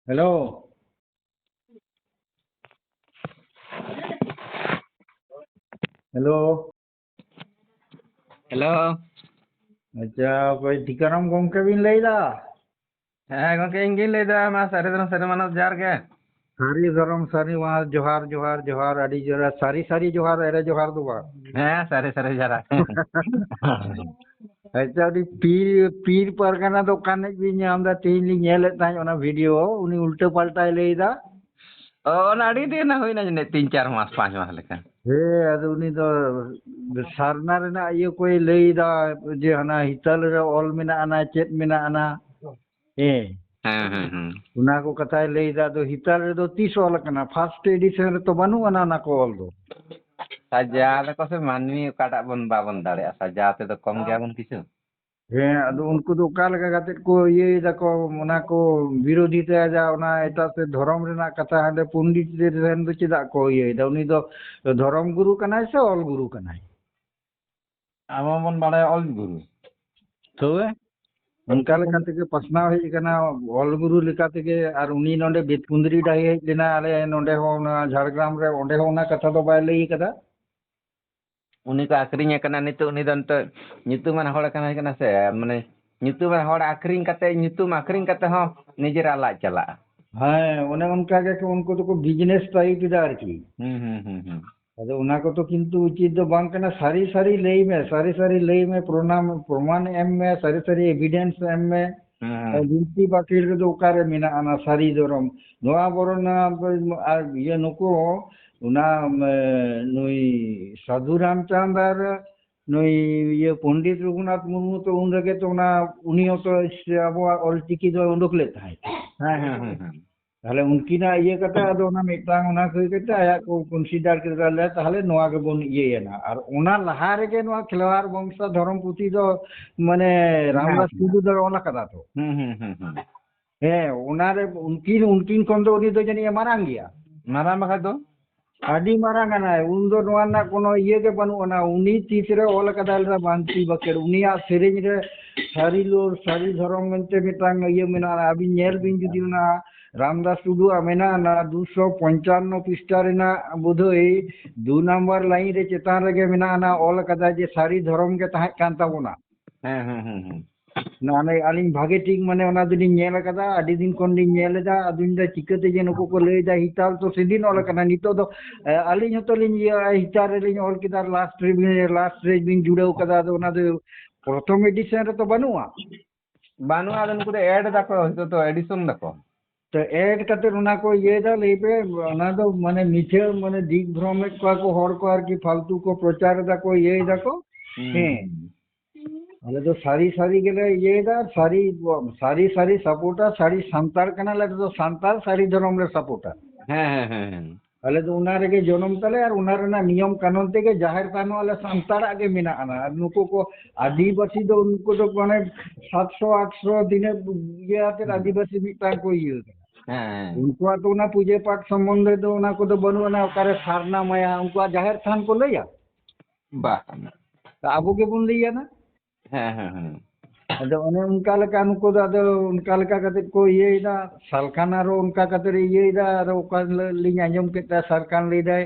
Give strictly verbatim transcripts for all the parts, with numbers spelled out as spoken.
Hello. Hello. Hello. ᱟᱪᱪᱷᱟ, ᱚᱠᱚᱭ ᱴᱤᱠᱟᱨᱟᱢ ᱜᱚᱢᱠᱮ ᱵᱤᱱ ᱞᱟᱹᱭᱫᱟ? ᱦᱮᱸ ᱜᱚᱢᱠᱮ, ᱤᱧ ᱜᱤᱧ ᱞᱟᱹᱭᱫᱟ᱾ ᱢᱟ ᱥᱟᱹᱨᱤ ᱫᱷᱚᱨᱚᱢ ᱥᱟᱹᱨᱤ ᱢᱟᱱᱟᱣ ᱡᱚᱦᱟᱨ ᱜᱮ᱾ ᱥᱟᱹᱨᱤ ᱫᱷᱚᱨᱚᱢ ᱥᱟᱹᱨᱤ ᱢᱟᱱᱟᱣ ᱡᱚᱦᱟᱨ, ᱡᱚᱦᱟᱨ, ᱡᱚᱦᱟᱨ, ᱟᱹᱰᱤ ᱡᱳᱨ ᱥᱟᱹᱨᱤ ᱥᱟᱹᱨᱤ ᱡᱚᱦᱟᱨ, ᱮᱲᱮ ᱡᱚᱦᱟᱨ ᱫᱚ ᱵᱟᱝ᱾ ᱦᱮᱸ, ᱥᱟᱹᱨᱤ ᱥᱟᱹᱨᱤ ᱡᱚᱦᱟᱨ᱾ ᱟᱪᱪᱷᱟ, ᱩᱱᱤ ᱯᱤᱨ, ᱯᱤᱨ ᱯᱟᱨᱜᱟᱱᱟ ᱫᱚ ᱚᱠᱟ ᱱᱤᱡ ᱵᱤᱱ ᱧᱟᱢ ᱮᱫᱟ? ᱛᱮᱦᱮᱧ ᱞᱤᱧ ᱧᱮᱞᱮᱫ ᱛᱟᱦᱮᱸᱫ ᱚᱱᱟ ᱵᱷᱤᱰᱤᱭᱳ, ᱩᱱᱤ ᱩᱞᱴᱟᱹ ᱯᱟᱞᱴᱟᱭ ᱞᱟᱹᱭ ᱮᱫᱟ᱾ ᱚ, ᱚᱱᱟ ᱟᱹᱰᱤ ᱫᱤᱱ ᱦᱩᱭᱱᱟ ᱡᱟᱹᱱᱤᱡ, ᱛᱤᱱ ᱪᱟᱨ ᱢᱟᱥ, ᱯᱟᱸᱪ ᱢᱟᱥ ᱞᱮᱠᱟ᱾ ᱦᱮᱸ, ᱟᱫᱚ ᱩᱱᱤ ᱫᱚ ᱥᱟᱨᱱᱟ ᱨᱮᱱᱟᱜ ᱤᱭᱟᱹ ᱠᱚᱭ ᱞᱟᱹᱭ ᱮᱫᱟ, ᱡᱮ ᱦᱟᱱᱟ ᱦᱤᱛᱟᱹᱞ ᱨᱮ ᱚᱞ ᱢᱮᱱᱟᱜ ᱟᱱᱟ, ᱪᱮᱫ ᱢᱮᱱᱟᱜ ᱟᱱᱟ᱾ ᱦᱮᱸ᱾ ᱦᱮᱸ, ᱦᱮᱸ, ᱦᱮᱸ᱾ ᱚᱱᱟ ᱠᱚ ᱠᱟᱛᱷᱟᱭ ᱞᱟᱹᱭ ᱮᱫᱟ᱾ ᱟᱫᱚ ᱦᱤᱛᱟᱹᱞ ᱨᱮᱫᱚ ᱛᱤᱥ ᱚᱞ ᱟᱠᱟᱱᱟ? ᱯᱷᱟᱥᱴ ᱮᱰᱤᱥᱚᱱ ᱨᱮᱛᱚ ᱵᱟᱹᱱᱩᱜ ᱟᱱᱟ ᱚᱱᱟ ᱠᱚ ᱚᱞ ᱫᱚ᱾ ᱥᱟᱡᱟ ᱫᱟᱠᱚ ᱥᱮ ᱢᱟᱹᱱᱢᱤ ᱚᱠᱟᱴᱟᱜ ᱵᱚᱱ ᱵᱟᱵᱚᱱ ᱫᱟᱲᱮᱭᱟᱜᱼᱟ, ᱥᱟᱡᱟ ᱛᱮᱫᱚ ᱠᱚᱢ ᱜᱮᱭᱟᱵᱚᱱ ᱠᱤᱪᱷᱩ᱾ ᱦᱮᱸ, ᱟᱫᱚ ᱩᱱᱠᱩ ᱫᱚ ᱚᱠᱟ ᱞᱮᱠᱟ ᱠᱟᱛᱮᱫ ᱠᱚ ᱤᱭᱟᱹᱭ ᱫᱟᱠᱚ, ᱚᱱᱟ ᱠᱚ ᱵᱤᱨᱳᱫᱷᱤᱛᱟ ᱡᱟ, ᱚᱱᱟ ᱮᱴᱟᱜ ᱥᱮᱫ ᱫᱷᱚᱨᱚᱢ ᱨᱮᱱᱟᱜ ᱠᱟᱛᱷᱟ, ᱦᱟᱸᱰᱮ ᱯᱚᱱᱰᱤᱛ ᱴᱷᱮᱱ ᱫᱚ ᱪᱮᱫᱟᱜ ᱠᱚ ᱤᱭᱟᱹᱭ ᱫᱟ? ᱩᱱᱤ ᱫᱚ ᱫᱷᱚᱨᱚᱢ ᱜᱩᱨᱩ ᱠᱟᱱᱟᱭ ᱥᱮ ᱚᱞ ᱜᱩᱨᱩ ᱠᱟᱱᱟᱭ? ᱟᱵᱚ ᱵᱚᱱ ᱵᱟᱲᱟᱭᱟ ᱚᱞ ᱜᱩᱨᱩ᱾ ᱛᱚᱵᱮ? ᱚᱱᱠᱟ ᱞᱮᱠᱟ ᱛᱮᱜᱮ ᱯᱟᱥᱱᱟᱣ ᱦᱮᱡ ᱟᱠᱟᱱᱟ, ᱚᱞ ᱜᱩᱨᱩ ᱞᱮᱠᱟ ᱛᱮᱜᱮ᱾ ᱟᱨ ᱩᱱᱤ ᱱᱚᱰᱮ ᱵᱮᱛᱠᱩᱸᱫᱽᱨᱤ ᱰᱟᱹᱦᱤ ᱦᱮᱡ ᱞᱮᱱᱟ, ᱟᱞᱮ ᱱᱚᱰᱮ ᱦᱚᱸ, ᱚᱱᱟ ᱡᱷᱟᱲᱜᱨᱟᱢ ᱨᱮ, ᱚᱸᱰᱮ ᱦᱚᱸ ᱚᱱᱟ ᱠᱟᱛᱷᱟ ᱫᱚ ᱵᱟᱭ ᱞᱟᱹᱭ ᱟᱠᱟᱫᱟ᱾ ᱩᱱᱤ ᱠᱚ ᱟᱠᱷᱨᱤᱧᱮ ᱠᱟᱱᱟ ᱱᱤᱛᱚᱜ, ᱩᱱᱤ ᱫᱚ ᱱᱤᱛᱚᱜ ᱧᱩᱛᱩᱢᱟᱱ ᱦᱚᱲ ᱠᱟᱱᱟᱭ ᱠᱟᱱᱟ ᱥᱮ, ᱢᱟᱱᱮ ᱧᱩᱛᱩᱢᱟᱱ ᱦᱚᱲ ᱟᱠᱷᱨᱤᱧ ᱠᱟᱛᱮ, ᱧᱩᱛᱩᱢ ᱟᱠᱷᱨᱤᱧ ᱠᱟᱛᱮ ᱦᱚᱸ ᱱᱤᱡᱮᱨᱟᱜ ᱞᱟᱡ ᱪᱟᱞᱟᱜᱼᱟ᱾ ᱦᱮᱸ, ᱚᱱᱮ ᱚᱱᱠᱟ ᱜᱮ ᱠᱚ, ᱩᱱᱠᱩ ᱫᱚᱠᱚ ᱵᱤᱡᱽᱱᱮᱥ ᱴᱟᱭᱤᱯ ᱮᱫᱟ ᱟᱨᱠᱤ᱾ ᱦᱩᱸ, ᱦᱩᱸ, ᱦᱩᱸ, ᱦᱩᱸ᱾ ᱟᱫᱚ ᱚᱱᱟ ᱠᱚᱫᱚ ᱠᱤᱱᱛᱩ ᱩᱪᱤᱛ ᱫᱚ ᱵᱟᱝ ᱠᱟᱱᱟ᱾ ᱥᱟᱹᱨᱤ ᱥᱟᱹᱨᱤ ᱞᱟᱹᱭ ᱢᱮ, ᱥᱟᱹᱨᱤ ᱥᱟᱹᱨᱤ ᱞᱟᱹᱭ ᱢᱮ, ᱯᱨᱚᱢᱟᱱ, ᱯᱨᱚᱢᱟᱱ ᱮᱢ ᱢᱮ, ᱥᱟᱹᱨᱤ ᱥᱟᱹᱨᱤ ᱮᱵᱷᱤᱰᱮᱱᱥ ᱮᱢ ᱢᱮ᱾ ᱦᱩᱸ, ᱦᱩᱸ᱾ ᱵᱤᱱᱛᱤ ᱵᱟᱠᱷᱮᱲ ᱨᱮᱫᱚ ᱚᱠᱟᱨᱮ ᱢᱮᱱᱟᱜᱼᱟ ᱚᱱᱟ ᱥᱟᱹᱨᱤ ᱫᱷᱚᱨᱚᱢ? ᱱᱚᱣᱟ ᱵᱚᱨᱚᱱ, ᱟᱨ ᱤᱭᱟᱹ ᱱᱩᱠᱩ, ᱚᱱᱟ, ᱮ, ᱱᱩᱭ ᱥᱟᱹᱫᱷᱩ ᱨᱟᱢᱪᱟᱸᱫᱽ ᱟᱨ ᱱᱩᱭ ᱤᱭᱟᱹ ᱯᱚᱱᱰᱤᱛ ᱨᱚᱜᱷᱩᱱᱟᱛᱷ ᱢᱩᱨᱢᱩ ᱛᱚ ᱩᱱ ᱨᱮᱜᱮ ᱛᱚ ᱚᱱᱟ, ᱩᱱᱤ ᱦᱚᱸᱛᱚ ᱥᱮ ᱟᱵᱚᱣᱟᱜ ᱚᱞᱪᱤᱠᱤ ᱫᱚᱭ ᱩᱰᱩᱠ ᱞᱮᱫ ᱛᱟᱦᱮᱸᱫ᱾ ᱦᱮᱸ, ᱦᱮᱸ, ᱦᱮᱸ, ᱦᱮᱸ᱾ ᱛᱟᱦᱞᱮ ᱩᱱᱠᱤᱱᱟᱜ ᱤᱭᱟᱹ ᱠᱟᱛᱮ ᱟᱫᱚ ᱚᱱᱟ ᱢᱤᱫᱴᱟᱝ ᱚᱱᱟ ᱦᱩᱭ ᱠᱟᱛᱮ ᱟᱭᱟᱜ ᱠᱚ ᱠᱚᱱᱥᱤᱰᱟᱨ ᱠᱮᱫᱟ, ᱞᱮ ᱛᱟᱦᱞᱮ ᱱᱚᱣᱟ ᱜᱮᱵᱚᱱ ᱤᱭᱟᱹᱭᱟ ᱱᱟ᱾ ᱟᱨ ᱚᱱᱟ ᱞᱟᱦᱟ ᱨᱮᱜᱮ ᱱᱚᱣᱟ ᱠᱷᱮᱞᱣᱟᱲ ᱵᱚᱝᱥᱟ ᱫᱷᱚᱨᱚᱢ ᱯᱩᱛᱷᱤ ᱫᱚ ᱢᱟᱱᱮ ᱦᱮᱸ, ᱨᱟᱢᱫᱟᱥ ᱦᱮᱸ᱾ ᱴᱩᱰᱩ ᱫᱚᱭ ᱚᱞ ᱟᱠᱟᱫᱟ ᱛᱚ᱾ ᱦᱩᱸ, ᱦᱩᱸ, ᱦᱩᱸ, ᱦᱩᱸ᱾ ᱦᱮᱸ, ᱚᱱᱟᱨᱮ ᱩᱱᱠᱤᱱ, ᱩᱱᱠᱤᱱ ᱠᱷᱚᱱ ᱫᱚ ᱩᱱᱤ ᱫᱚ ᱡᱟᱹᱱᱤᱡ ᱮ ᱢᱟᱨᱟᱝ ᱜᱮᱭᱟ᱾ ᱢᱟᱨᱟᱝ ᱵᱟᱠᱷᱟᱡ ᱫᱚ? ᱟᱹᱰᱤ ᱢᱟᱨᱟᱝ ᱟᱱᱟᱭ᱾ ᱩᱱ ᱫᱚ ᱱᱚᱣᱟ ᱨᱮᱱᱟᱜ ᱠᱳᱱᱳ ᱤᱭᱟᱹ ᱜᱮ ᱵᱟᱹᱱᱩᱜ ᱟᱱᱟ᱾ ᱩᱱᱤ ᱛᱤᱥ ᱨᱮ ᱚᱞ ᱟᱠᱟᱫᱟᱭ ᱞᱮᱫᱟ ᱵᱟᱱᱛᱤ ᱵᱟᱠᱷᱮᱲ? ᱩᱱᱤᱭᱟᱜ ᱥᱮᱨᱮᱧ ᱨᱮ ᱥᱟᱹᱨᱤ ᱞᱳ-, ᱥᱟᱹᱨᱤ ᱫᱷᱚᱨᱚᱢ ᱢᱮᱱᱛᱮ ᱢᱤᱫᱴᱟᱝ ᱤᱭᱟᱹ ᱢᱮᱱᱟᱜᱼᱟ᱾ ᱟᱹᱵᱤᱱ ᱧᱮᱞ ᱵᱤᱱ ᱡᱩᱫᱤ ᱚᱱᱟ ᱨᱟᱢᱫᱟᱥ ᱴᱩᱰᱩᱣᱟᱜ ᱢᱮᱱᱟᱜᱼᱟ, ᱚᱱᱟ ᱫᱩᱥᱚ ᱯᱚᱧᱪᱟᱱᱱᱚ ᱯᱤᱥᱴᱟ ᱨᱮᱱᱟᱜ ᱵᱳᱫᱷᱚᱭ ᱫᱩ ᱱᱟᱢᱵᱟᱨ ᱞᱟᱭᱤᱱ ᱨᱮ ᱪᱮᱛᱟᱱ ᱨᱮᱜᱮ ᱢᱮᱱᱟᱜᱼᱟ, ᱚᱱᱟ ᱚᱞ ᱟᱠᱟᱫᱟ ᱡᱮ ᱥᱟᱹᱨᱤ ᱫᱷᱚᱨᱚᱢ ᱜᱮ ᱛᱟᱦᱮᱸ ᱠᱟᱱ ᱛᱟᱵᱚᱱᱟ᱾ ᱦᱮᱸ, ᱦᱮᱸ, ᱦᱮᱸ, ᱦᱮᱸ᱾ ᱚᱱᱟ ᱟᱹᱞᱤᱧ ᱵᱷᱟᱜᱮ ᱴᱷᱤᱠ, ᱢᱟᱱᱮ, ᱚᱱᱟ ᱫᱚᱞᱤᱧ ᱧᱮᱞ ᱟᱠᱟᱫᱟ, ᱟᱹᱰᱤ ᱫᱤᱱ ᱠᱷᱚᱱ ᱞᱤᱧ ᱧᱮᱞ ᱮᱫᱟ᱾ ᱟᱫᱚᱧ ᱫᱟ ᱪᱤᱠᱟᱹᱛᱮ ᱡᱮ ᱱᱩᱠᱩ ᱠᱚ ᱞᱟᱹᱭ ᱮᱫᱟ, ᱦᱤᱛᱟᱞ ᱛᱚ ᱥᱮᱫᱤᱱ ᱚᱞ ᱟᱠᱟᱱᱟ, ᱱᱤᱛᱚᱜ ᱫᱚ, ᱮ, ᱟᱹᱞᱤᱧ ᱦᱚᱸᱛᱚ ᱞᱤᱧ ᱤᱭᱟᱹ, ᱦᱤᱛᱟᱞ ᱨᱮᱞᱤᱧ ᱚᱞ ᱠᱮᱫᱟ, ᱞᱟᱥᱴ ᱨᱮ, ᱞᱟᱥᱴ ᱨᱮ ᱵᱤᱱ ᱡᱩᱲᱟᱹᱣ ᱠᱟᱫᱟ, ᱟᱫᱚ ᱚᱱᱟ ᱫᱚ ᱯᱨᱚᱛᱷᱚᱢ ᱮᱰᱤᱥᱚᱱ ᱨᱮᱛᱚ ᱵᱟᱹᱱᱩᱜᱼᱟ᱾ ᱵᱟᱹᱱᱩᱜᱼᱟ, ᱟᱫᱚ ᱱᱩᱠᱩ ᱫᱚ ᱮᱰ ᱫᱟᱠᱚ, ᱱᱤᱛᱚᱜ ᱫᱚ ᱮᱰᱤᱥᱚᱱ ᱫᱟᱠᱚ᱾ ᱛᱚ ᱮᱰ ᱠᱟᱛᱮ ᱚᱱᱟ ᱠᱚ ᱤᱭᱟᱹᱭᱮᱫᱟ, ᱞᱟᱹᱭ ᱯᱮ, ᱚᱱᱟ ᱫᱚ ᱢᱟᱱᱮ ᱢᱤᱪᱷᱟᱹ, ᱢᱟᱱᱮ ᱫᱤᱜᱽᱵᱷᱨᱚᱢᱮᱫ ᱠᱚᱣᱟ ᱠᱚ ᱦᱚᱲ ᱠᱚ ᱟᱨᱠᱤ, ᱯᱷᱟᱞᱛᱩ ᱠᱚ ᱯᱨᱚᱪᱟᱨ ᱮᱫᱟ ᱠᱚ, ᱤᱭᱟᱹᱭᱮᱫᱟ ᱠᱚ᱾ ᱦᱩᱸ᱾ ᱦᱮᱸ᱾ ᱟᱞᱮ ᱫᱚ ᱥᱟᱹᱨᱤ ᱥᱟᱹᱨᱤ ᱜᱮᱞᱮ ᱤᱭᱟᱹᱭᱮᱫᱟ, ᱥᱟᱹᱨᱤ, ᱥᱟᱹᱨᱤ ᱥᱟᱹᱨᱤ ᱥᱟᱯᱳᱨᱴᱟᱨ, ᱥᱟᱹᱨᱤ ᱥᱟᱱᱛᱟᱲ ᱠᱟᱱᱟᱞᱮ, ᱟᱞᱮ ᱫᱚ ᱥᱟᱱᱛᱟᱲ ᱥᱟᱹᱨᱤ ᱫᱷᱚᱨᱚᱢ ᱞᱮ ᱥᱟᱯᱳᱨᱴᱟ᱾ ᱦᱮᱸ, ᱦᱮᱸ, ᱦᱮᱸ, ᱦᱮᱸ᱾ ᱟᱞᱮ ᱫᱚ ᱚᱱᱟ ᱨᱮᱜᱮ ᱡᱚᱱᱚᱢ ᱛᱟᱞᱮ ᱟᱨ ᱚᱱᱟ ᱨᱮᱱᱟᱜ ᱱᱤᱭᱚᱢ ᱠᱟᱹᱱᱩᱱ ᱛᱮᱜᱮ ᱡᱟᱦᱮᱨ ᱛᱷᱟᱱ ᱦᱚᱸ ᱟᱞᱮ ᱥᱟᱱᱛᱟᱲᱟᱜ ᱜᱮ ᱢᱮᱱᱟᱜᱼᱟ᱾ ᱟᱨ ᱱᱩᱠᱩ ᱠᱚ ᱟᱹᱫᱤᱵᱟᱹᱥᱤ ᱫᱚ ᱩᱱᱠᱩ ᱫᱚ ᱢᱟᱱᱮ ᱥᱟᱛᱥᱚ ᱟᱴᱥᱚ ᱛᱤᱱᱟᱹᱜ ᱤᱭᱟᱹ ᱟᱛᱮ ᱦᱩᱸ᱾ ᱟᱹᱫᱤᱵᱟᱹᱥᱤ ᱢᱤᱫᱴᱟᱝ ᱠᱚ ᱤᱭᱟᱹ ᱠᱟᱱᱟ᱾ ᱦᱮᱸ, ᱦᱮᱸ᱾ ᱩᱱᱠᱩᱣᱟᱜ ᱫᱚ ᱚᱱᱟ ᱯᱩᱡᱟᱹ ᱯᱟᱴ ᱥᱚᱢᱵᱚᱱᱫᱷᱮ ᱫᱚ ᱚᱱᱟ ᱠᱚᱫᱚ ᱵᱟᱹᱱᱩᱜ ᱟᱱᱟ, ᱚᱠᱟᱨᱮ ᱥᱟᱨᱱᱟ ᱢᱟᱭᱟ, ᱩᱱᱠᱩᱣᱟᱜ ᱡᱟᱦᱮᱨ ᱛᱷᱟᱱ ᱠᱚ ᱞᱟᱹᱭᱟ? ᱵᱟᱝ᱾ ᱛᱚ ᱟᱵᱚ ᱜᱮᱵᱚᱱ ᱞᱟᱹᱭᱟ ᱱᱟ᱾ ᱦᱮᱸ, ᱦᱮᱸ, ᱦᱮᱸ᱾ ᱟᱫᱚ ᱚᱱᱮ ᱚᱱᱠᱟ ᱞᱮᱠᱟ ᱱᱩᱠᱩ ᱫᱚ ᱟᱫᱚ ᱚᱱᱠᱟ ᱞᱮᱠᱟ ᱠᱟᱛᱮ ᱠᱚ ᱤᱭᱟᱹᱭᱮᱫᱟ, ᱥᱟᱞᱠᱷᱟᱱ ᱟᱨᱚ ᱚᱱᱠᱟ ᱠᱟᱛᱮ ᱤᱭᱟᱹᱭᱮᱫᱟ᱾ ᱟᱨᱚ ᱚᱠᱟ ᱦᱤᱞᱳᱜ ᱞᱤᱧ ᱟᱸᱡᱚᱢ ᱠᱮᱫ ᱛᱟᱭᱟ, ᱥᱟᱞᱠᱷᱟᱱ ᱞᱟᱹᱭᱫᱟᱭ,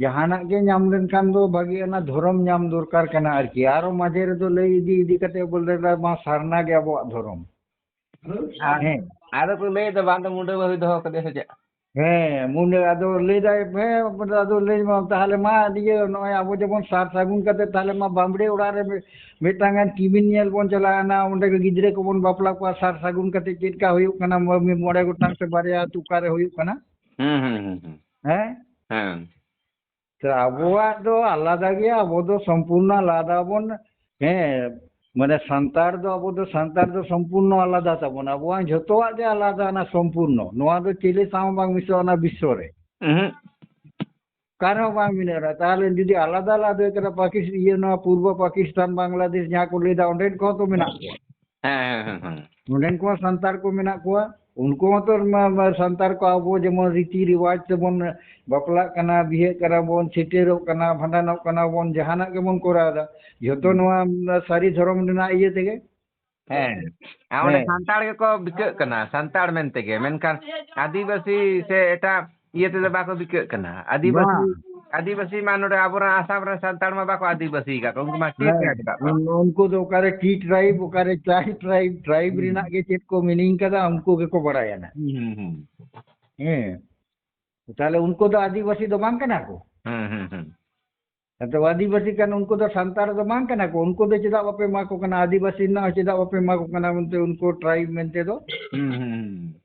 ᱡᱟᱦᱟᱱᱟᱜ ᱜᱮ ᱧᱟᱢ ᱞᱮᱱᱠᱷᱟᱱ ᱫᱚ ᱵᱷᱟᱜᱤ, ᱚᱱᱟ ᱫᱷᱚᱨᱚᱢ ᱧᱟᱢ ᱫᱚᱨᱠᱟᱨ ᱠᱟᱱᱟ ᱟᱨᱠᱤ᱾ ᱟᱨᱚ ᱢᱟᱡᱷᱮ ᱨᱮᱫᱚ ᱞᱟᱹᱭ ᱤᱫᱤ ᱤᱫᱤ ᱠᱟᱛᱮ ᱵᱚᱞᱮ, ᱢᱟ ᱥᱟᱨᱱᱟ ᱜᱮ ᱟᱵᱚᱣᱟᱜ ᱫᱷᱚᱨᱚᱢ᱾ ᱟᱨ ᱦᱮᱸ᱾ ᱟᱫᱚ ᱠᱚ ᱞᱟᱹᱭ ᱫᱟ, ᱵᱟᱝ ᱫᱚ ᱢᱩᱰᱟᱹ ᱵᱟᱹᱦᱩᱭ ᱫᱚᱦᱚ ᱠᱟᱫᱮᱭᱟ ᱥᱮ ᱪᱮᱫ? ᱦᱮᱸ, ᱢᱩᱱᱰᱟᱹ ᱟᱫᱚ ᱞᱟᱹᱭ ᱫᱟᱭ, ᱦᱮᱸ, ᱟᱫᱚ ᱞᱟᱹᱭ ᱢᱟ ᱛᱟᱦᱞᱮ ᱢᱟ ᱤᱭᱟᱹ, ᱱᱚᱜᱼᱚᱭ ᱟᱵᱚ ᱡᱮᱢᱚᱱ ᱥᱟᱨ ᱥᱟᱹᱜᱩᱱ ᱠᱟᱛᱮ, ᱛᱟᱦᱞᱮ ᱢᱟ ᱵᱟᱢᱵᱲᱮ ᱚᱲᱟᱜ ᱨᱮ ᱢᱤ-, ᱢᱤᱫᱴᱟᱝ ᱜᱟᱱ ᱠᱤᱢᱤᱱ ᱧᱮᱞ ᱵᱚᱱ ᱪᱟᱞᱟᱣ ᱮᱱᱟ, ᱚᱸᱰᱮ ᱜᱮ ᱜᱤᱫᱽᱨᱟᱹ ᱠᱚᱵᱚᱱ ᱵᱟᱯᱞᱟ ᱠᱚᱣᱟ, ᱥᱟᱨ ᱥᱟᱹᱜᱩᱱ ᱠᱟᱛᱮ ᱪᱮᱫ ᱞᱮᱠᱟ ᱦᱩᱭᱩᱜ ᱠᱟᱱᱟ, ᱢᱚ-, ᱢᱤ-, ᱢᱚᱬᱮ ᱜᱚᱴᱟᱝ ᱥᱮ ᱵᱟᱨᱭᱟ ᱟᱹᱛᱩ ᱚᱠᱟᱨᱮ ᱦᱩᱭᱩᱜ ᱠᱟᱱᱟ? ᱦᱩᱸ, ᱦᱩᱸ, ᱦᱩᱸ, ᱦᱩᱸ᱾ ᱦᱮᱸ? ᱦᱮᱸ᱾ ᱛᱚ ᱟᱵᱚᱣᱟᱜ ᱫᱚ ᱟᱞᱟᱫᱟ ᱜᱮᱭᱟ, ᱟᱵᱚ ᱫᱚ ᱥᱚᱢᱯᱩᱨᱱᱚ ᱟᱞᱟᱫᱟ ᱵᱚᱱ, ᱦᱮᱸ, ᱢᱟᱱᱮ ᱥᱟᱱᱛᱟᱲ ᱫᱚ, ᱟᱵᱚ ᱫᱚ ᱥᱟᱱᱛᱟᱲ ᱫᱚ ᱥᱚᱢᱯᱩᱨᱱᱚ ᱟᱞᱟᱫᱟ ᱛᱟᱵᱚᱱ, ᱟᱵᱚᱣᱟᱜ ᱡᱷᱚᱛᱚᱣᱟᱜ ᱜᱮ ᱟᱞᱟᱫᱟ ᱚᱱᱟ ᱥᱚᱢᱯᱩᱨᱱᱚ᱾ ᱱᱚᱣᱟ ᱫᱚ ᱪᱤᱞᱤ ᱥᱟᱶ ᱵᱟᱝ ᱢᱤᱥᱚᱜᱼᱟ ᱚᱱᱟ ᱵᱤᱥᱥᱚ ᱨᱮ᱾ ᱩᱦᱩᱸ᱾ ᱚᱠᱟ ᱨᱮᱦᱚᱸ ᱵᱟᱝ ᱢᱤᱞᱟᱹᱜᱼᱟ᱾ ᱛᱟᱦᱞᱮ ᱡᱩᱫᱤ ᱟᱞᱟᱫᱟ ᱟᱞᱟᱫᱟ ᱦᱩᱭᱩᱜ ᱠᱟᱱᱟ, ᱯᱟᱠᱤᱥ-, ᱤᱭᱟᱹ, ᱱᱚᱣᱟ ᱯᱩᱨᱵᱚ ᱯᱟᱠᱤᱥᱛᱟᱱ, ᱵᱟᱝᱞᱟᱫᱮᱥ ᱡᱟᱦᱟᱸ ᱠᱚ ᱞᱟᱹᱭᱫᱟ, ᱚᱸᱰᱮᱱ ᱠᱚᱦᱚᱸ ᱛᱚ ᱢᱮᱱᱟᱜ ᱠᱚᱣᱟ᱾ ᱦᱮᱸ, ᱦᱮᱸ, ᱦᱮᱸ, ᱦᱮᱸ᱾ ᱱᱚᱸᱰᱮᱱ ᱠᱚᱦᱚᱸ ᱥᱟᱱᱛᱟᱲ ᱠᱚ ᱢᱮᱱᱟᱜ ᱠᱚᱣᱟ᱾ ᱩᱱᱠᱩ ᱦᱚᱸ ᱛᱚ ᱢᱟ-, ᱢᱟ-, ᱥᱟᱱᱛᱟᱲ ᱠᱚ ᱟᱵᱚ ᱡᱮᱢᱚᱱ ᱨᱤᱛᱤ ᱨᱮᱣᱟᱡᱽ ᱛᱮᱵᱚᱱ ᱵᱟᱯᱞᱟᱜ ᱠᱟᱱᱟ, ᱵᱤᱦᱟᱹᱜ ᱠᱟᱱᱟ ᱵᱚᱱ, ᱪᱷᱟᱹᱴᱭᱟᱹᱨᱚᱜ ᱠᱟᱱᱟ, ᱵᱷᱟᱸᱰᱟᱱᱚᱜ ᱠᱟᱱᱟ ᱵᱚᱱ, ᱡᱟᱦᱟᱱᱟᱜ ᱜᱮᱵᱚᱱ ᱠᱚᱨᱟᱣ ᱮᱫᱟ, ᱡᱷᱚᱛᱚ ᱦᱩᱸ᱾ ᱱᱚᱣᱟ, ᱢᱟ, ᱥᱟᱹᱨᱤ ᱫᱷᱚᱨᱚᱢ ᱨᱮᱱᱟᱜ ᱤᱭᱟᱹ ᱛᱮᱜᱮ᱾ ᱦᱮᱸ᱾ ᱟᱨ ᱚᱸᱰᱮ ᱦᱮᱸ᱾ ᱥᱟᱱᱛᱟᱲ ᱜᱮᱠᱚ ᱵᱤᱠᱟᱹᱜ ᱠᱟᱱᱟ, ᱥᱟᱱᱛᱟᱲ ᱢᱮᱱᱛᱮ ᱜᱮ᱾ ᱢᱮᱱᱠᱷᱟᱱ ᱟᱹᱫᱤᱵᱟᱹᱥᱤ ᱥᱮ ᱮᱴᱟᱜ ᱤᱭᱟᱹ ᱛᱮᱫᱚ ᱵᱟᱠᱚ ᱵᱤᱠᱟᱹᱜ ᱠᱟᱱᱟ᱾ ᱟᱹᱫᱤᱵᱟᱹᱥᱤ, ᱵᱟᱝ᱾ ᱟᱹᱫᱤᱵᱟᱹᱥᱤ ᱢᱟ ᱱᱚᱰᱮ ᱟᱵᱚᱨᱮᱱ ᱟᱥᱟᱢ ᱨᱮᱱ ᱥᱟᱱᱛᱟᱲ ᱢᱟ ᱵᱟᱠᱚ ᱟᱹᱫᱤᱵᱟᱹᱥᱤ ᱟᱠᱟᱫ ᱠᱚᱣᱟ, ᱩᱱᱠᱩ ᱢᱟ ᱴᱤ ᱦᱮᱸ᱾ ᱴᱨᱟᱭᱤᱵᱽ ᱟᱠᱟᱫ ᱠᱚᱣᱟ᱾ ᱩᱱ-, ᱩᱱᱠᱩ ᱫᱚ ᱚᱠᱟᱨᱮ ᱴᱤ ᱴᱨᱟᱭᱤᱵᱽ, ᱚᱠᱟᱨᱮ ᱪᱟᱭ ᱴᱨᱟᱭᱤᱵᱽ, ᱴᱨᱟᱭᱤᱵᱽ ᱦᱩᱸ᱾ ᱨᱮᱱᱟᱜ ᱜᱮ ᱪᱮᱫ ᱠᱚ ᱢᱤᱱᱤᱝ ᱠᱟᱫᱟ, ᱩᱱᱠᱩ ᱜᱮᱠᱚ ᱵᱟᱲᱟᱭᱟ ᱱᱟᱜ᱾ ᱦᱩᱸ, ᱦᱩᱸ, ᱦᱩᱸ᱾ ᱦᱮᱸ᱾ ᱛᱟᱦᱞᱮ ᱩᱱᱠᱩ ᱫᱚ ᱟᱹᱫᱤᱵᱟᱹᱥᱤ ᱫᱚ ᱵᱟᱝ ᱠᱟᱱᱟ ᱠᱚ? ᱦᱩᱸ, ᱦᱩᱸ, ᱦᱩᱸ᱾ ᱟᱫᱚ ᱟᱹᱫᱤᱵᱟᱹᱥᱤ ᱠᱟᱱ ᱩᱱᱠᱩ ᱫᱚ ᱥᱟᱱᱛᱟᱲ ᱫᱚ ᱵᱟᱝ ᱠᱟᱱᱟ ᱠᱚ? ᱩᱱᱠᱩ ᱫᱚ ᱪᱮᱫᱟᱜ ᱵᱟᱯᱮ ᱮᱢᱟ ᱠᱚ ᱠᱟᱱᱟ? ᱟᱹᱫᱤᱵᱟᱹᱥᱤ ᱨᱮᱱᱟᱜ ᱦᱚᱸ ᱪᱮᱫᱟᱜ ᱵᱟᱯᱮ ᱮᱢᱟ ᱠᱚ ᱠᱟᱱᱟ ᱢᱮᱱᱛᱮ, ᱩᱱᱠᱩ ᱴᱨᱟᱭᱤᱵᱽ ᱢᱮᱱᱛᱮ ᱫᱚ? ᱦᱩᱸ, ᱦᱩᱸ, ᱦᱩᱸ᱾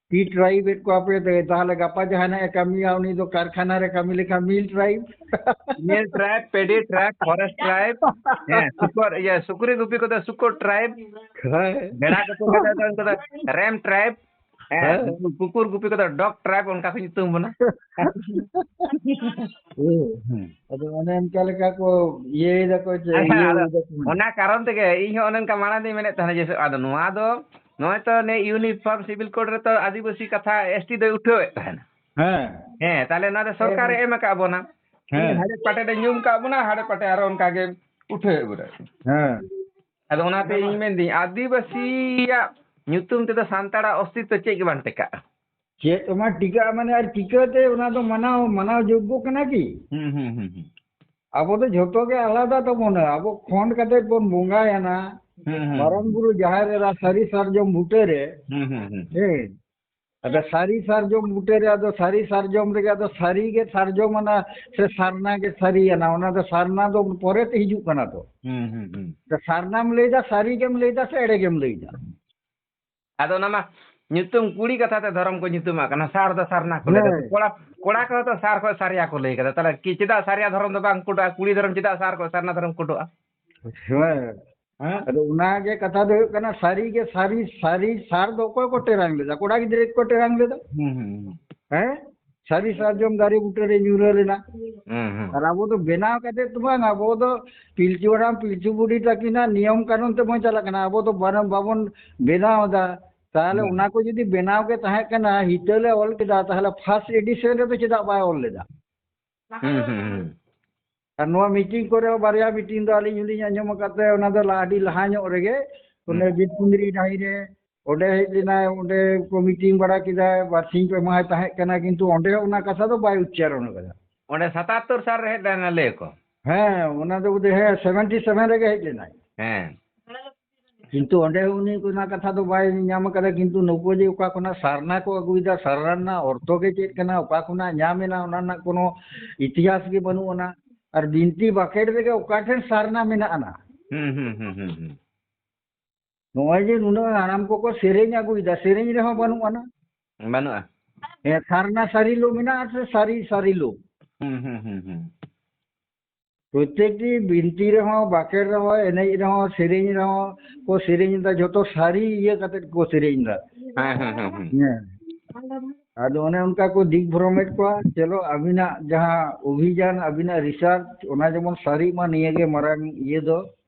ᱯᱤ ᱴᱨᱟᱭᱤᱵᱽ ᱮᱫ ᱠᱚᱣᱟ ᱯᱮ, ᱛᱟᱦᱞᱮ ᱜᱟᱯᱟ ᱡᱟᱦᱟᱱᱟᱜ ᱮ ᱠᱟᱹᱢᱤᱭᱟ, ᱩᱱᱤ ᱫᱚ ᱠᱟᱨᱠᱷᱟᱱᱟ ᱨᱮ ᱠᱟᱹᱢᱤ ᱞᱮᱠᱷᱟᱱ ᱢᱤᱞ ᱴᱨᱟᱭᱤᱵᱽ᱾ ᱢᱤᱞ ᱴᱨᱟᱭᱤᱵᱽ, ᱯᱮᱰᱤ ᱴᱨᱟᱭᱤᱵᱽ, ᱯᱷᱚᱨᱮᱥᱴ ᱴᱨᱟᱭᱤᱵᱽ, ᱦᱮᱸ, ᱥᱩᱠᱚᱨ, ᱤᱭᱟᱹ, ᱥᱩᱠᱨᱤ ᱜᱩᱯᱤ ᱠᱚᱫᱚ ᱥᱩᱠᱚᱨ ᱴᱨᱟᱭᱤᱵᱽ, ᱦᱮᱸ᱾ ᱵᱷᱮᱲᱟ ᱜᱩᱯᱤ ᱠᱚᱫᱚ ᱩᱱᱠᱩ ᱫᱚ ᱨᱮᱢ ᱴᱨᱟᱭᱤᱵᱽ, ᱦᱮᱸ, ᱦᱮᱸ᱾ ᱠᱩᱠᱩᱨ ᱜᱩᱯᱤ ᱠᱚᱫᱚ ᱰᱚᱜᱽ ᱴᱨᱟᱭᱤᱵᱽ, ᱚᱱᱠᱟ ᱠᱚ ᱧᱩᱛᱩᱢ ᱵᱚᱱᱟ᱾ ᱦᱮᱸ᱾ ᱦᱮᱸ᱾ ᱟᱫᱚ ᱚᱱᱮ ᱚᱱᱠᱟ ᱞᱮᱠᱟ ᱠᱚ ᱤᱭᱟᱹᱭ ᱫᱟᱠᱚ ᱡᱮ ᱦᱮᱸ, ᱤᱭᱟᱹᱭ ᱟᱫᱚ ᱫᱟᱠᱚ᱾ ᱚᱱᱟ ᱠᱟᱨᱚᱱ ᱛᱮᱜᱮ ᱤᱧ ᱦᱚᱸ ᱚᱱᱮ ᱚᱱᱠᱟ ᱢᱟᱲᱟᱝ ᱫᱚᱧ ᱢᱮᱱᱮᱫ ᱛᱟᱦᱮᱱᱟ ᱡᱮ, ᱟᱫᱚ ᱱᱚᱣᱟ ᱫᱚ ᱱᱚᱜᱼᱚᱭ ᱛᱚ ᱱᱤᱭᱟᱹ ᱤᱭᱩᱱᱤᱯᱷᱚᱨᱢ ᱥᱤᱵᱤᱞ ᱠᱳᱰ ᱨᱮᱛᱚ ᱟᱹᱫᱤᱵᱟᱹᱥᱤ ᱠᱟᱛᱷᱟ ᱮᱥ ᱴᱤ ᱫᱚᱭ ᱩᱴᱷᱟᱹᱣᱮᱫ ᱛᱟᱦᱮᱱᱟ᱾ ᱦᱮᱸ᱾ ᱦᱮᱸ, ᱛᱟᱦᱞᱮ ᱱᱚᱣᱟ ᱫᱚ ᱥᱚᱨᱠᱟᱨᱮ ᱦᱮᱸ᱾ ᱮᱢ ᱟᱠᱟᱫ ᱵᱚᱱᱟ᱾ ᱦᱮᱸ᱾ ᱦᱟᱸᱰᱮ ᱯᱟᱴᱮ ᱫᱚ ᱧᱩᱢ ᱟᱠᱟᱫ ᱵᱚᱱᱟ, ᱦᱟᱸᱰᱮ ᱯᱟᱴᱮ ᱟᱨᱚ ᱚᱱᱠᱟ ᱜᱮ ᱩᱴᱷᱟᱹᱣᱮᱫ ᱵᱚᱱᱟ᱾ ᱦᱮᱸ᱾ ᱟᱫᱚ ᱚᱱᱟᱛᱮ ᱤᱧ ᱢᱮᱱᱫᱟᱹᱧ, ᱟᱹᱫᱤᱵᱟᱹᱥᱤᱭᱟᱜ ᱧᱩᱛᱩᱢ ᱛᱮᱫᱚ ᱥᱟᱱᱛᱟᱲᱟᱜ ᱚᱥᱛᱤᱛᱛᱚ ᱪᱮᱫ ᱜᱮ ᱵᱟᱝ ᱴᱮᱠᱟᱜᱼᱟ᱾ ᱪᱮᱫ ᱚᱱᱟ ᱴᱤᱠᱟᱹᱜᱼᱟ ᱢᱟᱱᱮ, ᱟᱨ ᱪᱤᱠᱟᱹᱛᱮ ᱚᱱᱟ ᱫᱚ ᱢᱟᱱᱟᱣ, ᱢᱟᱱᱟᱣ ᱡᱳᱜᱽᱜᱚ ᱠᱟᱱᱟ ᱠᱤ? ᱦᱩᱸ, ᱦᱩᱸ, ᱦᱩᱸ, ᱦᱩᱸ᱾ ᱟᱵᱚ ᱫᱚ ᱡᱷᱚᱛᱚ ᱜᱮ ᱟᱞᱟᱫᱟ ᱛᱟᱵᱚᱱᱟ᱾ ᱟᱵᱚ ᱠᱷᱚᱸᱰ ᱠᱟᱛᱮ ᱵᱚᱱ ᱵᱚᱸᱜᱟᱭᱟ ᱱᱟ, ᱦᱩᱸ, ᱦᱩᱸ, ᱢᱟᱨᱟᱝ ᱦᱩᱸ᱾ ᱵᱩᱨᱩ ᱡᱟᱦᱮᱨ ᱮᱨᱟ ᱥᱟᱹᱨᱤ ᱥᱟᱨᱡᱚᱢ ᱵᱩᱴᱟᱹ ᱨᱮ᱾ ᱦᱩᱸ, ᱦᱩᱸ, ᱦᱩᱸ, ᱦᱩᱸ᱾ ᱦᱮᱸ᱾ ᱟᱫᱚ ᱥᱟᱹᱨᱤ ᱥᱟᱨᱡᱚᱢ ᱵᱩᱴᱟᱹ ᱨᱮ, ᱟᱫᱚ ᱥᱟᱹᱨᱤ ᱥᱟᱨᱡᱚᱢ ᱨᱮᱜᱮ ᱟᱫᱚ ᱥᱟᱹᱨᱤ ᱜᱮ ᱥᱟᱨᱡᱚᱢ ᱟᱱᱟ ᱥᱮ ᱥᱟᱨᱱᱟ ᱜᱮ ᱥᱟᱹᱨᱤᱭᱟᱱᱟ, ᱚᱱᱟ ᱫᱚ ᱥᱟᱨᱱᱟ ᱫᱚ ᱯᱚᱨᱮ ᱛᱮ ᱦᱤᱡᱩᱜ ᱠᱟᱱᱟ ᱛᱚ᱾ ᱦᱩᱸ, ᱦᱩᱸ, ᱦᱩᱸ᱾ ᱟᱫᱚ ᱥᱟᱨᱱᱟᱢ ᱞᱟᱹᱭᱫᱟ, ᱥᱟᱹᱨᱤ ᱜᱮᱢ ᱞᱟᱹᱭᱫᱟ ᱥᱮ ᱮᱲᱮ ᱜᱮᱢ ᱞᱟᱹᱭᱫᱟ? ᱟᱫᱚ ᱚᱱᱟ ᱢᱟ ᱧᱩᱛᱩᱢ ᱠᱩᱲᱤ ᱠᱟᱛᱷᱟ ᱛᱮ ᱫᱷᱚᱨᱚᱢ ᱠᱚ ᱧᱩᱛᱩᱢᱟᱜ ᱠᱟᱱᱟ, ᱥᱟᱨ ᱫᱚ ᱥᱟᱨᱱᱟ ᱠᱚ ᱞᱟᱹᱭ ᱫᱟ᱾ ᱦᱮᱸ᱾ ᱠᱚᱲᱟ, ᱠᱚᱲᱟ ᱠᱚ ᱫᱚ ᱥᱟᱨ ᱠᱷᱚᱱ ᱥᱟᱨᱤᱭᱟ ᱠᱚ ᱞᱟᱹᱭ ᱠᱟᱫᱟ᱾ ᱛᱟᱦᱞᱮ ᱠᱤ ᱪᱮᱫᱟᱜ ᱥᱟᱨᱤᱭᱟ ᱫᱷᱚᱨᱚᱢ ᱫᱚ ᱵᱟᱝ ᱠᱳᱰᱚᱜᱼᱟ? ᱠᱩᱲᱤ ᱫᱷᱚᱨᱚᱢ ᱪᱮᱫᱟᱜ ᱥᱟᱨ ᱠᱷᱚᱱ ᱥᱟᱨᱱᱟ ᱫᱷᱚᱨᱚᱢ ᱠᱳᱰᱚᱜᱼᱟ? ᱦᱮᱸ᱾ ᱦᱮᱸ? ᱟᱫᱚ ᱚᱱᱟ ᱜᱮ ᱠᱟᱛᱷᱟ ᱫᱚ ᱦᱩᱭᱩᱜ ᱠᱟᱱᱟ, ᱥᱟᱹᱨᱤ ᱜᱮ ᱥᱟᱹᱨᱤ, ᱥᱟᱹᱨᱤ ᱥᱟᱨ ᱫᱚ ᱚᱠᱚᱭ ᱠᱚ ᱴᱮᱨᱟᱝ ᱞᱮᱫᱟ? ᱠᱚᱲᱟ ᱜᱤᱫᱽᱨᱟᱹ ᱜᱮᱠᱚ ᱴᱮᱨᱟᱝ ᱞᱮᱫᱟ᱾ ᱦᱩᱸ, ᱦᱩᱸ, ᱦᱩᱸ᱾ ᱦᱮᱸ? ᱥᱟᱹᱨᱤ ᱥᱟᱨᱡᱚᱢ ᱫᱟᱨᱮ ᱵᱩᱴᱟᱹ ᱨᱮ ᱧᱩᱨᱦᱟᱹ ᱞᱮᱱᱟ᱾ ᱦᱩᱸ, ᱦᱩᱸ᱾ ᱟᱨ ᱟᱵᱚ ᱫᱚ ᱵᱮᱱᱟᱣ ᱠᱟᱛᱮ ᱫᱚ ᱵᱟᱝ, ᱟᱵᱚ ᱫᱚ ᱯᱤᱞᱪᱩ ᱦᱟᱲᱟᱢ ᱯᱤᱞᱪᱩ ᱵᱩᱰᱷᱤ ᱛᱟᱹᱠᱤᱱᱟᱜ ᱱᱤᱭᱚᱢ ᱠᱟᱹᱱᱩᱱ ᱛᱮᱵᱚᱱ ᱪᱟᱞᱟᱜ ᱠᱟᱱᱟ᱾ ᱟᱵᱚ ᱫᱚ ᱵᱟᱨ-, ᱵᱟᱵᱚᱱ ᱵᱮᱱᱟᱣ ᱮᱫᱟ᱾ ᱛᱟᱦᱞᱮ ᱦᱩᱸ᱾ ᱚᱱᱟ ᱠᱚ ᱡᱩᱫᱤ ᱵᱮᱱᱟᱣ ᱜᱮ ᱛᱟᱦᱮᱸ ᱠᱟᱱᱟ, ᱦᱤᱛᱟᱹᱞᱮ ᱚᱞ ᱠᱮᱫᱟ, ᱛᱟᱦᱞᱮ ᱯᱷᱟᱥᱴ ᱮᱰᱤᱥᱚᱱ ᱨᱮᱫᱚ ᱪᱮᱫᱟᱜ ᱵᱟᱭ ᱚᱞ ᱞᱮᱫᱟ? ᱦᱩᱸ, ᱦᱩᱸ, ᱦᱩᱸ᱾ ᱟᱨ ᱱᱚᱣᱟ ᱢᱤᱴᱤᱝ ᱠᱚᱨᱮ ᱦᱚᱸ ᱵᱟᱨᱭᱟ ᱢᱤᱴᱤᱝ ᱫᱚ ᱟᱹᱞᱤᱧ ᱦᱚᱸᱞᱤᱧ ᱟᱸᱡᱚᱢ ᱟᱠᱟᱫ ᱛᱟᱭᱟ, ᱚᱱᱟ ᱫᱚ ᱞᱟ-, ᱟᱹᱰᱤ ᱞᱟᱦᱟ ᱧᱚᱜ ᱨᱮᱜᱮ ᱚᱸᱰᱮ ᱦᱩᱸ᱾ ᱵᱤᱨ ᱠᱩᱸᱫᱽᱨᱤ ᱰᱟᱹᱦᱤ ᱨᱮ, ᱚᱸᱰᱮ ᱦᱮᱡ ᱞᱮᱱᱟᱭ, ᱚᱸᱰᱮ ᱠᱚ ᱢᱤᱴᱤᱝ ᱵᱟᱲᱟ ᱠᱮᱫᱟ, ᱵᱟᱨᱥᱤᱧ ᱯᱮ ᱢᱟᱦᱟᱭ ᱛᱟᱦᱮᱸ ᱠᱟᱱᱟ, ᱠᱤᱱᱛᱩ ᱚᱸᱰᱮ ᱚᱱᱟ ᱠᱟᱛᱷᱟ ᱫᱚ ᱵᱟᱭ ᱩᱪᱪᱟᱨᱚᱱ ᱠᱟᱫᱟ᱾ ᱚᱸᱰᱮ ᱥᱟᱛᱟᱛᱛᱳᱨ ᱥᱟᱞ ᱨᱮ ᱦᱮᱡ ᱞᱮᱱᱟ ᱞᱟᱹᱭ ᱟᱠᱚ᱾ ᱦᱮᱸ, ᱚᱱᱟ ᱫᱚ ᱵᱳᱫᱷᱚᱭ, ᱦᱮᱸ, ᱥᱮᱵᱷᱮᱱᱴᱤ ᱥᱮᱵᱷᱮᱱ ᱨᱮᱜᱮ ᱦᱮᱡ ᱞᱮᱱᱟᱭ᱾ ᱦᱮᱸ᱾ ᱠᱤᱱᱛᱩ ᱚᱸᱰᱮ ᱩᱱᱤ ᱚᱱᱟ ᱠᱟᱛᱷᱟ ᱫᱚ ᱵᱟᱭ ᱧᱟᱢ ᱟᱠᱟᱫᱟ, ᱠᱤᱱᱛᱩ ᱱᱩᱠᱩ ᱡᱮ ᱚᱠᱟ ᱠᱷᱚᱱᱟᱜ ᱥᱟᱨᱱᱟ ᱠᱚ ᱟᱹᱜᱩᱭᱮᱫᱟ, ᱥᱟᱨᱱᱟ ᱨᱮᱱᱟᱜ ᱚᱨᱛᱷᱚ ᱜᱮ ᱪᱮᱫ ᱠᱟᱱᱟ, ᱚᱠᱟ ᱠᱷᱚᱱᱟᱜ ᱧᱟᱢ ᱮᱱᱟ, ᱚᱱᱟ ᱨᱮᱱᱟᱜ ᱠᱳᱱᱳ ᱤᱛᱤᱦᱟᱥ ᱜᱮ ᱵᱟᱹᱱᱩᱜ ᱟᱱᱟ᱾ ᱟᱨ ᱵᱤᱱᱛᱤ ᱵᱟᱠᱷᱮᱲ ᱨᱮᱜᱮ ᱚᱠᱟ ᱴᱷᱮᱱ ᱥᱟᱨᱱᱟ ᱢᱮᱱᱟᱜ ᱟᱱᱟ? ᱦᱩᱸ, ᱦᱩᱸ, ᱦᱩᱸ, ᱦᱩᱸ, ᱦᱩᱸ᱾ ᱱᱚᱜᱼᱚᱭ ᱡᱮ ᱱᱩᱱᱟᱹᱜ ᱦᱟᱲᱟᱢ ᱠᱚᱠᱚ ᱥᱮᱨᱮᱧ ᱟᱹᱜᱩᱭᱮᱫᱟ, ᱥᱮᱨᱮᱧ ᱨᱮᱦᱚᱸ ᱵᱟᱹᱱᱩᱜ ᱟᱱᱟ᱾ ᱵᱟᱹᱱᱩᱜᱼᱟ᱾ ᱦᱮᱸ, ᱥᱟᱨᱱᱟ ᱥᱟᱹᱨᱤ ᱞᱳ ᱢᱮᱱᱟᱜᱼᱟ ᱥᱮ ᱥᱟᱹᱨᱤ ᱥᱟᱹᱨᱤ ᱞᱳ? ᱦᱩᱸ, ᱦᱩᱸ, ᱦᱩᱸ, ᱦᱩᱸ᱾ ᱯᱨᱚᱛᱮᱠᱴᱤ ᱵᱤᱱᱛᱤ ᱨᱮᱦᱚᱸ, ᱵᱟᱠᱷᱮᱲ ᱨᱮᱦᱚᱸ, ᱮᱱᱮᱡ ᱨᱮᱦᱚᱸ, ᱥᱮᱨᱮᱧ ᱨᱮᱦᱚᱸ ᱠᱚ ᱥᱮᱨᱮᱧ ᱮᱫᱟ, ᱡᱷᱚᱛᱚ ᱥᱟᱹᱨᱤ ᱤᱭᱟᱹ ᱠᱟᱛᱮ ᱠᱚ ᱥᱮᱨᱮᱧ ᱮᱫᱟ᱾ ᱦᱮᱸ, ᱦᱮᱸ, ᱦᱮᱸ, ᱦᱮᱸ᱾ ᱦᱮᱸ᱾ ᱟᱫᱚ ᱚᱱᱮ ᱚᱱᱠᱟ ᱠᱚ ᱫᱤᱜᱽ ᱵᱷᱨᱚᱢᱮᱫ ᱠᱚᱣᱟ᱾ ᱪᱚᱞᱚ, ᱟᱹᱵᱤᱱᱟᱜ ᱡᱟᱦᱟᱸ ᱚᱵᱷᱤᱡᱟᱱ, ᱟᱹᱵᱤᱱᱟᱜ ᱨᱤᱥᱟᱨᱪ, ᱚᱱᱟ ᱡᱮᱢᱚᱱ ᱥᱟᱹᱨᱤᱜ ᱢᱟ, ᱱᱤᱭᱟᱹ ᱜᱮ ᱢᱟᱨᱟᱝ ᱤᱭᱟᱹ ᱫᱚ᱾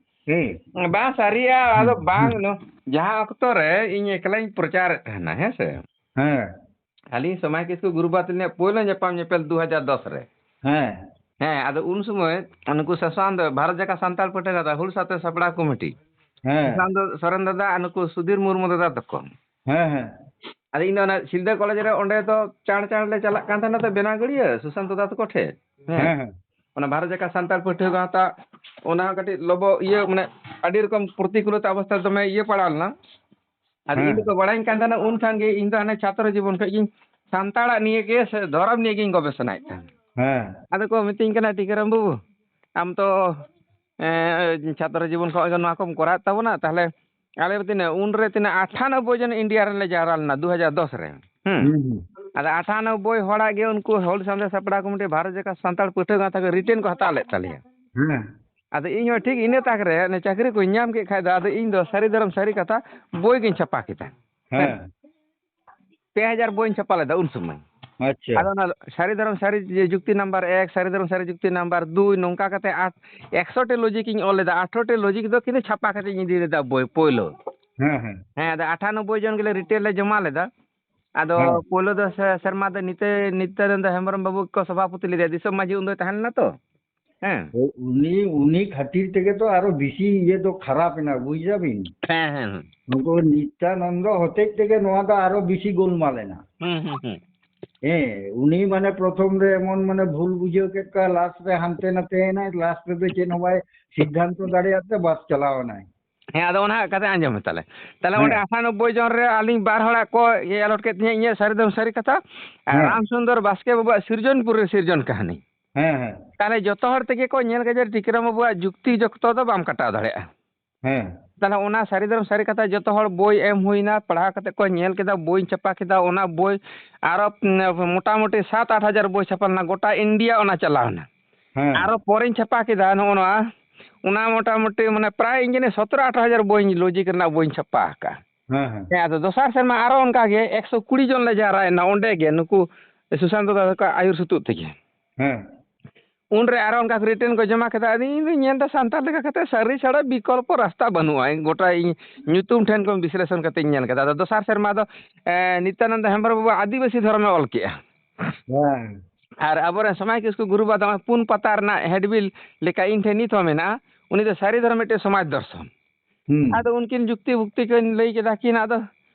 ᱦᱩᱸ᱾ ᱵᱟᱝ ᱥᱟᱹᱨᱤᱭᱟ, ᱟᱫᱚ ᱦᱩᱸ᱾ ᱵᱟᱝ, ᱱᱚ-, ᱡᱟᱦᱟᱸ ᱚᱠᱛᱚ ᱨᱮ ᱤᱧ ᱮᱠᱞᱟᱧ ᱯᱨᱚᱪᱟᱨᱮᱫ ᱛᱟᱦᱮᱱᱟ, ᱦᱮᱸ ᱥᱮ? ᱦᱮᱸ᱾ ᱟᱹᱞᱤᱧ ᱥᱚᱢᱟᱭ ᱠᱤᱥᱠᱩ ᱜᱩᱨᱩ ᱵᱟᱵᱟ ᱛᱟᱹᱞᱤᱧᱟᱜ ᱯᱳᱭᱞᱳ ᱧᱟᱯᱟᱢ ᱧᱮᱯᱮᱞ ᱫᱩ ᱦᱟᱡᱟᱨ ᱫᱚᱥ ᱨᱮ᱾ ᱦᱮᱸ᱾ ᱦᱮᱸ, ᱟᱫᱚ ᱩᱱ ᱥᱚᱢᱚᱭ ᱱᱩᱠᱩ ᱥᱟᱥᱟᱱ ᱫᱚ ᱵᱷᱟᱨᱚᱛ ᱡᱟᱠᱟᱛ ᱥᱟᱱᱛᱟᱲ ᱯᱟᱹᱴᱷᱟᱹ ᱜᱟᱶᱛᱟ ᱦᱩᱞ ᱥᱟᱛᱮ ᱥᱟᱯᱲᱟᱣ ᱠᱚᱢᱤᱴᱤ᱾ ᱦᱮᱸ᱾ ᱥᱟᱥᱟᱱ ᱫᱚ ᱥᱚᱨᱮᱱ ᱫᱟᱫᱟ ᱟᱨ ᱱᱩᱠᱩ ᱥᱩᱫᱷᱤᱨ ᱢᱩᱨᱢᱩ ᱫᱟᱫᱟ ᱛᱟᱠᱚ᱾ ᱦᱮᱸ, ᱦᱮᱸ᱾ ᱟᱫᱚ ᱤᱧ ᱫᱚ ᱚᱱᱟ ᱥᱤᱞᱫᱟᱹ ᱠᱚᱞᱮᱡᱽ ᱨᱮ ᱚᱸᱰᱮ ᱫᱚ ᱪᱟᱬ ᱪᱟᱬ ᱞᱮ ᱪᱟᱞᱟᱜ ᱠᱟᱱ ᱛᱟᱦᱮᱱᱟ ᱛᱚ ᱵᱮᱱᱟᱜᱟᱹᱲᱤᱭᱟᱹ ᱥᱩᱥᱟᱱᱛ ᱫᱟᱫᱟ ᱛᱟᱠᱚ ᱴᱷᱮᱱ᱾ ᱦᱮᱸ᱾ ᱦᱮᱸ, ᱦᱮᱸ᱾ ᱚᱱᱟ ᱵᱷᱟᱨᱚᱛ ᱡᱟᱠᱟᱛ ᱥᱟᱱᱛᱟᱲ ᱯᱟᱹᱴᱷᱩᱣᱟᱹ ᱜᱟᱶᱛᱟ, ᱚᱱᱟ ᱦᱚᱸ ᱠᱟᱹᱴᱤᱡ ᱞᱚᱵᱚ ᱤᱭᱟᱹ, ᱢᱟᱱᱮ, ᱟᱹᱰᱤ ᱨᱚᱠᱚᱢ ᱯᱨᱚᱛᱤᱠᱩᱞᱚᱛᱟ ᱚᱵᱚᱥᱛᱟ ᱫᱚᱢᱮ ᱤᱭᱟᱹ ᱯᱟᱲᱟᱣ ᱞᱮᱱᱟ᱾ ᱟᱫᱚ ᱤᱧ ᱦᱮᱸ᱾ ᱫᱚᱠᱚ ᱵᱟᱲᱟᱭᱤᱧ ᱠᱟᱱ ᱛᱟᱦᱮᱱᱟ ᱩᱱ ᱠᱷᱟᱱ ᱜᱮ, ᱤᱧ ᱫᱚ ᱦᱟᱱᱮ ᱪᱷᱟᱛᱨᱚ ᱡᱤᱵᱚᱱ ᱠᱷᱚᱡ ᱜᱤᱧ ᱥᱟᱱᱛᱟᱲᱟᱜ ᱱᱤᱭᱮ ᱜᱮ ᱥᱮ ᱫᱷᱚᱨᱚᱢ ᱱᱤᱭᱮ ᱜᱤᱧ ᱜᱚᱵᱮᱥᱚᱱᱟᱭᱮᱫ ᱛᱟᱦᱮᱱᱟ᱾ ᱦᱮᱸ᱾ ᱟᱫᱚ ᱠᱚ ᱢᱤᱛᱟᱹᱧ ᱠᱟᱱᱟ, "ᱴᱤᱠᱟᱹᱨᱟᱢ ᱵᱟᱹᱵᱩ, ᱟᱢ ᱛᱚ, ᱮᱸ, ᱪᱷᱟᱛᱨᱚ ᱡᱤᱵᱚᱱ ᱠᱷᱚᱡ ᱜᱮ ᱱᱚᱣᱟ ᱠᱚᱢ ᱠᱚᱨᱟᱣᱮᱫ ᱛᱟᱵᱚᱱᱟ, ᱛᱟᱦᱞᱮ ᱟᱞᱮ ᱛᱤᱱᱟᱹᱜ, ᱩᱱᱨᱮ ᱛᱤᱱᱟᱹᱜ ᱟᱴᱷᱟᱱᱚᱵᱵᱳᱭ ᱡᱚᱱ ᱤᱱᱰᱤᱭᱟ ᱨᱮᱱ ᱞᱮ ᱡᱟᱣᱨᱟ ᱞᱮᱱᱟ ᱫᱩ ᱦᱟᱡᱟᱨ ᱫᱚᱥ ᱨᱮ᱾ ᱦᱩᱸ᱾ ᱦᱩᱸ, ᱦᱩᱸ᱾ ᱟᱫᱚ ᱟᱴᱷᱟᱱᱚᱵᱵᱳᱭ ᱦᱚᱲᱟᱜ ᱜᱮ ᱩᱱᱠᱩ ᱦᱩᱞ ᱥᱟᱶᱛᱟ ᱥᱟᱯᱲᱟᱣ ᱠᱚᱢᱤᱴᱤ ᱵᱷᱟᱨᱚᱛ ᱡᱟᱠᱟᱛ ᱥᱟᱱᱛᱟᱲ ᱯᱟᱹᱴᱷᱩᱣᱟᱹ ᱜᱟᱶᱛᱟ ᱠᱚ ᱨᱤᱴᱮᱱ ᱠᱚ ᱦᱟᱛᱟᱣ ᱞᱮᱫ ᱛᱟᱞᱮᱭᱟ᱾ ᱦᱮᱸ᱾ ᱟᱫᱚ ᱤᱧ ᱦᱚᱸ ᱴᱷᱤᱠ ᱤᱱᱟᱹ ᱛᱟᱠ ᱨᱮ ᱚᱱᱮ ᱪᱟᱹᱠᱨᱤ ᱠᱚᱧ ᱧᱟᱢ ᱠᱮᱫ ᱠᱷᱟᱡ ᱫᱚ, ᱟᱫᱚ ᱤᱧ ᱫᱚ ᱥᱟᱹᱨᱤ ᱫᱷᱚᱨᱚᱢ ᱥᱟᱹᱨᱤ ᱠᱟᱛᱷᱟ ᱵᱳᱭ ᱜᱤᱧ ᱪᱷᱟᱯᱟ ᱠᱮᱫᱟ᱾ ᱦᱮᱸ᱾ ᱯᱮ ᱦᱟᱡᱟᱨ ᱵᱳᱭᱤᱧ ᱪᱷᱟᱯᱟ ᱞᱮᱫᱟ ᱩᱱ ᱥᱚᱢᱚᱭ᱾ ᱟᱪᱪᱷᱟ᱾ ᱟᱫᱚ ᱚᱱᱟ ᱥᱟᱹᱨᱤ ᱫᱷᱚᱨᱚᱢ ᱥᱟᱹᱨᱤ ᱡᱩᱠᱛᱤ ᱱᱟᱢᱵᱟᱨ ᱮᱠ, ᱥᱟᱹᱨᱤ ᱫᱷᱚᱨᱚᱢ ᱥᱟᱹᱨᱤ ᱡᱩᱠᱛᱤ ᱱᱟᱢᱵᱟᱨ ᱫᱩᱭ, ᱱᱚᱝᱠᱟ ᱠᱟᱛᱮ ᱟᱴ, ᱮᱠᱥᱚ ᱴᱤ ᱞᱚᱡᱤᱠ ᱤᱧ ᱚᱞ ᱞᱮᱫᱟ, ᱟᱴᱷᱨᱚ ᱴᱤ ᱞᱚᱡᱤᱠ ᱫᱚ ᱠᱤᱱᱛᱩ ᱪᱷᱟᱯᱟ ᱠᱟᱛᱮ ᱤᱧ ᱤᱫᱤ ᱞᱮᱫᱟ ᱵᱳᱭ ᱯᱳᱭᱞᱳ᱾ ᱦᱮᱸ, ᱦᱮᱸ᱾ ᱦᱮᱸ, ᱟᱫᱚ ᱟᱴᱷᱟᱱᱚᱵᱵᱳᱭ ᱡᱚᱱ ᱜᱮᱞᱮ ᱨᱤᱴᱮᱞ ᱞᱮ ᱡᱚᱢᱟ ᱞᱮᱫᱟ᱾ ᱟᱫᱚ ᱦᱮᱸ᱾ ᱯᱳᱭᱞᱳ ᱫᱚ ᱥᱮ-, ᱥᱮᱨᱢᱟ ᱫᱚ ᱱᱤᱛᱟᱹ-, ᱱᱤᱛᱭᱟᱱᱚᱱᱫᱚ ᱦᱮᱢᱵᱨᱚᱢ ᱵᱟᱹᱵᱩ ᱜᱮᱠᱚ ᱥᱚᱵᱷᱟᱯᱚᱛᱤ ᱞᱮᱫᱮᱭᱟ, ᱫᱤᱥᱚᱢ ᱢᱟᱹᱡᱷᱤ ᱩᱱ ᱫᱚᱭ ᱛᱟᱦᱮᱸ ᱞᱮᱱᱟ ᱛᱚ᱾ ᱦᱮᱸ᱾ ᱩᱱᱤ, ᱩᱱᱤ ᱠᱷᱟᱹᱛᱤᱨ ᱛᱮᱜᱮ ᱛᱚ ᱟᱨᱚ ᱵᱮᱥᱤ ᱤᱭᱟᱹ ᱫᱚ ᱠᱷᱟᱨᱟᱯ ᱮᱱᱟ, ᱵᱩᱡ ᱫᱟᱵᱤᱱ? ᱦᱮᱸ, ᱦᱮᱸ, ᱦᱮᱸ᱾ ᱱᱩᱠᱩ ᱱᱤᱛᱭᱟᱱᱚᱱᱫᱚ ᱦᱚᱛᱮᱡ ᱛᱮᱜᱮ ᱱᱚᱣᱟ ᱫᱚ ᱟᱨᱚ ᱵᱮᱥᱤ ᱜᱳᱞᱢᱟᱞ ᱮᱱᱟ᱾ ᱦᱩᱸ, ᱦᱩᱸ, ᱦᱩᱸ᱾ ᱦᱮᱸ, ᱩᱱᱤ ᱢᱟᱱᱮ ᱯᱨᱚᱛᱷᱚᱢ ᱨᱮ ᱮᱢᱚᱱ ᱢᱟᱱᱮ ᱵᱷᱩᱞ ᱵᱩᱡᱷᱟᱹᱣ ᱠᱮᱫ ᱠᱚᱣᱟ, ᱞᱟᱥᱴ ᱨᱮ ᱦᱟᱱᱛᱮ ᱱᱟᱛᱮ ᱮᱱᱟᱭ, ᱞᱟᱥᱴ ᱨᱮᱫᱚ ᱪᱮᱫ ᱦᱚᱸ ᱵᱟᱭ ᱥᱤᱫᱽᱫᱷᱟᱱᱛᱚ ᱫᱟᱲᱮᱭᱟᱜ ᱛᱮ ᱵᱟᱥ ᱪᱟᱞᱟᱣ ᱮᱱᱟᱭ᱾ ᱦᱮᱸ, ᱟᱫᱚ ᱚᱱᱟ ᱠᱟᱛᱷᱟ ᱟᱸᱡᱚᱢ ᱢᱮ ᱛᱟᱦᱞᱮ᱾ ᱛᱟᱦᱞᱮ ᱚᱸᱰᱮ ᱦᱮᱸ᱾ ᱟᱴᱷᱟᱱᱚᱵᱵᱳᱭ ᱡᱚᱱ ᱨᱮ ᱟᱹᱞᱤᱧ ᱵᱟᱨ ᱦᱚᱲᱟᱜ ᱠᱚ ᱤᱭᱟᱹ ᱟᱞᱚᱴ ᱠᱮᱫ ᱛᱤᱧᱟᱹ, ᱤᱧᱟᱹᱜ ᱥᱟᱹᱨᱤ ᱫᱚ ᱥᱟᱹᱨᱤ ᱠᱟᱛᱷᱟ᱾ ᱟᱨ ᱦᱮᱸ᱾ ᱨᱟᱢᱥᱩᱱᱫᱚᱨ ᱵᱟᱥᱠᱮ ᱵᱟᱵᱩᱣᱟᱜ ᱥᱤᱨᱡᱚᱱᱯᱩᱨ ᱨᱮ ᱥᱤᱨᱡᱚᱱ ᱠᱟᱹᱦᱱᱤ᱾ ᱦᱮᱸ, ᱦᱮᱸ᱾ ᱛᱟᱦᱞᱮ ᱡᱚᱛᱚ ᱦᱚᱲ ᱛᱮᱜᱮ ᱠᱚ ᱧᱮᱞ ᱠᱮᱫᱟ ᱡᱮ ᱴᱤᱠᱟᱹᱨᱟᱢ ᱵᱟᱵᱩᱣᱟᱜ ᱡᱩᱠᱛᱤ ᱡᱚᱠᱛᱚ ᱫᱚ ᱵᱟᱢ ᱠᱟᱴᱟᱣ ᱫᱟᱲᱮᱭᱟᱜᱼᱟ᱾ ᱦᱮᱸ᱾ ᱛᱟᱦᱞᱮ ᱚᱱᱟ ᱥᱟᱹᱨᱤ ᱫᱷᱚᱨᱚᱢ ᱥᱟᱹᱨᱤ ᱠᱟᱛᱷᱟ ᱡᱚᱛᱚ ᱦᱚᱲ ᱵᱳᱭ ᱮᱢ ᱦᱩᱭᱱᱟ, ᱯᱟᱲᱦᱟᱣ ᱠᱟᱛᱮ ᱠᱚ ᱧᱮᱞ ᱠᱮᱫᱟ, ᱵᱳᱭ ᱪᱷᱟᱯᱟ ᱠᱮᱫᱟ, ᱚᱱᱟ ᱵᱳᱭ ᱟᱨᱚ, ᱩᱸ, ᱢᱚᱴᱟᱢᱩᱴᱤ ᱥᱟᱛ ᱟᱴ ᱦᱟᱡᱟᱨ ᱵᱳᱭ ᱪᱷᱟᱯᱟ ᱞᱮᱱᱟ, ᱜᱚᱴᱟ ᱤᱱᱰᱤᱭᱟ ᱚᱱᱟ ᱪᱟᱞᱟᱣ ᱮᱱᱟ᱾ ᱦᱮᱸ᱾ ᱟᱨᱚ ᱯᱚᱨᱮᱧ ᱪᱷᱟᱯᱟ ᱠᱮᱫᱟ ᱱᱚᱜᱼᱚ ᱱᱚᱣᱟ, ᱚᱱᱟ ᱢᱚᱴᱟᱢᱩᱴᱤ ᱢᱟᱱᱮ ᱯᱨᱟᱭ ᱤᱧ ᱡᱟᱹᱱᱤᱡ ᱥᱚᱛᱨᱚ ᱟᱴᱷᱨᱚ ᱦᱟᱡᱟᱨ ᱵᱳᱭ ᱞᱚᱡᱤᱠ ᱨᱮᱱᱟᱜ ᱵᱳᱭᱤᱧ ᱪᱷᱟᱯᱟ ᱟᱠᱟᱫᱼᱟ᱾ ᱦᱮᱸ, ᱦᱮᱸ᱾ ᱦᱮᱸ, ᱟᱫᱚ ᱫᱚᱥᱟᱨ ᱥᱮᱨᱢᱟ ᱟᱨᱚ ᱚᱱᱠᱟ ᱜᱮ ᱮᱠᱥᱚ ᱠᱩᱲᱤ ᱡᱚᱱ ᱞᱮ ᱡᱟᱣᱨᱟᱭᱮᱱᱟ ᱚᱸᱰᱮ ᱜᱮ, ᱱᱩᱠᱩ ᱥᱩᱥᱟᱱᱛ ᱫᱟᱫᱟ ᱛᱟᱠᱚ ᱟᱹᱭᱩᱨ ᱥᱩᱛᱩᱜ ᱛᱮᱜᱮ᱾ ᱦᱮᱸ᱾ ᱩᱱᱨᱮ ᱟᱨᱚ ᱚᱱᱠᱟ ᱨᱤᱴᱮᱱ ᱠᱚ ᱡᱚᱢᱟ ᱠᱮᱫᱟ᱾ ᱟᱫᱚ ᱤᱧ ᱫᱚᱧ ᱧᱮᱞ ᱮᱫᱟ ᱥᱟᱱᱛᱟᱲ ᱞᱮᱠᱟ ᱠᱟᱛᱮ ᱥᱟᱹᱨᱤ ᱪᱷᱟᱲᱟ ᱵᱤᱠᱚᱞᱯᱚ ᱨᱟᱥᱛᱟ ᱵᱟᱹᱱᱩᱜᱼᱟ᱾ ᱤᱧ ᱜᱚᱴᱟ ᱤᱧ ᱧᱩᱛᱩᱢ ᱴᱷᱮᱱ ᱠᱷᱚᱱ ᱵᱤᱥᱞᱮᱥᱚᱱ ᱠᱟᱛᱮᱧ ᱧᱮᱞ ᱠᱮᱫᱟ᱾ ᱟᱫᱚ ᱫᱚᱥᱟᱨ ᱥᱮᱨᱢᱟ ᱫᱚ, ᱮ, ᱱᱤᱛᱭᱟᱱᱚᱱᱫ ᱦᱮᱢᱵᱨᱚᱢ ᱵᱟᱵᱩ ᱟᱹᱫᱤᱵᱟᱹᱥᱤ ᱫᱷᱚᱨᱚᱢᱮ ᱚᱞ ᱠᱮᱜᱼᱟ᱾ ᱦᱮᱸ᱾ ᱟᱨ ᱟᱵᱚᱨᱮᱱ ᱥᱚᱢᱟᱡᱽ ᱠᱤᱥᱠᱩ ᱜᱩᱨᱩ ᱵᱟᱵᱟ ᱫᱚ ᱯᱩᱱ ᱯᱟᱛᱟ ᱨᱮᱱᱟᱜ ᱦᱮᱰᱵᱤᱞ ᱞᱮᱠᱟ ᱤᱧ ᱴᱷᱮᱱ ᱱᱤᱛ ᱦᱚᱸ ᱢᱮᱱᱟᱜᱼᱟ᱾ ᱩᱱᱤ ᱫᱚ ᱥᱟᱹᱨᱤ ᱫᱷᱚᱨᱚᱢ ᱢᱤᱫᱴᱮᱱ ᱥᱚᱢᱟᱡᱽ ᱫᱚᱨᱥᱚᱱ᱾ ᱦᱩᱸ᱾ ᱟᱫᱚ ᱩᱱᱠᱤᱱ ᱡᱩᱠᱛᱤ ᱵᱩᱠᱛᱤ ᱠᱤᱱ ᱞᱟᱹᱭ ᱠᱮᱫᱟ ᱠᱤᱱ, ᱟᱫᱚ,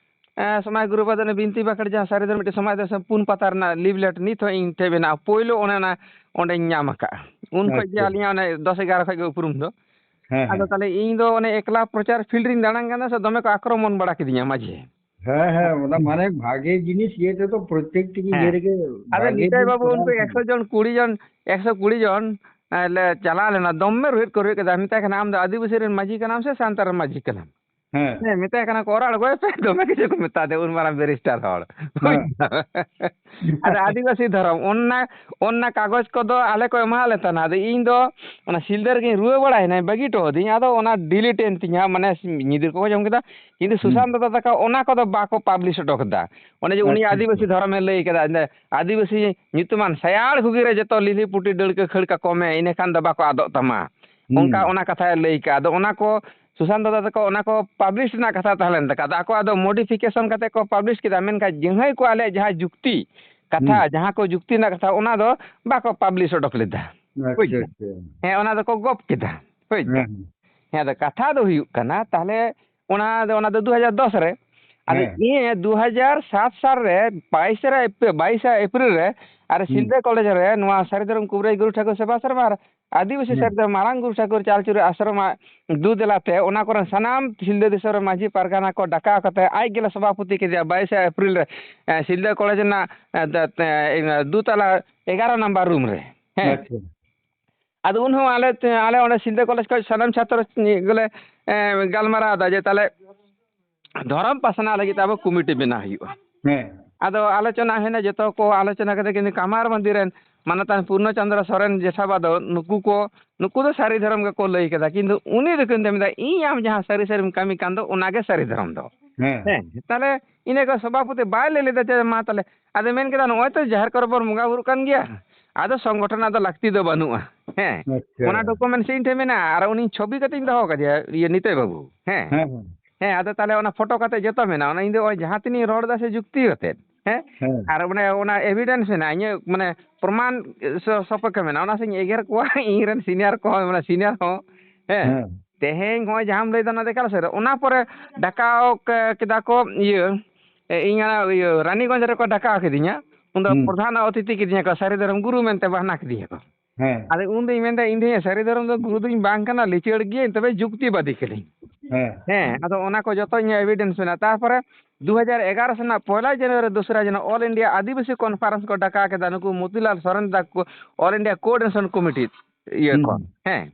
ᱮᱸ, ᱥᱚᱢᱟᱡᱽ ᱜᱩᱨᱩ ᱵᱟᱵᱟ ᱫᱚ ᱚᱱᱮ ᱵᱤᱱᱛᱤ ᱵᱟᱠᱷᱮᱲ ᱡᱟᱦᱟᱸ ᱥᱟᱹᱨᱤ ᱫᱷᱚᱨᱚᱢ ᱢᱤᱫᱴᱮᱱ ᱥᱚᱢᱟᱡᱽ ᱫᱚᱨᱥᱚᱱ ᱯᱩᱱ ᱯᱟᱛᱟ ᱨᱮᱱᱟᱜ ᱞᱤᱯᱷᱞᱮᱴ ᱱᱤᱛ ᱦᱚᱸ ᱤᱧ ᱴᱷᱮᱱ ᱢᱮᱱᱟᱜᱼᱟ᱾ ᱯᱳᱭᱞᱳ ᱚᱱᱮ ᱚᱱᱟ ᱚᱸᱰᱮᱧ ᱧᱟᱢ ᱟᱠᱟᱫᱼᱟ᱾ ᱩᱱ ᱠᱷᱚᱱ ᱜᱮ ᱟᱪᱪᱷᱟ᱾ ᱟᱹᱞᱤᱧᱟᱜ ᱚᱱᱮ ᱫᱚᱥ ᱮᱜᱟᱨᱚ ᱠᱷᱚᱱ ᱜᱮ ᱩᱯᱨᱩᱢ ᱫᱚ᱾ ᱦᱮᱸ, ᱟᱫᱚ ᱦᱮᱸ᱾ ᱛᱟᱦᱞᱮ ᱤᱧ ᱫᱚ ᱚᱱᱮ ᱮᱠᱞᱟ ᱯᱨᱚᱪᱟᱨ ᱯᱷᱤᱞᱰ ᱨᱤᱧ ᱫᱟᱬᱟᱱ ᱠᱟᱱᱟ ᱥᱮ, ᱫᱚᱢᱮ ᱠᱚ ᱟᱠᱨᱚᱢᱚᱱ ᱵᱟᱲᱟ ᱠᱤᱫᱤᱧᱟ ᱢᱟᱡᱷᱮ᱾ ᱦᱮᱸ, ᱦᱮᱸ, ᱚᱱᱟ ᱢᱟᱱᱮ ᱵᱷᱟᱜᱮ ᱡᱤᱱᱤᱥ ᱤᱭᱟᱹ ᱛᱮᱫᱚ ᱯᱨᱚᱛᱮᱠ ᱴᱤ ᱤᱭᱟᱹ ᱦᱮᱸ᱾ ᱨᱮᱜᱮ ᱟᱫᱚ ᱵᱷᱟᱜᱮ ᱱᱤᱛᱟᱭ ᱡᱤᱱᱤᱥ ᱵᱟᱹᱵᱩ ᱠᱚᱨᱟᱣ ᱩᱱᱠᱩ ᱠᱟᱱᱟ᱾ ᱮᱠᱥᱚ ᱡᱚᱱ, ᱠᱩᱲᱤ ᱡᱚᱱ, ᱮᱠᱥᱚ ᱠᱩᱲᱤ ᱡᱚᱱ, ᱮ, ᱞᱮ ᱪᱟᱞᱟᱣ ᱞᱮᱱᱟ, ᱫᱚᱢᱮ ᱨᱳᱦᱮᱫ ᱠᱚ ᱨᱳᱦᱮᱫ ᱠᱮᱫᱟ, ᱢᱮᱛᱟᱭ ᱠᱟᱱᱟ, "ᱟᱢ ᱫᱚ ᱟᱹᱫᱤᱵᱟᱹᱥᱤ ᱨᱮᱱ ᱢᱟᱹᱡᱷᱤ ᱠᱟᱱᱟᱢ ᱥᱮ ᱥᱟᱱᱛᱟᱲ ᱨᱮᱱ ᱢᱟᱹᱡᱷᱤ ᱠᱟᱱᱟᱢ?" ᱦᱮᱸ᱾ ᱦᱮᱸ, ᱢᱮᱛᱟᱭ ᱠᱟᱱᱟ ᱠᱚ, "ᱚᱨ ᱟᱬᱜᱚᱭ ᱯᱮ", ᱫᱚᱢᱮ ᱠᱤᱪᱷᱩ ᱠᱚ ᱢᱮᱛᱟ ᱫᱮ, ᱩᱱ ᱢᱟᱨᱟᱝ ᱵᱮᱨᱤᱥᱴᱟᱨ ᱦᱚᱲ᱾ ᱦᱮᱸ᱾ ᱟᱫᱚ ᱟᱹᱫᱤᱵᱟᱹᱥᱤ ᱫᱷᱚᱨᱚᱢ, ᱚᱱᱟ, ᱚᱱᱟ ᱠᱟᱜᱚᱡᱽ ᱠᱚᱫᱚ ᱟᱞᱮ ᱠᱚ ᱮᱢᱟᱣᱟᱫ ᱞᱮ ᱛᱟᱦᱮᱱᱟ᱾ ᱟᱫᱚ ᱤᱧ ᱫᱚ ᱚᱱᱟ ᱥᱤᱞᱫᱟᱹ ᱨᱮᱜᱮᱧ ᱨᱩᱣᱟᱹ ᱵᱟᱲᱟᱭᱮᱱᱟ, ᱵᱟᱹᱜᱤ ᱦᱚᱴᱚ ᱟᱹᱫᱤᱧ᱾ ᱟᱫᱚ ᱚᱱᱟ ᱰᱤᱞᱤᱴ ᱮᱱ ᱛᱤᱧᱟ, ᱢᱟᱱᱮ ᱧᱤᱫᱤᱨ ᱠᱚᱠᱚ ᱡᱚᱢ ᱠᱮᱫᱟ᱾ ᱠᱤᱱᱛᱩ ᱦᱩᱸ᱾ ᱥᱩᱥᱟᱱᱛ ᱫᱟᱫᱟ ᱛᱟᱠᱚ ᱚᱱᱟ ᱠᱚᱫᱚ ᱵᱟᱠᱚ ᱯᱟᱵᱽᱞᱤᱥ ᱦᱚᱴᱚ ᱠᱮᱫᱟ᱾ ᱚᱱᱮ ᱡᱮ ᱩᱱᱤ ᱟᱪᱪᱷᱟ, ᱟᱹᱫᱤᱵᱟᱹᱥᱤ ᱟᱪᱪᱷᱟ᱾ ᱫᱷᱚᱨᱚᱢᱮ ᱞᱟᱹᱭ ᱠᱮᱫᱟ, ᱮᱱᱛᱮ ᱟᱹᱫᱤᱵᱟᱹᱥᱤ ᱧᱩᱛᱩᱢᱟᱱ ᱥᱟᱭᱟᱲ ᱜᱷᱩᱜᱤ ᱨᱮ ᱡᱚᱛᱚ ᱞᱤᱞᱤ ᱯᱩᱴᱤ ᱰᱟᱹᱲᱠᱟᱹ ᱠᱷᱟᱹᱲ ᱠᱟᱠᱚ ᱢᱮ, ᱤᱱᱟᱹ ᱠᱷᱟᱱ ᱫᱚ ᱵᱟᱠᱚ ᱟᱫᱚᱜ ᱛᱟᱢᱟ᱾ ᱦᱩᱸ᱾ ᱚᱱᱠᱟ ᱚᱱᱟ ᱠᱟᱛᱷᱟᱭ ᱞᱟᱹᱭ ᱠᱮᱫᱟ᱾ ᱟᱫᱚ ᱚᱱᱟ ᱠᱚ ᱥᱩᱥᱟᱱᱛ ᱫᱟᱫᱟ ᱛᱟᱠᱚ ᱚᱱᱟ ᱠᱚ ᱯᱟᱵᱽᱞᱤᱥ ᱨᱮᱱᱟᱜ ᱠᱟᱛᱷᱟ ᱛᱟᱦᱮᱸ ᱞᱮᱱ ᱛᱟᱠᱚᱣᱟ᱾ ᱟᱫᱚ ᱟᱠᱚᱣᱟᱜ ᱫᱚ ᱢᱚᱰᱤᱯᱷᱤᱠᱮᱥᱚᱱ ᱠᱟᱛᱮ ᱠᱚ ᱯᱟᱵᱽᱞᱤᱥ ᱠᱮᱫᱟ, ᱢᱮᱱᱠᱷᱟᱱ ᱡᱟᱹᱦᱟᱹᱭ ᱠᱚ ᱟᱞᱮᱭᱟᱜ ᱡᱟᱦᱟᱸ ᱡᱩᱠᱛᱤ ᱠᱟᱛᱷᱟ, ᱦᱩᱸ᱾ ᱡᱟᱦᱟᱸ ᱠᱚ ᱡᱩᱠᱛᱤ ᱨᱮᱱᱟᱜ ᱠᱟᱛᱷᱟ, ᱚᱱᱟ ᱫᱚ ᱵᱟᱠᱚ ᱯᱟᱵᱽᱞᱤᱥ ᱚᱰᱚᱠ ᱞᱮᱫᱟ᱾ ᱵᱩᱡᱽ ᱟᱪᱪᱷᱟ, ᱫᱟᱢ? ᱟᱪᱪᱷᱟ᱾ ᱦᱮᱸ, ᱚᱱᱟ ᱫᱚᱠᱚ ᱜᱚᱯ ᱠᱮᱫᱟ᱾ ᱵᱩᱡᱽ ᱫᱟᱢ? ᱦᱮᱸ, ᱦᱮᱸ᱾ ᱦᱮᱸ, ᱟᱫᱚ ᱠᱟᱛᱷᱟ ᱫᱚ ᱦᱩᱭᱩᱜ ᱠᱟᱱᱟ, ᱛᱟᱦᱞᱮ ᱚᱱᱟ ᱫᱚ, ᱚᱱᱟ ᱫᱚ ᱫᱩ ᱦᱟᱡᱟᱨ ᱫᱚᱥ ᱨᱮ᱾ ᱟᱫᱚ ᱦᱮᱸ᱾ ᱤᱧ ᱫᱩ ᱦᱟᱡᱟᱨ ᱥᱟᱛ ᱥᱟᱞ ᱨᱮ, ᱵᱟᱭᱤᱥ ᱨᱮ, ᱵᱟᱭᱤᱥ ᱮ ᱮᱯᱨᱤᱞ ᱨᱮ, ᱟᱨ ᱦᱩᱸ᱾ ᱥᱤᱞᱫᱟᱹ ᱠᱚᱞᱮᱡᱽ ᱨᱮ ᱱᱚᱣᱟ ᱥᱟᱹᱨᱤ ᱫᱷᱚᱨᱚᱢ ᱠᱩᱵᱨᱟᱹᱭ ᱜᱩᱨᱩ ᱴᱷᱟᱹᱠᱩᱨ ᱥᱮᱵᱟ ᱥᱮᱨᱢᱟ ᱟᱨ ᱟᱹᱫᱤᱵᱟᱹᱥᱤ ᱦᱩᱸ᱾ ᱥᱟᱹᱨᱤ ᱫᱷᱚᱨᱚᱢ ᱢᱟᱨᱟᱝ ᱜᱩᱨᱩ ᱴᱷᱟᱹᱠᱩᱨ ᱪᱟᱞ ᱪᱩᱨᱤ ᱟᱥᱨᱚᱢ ᱟᱜ ᱫᱩ ᱫᱮᱞᱟ ᱛᱮ ᱚᱱᱟ ᱠᱚᱨᱮᱱ ᱥᱟᱱᱟᱢ ᱥᱤᱞᱫᱟᱹ ᱫᱤᱥᱚᱢ ᱨᱮ ᱢᱟᱹᱡᱷᱤ ᱯᱟᱨᱜᱟᱱᱟ ᱠᱚ ᱰᱟᱠᱟᱣ ᱠᱟᱛᱮ ᱟᱡ ᱜᱮᱞᱮ ᱥᱚᱵᱷᱟᱯᱚᱛᱤ ᱠᱮᱫᱮᱭᱟ ᱵᱟᱭᱤᱥ ᱮᱯᱨᱤᱞ ᱨᱮ, ᱮ, ᱥᱤᱞᱫᱟᱹ ᱠᱚᱞᱮᱡᱽ ᱨᱮᱱᱟᱜ, ᱮ, ᱫ-, ᱮ, ᱫᱩ ᱛᱟᱞᱟ ᱮᱜᱟᱨᱚ ᱱᱟᱢᱵᱟᱨ ᱨᱩᱢ ᱨᱮ᱾ ᱦᱮᱸ᱾ ᱟᱪᱪᱷᱟ᱾ ᱟᱫᱚ ᱩᱱ ᱦᱚᱸ ᱟᱞᱮ, ᱟᱞᱮ ᱚᱸᱰᱮ ᱥᱤᱞᱫᱟᱹ ᱠᱚᱞᱮᱡᱽ ᱠᱷᱚᱱ ᱥᱟᱱᱟᱢ ᱪᱷᱟᱛᱨᱚ ᱜᱮᱞᱮ, ᱮ, ᱜᱟᱞᱢᱟᱨᱟᱣ ᱮᱫᱟ ᱡᱮ ᱛᱟᱦᱞᱮ ᱫᱷᱚᱨᱚᱢ ᱯᱟᱥᱱᱟᱣ ᱞᱟᱹᱜᱤᱫ ᱛᱮ ᱟᱵᱚ ᱠᱚᱢᱤᱴᱤ ᱵᱮᱱᱟᱣ ᱦᱩᱭᱩᱜᱼᱟ᱾ ᱦᱮᱸ᱾ ᱟᱫᱚ ᱟᱞᱳᱪᱚᱱᱟ ᱦᱩᱭᱱᱟ, ᱡᱚᱛᱚ ᱠᱚ ᱟᱞᱳᱪᱚᱱᱟ ᱠᱟᱛᱮ, ᱠᱤᱱᱛᱩ ᱠᱟᱢᱟᱨ ᱵᱟᱸᱫᱤ ᱨᱮᱱ ᱢᱟᱱᱚᱛᱟᱱ ᱯᱩᱨᱱᱚ ᱪᱚᱱᱫᱨᱚ ᱥᱚᱨᱮᱱ ᱡᱮᱴᱷᱟ ᱵᱟ ᱫᱚ ᱱᱩᱠᱩ ᱠᱚ, ᱱᱩᱠᱩ ᱫᱚ ᱥᱟᱹᱨᱤ ᱫᱷᱚᱨᱚᱢ ᱜᱮᱠᱚ ᱞᱟᱹᱭ ᱠᱟᱫᱟ, ᱠᱤᱱᱛᱩ ᱩᱱᱤ ᱫᱚ ᱠᱤᱱᱛᱩ ᱢᱮᱱᱫᱟ, "ᱤᱧ ᱟᱢ ᱡᱟᱦᱟᱸ ᱥᱟᱹᱨᱤ ᱥᱟᱹᱨᱤᱢ ᱠᱟᱹᱢᱤ ᱠᱟᱱ ᱫᱚ, ᱚᱱᱟᱜᱮ ᱥᱟᱹᱨᱤ ᱫᱷᱚᱨᱚᱢ ᱫᱚ᱾" ᱦᱮᱸ᱾ ᱦᱮᱸ, ᱛᱟᱦᱞᱮ ᱤᱱᱟᱹ ᱠᱚ ᱥᱚᱵᱷᱟᱯᱚᱛᱤ ᱵᱟᱭ ᱞᱟᱹᱭ ᱞᱮᱫᱟ ᱡᱮ, "ᱢᱟ ᱛᱟᱦᱞᱮ", ᱟᱫᱚ ᱢᱮᱱ ᱠᱮᱫᱟ, "ᱱᱚᱜᱼᱚᱭ ᱛᱚ ᱡᱟᱦᱮᱨ ᱠᱚᱨᱮ ᱵᱚᱱ ᱵᱚᱸᱜᱟ ᱵᱩᱨᱩᱜ ᱠᱟᱱ ᱜᱮᱭᱟ, ᱟᱫᱚ ᱥᱚᱝᱜᱚᱴᱷᱚᱱ ᱨᱮᱱᱟᱜ ᱫᱚ ᱞᱟᱹᱠᱛᱤ ᱫᱚ ᱵᱟᱹᱱᱩᱜᱼᱟ᱾" ᱦᱮᱸ, ᱟᱪᱪᱷᱟ᱾ ᱚᱱᱟ ᱰᱚᱠᱩᱢᱮᱱᱴᱥ ᱤᱧ ᱴᱷᱮᱱ ᱢᱮᱱᱟᱜᱼᱟ, ᱟᱨ ᱩᱱᱤ ᱪᱷᱚᱵᱤ ᱠᱟᱛᱮᱧ ᱫᱚᱦᱚ ᱠᱟᱫᱮᱭᱟ, ᱤᱭᱟᱹ, ᱱᱤᱛᱟᱹᱭ ᱵᱟᱹᱵᱩ᱾ ᱦᱮᱸ᱾ ᱦᱮᱸ, ᱦᱮᱸ᱾ ᱦᱮᱸ, ᱟᱫᱚ ᱛᱟᱦᱞᱮ ᱚᱱᱟ ᱯᱷᱳᱴᱳ ᱠᱟᱛᱮ ᱡᱚᱛᱚ ᱢᱮᱱᱟᱜᱼᱟ᱾ ᱚᱱᱟ ᱤᱧ ᱫᱚ ᱱᱚᱜᱼᱚᱭ ᱡᱟᱦᱟᱸ ᱛᱤᱱᱟᱹᱜ ᱤᱧ ᱨᱚᱲ ᱮᱫᱟ ᱥᱮ ᱡᱩᱠᱛᱤ ᱠᱟᱛᱮ, ᱦᱮᱸ? ᱦᱮᱸ᱾ ᱟᱨ ᱚᱱᱮ ᱚᱱᱟ ᱮᱵᱷᱤᱰᱮᱱᱥ ᱢᱮᱱᱟᱜᱼᱟ, ᱤᱧᱟᱹᱜ ᱢᱟᱱᱮ ᱯᱨᱚᱢᱟᱱ ᱥᱚ-, ᱥᱚᱯᱚᱠᱠᱷᱮ ᱢᱮᱱᱟᱜᱼᱟ᱾ ᱚᱱᱟ ᱥᱮᱧ ᱮᱜᱮᱨ ᱠᱚᱣᱟ ᱤᱧ ᱨᱮᱱ ᱥᱤᱱᱤᱭᱟᱨ ᱠᱚᱦᱚᱸ, ᱢᱟᱱᱮ ᱥᱤᱱᱤᱭᱟᱨ ᱦᱚᱸ, ᱦᱮᱸ? ᱦᱮᱸ᱾ ᱛᱮᱦᱮᱧ ᱱᱚᱜᱼᱚᱭ ᱡᱟᱦᱟᱸᱢ ᱞᱟᱹᱭ ᱮᱫᱟ, ᱚᱱᱟ ᱫᱚ ᱮᱠᱟᱞ ᱥᱟᱹᱨᱤ᱾ ᱚᱱᱟ ᱯᱚᱨᱮ ᱰᱟᱠᱟᱣ ᱠᱮ-, ᱠᱮᱫᱟ ᱠᱚ ᱤᱭᱟᱹ, ᱮ, ᱤᱧ ᱚᱱᱟ ᱤᱭᱟᱹ ᱨᱟᱱᱤᱜᱚᱸᱡᱽ ᱨᱮᱠᱚ ᱰᱟᱠᱟᱣ ᱠᱤᱫᱤᱧᱟ᱾ ᱩᱱᱫᱚ ᱦᱩᱸ᱾ ᱯᱨᱚᱫᱷᱟᱱ ᱚᱛᱤᱛᱷᱤ ᱠᱤᱫᱤᱧᱟ ᱠᱚ, ᱥᱟᱹᱨᱤ ᱫᱷᱚᱨᱚᱢ ᱜᱩᱨᱩ ᱢᱮᱱᱛᱮ ᱵᱟᱦᱱᱟ ᱠᱤᱫᱤᱧᱟ ᱠᱚ᱾ ᱦᱮᱸ᱾ ᱟᱫᱚ ᱩᱱ ᱫᱚᱧ ᱢᱮᱱᱫᱟ, "ᱤᱧ ᱫᱚ ᱥᱟᱹᱨᱤ ᱫᱷᱚᱨᱚᱢ ᱫᱚ ᱜᱩᱨᱩ ᱫᱚᱧ ᱵᱟᱝ ᱠᱟᱱᱟ, ᱞᱤᱪᱟᱹᱲ ᱜᱤᱭᱟᱹᱧ, ᱛᱚᱵᱮ ᱡᱩᱠᱛᱤᱵᱟᱫᱤ ᱠᱟᱹᱱᱟᱹᱧ᱾" ᱦᱮᱸ᱾ ᱦᱮᱸ, ᱟᱫᱚ ᱚᱱᱟ ᱠᱚ ᱡᱚᱛᱚ ᱤᱧᱟᱹᱜ ᱮᱵᱷᱤᱰᱮᱱᱥ ᱢᱮᱱᱟᱜᱼᱟ᱾ ᱛᱟᱨᱯᱚᱨᱮ ᱫᱩ ᱦᱟᱡᱟᱨ ᱮᱜᱟᱨᱚ ᱥᱟᱞ ᱨᱮᱱᱟᱜ ᱯᱚᱭᱞᱟ ᱡᱟᱱᱩᱣᱟᱨᱤ, ᱫᱚᱥᱨᱟ ᱡᱟᱱᱩᱣᱟᱨᱤ, ᱚᱞ ᱤᱱᱰᱤᱭᱟ ᱟᱹᱫᱤᱵᱟᱹᱥᱤ ᱠᱚᱱᱯᱷᱟᱨᱮᱱᱥ ᱠᱚ ᱰᱟᱠᱟᱣ ᱠᱮᱫᱟ, ᱱᱩᱠᱩ ᱢᱚᱛᱤᱞᱟᱞ ᱥᱚᱨᱮᱱ ᱛᱟᱠᱚ, ᱚᱞ ᱤᱱᱰᱤᱭᱟ ᱠᱳᱚᱨᱰᱤᱱᱮᱥᱚᱱ ᱠᱚᱢᱤᱴᱤ ᱤᱭᱟᱹ ᱦᱩᱸ, ᱠᱚ᱾ ᱦᱩᱸ᱾ ᱦᱮᱸ,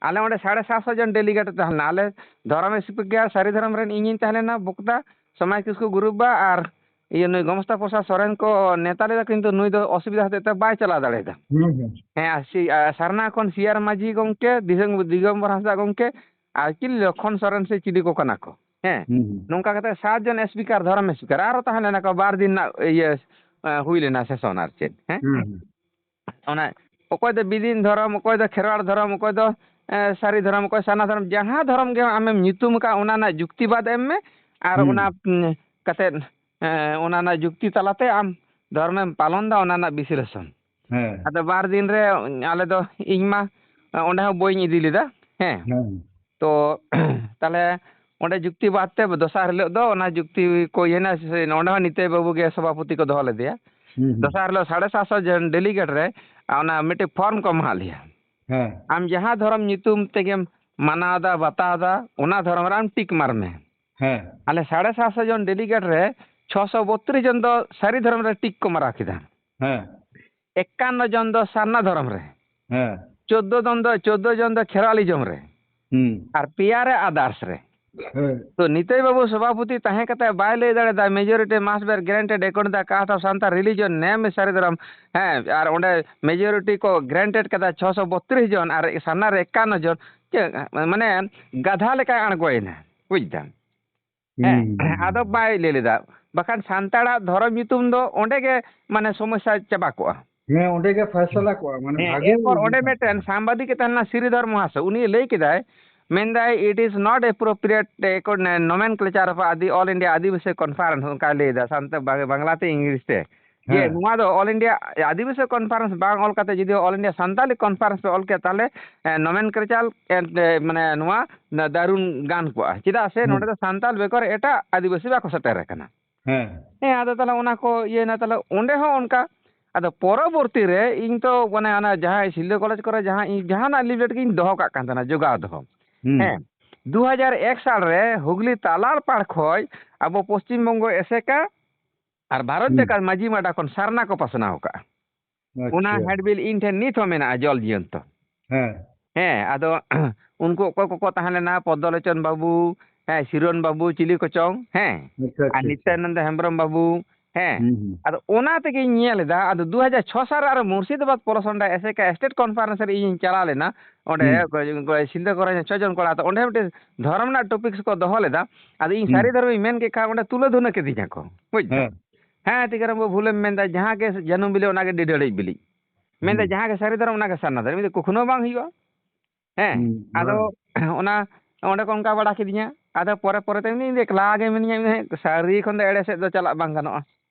ᱟᱞᱮ ᱚᱸᱰᱮ ᱥᱟᱲᱮ ᱥᱟᱛ ᱥᱚ ᱡᱚᱱ ᱰᱮᱞᱤᱜᱮᱴ ᱛᱟᱦᱮᱸ ᱞᱮᱱᱟ᱾ ᱟᱞᱮ ᱫᱷᱚᱨᱚᱢ ᱥᱯᱤᱠᱟᱨ ᱥᱟᱹᱨᱤ ᱫᱷᱚᱨᱚᱢ ᱨᱮᱱ ᱤᱧᱤᱧ ᱛᱟᱦᱮᱸ ᱞᱮᱱᱟ ᱵᱚᱠᱛᱟ, ᱥᱚᱢᱟᱡᱽ ᱠᱤᱥᱠᱩ ᱜᱨᱩᱯ ᱵᱟ ᱟᱨ ᱤᱭᱟᱹ ᱱᱩᱭ ᱜᱚᱢᱚᱥᱛᱟ ᱯᱨᱚᱥᱟᱫᱽ ᱥᱚᱨᱮᱱ ᱠᱚ ᱱᱮᱛᱟ ᱞᱮᱫᱟ, ᱠᱤᱱᱛᱩ ᱱᱩᱭ ᱫᱚ ᱚᱥᱩᱵᱤᱫᱷᱟ ᱦᱚᱛᱮᱡ ᱛᱮ ᱵᱟᱭ ᱪᱟᱞᱟᱣ ᱫᱟᱲᱮᱭᱟᱫᱟ᱾ ᱦᱩᱸ, ᱦᱩᱸ᱾ ᱦᱮᱸ, ᱟᱨ ᱥᱤ-, ᱟᱨ ᱥᱟᱨᱱᱟ ᱠᱷᱚᱱ ᱥᱤ ᱟᱨ ᱢᱟᱹᱡᱷᱤ ᱜᱚᱢᱠᱮ, ᱫᱤᱥᱚᱢ ᱫᱤᱜᱚᱢᱵᱚᱨ ᱦᱟᱸᱥᱫᱟ ᱜᱚᱢᱠᱮ, ᱟᱨ ᱪᱤᱞᱤ ᱞᱚᱠᱷᱚᱱ ᱥᱚᱨᱮᱱ ᱥᱮ ᱪᱤᱞᱤ ᱠᱚ ᱠᱟᱱᱟ ᱠᱚ᱾ ᱦᱮᱸ, ᱦᱩᱸ, ᱦᱩᱸ᱾ ᱱᱚᱝᱠᱟ ᱠᱟᱛᱮ ᱥᱟᱛ ᱡᱚᱱ ᱥᱯᱤᱠᱟᱨ, ᱫᱷᱚᱨᱚᱢ ᱥᱯᱤᱠᱟᱨ, ᱟᱨᱚ ᱛᱟᱦᱮᱸ ᱞᱮᱱᱟ ᱠᱚ ᱵᱟᱨ ᱫᱤᱱ ᱨᱮᱱᱟᱜ ᱤᱭᱟᱹ, ᱮ, ᱦᱩᱭ ᱞᱮᱱᱟ ᱥᱮᱥᱚᱱ ᱟᱨ ᱪᱮᱫ, ᱦᱮᱸ? ᱦᱩᱸ, ᱦᱩᱸ᱾ ᱚᱱᱟ ᱚᱠᱚᱭ ᱫᱚ ᱵᱤᱫᱤᱱ ᱫᱷᱚᱨᱚᱢ, ᱚᱠᱚᱭ ᱫᱚ ᱠᱷᱮᱨᱣᱟᱲ ᱫᱷᱚᱨᱚᱢ, ᱚᱠᱚᱭ ᱫᱚ, ᱮ, ᱥᱟᱹᱨᱤ ᱫᱷᱚᱨᱚᱢ, ᱚᱠᱚᱭ ᱥᱟᱨᱱᱟ ᱫᱷᱚᱨᱚᱢ, ᱡᱟᱦᱟᱸ ᱫᱷᱚᱨᱚᱢ ᱜᱮ ᱟᱢᱮᱢ ᱧᱩᱛᱩᱢ ᱟᱠᱟᱫ, ᱚᱱᱟ ᱨᱮᱱᱟᱜ ᱡᱩᱠᱛᱤᱵᱟᱫ ᱮᱢ ᱢᱮ᱾ ᱟᱨ ᱦᱩᱸ᱾ ᱚᱱᱟ, ᱩᱸ, ᱠᱟᱛᱮᱫ, ᱮ, ᱚᱱᱟ ᱨᱮᱱᱟᱜ ᱡᱩᱠᱛᱤ ᱛᱟᱞᱟᱛᱮ ᱟᱢ ᱫᱷᱚᱨᱚᱢᱮᱢ ᱯᱟᱞᱚᱱ ᱮᱫᱟ, ᱚᱱᱟ ᱨᱮᱱᱟᱜ ᱵᱤᱥᱞᱮᱥᱚᱱ᱾ ᱦᱮᱸ᱾ ᱟᱫᱚ ᱵᱟᱨ ᱫᱤᱱ ᱨᱮ ᱟᱞᱮ ᱫᱚ, ᱤᱧ ᱢᱟ ᱚᱸᱰᱮ ᱦᱚᱸ ᱵᱟᱹᱧ ᱤᱫᱤ ᱞᱮᱫᱟ᱾ ᱦᱮᱸ᱾ ᱦᱮᱸ᱾ ᱛᱚ ᱛᱟᱦᱞᱮ ᱚᱸᱰᱮ ᱡᱩᱠᱛᱤ ᱵᱟᱫ ᱛᱮ ᱫᱚᱥᱟᱨ ᱦᱤᱞᱳᱜ ᱫᱚ ᱚᱱᱟ ᱡᱩᱠᱛᱤ ᱠᱚ ᱤᱭᱟᱹᱭᱮᱱᱟ, ᱥᱮ ᱱᱚᱸᱰᱮ ᱦᱚᱸ ᱱᱤᱛᱟᱹᱭ ᱵᱟᱹᱵᱩ ᱜᱮ ᱥᱚᱵᱷᱟᱯᱚᱛᱤ ᱠᱚ ᱫᱚᱦᱚ ᱞᱮᱫᱮᱭᱟ᱾ ᱦᱩᱸ, ᱦᱩᱸ᱾ ᱫᱚᱥᱟᱨ ᱦᱤᱞᱳᱜ ᱥᱟᱲᱮ ᱥᱟᱛᱥᱚ ᱡᱚᱱ ᱰᱮᱞᱤᱜᱮᱴ ᱨᱮ ᱚᱱᱟ ᱢᱤᱫᱴᱮᱡ ᱯᱷᱚᱨᱢ ᱠᱚ ᱮᱢᱟᱦᱟᱫ ᱞᱮᱭᱟ᱾ ᱦᱮᱸ᱾ ᱟᱢ ᱡᱟᱦᱟᱸ ᱫᱷᱚᱨᱚᱢ ᱧᱩᱛᱩᱢ ᱛᱮᱜᱮᱢ ᱢᱟᱱᱟᱣ ᱫᱟ, ᱵᱟᱛᱟᱣ ᱫᱟ, ᱚᱱᱟ ᱫᱷᱚᱨᱚᱢ ᱨᱮ ᱟᱢ ᱴᱤᱠ ᱢᱟᱨ ᱢᱮ᱾ ᱦᱮᱸ᱾ ᱟᱞᱮ ᱥᱟᱲᱮ ᱥᱟᱛᱥᱚ ᱡᱚᱱ ᱰᱮᱞᱤᱜᱮᱴ ᱨᱮ ᱪᱷᱚᱥᱚ ᱵᱚᱛᱨᱤᱥ ᱡᱚᱱ ᱫᱚ ᱥᱟᱹᱨᱤ ᱫᱷᱚᱨᱚᱢ ᱨᱮ ᱴᱤᱠ ᱠᱚ ᱢᱟᱨᱟᱣ ᱠᱮᱫᱟ᱾ ᱦᱮᱸ᱾ ᱮᱠᱟᱱᱱᱚ ᱡᱚᱱ ᱫᱚ ᱥᱟᱨᱱᱟ ᱫᱷᱚᱨᱚᱢ ᱨᱮ᱾ ᱦᱮᱸ᱾ ᱪᱳᱫᱽᱫᱳ ᱡᱚᱱ ᱫᱚ, ᱪᱳᱫᱽᱫᱳ ᱡᱚᱱ ᱫᱚ ᱠᱷᱮᱨᱣᱟᱞᱤᱡᱚᱢ ᱨᱮ᱾ ᱦᱩᱸ᱾ ᱟᱨ ᱯᱮᱭᱟ ᱨᱮ ᱟᱫᱟᱨᱥ ᱨᱮ᱾ ᱦᱮᱸ᱾ ᱛᱚ ᱱᱤᱛᱟᱹᱭ ᱵᱟᱹᱵᱩ ᱥᱚᱵᱷᱟᱯᱚᱛᱤ ᱛᱟᱦᱮᱸ ᱠᱟᱛᱮ ᱵᱟᱭ ᱞᱟᱹᱭ ᱫᱟᱲᱮᱭᱟᱫᱟ, majority must be granted according the caste of Santal religion, name is ᱥᱟᱹᱨᱤ ᱫᱷᱚᱨᱚᱢ᱾ ᱦᱮᱸ, ᱟᱨ ᱚᱸᱰᱮ majority ᱠᱚ granted ᱠᱟᱫᱟ ᱪᱷᱚᱥᱚ ᱵᱚᱛᱨᱤᱥ ᱡᱚᱱ ᱟᱨ ᱥᱟᱨᱱᱟ ᱨᱮ ᱮᱠᱟᱱᱱᱚ ᱡᱚᱱ᱾ ᱪᱮᱫ, ᱢᱟᱱᱮ ᱜᱟᱫᱷᱟ ᱞᱮᱠᱟᱭ ᱟᱬᱜᱚᱭᱮᱱᱟ, ᱵᱩᱡᱽ ᱫᱟᱢ? ᱦᱮᱸ, ᱦᱩᱸ᱾ ᱟᱫᱚ ᱵᱟᱭ ᱞᱟᱹᱭ ᱞᱮᱫᱟ᱾ ᱵᱟᱠᱷᱟᱱ ᱥᱟᱱᱛᱟᱲᱟᱜ ᱫᱷᱚᱨᱚᱢ ᱧᱩᱛᱩᱢ ᱫᱚ ᱚᱸᱰᱮ ᱜᱮ ᱢᱟᱱᱮ ᱥᱚᱢᱚᱥᱥᱟ ᱪᱟᱵᱟ ᱠᱚᱜᱼᱟ᱾ ᱦᱮᱸ, ᱚᱸᱰᱮ ᱜᱮ ᱯᱷᱟᱭᱥᱟᱞᱟ ᱠᱚᱜᱼᱟ, ᱢᱟᱱᱮ ᱦᱮᱸ, ᱵᱷᱟᱜᱮ ᱮᱨᱯᱚᱨ ᱚᱸᱰᱮ ᱦᱩᱭᱩᱜᱼᱟ᱾ ᱢᱤᱫᱴᱮᱱ ᱥᱟᱢᱵᱟᱫᱤᱠ ᱮ ᱛᱟᱦᱮᱸ ᱞᱮᱱᱟ ᱥᱨᱤᱫᱷᱚᱨ ᱢᱚᱦᱟᱥᱚᱭ, ᱩᱱᱤ ᱞᱟᱹᱭ ᱠᱮᱫᱟᱭ, ᱢᱮᱱᱫᱟᱭ, "It is not appropriate nomenclature of Adi, All India Adivasi Conference", ᱚᱱᱠᱟᱭ ᱞᱟᱹᱭ ᱮᱫᱟ ᱥᱟᱱᱛᱟᱲ ᱵᱟᱝ-, ᱵᱟᱝᱞᱟ ᱛᱮ ᱤᱝᱞᱤᱥ ᱛᱮ, ᱡᱮ ᱦᱮᱸ᱾ ᱱᱚᱣᱟ ᱫᱚ All India ᱟᱹᱫᱤᱵᱟᱹᱥᱤ Conference ᱵᱟᱝ ᱚᱞ ᱠᱟᱛᱮ ᱡᱩᱫᱤ All India ᱥᱟᱱᱛᱟᱞᱤ Conference ᱯᱮ ᱚᱞ ᱠᱮᱭᱟ, ᱛᱟᱦᱚᱞᱮ, ᱮ, nomenclature and, ᱮ, ᱢᱟᱱᱮ ᱱᱚᱣᱟ ᱫᱟᱨᱩᱱ ᱜᱟᱱ ᱠᱚᱜᱼᱟ, ᱪᱮᱫᱟᱜ ᱥᱮ ᱦᱮᱸ᱾ ᱱᱚᱰᱮ ᱫᱚ ᱥᱟᱱᱛᱟᱞ ᱵᱮᱜᱚᱨ ᱮᱴᱟᱜ ᱟᱹᱫᱤᱵᱟᱹᱥᱤ ᱵᱟᱠᱚ ᱥᱮᱴᱮᱨ ᱟᱠᱟᱱᱟ᱾ ᱦᱮᱸ᱾ ᱦᱮᱸ, ᱟᱫᱚ ᱛᱟᱦᱚᱞᱮ ᱚᱱᱟ ᱠᱚ ᱤᱭᱟᱹᱭᱮᱱᱟ, ᱛᱟᱦᱚᱞᱮ ᱚᱸᱰᱮ ᱦᱚᱸ ᱚᱱᱠᱟ᱾ ᱟᱫᱚ ᱯᱚᱨᱚᱵᱚᱨᱛᱤ ᱨᱮ ᱤᱧ ᱛᱚ ᱢᱟᱱᱮ ᱚᱱᱟ ᱡᱟᱦᱟᱸᱭ ᱥᱤᱞᱫᱟᱹ ᱠᱚᱞᱮᱡᱽ ᱠᱚᱨᱮ ᱡᱟᱦᱟᱸ ᱤᱧ ᱡᱟᱦᱟᱱᱟᱜ leaflet ᱜᱤᱧ ᱫᱚᱦᱚ ᱠᱟᱜ ᱠᱟᱱ ᱛᱟᱦᱮᱱᱟ, ᱡᱚᱜᱟᱣ ᱫᱚᱦᱚ᱾ ᱦᱩᱸ᱾ ᱦᱮᱸ, ᱫᱩ ᱦᱟᱡᱟᱨ ᱮᱠ ᱥᱟᱞ ᱨᱮ ᱦᱩᱜᱽᱞᱤ ᱛᱟᱞᱟᱞ ᱯᱟᱲ ᱠᱷᱚᱡ ᱟᱵᱚ ᱯᱚᱥᱪᱤᱢ ᱵᱚᱝᱜᱚ ᱮᱥᱮᱠᱟ ᱟᱨ ᱵᱷᱟᱨᱚᱛ ᱦᱩᱸ᱾ ᱡᱟᱠᱟᱛ ᱢᱟᱹᱡᱷᱤ ᱢᱟᱰᱟ ᱠᱷᱚᱱ ᱥᱟᱨᱱᱟ ᱠᱚ ᱯᱟᱥᱱᱟᱣ ᱠᱟᱜᱼᱟ᱾ ᱚᱱᱟ ᱟᱪᱪᱷᱟ᱾ ᱦᱮᱸᱰᱵᱤᱞ ᱤᱧ ᱴᱷᱮᱱ ᱱᱤᱛ ᱦᱚᱸ ᱢᱮᱱᱟᱜᱼᱟ, ᱡᱚᱞ ᱡᱤᱭᱚᱱᱛᱚ᱾ ᱦᱮᱸ᱾ ᱦᱮᱸ, ᱟᱫᱚ ᱩᱱᱠᱩ ᱚᱠᱚᱭ ᱠᱚᱠᱚ ᱛᱟᱦᱮᱸ ᱞᱮᱱᱟ, ᱯᱚᱫᱽᱫᱚᱞᱳᱪᱚᱱ ᱵᱟᱹᱵᱩ, ᱦᱮᱸ, ᱥᱤᱨᱚᱱ ᱵᱟᱹᱵᱩ, ᱪᱤᱞᱤ ᱠᱚᱪᱚᱝ, ᱦᱮᱸ, ᱟᱪᱪᱷᱟ, ᱟᱨ ᱟᱪᱪᱷᱟ, ᱟᱪᱪᱷᱟ᱾ ᱱᱤᱛᱭᱟᱱᱚᱱᱫᱚ ᱦᱮᱢᱵᱨᱚᱢ ᱵᱟᱹᱵᱩ, ᱦᱮᱸ᱾ ᱦᱩᱸ, ᱦᱩᱸ᱾ ᱟᱫᱚ ᱚᱱᱟ ᱛᱮᱜᱤᱧ ᱧᱮᱞ ᱮᱫᱟ, ᱟᱫᱚ ᱫᱩ ᱦᱟᱡᱟᱨ ᱪᱷᱚ ᱥᱟᱞ ᱨᱮ ᱟᱨᱚ ᱢᱩᱨᱥᱤᱫᱟᱵᱟᱫᱽ ᱯᱚᱞᱚᱥᱚᱱᱰᱟ ᱮᱥᱮᱠᱟ state conference ᱨᱮ ᱤᱧᱤᱧ ᱪᱟᱞᱟᱣ ᱞᱮᱱᱟ᱾ ᱚᱸᱰᱮ ᱦᱩᱸ᱾ ᱚᱠᱚᱭ, ᱚᱠᱚᱭ ᱥᱤᱞᱫᱟᱹ ᱠᱚᱨᱮᱱ ᱪᱷᱚ ᱡᱚᱱ ᱠᱚᱲᱟ, ᱟᱫᱚ ᱚᱸᱰᱮ ᱢᱤᱫᱴᱮᱱ ᱫᱷᱚᱨᱚᱢ ᱨᱮᱱᱟᱜ topics ᱠᱚ ᱫᱚᱦᱚ ᱞᱮᱫᱟ᱾ ᱟᱫᱚ ᱤᱧ ᱦᱩᱸ᱾ ᱥᱟᱹᱨᱤ ᱫᱷᱚᱨᱚᱢᱤᱧ ᱢᱮᱱ ᱠᱮᱫ ᱠᱷᱟᱱ ᱚᱸᱰᱮ ᱛᱩᱞᱟᱹ ᱫᱷᱩᱱᱟᱹ ᱠᱤᱫᱤᱧᱟ ᱠᱚ, ᱵᱩᱡᱽ ᱫᱟᱢ? ᱦᱮᱸ᱾ "ᱦᱮᱸ, ᱛᱤᱠᱟᱹᱨᱟᱢ ᱵᱟᱹᱵᱩ, ᱵᱷᱩᱞᱮᱢ ᱢᱮᱱᱫᱟ, ᱡᱟᱦᱟᱸ ᱜᱮ ᱡᱟᱹᱱᱩᱢ ᱵᱤᱞᱤ, ᱚᱱᱟ ᱜᱮ ᱰᱤᱰᱷᱟᱹᱲᱤᱡ ᱵᱤᱞᱤ᱾ ᱢᱮᱱᱫᱟ, ᱦᱩᱸ᱾ ᱡᱟᱦᱟᱸ ᱜᱮ ᱥᱟᱹᱨᱤ ᱫᱷᱚᱨᱚᱢ, ᱚᱱᱟ ᱜᱮ ᱥᱟᱨᱱᱟ ᱫᱷᱚᱨᱚᱢ᱾" ᱤᱧ ᱫᱚ ᱠᱚᱠᱷᱱᱳ ᱵᱟᱝ ᱦᱩᱭᱩᱜᱼᱟ᱾ ᱦᱮᱸ, ᱦᱩᱸ, ᱟᱫᱚ ᱵᱟᱝ᱾ ᱚᱱᱟ, ᱚᱸᱰᱮ ᱠᱚ ᱚᱱᱠᱟ ᱵᱟᱲᱟ ᱠᱤᱫᱤᱧᱟ᱾ ᱟᱫᱚ ᱯᱚᱨᱮ ᱯᱚᱨᱮ ᱛᱮ ᱤᱧ ᱫᱚ ᱮᱠᱞᱟ ᱜᱮ ᱢᱤᱱᱟᱹᱧᱟ, ᱤᱧ ᱫᱚ ᱦᱮᱸ, ᱥᱟᱹᱨᱤ ᱠᱷᱚᱱ ᱫᱚ ᱮᱲᱮ ᱥᱮᱫ ᱫᱚ ᱪᱟᱞᱟᱜ ᱵᱟᱝ ᱜᱟᱱᱚᱜᱼᱟ᱾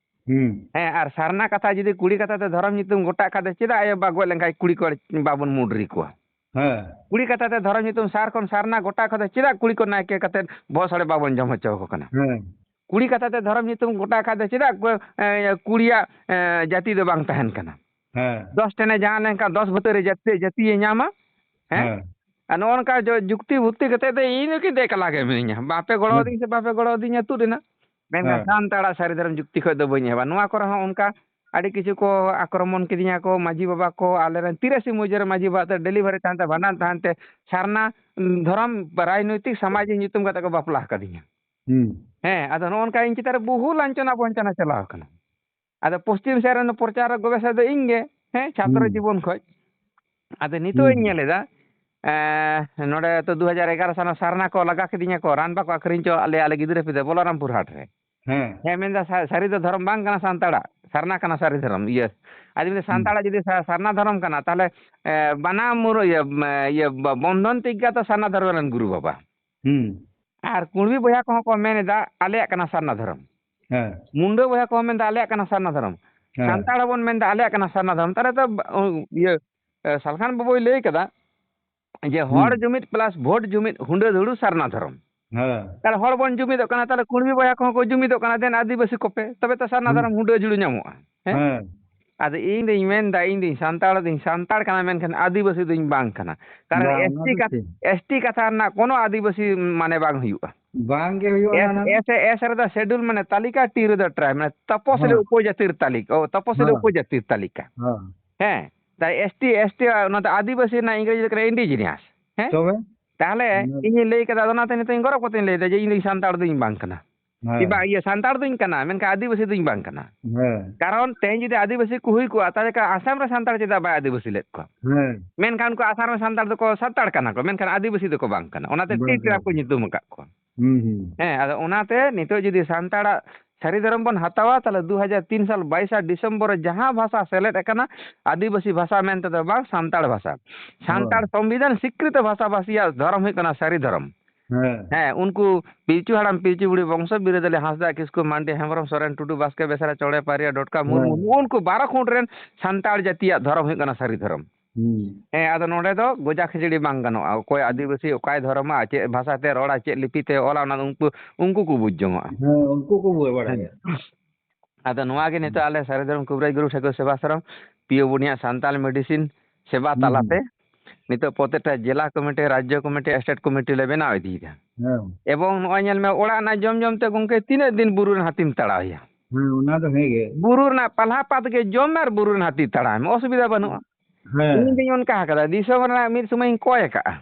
ᱦᱩᱸ᱾ ᱦᱮᱸ, ᱟᱨ ᱥᱟᱨᱱᱟ ᱠᱟᱛᱷᱟ ᱡᱩᱫᱤ ᱠᱩᱲᱤ ᱠᱟᱛᱷᱟ ᱛᱮ ᱫᱷᱚᱨᱚᱢ ᱧᱩᱛᱩᱢ ᱜᱚᱴᱟᱜ ᱠᱷᱟᱡ ᱫᱚ ᱪᱮᱫᱟᱜ ᱟᱭᱳ ᱵᱟᱵᱟ ᱜᱚᱡ ᱞᱮᱱᱠᱷᱟᱡ ᱠᱩᱲᱤ ᱠᱚ ᱵᱟᱵᱚᱱ ᱢᱩᱰᱨᱤ ᱠᱚᱣᱟ? ᱦᱮᱸ᱾ ᱠᱩᱲᱤ ᱠᱟᱛᱷᱟ ᱛᱮ ᱫᱷᱚᱨᱚᱢ ᱧᱩᱛᱩᱢ ᱥᱟᱨ ᱠᱷᱚᱱ ᱥᱟᱨᱱᱟ ᱜᱚᱴᱟ ᱠᱷᱟᱡ ᱫᱚ ᱪᱮᱫᱟᱜ ᱠᱩᱲᱤ ᱠᱚ ᱱᱟᱭᱠᱮ ᱠᱟᱛᱮ ᱵᱚᱦᱚᱜ ᱥᱟᱲᱮ ᱵᱟᱵᱚᱱ ᱡᱚᱢ ᱦᱚᱪᱚ ᱟᱠᱚ ᱠᱟᱱᱟ? ᱦᱮᱸ᱾ ᱠᱩᱲᱤ ᱠᱟᱛᱷᱟ ᱛᱮ ᱫᱷᱚᱨᱚᱢ ᱧᱩᱛᱩᱢ ᱜᱚᱴᱟ ᱠᱷᱟᱡ ᱫᱚ ᱪᱮᱫᱟᱜ ᱠᱚ, ᱮ, ᱠᱩᱲᱤᱭᱟᱜ, ᱮ, ᱡᱟᱹᱛᱤ ᱫᱚ ᱵᱟᱝ ᱛᱟᱦᱮᱱ ᱠᱟᱱᱟ? ᱦᱮᱸ᱾ ᱫᱚᱥ ᱴᱷᱮᱱᱮ ᱡᱟᱦᱟᱸ ᱞᱮᱱᱠᱷᱟᱱ ᱫᱚᱥ ᱵᱷᱟᱹᱛᱟᱹᱨ ᱨᱮ ᱡᱟᱹᱛᱤ, ᱡᱟᱹᱛᱤᱭᱮ ᱧᱟᱢᱟ᱾ ᱦᱮᱸ? ᱦᱮᱸ᱾ ᱟᱨ ᱱᱚᱜᱼᱚ ᱱᱚᱝᱠᱟ ᱡᱚ-, ᱡᱩᱠᱛᱤ ᱵᱷᱩᱠᱛᱤ ᱠᱟᱛᱮ ᱫᱚ ᱤᱧ ᱫᱚ ᱠᱤ ᱫᱮ ᱠᱟᱞᱟ ᱜᱮ ᱢᱤᱱᱟᱹᱧᱟ᱾ ᱵᱟᱯᱮ ᱜᱚᱲᱚ ᱦᱮᱸ᱾ ᱟᱹᱫᱤᱧ ᱥᱮ ᱵᱟᱯᱮ ᱜᱚᱲᱚ ᱟᱹᱫᱤᱧᱟ ᱛᱩᱫ ᱮᱱᱟ᱾ ᱢᱮᱱᱠᱷᱟᱱ ᱦᱮᱸ᱾ ᱥᱟᱱᱛᱟᱲᱟᱜ ᱥᱟᱹᱨᱤ ᱫᱷᱚᱨᱚᱢ ᱡᱩᱠᱛᱤ ᱠᱷᱚᱡ ᱫᱚ ᱵᱟᱹᱧ ᱮᱦᱚᱵᱟ᱾ ᱱᱚᱣᱟ ᱠᱚᱨᱮ ᱦᱚᱸ ᱚᱱᱠᱟ ᱟᱹᱰᱤ ᱠᱤᱪᱷᱩ ᱠᱚ ᱟᱠᱨᱚᱢᱚᱱ ᱠᱤᱫᱤᱧᱟ ᱠᱚ, ᱢᱟᱹᱡᱷᱤ ᱵᱟᱵᱟ ᱠᱚ, ᱟᱞᱮᱨᱮᱱ ᱛᱤᱨᱟᱥᱤ ᱢᱩᱡᱟᱹ ᱨᱮ ᱢᱟᱹᱡᱷᱤ ᱵᱟᱵᱟ ᱛᱮ delivery ᱛᱟᱦᱮᱱ ᱛᱮ ᱵᱷᱟᱸᱰᱟᱱ ᱛᱟᱦᱮᱱ ᱛᱮ ᱥᱟᱨᱱᱟ ᱫᱷᱚᱨᱚᱢ ᱨᱟᱡᱽᱱᱳᱭᱛᱤᱠ ᱥᱟᱢᱟᱡᱤᱠ ᱧᱩᱛᱩᱢ ᱠᱟᱛᱮ ᱠᱚ ᱵᱟᱯᱞᱟ ᱟᱠᱟᱫᱤᱧᱟ᱾ ᱦᱩᱸ᱾ ᱦᱮᱸ, ᱟᱫᱚ ᱱᱚᱜᱼᱚ ᱱᱚᱝᱠᱟ ᱤᱧ ᱪᱮᱛᱟᱱ ᱨᱮ ᱵᱚᱦᱩ ᱞᱟᱧᱪᱚᱱᱟ ᱵᱚᱧᱪᱚᱱᱟ ᱪᱟᱞᱟᱣ ᱟᱠᱟᱱᱟ᱾ ᱟᱫᱚ ᱯᱚᱥᱪᱤᱢ ᱥᱮᱫ ᱨᱮᱱ ᱯᱨᱚᱪᱟᱨ ᱜᱚᱵᱮᱥᱟ ᱫᱚ ᱤᱧ ᱜᱮ, ᱦᱮᱸ, ᱪᱷᱟᱛᱨᱚ ᱦᱩᱸ᱾ ᱡᱤᱵᱚᱱ ᱠᱷᱚᱡ᱾ ᱟᱫᱚ ᱱᱤᱛᱚᱜ ᱦᱩᱸ, ᱤᱧ ᱦᱩᱸ᱾ ᱧᱮᱞ ᱮᱫᱟ, ᱮᱸ, ᱱᱚᱰᱮ ᱛᱚ ᱫᱩ ᱦᱟᱡᱟᱨ ᱮᱜᱟᱨᱚ ᱥᱟᱞ ᱥᱟᱨᱱᱟ ᱠᱚ ᱞᱟᱜᱟ ᱠᱤᱫᱤᱧᱟ ᱠᱚ, ᱨᱟᱱ ᱵᱟᱠᱚ ᱟᱹᱠᱷᱨᱤᱧ ᱦᱚᱪᱚᱣᱟᱜ ᱞᱮᱭᱟ ᱟᱞᱮ ᱜᱤᱫᱽᱨᱟᱹ ᱯᱤᱫᱽᱨᱟᱹ ᱵᱚᱞᱚᱨᱟᱢᱯᱩᱨ ᱦᱟᱴ ᱨᱮ᱾ ᱦᱮᱸ᱾ ᱦᱮᱸ, ᱢᱮᱱᱫᱟ ᱥᱟ-, ᱥᱟᱹᱨᱤ ᱫᱚ ᱫᱷᱚᱨᱚᱢ ᱵᱟᱝ ᱠᱟᱱᱟ ᱥᱟᱱᱛᱟᱲᱟᱜ, ᱥᱟᱨᱱᱟ ᱠᱟᱱᱟ ᱥᱟᱹᱨᱤ ᱫᱷᱚᱨᱚᱢ᱾ ᱤᱭᱟᱹ, ᱟᱫᱚ ᱢᱮᱱᱫᱟ ᱦᱩᱸ᱾ ᱥᱟᱱᱛᱟᱲᱟᱜ ᱡᱩᱫᱤ ᱥᱟ-, ᱥᱟᱨᱱᱟ ᱫᱷᱚᱨᱚᱢ ᱠᱟᱱᱟ, ᱛᱟᱦᱞᱮ, ᱮ, ᱵᱟᱱᱟᱢ ᱢᱩᱨ-, ᱤᱭᱟᱹ, ᱢ-, ᱤᱭᱟᱹ, ᱵ-, ᱵᱚᱱᱫᱷᱚᱱ ᱛᱤᱠ ᱜᱮᱭᱟ ᱛᱚ ᱥᱟᱨᱱᱟ ᱫᱷᱚᱨᱚᱢ ᱨᱮᱱ ᱜᱩᱨᱩ ᱵᱟᱵᱟ᱾ ᱦᱩᱸ᱾ ᱟᱨ ᱠᱩᱬᱵᱤ ᱵᱚᱭᱦᱟ ᱠᱚᱦᱚᱸ ᱠᱚ ᱢᱮᱱ ᱮᱫᱟ, ᱟᱞᱮᱭᱟᱜ ᱠᱟᱱᱟ ᱥᱟᱨᱱᱟ ᱫᱷᱚᱨᱚᱢ᱾ ᱦᱮᱸ᱾ ᱢᱩᱱᱰᱟᱹ ᱵᱚᱭᱦᱟ ᱠᱚᱦᱚᱸ ᱢᱮᱱ ᱮᱫᱟ, ᱟᱞᱮᱭᱟᱜ ᱠᱟᱱᱟ ᱥᱟᱨᱱᱟ ᱫᱷᱚᱨᱚᱢ᱾ ᱦᱮᱸ᱾ ᱥᱟᱱᱛᱟᱲ ᱦᱚᱸᱵᱚᱱ ᱢᱮᱱ ᱮᱫᱟ, ᱟᱞᱮᱭᱟᱜ ᱠᱟᱱᱟ ᱥᱟᱨᱱᱟ ᱫᱷᱚᱨᱚᱢ᱾ ᱛᱟᱦᱞᱮ ᱛᱚ, ᱵ-, ᱤᱭᱟᱹ, ᱮ, ᱥᱟᱞᱠᱷᱟᱱ ᱵᱟᱵᱩᱭ ᱞᱟᱹᱭ ᱠᱟᱫᱟ ᱡᱮ ᱦᱚᱲ ᱦᱩᱸ᱾ ᱡᱩᱢᱤᱫ plus vote ᱡᱩᱢᱤᱫ, ᱦᱩᱸᱰᱟᱹ ᱫᱷᱩᱲᱩ ᱥᱟᱨᱱᱟ ᱫᱷᱚᱨᱚᱢ᱾ ᱦᱮᱸ᱾ ᱛᱟᱦᱞᱮ ᱦᱚᱲ ᱵᱚᱱ ᱡᱩᱢᱤᱫᱚᱜ ᱠᱟᱱᱟ, ᱛᱟᱦᱞᱮ ᱠᱩᱬᱵᱤ ᱵᱚᱭᱦᱟ ᱠᱚᱦᱚᱸ ᱠᱚ ᱡᱩᱢᱤᱫᱚᱜ ᱠᱟᱱᱟ, ᱫᱮᱱ ᱟᱹᱫᱤᱵᱟᱹᱥᱤ ᱠᱚᱯᱮ, ᱛᱚᱵᱮ ᱛᱚ ᱥᱟᱨᱱᱟ ᱦᱩᱸ᱾ ᱫᱷᱚᱨᱚᱢ ᱦᱩᱸᱰᱟᱹ ᱡᱷᱩᱲᱩ ᱧᱟᱢᱚᱜᱼᱟ᱾ ᱦᱮᱸ? ᱦᱮᱸ᱾ ᱟᱫᱚ ᱤᱧ ᱫᱩᱧ ᱢᱮᱱᱫᱟ, ᱤᱧ ᱫᱩᱧ ᱥᱟᱱᱛᱟᱲ ᱫᱩᱧ ᱥᱟᱱᱛᱟᱲ ᱠᱟᱱᱟ, ᱢᱮᱱᱠᱷᱟᱱ ᱟᱹᱫᱤᱵᱟᱹᱥᱤ ᱫᱩᱧ ᱵᱟᱝ ᱠᱟᱱᱟ᱾ ᱠᱟᱨᱚᱱ ᱵᱟᱝ, ᱚᱱᱟ ST ᱫᱚ ᱠᱟᱛ-, ᱴᱷᱤᱠ᱾ ST ᱠᱟᱛᱷᱟ ᱨᱮᱱᱟᱜ ᱠᱳᱱᱳ ᱟᱹᱫᱤᱵᱟᱹᱥᱤ ᱢᱟᱱᱮ ᱵᱟᱝ ᱦᱩᱭᱩᱜᱼᱟ᱾ ᱵᱟᱝ ᱜᱮ ᱦᱩᱭᱩᱜᱼᱟ ᱮᱥ, ᱚᱱᱟ ᱫᱚ᱾ S, S ᱨᱮᱫᱚ schedule ᱢᱟᱱᱮ ᱛᱟᱹᱞᱤᱠᱟ, T ᱨᱮᱫᱚ tribe, ᱢᱟᱱᱮ ᱛᱚᱯᱚᱥᱤᱞᱤ ᱦᱮᱸ᱾ ᱩᱯᱚᱡᱟᱹᱛᱤᱨ ᱛᱟᱹᱞᱤᱠᱟ, ᱚ, ᱛᱚᱯᱚᱥᱤᱞᱤ ᱦᱮᱸ᱾ ᱩᱯᱚᱡᱟᱹᱛᱤᱨ ᱛᱟᱹᱞᱤᱠᱟ᱾ ᱦᱮᱸ᱾ ᱦᱮᱸ, ᱛᱟᱭ ST, ST ᱚᱱᱟ ᱫᱚ ᱟᱹᱫᱤᱵᱟᱹᱥᱤ ᱨᱮᱱᱟᱜ ᱤᱝᱨᱮᱡᱤ ᱫᱚ ᱠᱟᱱᱟ indigenous᱾ ᱦᱮᱸ? ᱛᱚᱵᱮ? ᱛᱟᱦᱞᱮ ᱚᱱᱟ ᱤᱧᱤᱧ ᱞᱟᱹᱭ ᱠᱟᱫᱟ, ᱟᱫᱚ ᱚᱱᱟᱛᱮ ᱱᱤᱛᱚᱜ ᱤᱧ ᱜᱚᱨᱚᱵ ᱠᱟᱛᱮᱧ ᱞᱟᱹᱭᱫᱟ ᱡᱮ ᱤᱧ ᱫᱚ ᱥᱟᱱᱛᱟᱲ ᱫᱚᱧ ᱵᱟᱝ ᱠᱟᱱᱟ᱾ ᱦᱮᱸ᱾ ᱠᱤ ᱵᱟᱝ, ᱤᱭᱟᱹ, ᱥᱟᱱᱛᱟᱲ ᱫᱚᱧ ᱠᱟᱱᱟ, ᱢᱮᱱᱠᱷᱟᱱ ᱟᱹᱫᱤᱵᱟᱹᱥᱤ ᱫᱚᱧ ᱵᱟᱝ ᱠᱟᱱᱟ᱾ ᱦᱮᱸ᱾ ᱠᱟᱨᱚᱱ ᱛᱮᱦᱮᱧ ᱡᱩᱫᱤ ᱟᱹᱫᱤᱵᱟᱹᱥᱤ ᱠᱚ ᱦᱩᱭ ᱠᱚᱜᱼᱟ, ᱛᱟᱦᱞᱮ ᱠᱷᱟᱱ ᱟᱥᱟᱢ ᱨᱮ ᱥᱟᱱᱛᱟᱲ ᱪᱮᱫᱟᱜ ᱵᱟᱭ ᱟᱹᱫᱤᱵᱟᱹᱥᱤ ᱞᱮᱫ ᱠᱚᱣᱟ? ᱦᱮᱸ᱾ ᱢᱮᱱᱠᱷᱟᱱ ᱩᱱᱠᱩ ᱟᱥᱟᱢ ᱨᱮ ᱥᱟᱱᱛᱟᱲ ᱫᱚᱠᱚ ᱥᱟᱱᱛᱟᱲ ᱠᱟᱱᱟ ᱠᱚ, ᱢᱮᱱᱠᱷᱟᱱ ᱟᱹᱫᱤᱵᱟᱹᱥᱤ ᱫᱚᱠᱚ ᱵᱟᱝ ᱠᱟᱱᱟ᱾ ᱚᱱᱟᱛᱮ ᱵᱟᱝ ᱴᱤ ᱴᱨᱟᱭᱤᱵᱽ ᱠᱟᱱᱟ᱾ ᱠᱚ ᱧᱩᱛᱩᱢ ᱟᱠᱟᱫ ᱠᱚᱣᱟ᱾ ᱦᱩᱸ, ᱦᱩᱸ᱾ ᱦᱮᱸ, ᱟᱫᱚ ᱚᱱᱟᱛᱮ ᱱᱤᱛᱚᱜ ᱡᱩᱫᱤ ᱥᱟᱱᱛᱟᱲᱟᱜ ᱥᱟᱹᱨᱤ ᱫᱷᱚᱨᱚᱢ ᱵᱚᱱ ᱦᱟᱛᱟᱣᱟ, ᱛᱟᱦᱞᱮ ᱫᱩ ᱦᱟᱡᱟᱨ ᱛᱤᱱ ᱥᱟᱞ ᱵᱟᱭᱤᱥᱟ ᱰᱤᱥᱮᱢᱵᱚᱨ ᱨᱮ ᱡᱟᱦᱟᱸ ᱵᱷᱟᱥᱟ ᱥᱮᱞᱮᱫ ᱟᱠᱟᱱᱟ, ᱟᱹᱫᱤᱵᱟᱹᱥᱤ ᱵᱷᱟᱥᱟ ᱢᱮᱱᱛᱮ ᱫᱚ ᱵᱟᱝ, ᱥᱟᱱᱛᱟᱲ ᱵᱷᱟᱥᱟ᱾ ᱥᱟᱱᱛᱟᱲ ᱦᱳᱭ᱾ ᱥᱚᱝᱵᱤᱫᱷᱟᱱ ᱥᱤᱠᱨᱤᱛᱚ ᱵᱷᱟᱥᱟᱵᱷᱟᱥᱤᱭᱟᱜ ᱫᱷᱚᱨᱚᱢ ᱦᱩᱭᱩᱜ ᱠᱟᱱᱟ ᱥᱟᱹᱨᱤ ᱫᱷᱚᱨᱚᱢ᱾ ᱦᱮᱸ᱾ ᱦᱮᱸ, ᱩᱱᱠᱩ ᱯᱤᱞᱪᱩ ᱦᱟᱲᱟᱢ ᱯᱤᱞᱪᱩ ᱵᱩᱲᱦᱤ ᱵᱚᱝᱥᱚ ᱵᱤᱨᱟᱹᱫᱟᱹᱞᱤ ᱦᱟᱸᱥᱫᱟ, ᱠᱤᱥᱠᱩ, ᱢᱟᱱᱰᱤ, ᱦᱮᱢᱵᱨᱚᱢ, ᱥᱚᱨᱮᱱ, ᱴᱩᱰᱩ, ᱵᱟᱥᱠᱮ, ᱵᱮᱥᱨᱟ, ᱪᱚᱲᱮ, ᱯᱟᱨᱤᱭᱟ, ᱰᱚᱴᱠᱟ, ᱢᱩᱨᱢᱩ, ᱦᱮᱸ᱾ ᱱᱩᱜᱼᱩ ᱱᱩᱠᱩ ᱵᱟᱨᱚ ᱠᱷᱩᱸᱴ ᱨᱮᱱ ᱥᱟᱱᱛᱟᱲ ᱡᱟᱹᱛᱤᱭᱟᱜ ᱫᱷᱚᱨᱚᱢ ᱦᱩᱭᱩᱜ ᱠᱟᱱᱟ ᱥᱟᱹᱨᱤ ᱫᱷᱚᱨᱚᱢ᱾ ᱦᱩᱸ᱾ ᱦᱮᱸ, ᱟᱫᱚ ᱱᱚᱰᱮ ᱫᱚ ᱜᱚᱡᱟ ᱠᱷᱤᱪᱲᱤ ᱵᱟᱝ ᱜᱟᱱᱚᱜᱼᱟ᱾ ᱚᱠᱚᱭ ᱟᱹᱫᱤᱵᱟᱹᱥᱤ ᱚᱠᱟᱭ ᱫᱷᱚᱨᱚᱢᱟ, ᱪᱮᱫ ᱵᱷᱟᱥᱟ ᱛᱮ ᱨᱚᱲᱟ, ᱪᱮᱫ ᱞᱤᱯᱤ ᱛᱮ ᱚᱞᱟ, ᱚᱱᱟ ᱫᱚ ᱩᱱᱠᱩ, ᱩᱱᱠᱩ ᱠᱚ ᱵᱩᱡᱽ ᱡᱚᱝᱚᱜᱼᱟ᱾ ᱦᱮᱸ, ᱩᱱᱠᱩ ᱠᱚ ᱵᱩᱡᱽ ᱵᱟᱲᱟᱭᱟ᱾ ᱦᱮᱸ᱾ ᱟᱫᱚ ᱱᱚᱣᱟ ᱜᱮ ᱱᱤᱛᱚᱜ ᱟᱞᱮ ᱥᱟᱹᱨᱤ ᱫᱷᱚᱨᱚᱢ ᱠᱩᱵᱨᱟᱡᱽ ᱜᱩᱨᱩ ᱴᱷᱟᱹᱠᱩᱨ ᱥᱮᱵᱟᱥᱨᱚᱢ ᱯᱤᱭᱳ ᱵᱩᱱᱤᱭᱟᱜ ᱥᱟᱱᱛᱟᱞ ᱢᱮᱰᱤᱥᱤᱱ ᱥᱮᱵᱟ ᱦᱩᱸ, ᱛᱟᱞᱟᱛᱮ ᱦᱩᱸ᱾ ᱱᱤᱛᱚᱜ ᱯᱨᱚᱛᱮᱠᱴᱟ ᱡᱮᱞᱟ ᱠᱚᱢᱤᱴᱤ, ᱨᱟᱡᱽᱡᱚ ᱠᱚᱢᱤᱴᱤ, ᱥᱴᱮᱴ ᱠᱚᱢᱤᱴᱤ ᱞᱮ ᱵᱮᱱᱟᱣ ᱤᱫᱤᱭᱮᱫᱟ᱾ ᱦᱮᱸ᱾ ᱮᱵᱚᱝ ᱱᱚᱜᱼᱚᱭ ᱧᱮᱞ ᱢᱮ, ᱚᱲᱟᱜ ᱨᱮᱱᱟᱜ ᱡᱚᱢ ᱡᱚᱢ ᱛᱮ ᱜᱚᱝᱠᱮ ᱛᱤᱱᱟᱹᱜ ᱫᱤᱱ ᱵᱩᱨᱩ ᱨᱮᱱ ᱦᱟᱹᱛᱤᱢ ᱛᱟᱲᱟᱣᱮᱭᱟ? ᱦᱮᱸ, ᱚᱱᱟ ᱫᱚ ᱦᱮᱸ ᱜᱮ᱾ ᱵᱩᱨᱩ ᱨᱮᱱᱟᱜ ᱯᱟᱞᱦᱟ ᱯᱟᱛ ᱜᱮ ᱡᱚᱢ ᱢᱮ ᱟᱨ ᱵᱩᱨᱩ ᱨᱮᱱ ᱦᱟᱹᱛᱤ ᱛᱟᱲᱟᱣ ᱢᱮ, ᱚᱥᱩᱵᱤᱫᱷᱟ ᱵᱟᱹᱱᱩᱜᱼᱟ᱾ ᱦᱮᱸ᱾ ᱤᱧ ᱫᱩᱧ ᱚᱱᱠᱟ ᱟᱠᱟᱫᱟ, ᱫᱤᱥᱚᱢ ᱨᱮᱱᱟᱜ ᱢᱤᱫ ᱥᱚᱢᱚᱭ ᱤᱧ ᱠᱚᱭ ᱟᱠᱟᱫᱼᱟ᱾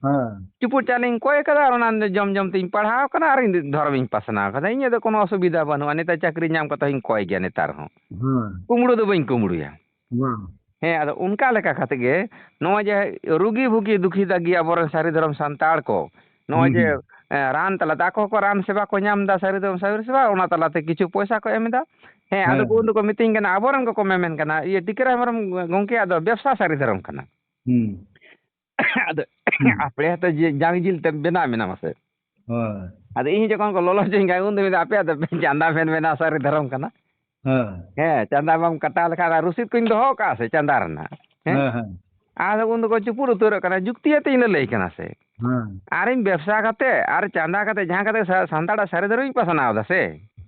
ᱦᱮᱸ᱾ ᱪᱩᱯᱩᱫ ᱪᱟᱣᱞᱮᱧ ᱠᱚᱭ ᱟᱠᱟᱫᱟ ᱟᱨ ᱚᱱᱟ ᱡᱚᱢ ᱡᱚᱢ ᱛᱤᱧ ᱯᱟᱲᱦᱟᱣ ᱟᱠᱟᱱᱟ ᱟᱨ ᱤᱧ ᱫᱷᱚᱨᱚᱢᱤᱧ ᱯᱟᱥᱱᱟᱣ ᱟᱠᱟᱫᱟ᱾ ᱤᱧᱟᱹᱜ ᱫᱚ ᱠᱳᱱᱳ ᱚᱥᱩᱵᱤᱫᱷᱟ ᱵᱟᱹᱱᱩᱜᱼᱟ, ᱱᱮᱛᱟᱨ ᱪᱟᱹᱠᱨᱤ ᱧᱟᱢ ᱠᱟᱛᱮ ᱦᱚᱸᱧ ᱠᱚᱭ ᱜᱮᱭᱟ ᱱᱮᱛᱟᱨ ᱦᱚᱸ᱾ ᱦᱮᱸ᱾ ᱠᱩᱢᱵᱽᱲᱩ ᱫᱚ ᱵᱟᱹᱧ ᱠᱩᱢᱵᱽᱲᱩᱭᱟ᱾ ᱵᱟᱝ᱾ ᱦᱮᱸ, ᱟᱫᱚ ᱚᱱᱠᱟ ᱞᱮᱠᱟ ᱠᱟᱛᱮ ᱜᱮ ᱱᱚᱜᱼᱚᱭ ᱡᱮ ᱨᱩᱜᱤ ᱵᱷᱩᱜᱤ ᱫᱩᱠᱷᱤ ᱫᱟᱜᱤ ᱟᱵᱚᱨᱮᱱ ᱥᱟᱹᱨᱤ ᱫᱷᱚᱨᱚᱢ ᱥᱟᱱᱛᱟᱲ ᱠᱚ, ᱱᱚᱜᱼᱚᱭ ᱦᱩᱸ, ᱡᱮ, ᱦᱩᱸ᱾ ᱮ, ᱨᱟᱱ ᱛᱟᱞᱟᱛᱮ ᱟᱠᱚ ᱦᱚᱸᱠᱚ ᱨᱟᱱ ᱥᱮᱵᱟ ᱠᱚ ᱧᱟᱢ ᱮᱫᱟ, ᱥᱟᱹᱨᱤ ᱫᱷᱚᱨᱚᱢ ᱥᱟᱹᱨᱤ ᱥᱮᱵᱟ, ᱚᱱᱟ ᱛᱟᱞᱟᱛᱮ ᱠᱤᱪᱷᱩ ᱯᱚᱭᱥᱟ ᱠᱚ ᱮᱢ ᱮᱫᱟ᱾ ᱦᱮᱸ, ᱟᱫᱚ ᱦᱮᱸ, ᱠᱚ ᱩᱱ ᱦᱮᱸ᱾ ᱫᱚᱠᱚ ᱢᱤᱛᱟᱹᱧ ᱠᱟᱱᱟ, ᱟᱵᱚᱨᱮᱱ ᱠᱚᱠᱚ ᱢᱮᱢᱮᱱ ᱠᱟᱱᱟ, "ᱤᱭᱟᱹ, ᱴᱤᱠᱟᱹᱨᱟᱢ ᱦᱮᱢᱵᱨᱚᱢ ᱜᱚᱝᱠᱮᱭᱟᱜ ᱫᱚ ᱵᱮᱵᱽᱥᱟ ᱥᱟᱹᱨᱤ ᱫᱷᱚᱨᱚᱢ ᱠᱟᱱᱟ᱾" ᱦᱩᱸ᱾ ᱟᱫᱚ ᱦᱩᱸ᱾ ᱟᱯᱲᱮ ᱦᱚᱸᱛᱚ ᱡᱮ ᱡᱟᱝ ᱡᱤᱞ ᱛᱮ ᱵᱮᱱᱟᱣ ᱢᱮᱱᱟᱢᱟ ᱥᱮ᱾ ᱦᱳᱭ᱾ ᱟᱫᱚ ᱤᱧ ᱡᱚᱠᱷᱚᱱ ᱠᱚ ᱞᱚᱞᱚ ᱦᱚᱪᱚᱧ ᱠᱷᱟᱱ, ᱩᱱ ᱫᱚ ᱢᱮᱱᱫᱟ, "ᱟᱯᱮᱭᱟᱜ ᱫᱚ ᱪᱟᱸᱫᱟ ᱵᱮᱱ ᱵᱮᱱᱟᱣ ᱥᱟᱹᱨᱤ ᱫᱷᱚᱨᱚᱢ ᱠᱟᱱᱟ?" ᱦᱮᱸ᱾ ᱦᱮᱸ, ᱪᱟᱸᱫᱟ ᱵᱟᱢ ᱠᱟᱴᱟᱣ ᱞᱮᱠᱷᱟᱱ ᱟᱨ ᱨᱚᱥᱤᱫ ᱠᱚᱧ ᱫᱚᱦᱚ ᱠᱟᱜᱼᱟ ᱥᱮ ᱪᱟᱸᱫᱟ ᱨᱮᱱᱟᱜ᱾ ᱦᱮᱸ? ᱦᱮᱸ, ᱦᱮᱸ᱾ ᱟᱫᱚ ᱩᱱ ᱫᱚᱠᱚ ᱪᱩᱯᱩᱫ ᱩᱛᱟᱹᱨᱚᱜ ᱠᱟᱱᱟ, ᱡᱩᱠᱛᱤ ᱟᱛᱮ ᱤᱧ ᱫᱚ ᱞᱟᱹᱭ ᱠᱟᱱᱟ ᱥᱮ᱾ ᱦᱮᱸ᱾ ᱟᱨᱤᱧ ᱵᱮᱵᱽᱥᱟ ᱠᱟᱛᱮ ᱟᱨ ᱪᱟᱸᱫᱟ ᱠᱟᱛᱮ ᱡᱟᱦᱟᱸ ᱠᱟᱛᱮ ᱥᱟ-, ᱥᱟᱱᱛᱟᱲᱟᱜ ᱥᱟᱹᱨᱤ ᱫᱷᱚᱨᱚᱢᱤᱧ ᱯᱟᱥᱱᱟᱣ ᱮᱫᱟ ᱥᱮ᱾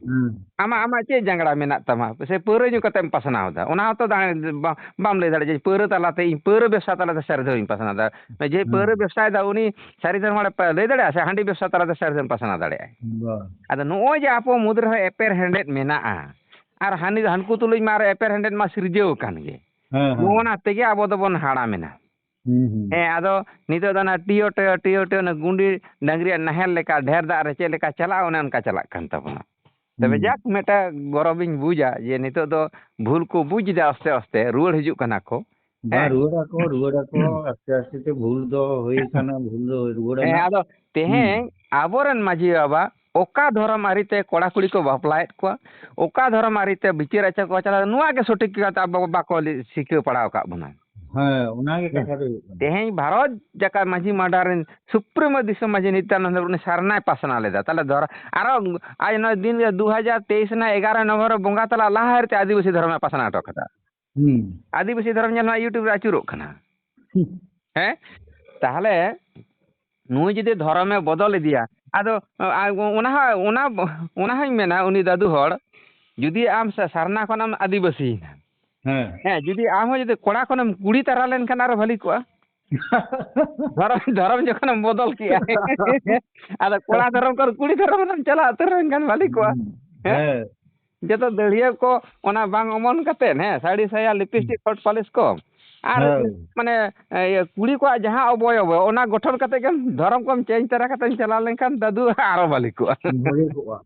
ᱦᱮᱸ᱾ ᱟᱢᱟᱜ, ᱟᱢᱟᱜ ᱪᱮᱫ ᱡᱟᱸᱜᱲᱟ ᱢᱮᱱᱟᱜ ᱛᱟᱢᱟ? ᱥᱮ ᱯᱟᱹᱣᱨᱟᱹ ᱧᱩ ᱠᱟᱛᱮᱢ ᱯᱟᱥᱱᱟᱣ ᱮᱫᱟ? ᱚᱱᱟ ᱦᱚᱸᱛᱚ ᱫᱟᱲᱮ ᱵᱟ-, ᱵᱟᱢ ᱞᱟᱹᱭ ᱫᱟᱲᱮᱭᱟᱜᱼᱟ ᱡᱮ ᱯᱟᱹᱣᱨᱟᱹ ᱛᱟᱞᱟᱛᱮ ᱤᱧ ᱯᱟᱹᱣᱨᱟᱹ ᱵᱮᱵᱽᱥᱟ ᱛᱟᱞᱟᱛᱮ ᱥᱟᱹᱨᱤ ᱫᱷᱚᱨᱚᱢᱤᱧ ᱯᱟᱥᱱᱟᱣ ᱮᱫᱟ᱾ ᱡᱮ ᱦᱮᱸ᱾ ᱯᱟᱹᱣᱨᱟᱹ ᱵᱮᱵᱽᱥᱟᱭᱮᱫᱟ ᱩᱱᱤ ᱥᱟᱹᱨᱤ ᱫᱷᱚᱨᱚᱢ ᱦᱚᱲᱮ ᱯᱟ-, ᱞᱟᱹᱭ ᱫᱟᱲᱮᱭᱟᱜᱼᱟ ᱥᱮ ᱦᱟᱺᱰᱤ ᱵᱮᱵᱽᱥᱟ ᱛᱟᱞᱟᱛᱮ ᱥᱟᱹᱨᱤ ᱫᱷᱚᱨᱚᱢ ᱯᱟᱥᱱᱟᱣ ᱫᱟᱲᱮᱭᱟᱜᱼᱟᱭ? ᱵᱟᱝ᱾ ᱟᱫᱚ ᱱᱚᱜᱼᱚᱭ ᱡᱮ ᱟᱵᱚ ᱢᱩᱫᱽ ᱨᱮᱦᱚᱸ ᱮᱯᱮᱨ ᱦᱮᱸᱰᱮᱡ ᱢᱮᱱᱟᱜᱼᱟ, ᱟᱨ ᱦᱟᱹᱱᱤ, ᱦᱟᱹᱱᱠᱩ ᱛᱩᱞᱩᱡ ᱢᱟ ᱟᱨ ᱮᱯᱮᱨ ᱦᱮᱸᱰᱮᱡ ᱢᱟ ᱥᱤᱨᱡᱟᱹᱣ ᱟᱠᱟᱱ ᱜᱮ᱾ ᱦᱮᱸ, ᱦᱮᱸ᱾ ᱱᱚᱜᱼᱚ ᱱᱟ ᱛᱮᱜᱮ ᱟᱵᱚ ᱫᱚᱵᱚᱱ ᱦᱟᱲᱟᱢ ᱮᱱᱟ᱾ ᱦᱩᱸ, ᱦᱩᱸ᱾ ᱦᱮᱸ, ᱟᱫᱚ ᱱᱤᱛᱚᱜ ᱫᱚ ᱚᱱᱟ ᱴᱤᱭᱳ ᱴᱤᱭᱳ, ᱴᱤᱭᱳ ᱴᱤᱭᱳ, ᱚᱱᱟ ᱜᱩᱸᱰᱤ ᱰᱟᱝᱨᱤᱭᱟᱜ ᱱᱟᱦᱮᱞ ᱞᱮᱠᱟ ᱰᱷᱮᱨ ᱫᱟᱜ ᱨᱮ ᱪᱮᱫ ᱞᱮᱠᱟ ᱪᱟᱞᱟᱜᱼᱟ, ᱚᱱᱮ ᱚᱱᱠᱟ ᱪᱟᱞᱟᱜ ᱠᱟᱱ ᱛᱟᱵᱚᱱᱟ᱾ ᱛᱚᱵᱮ ᱦᱩᱸ᱾ ᱡᱟᱠ, ᱢᱤᱫᱴᱟᱝ ᱜᱚᱨᱚᱵᱤᱧ ᱵᱩᱡᱟ ᱡᱮ ᱱᱤᱛᱚᱜ ᱫᱚ ᱵᱷᱩᱞ ᱠᱚ ᱵᱩᱡᱽ ᱮᱫᱟ, ᱟᱥᱛᱮ ᱟᱥᱛᱮ ᱨᱩᱣᱟᱹᱲ ᱦᱤᱡᱩᱜ ᱠᱟᱱᱟ ᱠᱚ᱾ ᱵᱟ, ᱦᱮᱸ᱾ ᱨᱩᱣᱟᱹᱲ ᱟᱠᱚ, ᱨᱩᱣᱟᱹᱲ ᱟᱠᱚ, ᱟᱥᱛᱮ ᱟᱥᱛᱮ ᱛᱮ ᱵᱷᱩᱞ ᱫᱚ ᱦᱩᱭ ᱠᱟᱱᱟ, ᱵᱷᱩᱞ ᱫᱚ ᱨᱩᱣᱟᱹᱲ ᱦᱮᱸ, ᱟᱱᱟ᱾ ᱟᱫᱚ ᱦᱩᱸ᱾ ᱛᱮᱦᱮᱧ ᱟᱵᱚᱨᱮᱱ ᱢᱟᱹᱡᱷᱤ ᱵᱟᱵᱟ ᱚᱠᱟ ᱫᱷᱚᱨᱚᱢ ᱟᱹᱨᱤᱛᱮ ᱠᱚᱲᱟ ᱠᱩᱲᱤ ᱠᱚ ᱵᱟᱯᱞᱟᱭᱮᱫ ᱠᱚᱣᱟ, ᱚᱠᱟ ᱫᱷᱚᱨᱚᱢ ᱟᱹᱨᱤᱛᱮ ᱵᱤᱪᱟᱹᱨ ᱟᱪᱟᱨ ᱠᱚ ᱪᱟᱞᱟᱣ, ᱱᱚᱣᱟ ᱜᱮ ᱥᱚᱴᱷᱤᱠ ᱠᱟᱛᱷᱟ ᱟᱵᱚ ᱵᱟᱠᱚ ᱞᱟᱹᱭ, ᱥᱤᱠᱷᱟᱹᱣ ᱯᱟᱲᱦᱟᱣ ᱟᱠᱟᱫ ᱵᱚᱱᱟ᱾ ᱦᱮᱸ, ᱚᱱᱟᱜᱮ ᱠᱟᱛᱷᱟ ᱫᱚ ᱦᱩᱭᱩᱜ ᱠᱟᱱᱟ᱾ ᱛᱮᱦᱮᱧ ᱵᱷᱟᱨᱚᱛ ᱡᱟᱠᱟᱛ ᱢᱟᱹᱡᱷᱤ ᱢᱟᱰᱟ ᱨᱮᱱ ᱥᱩᱯᱨᱤᱢᱳ ᱫᱤᱥᱚᱢ ᱢᱟᱹᱡᱷᱤ ᱱᱤᱛᱟᱱᱟᱱᱫ ᱦᱮᱢᱵᱨᱚᱢ ᱩᱱᱤ ᱥᱟᱨᱱᱟᱭ ᱯᱟᱥᱱᱟᱣ ᱞᱮᱫᱟ᱾ ᱛᱟᱦᱞᱮ ᱫᱷᱚᱨ-, ᱟᱨᱚ ᱟᱡ ᱱᱚᱣᱟ ᱫᱤᱱ ᱨᱮ ᱫᱩ ᱦᱟᱡᱟᱨ ᱛᱮᱭᱤᱥ ᱨᱮᱱᱟᱜ ᱮᱜᱟᱨᱚ ᱱᱚᱵᱷᱮᱢᱵᱚᱨ ᱵᱚᱸᱜᱟ ᱛᱟᱞᱟ ᱞᱟᱦᱟ ᱨᱮ ᱟᱹᱫᱤᱵᱟᱹᱥᱤ ᱫᱷᱚᱨᱚᱢᱮ ᱯᱟᱥᱱᱟᱣ ᱦᱚᱴᱚ ᱠᱟᱫᱟ᱾ ᱦᱩᱸ᱾ ᱟᱹᱫᱤᱵᱟᱹᱥᱤ ᱫᱷᱚᱨᱚᱢ ᱧᱮᱞ ᱢᱮ, YouTube ᱨᱮ ᱟᱹᱪᱩᱨᱚᱜ ᱠᱟᱱᱟ᱾ ᱦᱩᱸ᱾ ᱦᱮᱸ? ᱛᱟᱦᱞᱮ ᱱᱩᱭ ᱡᱩᱫᱤ ᱫᱷᱚᱨᱚᱢᱮ ᱵᱚᱫᱚᱞ ᱤᱫᱤᱭᱟ, ᱟᱫᱚ, ᱟ, ᱚᱱᱟ ᱦᱚᱸ, ᱚᱱᱟ, ᱚᱱᱟ ᱦᱚᱸᱧ ᱢᱮᱱᱟ, ᱩᱱᱤ ᱫᱟᱫᱩ ᱦᱚᱲ, ᱡᱩᱫᱤ ᱟᱢ ᱥᱟ-, ᱥᱟᱨᱱᱟ ᱠᱷᱚᱱᱮᱢ ᱟᱹᱫᱤᱵᱟᱹᱥᱤᱭᱮᱱᱟ, ᱦᱮᱸ᱾ ᱦᱮᱸ, ᱡᱩᱫᱤ ᱟᱢ ᱦᱚᱸ ᱡᱩᱫᱤ ᱠᱚᱲᱟ ᱠᱷᱚᱱᱮᱢ ᱠᱩᱲᱤ ᱛᱟᱨᱟ ᱞᱮᱱᱠᱷᱟᱱ ᱟᱨᱚ ᱵᱷᱟᱹᱞᱤ ᱠᱚᱜᱼᱟ᱾ ᱫᱷᱚᱨᱚᱢ, ᱫᱷᱚᱨᱚᱢ ᱡᱚᱠᱷᱚᱱᱮᱢ ᱵᱚᱫᱚᱞ ᱠᱮᱜᱼᱟ, ᱟᱫᱚ ᱠᱚᱲᱟ ᱫᱷᱚᱨᱚᱢ ᱠᱷᱚᱱ ᱠᱩᱲᱤ ᱫᱷᱚᱨᱚᱢ ᱨᱮᱢ ᱪᱟᱞᱟᱣ ᱩᱛᱟᱹᱨ ᱞᱮᱱᱠᱷᱟᱱ ᱵᱷᱟᱹᱞᱤ ᱠᱚᱜᱼᱟ᱾ ᱦᱮᱸ? ᱦᱮᱸ᱾ ᱡᱚᱛᱚ ᱫᱟᱹᱲᱦᱤᱭᱟᱹ ᱠᱚ ᱚᱱᱟ ᱵᱟᱝ ᱚᱢᱚᱱ ᱠᱟᱛᱮᱫ, ᱦᱮᱸ, ᱥᱟᱹᱲᱤ ᱥᱟᱭᱟ, ᱞᱤᱯᱤᱥᱴᱤᱠ, ᱦᱩᱸ᱾ ᱯᱷᱚᱴ ᱯᱟᱞᱤᱥ ᱠᱚ, ᱟᱨ ᱦᱮᱸ᱾ ᱢᱟᱱᱮ, ᱤᱭᱟᱹ, ᱠᱩᱲᱤ ᱠᱚᱣᱟᱜ ᱡᱟᱦᱟᱸ ᱚᱵᱚᱭᱚᱵᱚ, ᱚᱱᱟ ᱜᱚᱴᱷᱚᱱ ᱠᱟᱛᱮᱫ ᱜᱮᱢ, ᱫᱷᱚᱨᱚᱢ ᱠᱚᱢ ᱪᱮᱧᱡᱽ ᱛᱟᱨᱟ ᱠᱟᱛᱮᱢ ᱪᱟᱞᱟᱣ ᱞᱮᱱᱠᱷᱟᱱ ᱫᱟᱫᱩ ᱟᱨᱚ ᱵᱷᱟᱹᱞᱤ ᱠᱚᱜᱼᱟ᱾ ᱵᱷᱟᱹᱜᱤ ᱠᱚᱜᱼᱟ᱾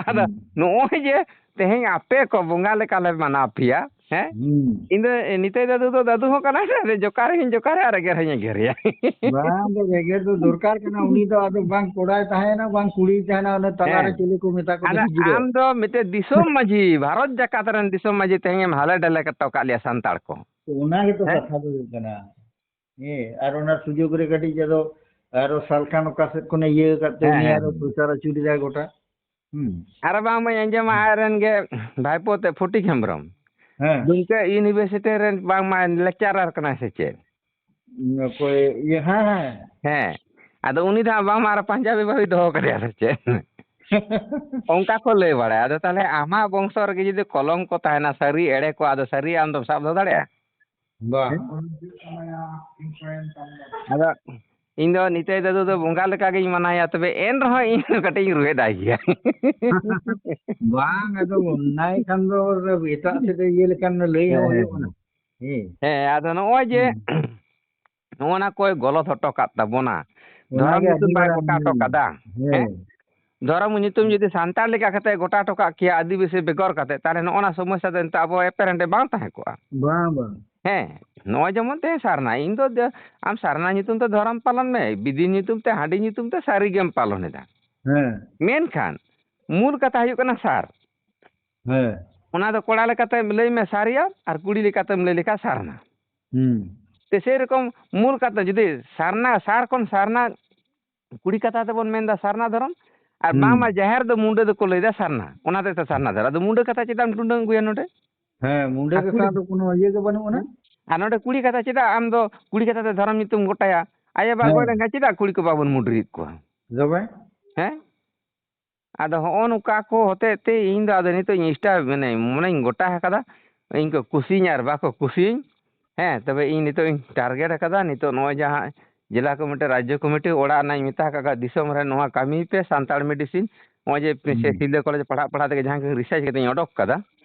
ᱟᱫᱚ ᱦᱩᱸ᱾ ᱱᱚᱜᱼᱚᱭ ᱡᱮ ᱛᱮᱦᱮᱧ ᱟᱯᱮ ᱠᱚ ᱵᱚᱸᱜᱟ ᱞᱮᱠᱟ ᱞᱮ ᱢᱟᱱᱟᱣ ᱯᱮᱭᱟ, ᱦᱮᱸ? ᱦᱩᱸ᱾ ᱤᱧ ᱫᱚ ᱱᱤᱛᱟᱹᱭ ᱫᱟᱫᱩ ᱫᱚ ᱫᱟᱫᱩ ᱦᱚᱸ ᱠᱟᱱᱟᱭ ᱥᱮ, ᱡᱚᱠᱟᱨ ᱦᱚᱸᱧ ᱡᱚᱠᱟᱨᱮᱭᱟ ᱟᱨ ᱮᱜᱮᱨ ᱦᱚᱸᱧ ᱮᱜᱮᱨᱮᱭᱟ᱾ ᱵᱟᱝ, ᱫᱚ ᱮᱜᱮᱨ ᱫᱚ ᱫᱚᱨᱠᱟᱨ ᱠᱟᱱᱟ᱾ ᱩᱱᱤ ᱫᱚ ᱟᱫᱚ ᱵᱟᱝ ᱠᱚᱲᱟᱭ ᱛᱟᱦᱮᱸᱭᱮᱱᱟ, ᱵᱟᱝ ᱠᱩᱲᱤᱭ ᱛᱟᱦᱮᱸᱱᱟ, ᱚᱱᱮ ᱛᱟᱞᱟᱨᱮ ᱦᱮᱸ᱾ ᱪᱤᱞᱤ ᱠᱚ ᱢᱮᱛᱟ ᱠᱚ ᱟᱫᱚ ᱠᱟᱱᱟ, ᱜᱤᱫᱽᱨᱟᱹ᱾ ᱟᱢ ᱫᱚ ᱢᱤᱫᱴᱮᱡ ᱫᱤᱥᱚᱢ ᱢᱟᱹᱡᱷᱤ, ᱵᱷᱟᱨᱚᱛ ᱡᱟᱠᱟᱛ ᱨᱮᱱ ᱫᱤᱥᱚᱢ ᱢᱟᱹᱡᱷᱤ ᱛᱮᱦᱮᱧ ᱮᱢ ᱦᱟᱞᱮ ᱰᱟᱞᱮ ᱠᱟᱛᱮ ᱠᱟᱜ ᱞᱮᱭᱟ ᱥᱟᱱᱛᱟᱲ ᱠᱚ᱾ ᱛᱚ ᱚᱱᱟ ᱜᱮᱛᱚ ᱦᱮᱸ? ᱠᱟᱛᱷᱟ ᱫᱚ ᱦᱩᱭᱩᱜ ᱠᱟᱱᱟ᱾ ᱦᱮᱸ, ᱟᱨ ᱚᱱᱟ ᱥᱩᱡᱳᱜᱽ ᱨᱮ ᱠᱟᱹᱴᱤᱡ ᱟᱫᱚ ᱟᱨᱚ ᱥᱟᱞᱠᱷᱟᱱ ᱚᱠᱟ ᱥᱮᱫ ᱠᱷᱚᱱᱮ ᱤᱭᱟᱹ ᱟᱠᱟᱫ ᱛᱮ ᱦᱮᱸ, ᱩᱱᱤ ᱦᱮᱸ, ᱟᱨᱚ ᱦᱮᱸ᱾ ᱯᱨᱚᱪᱟᱨ ᱟᱹᱪᱩᱨ ᱮᱫᱟᱭ ᱜᱚᱴᱟ᱾ ᱦᱩᱸ᱾ ᱟᱨ ᱵᱟᱝᱢᱟᱧ ᱟᱸᱡᱚᱢᱟ ᱟᱡ ᱨᱮᱱ ᱜᱮ ᱵᱷᱟᱭᱯᱳ ᱛᱮ ᱯᱷᱩᱴᱤᱠ ᱦᱮᱢᱵᱨᱚᱢ᱾ ᱦᱮᱸ᱾ ᱫᱩᱢᱠᱟ ᱤᱭᱩᱱᱤᱵᱷᱟᱨᱥᱤᱴᱤ ᱨᱮᱱ ᱵᱟᱝᱢᱟ ᱞᱮᱠᱪᱟᱨᱟᱨ ᱠᱟᱱᱟᱭ ᱥᱮ ᱪᱮᱫ? ᱚᱠᱚᱭ? ᱤᱭᱟᱹ, ᱦᱮᱸ, ᱦᱮᱸ᱾ ᱦᱮᱸ᱾ ᱟᱫᱚ ᱩᱱᱤ ᱫᱚ ᱦᱟᱸᱜ ᱵᱟᱝᱢᱟ ᱟᱨ ᱯᱟᱧᱡᱟᱵᱤ ᱵᱟᱹᱦᱩᱭ ᱫᱚᱦᱚ ᱠᱟᱫᱮᱭᱟ ᱥᱮ ᱪᱮᱫ? ᱚᱱᱠᱟ ᱠᱚ ᱞᱟᱹᱭ ᱵᱟᱲᱟᱭᱟ᱾ ᱟᱫᱚ ᱛᱟᱦᱞᱮ ᱟᱢᱟᱜ ᱵᱚᱝᱥᱚ ᱨᱮᱜᱮ ᱡᱩᱫᱤ ᱠᱚᱞᱚᱝᱠᱚ ᱛᱟᱦᱮᱱᱟ, ᱥᱟᱹᱨᱤ ᱮᱲᱮ ᱠᱚ, ᱟᱫᱚ ᱥᱟᱹᱨᱤ ᱟᱢ ᱫᱚᱢ ᱥᱟᱵ ᱫᱚᱦᱚ ᱫᱟᱲᱮᱭᱟᱜᱼᱟ? ᱵᱟᱝ᱾ ᱦᱮᱸ? ᱟᱫᱚ ᱤᱧ ᱫᱚ ᱱᱤᱛᱟᱹᱭ ᱫᱟᱫᱩ ᱫᱚ ᱵᱚᱸᱜᱟ ᱞᱮᱠᱟ ᱜᱤᱧ ᱢᱟᱱᱟᱣᱮᱭᱟ, ᱛᱚᱵᱮ ᱮᱱ ᱨᱮᱦᱚᱸ ᱤᱧ ᱫᱚ ᱠᱟᱹᱴᱤᱡ ᱤᱧ ᱨᱩᱦᱮᱫ ᱟᱭ ᱜᱮᱭᱟ᱾ ᱵᱟᱝ, ᱟᱫᱚ ᱚᱱᱟ ᱠᱷᱟᱱ ᱫᱚ ᱮᱴᱟᱜ ᱥᱮᱫ ᱤᱭᱟᱹ ᱞᱮᱠᱷᱟᱱ ᱞᱟᱹᱭ ᱦᱚᱸ ᱦᱮᱸ, ᱦᱩᱭᱩᱜ ᱦᱮᱸ, ᱠᱟᱱᱟ᱾ ᱦᱮᱸ᱾ ᱦᱮᱸ᱾ ᱦᱮᱸ, ᱟᱫᱚ ᱱᱚᱜᱼᱚᱭ ᱡᱮ ᱦᱩᱸ᱾ ᱱᱚᱜᱼᱚ ᱱᱟ ᱠᱚᱭ ᱜᱚᱞᱚᱛ ᱦᱚᱴᱚ ᱠᱟᱫ ᱛᱟᱵᱚᱱᱟ᱾ ᱫᱷᱚᱨᱚᱢ ᱚᱱᱟᱜᱮ ᱧᱩᱛᱩᱢ ᱟᱹᱰᱤ ᱵᱟᱭ ᱢᱟᱨᱟᱝ, ᱜᱚᱴᱟ ᱦᱚᱴᱚ ᱦᱩᱸ, ᱠᱟᱫᱟ᱾ ᱦᱮᱸ? ᱦᱮᱸ᱾ ᱫᱷᱚᱨᱚᱢ ᱧᱩᱛᱩᱢ ᱡᱩᱫᱤ ᱥᱟᱱᱛᱟᱲ ᱞᱮᱠᱟ ᱠᱟᱛᱮ ᱜᱚᱴᱟ ᱦᱚᱴᱚ ᱠᱟᱜ ᱠᱮᱭᱟ, ᱟᱹᱫᱤᱵᱟᱹᱥᱤ ᱵᱮᱜᱚᱨ ᱠᱟᱛᱮ, ᱛᱟᱦᱞᱮ ᱱᱚᱜᱼᱚ ᱱᱟ ᱥᱚᱢᱚᱥᱥᱟ ᱫᱚ ᱱᱤᱛᱚᱜ ᱟᱵᱚ ᱮᱯᱮᱨᱦᱮᱸᱰᱮ ᱵᱟᱝ ᱛᱟᱦᱮᱸ ᱠᱚᱜᱼᱟ᱾ ᱵᱟᱝ, ᱵᱟᱝ᱾ ᱦᱮᱸ, ᱱᱚᱜᱼᱚᱭ ᱡᱮᱢᱚᱱ ᱛᱮᱦᱮᱧ ᱥᱟᱨᱱᱟ, ᱤᱧ ᱫᱚ ᱫᱮ-, ᱟᱢ ᱥᱟᱨᱱᱟ ᱧᱩᱛᱩᱢ ᱛᱮ ᱫᱷᱚᱨᱚᱢ ᱯᱟᱞᱚᱱ ᱢᱮ, ᱵᱤᱫᱤ ᱧᱩᱛᱩᱢ ᱛᱮ, ᱦᱟᱺᱰᱤ ᱧᱩᱛᱩᱢ ᱛᱮ ᱥᱟᱹᱨᱤ ᱜᱮᱢ ᱯᱟᱞᱚᱱ ᱮᱫᱟ᱾ ᱦᱮᱸ᱾ ᱢᱮᱱᱠᱷᱟᱱ ᱢᱩᱞ ᱠᱟᱛᱷᱟ ᱦᱩᱭᱩᱜ ᱠᱟᱱᱟ ᱥᱟᱨ᱾ ᱦᱮᱸ᱾ ᱚᱱᱟ ᱫᱚ ᱠᱚᱲᱟ ᱞᱮᱠᱟᱛᱮᱢ ᱞᱟᱹᱭ ᱢᱮ ᱥᱟᱨᱤᱭᱟ, ᱟᱨ ᱠᱩᱲᱤ ᱞᱮᱠᱟᱛᱮᱢ ᱞᱟᱹᱭ ᱞᱮᱠᱷᱟᱱ ᱥᱟᱨᱱᱟ᱾ ᱦᱩᱸ᱾ ᱛᱮ ᱥᱮᱨᱚᱠᱚᱢ ᱢᱩᱞ ᱠᱟᱛᱷᱟ ᱡᱩᱫᱤ ᱥᱟᱨᱱᱟ, ᱥᱟᱨ ᱠᱷᱚᱱ ᱥᱟᱨᱱᱟ, ᱠᱩᱲᱤ ᱠᱟᱛᱷᱟ ᱛᱮᱵᱚᱱ ᱢᱮᱱᱫᱟ ᱥᱟᱨᱱᱟ ᱫᱷᱚᱨᱚᱢ, ᱟᱨ ᱦᱩᱸ᱾ ᱵᱟᱝᱢᱟ ᱡᱟᱦᱮᱨ ᱫᱚ ᱢᱩᱱᱰᱟᱹ ᱫᱚᱠᱚ ᱞᱟᱹᱭᱫᱟ ᱥᱟᱨᱱᱟ, ᱚᱱᱟ ᱛᱮᱫᱚ ᱥᱟᱨᱱᱟ ᱫᱷᱚᱨᱚᱢ᱾ ᱟᱫᱚ ᱢᱩᱱᱰᱟᱹ ᱠᱟᱛᱷᱟ ᱪᱮᱫᱟᱜ ᱮᱢ ᱴᱩᱰᱟᱹᱝ ᱟᱹᱜᱩᱭᱟ ᱱᱚᱰᱮ? ᱦᱮᱸ, ᱢᱩᱱᱰᱟᱹ ᱟᱨ ᱠᱟᱛᱷᱟ ᱠᱩᱲᱤ ᱫᱚ ᱠᱳᱱᱳ ᱤᱭᱟᱹ ᱜᱮ ᱵᱟᱹᱱᱩᱜ ᱟᱱᱟ᱾ ᱦᱮᱸ? ᱟᱨ ᱱᱚᱰᱮ ᱠᱩᱲᱤ ᱠᱟᱛᱷᱟ ᱪᱮᱫᱟᱜ ᱟᱢ ᱫᱚ ᱠᱩᱲᱤ ᱠᱟᱛᱷᱟ ᱛᱮ ᱫᱷᱚᱨᱚᱢ ᱧᱩᱛᱩᱢ ᱜᱚᱴᱟᱭᱟ? ᱟᱭᱳ ᱵᱟᱵᱟ ᱦᱮᱸ᱾ ᱜᱚᱡ ᱞᱮᱱᱠᱷᱟᱱ ᱪᱮᱫᱟᱜ ᱠᱩᱲᱤ ᱠᱚ ᱵᱟᱵᱚᱱ ᱢᱩᱰᱨᱤᱭᱮᱫ ᱠᱚᱣᱟ? ᱛᱚᱵᱮ? ᱦᱮᱸ? ᱟᱫᱚ ᱦᱚᱸᱜᱼᱚ ᱱᱚᱝᱠᱟ ᱠᱚ ᱦᱚᱛᱮᱡ ᱛᱮ ᱤᱧ ᱫᱚ ᱟᱫᱚ ᱱᱤᱛᱚᱜ ᱤᱧ ᱥᱴᱟ-, ᱢᱟᱱᱮ ᱢᱚᱱᱮᱧ ᱜᱚᱴᱟ ᱟᱠᱟᱫᱟ, ᱤᱧ ᱠᱚ ᱠᱩᱥᱤᱭᱟᱹᱧ ᱟᱨ ᱵᱟᱠᱚ ᱠᱩᱥᱤᱭᱟᱹᱧ᱾ ᱦᱮᱸ, ᱛᱚᱵᱮ ᱤᱧ ᱱᱤᱛᱚᱜ ᱤᱧ ᱴᱟᱨᱜᱮᱴ ᱟᱠᱟᱫᱟ, ᱱᱤᱛᱚᱜ ᱱᱚᱜᱼᱚᱭ ᱡᱟᱦᱟᱸ ᱡᱮᱞᱟ ᱠᱚᱢᱤᱴᱤ, ᱨᱟᱡᱽᱡᱚ ᱠᱚᱢᱤᱴᱤ ᱚᱲᱟᱜ ᱨᱮᱱᱟᱜ ᱤᱧ ᱢᱮᱛᱟ ᱟᱠᱟᱫ ᱠᱚᱣᱟ, ᱫᱤᱥᱚᱢ ᱨᱮ ᱱᱚᱣᱟ ᱠᱟᱹᱢᱤ ᱯᱮ, ᱥᱟᱱᱛᱟᱲ ᱢᱮᱰᱤᱥᱤᱱ, ᱱᱚᱜᱼᱚᱭ ᱡᱮ ᱦᱩᱸ᱾ ᱥᱤᱞᱫᱟᱹ ᱠᱚᱞᱮᱡᱽ ᱯᱟᱲᱦᱟᱜ ᱯᱟᱲᱦᱟᱜ ᱛᱮᱜᱮ ᱡᱟᱦᱟᱸ ᱠᱤᱱ ᱨᱤᱥᱟᱨᱪ ᱠᱟᱛᱮ ᱤᱧ ᱚᱰᱚᱠ ᱠᱟᱫᱟ,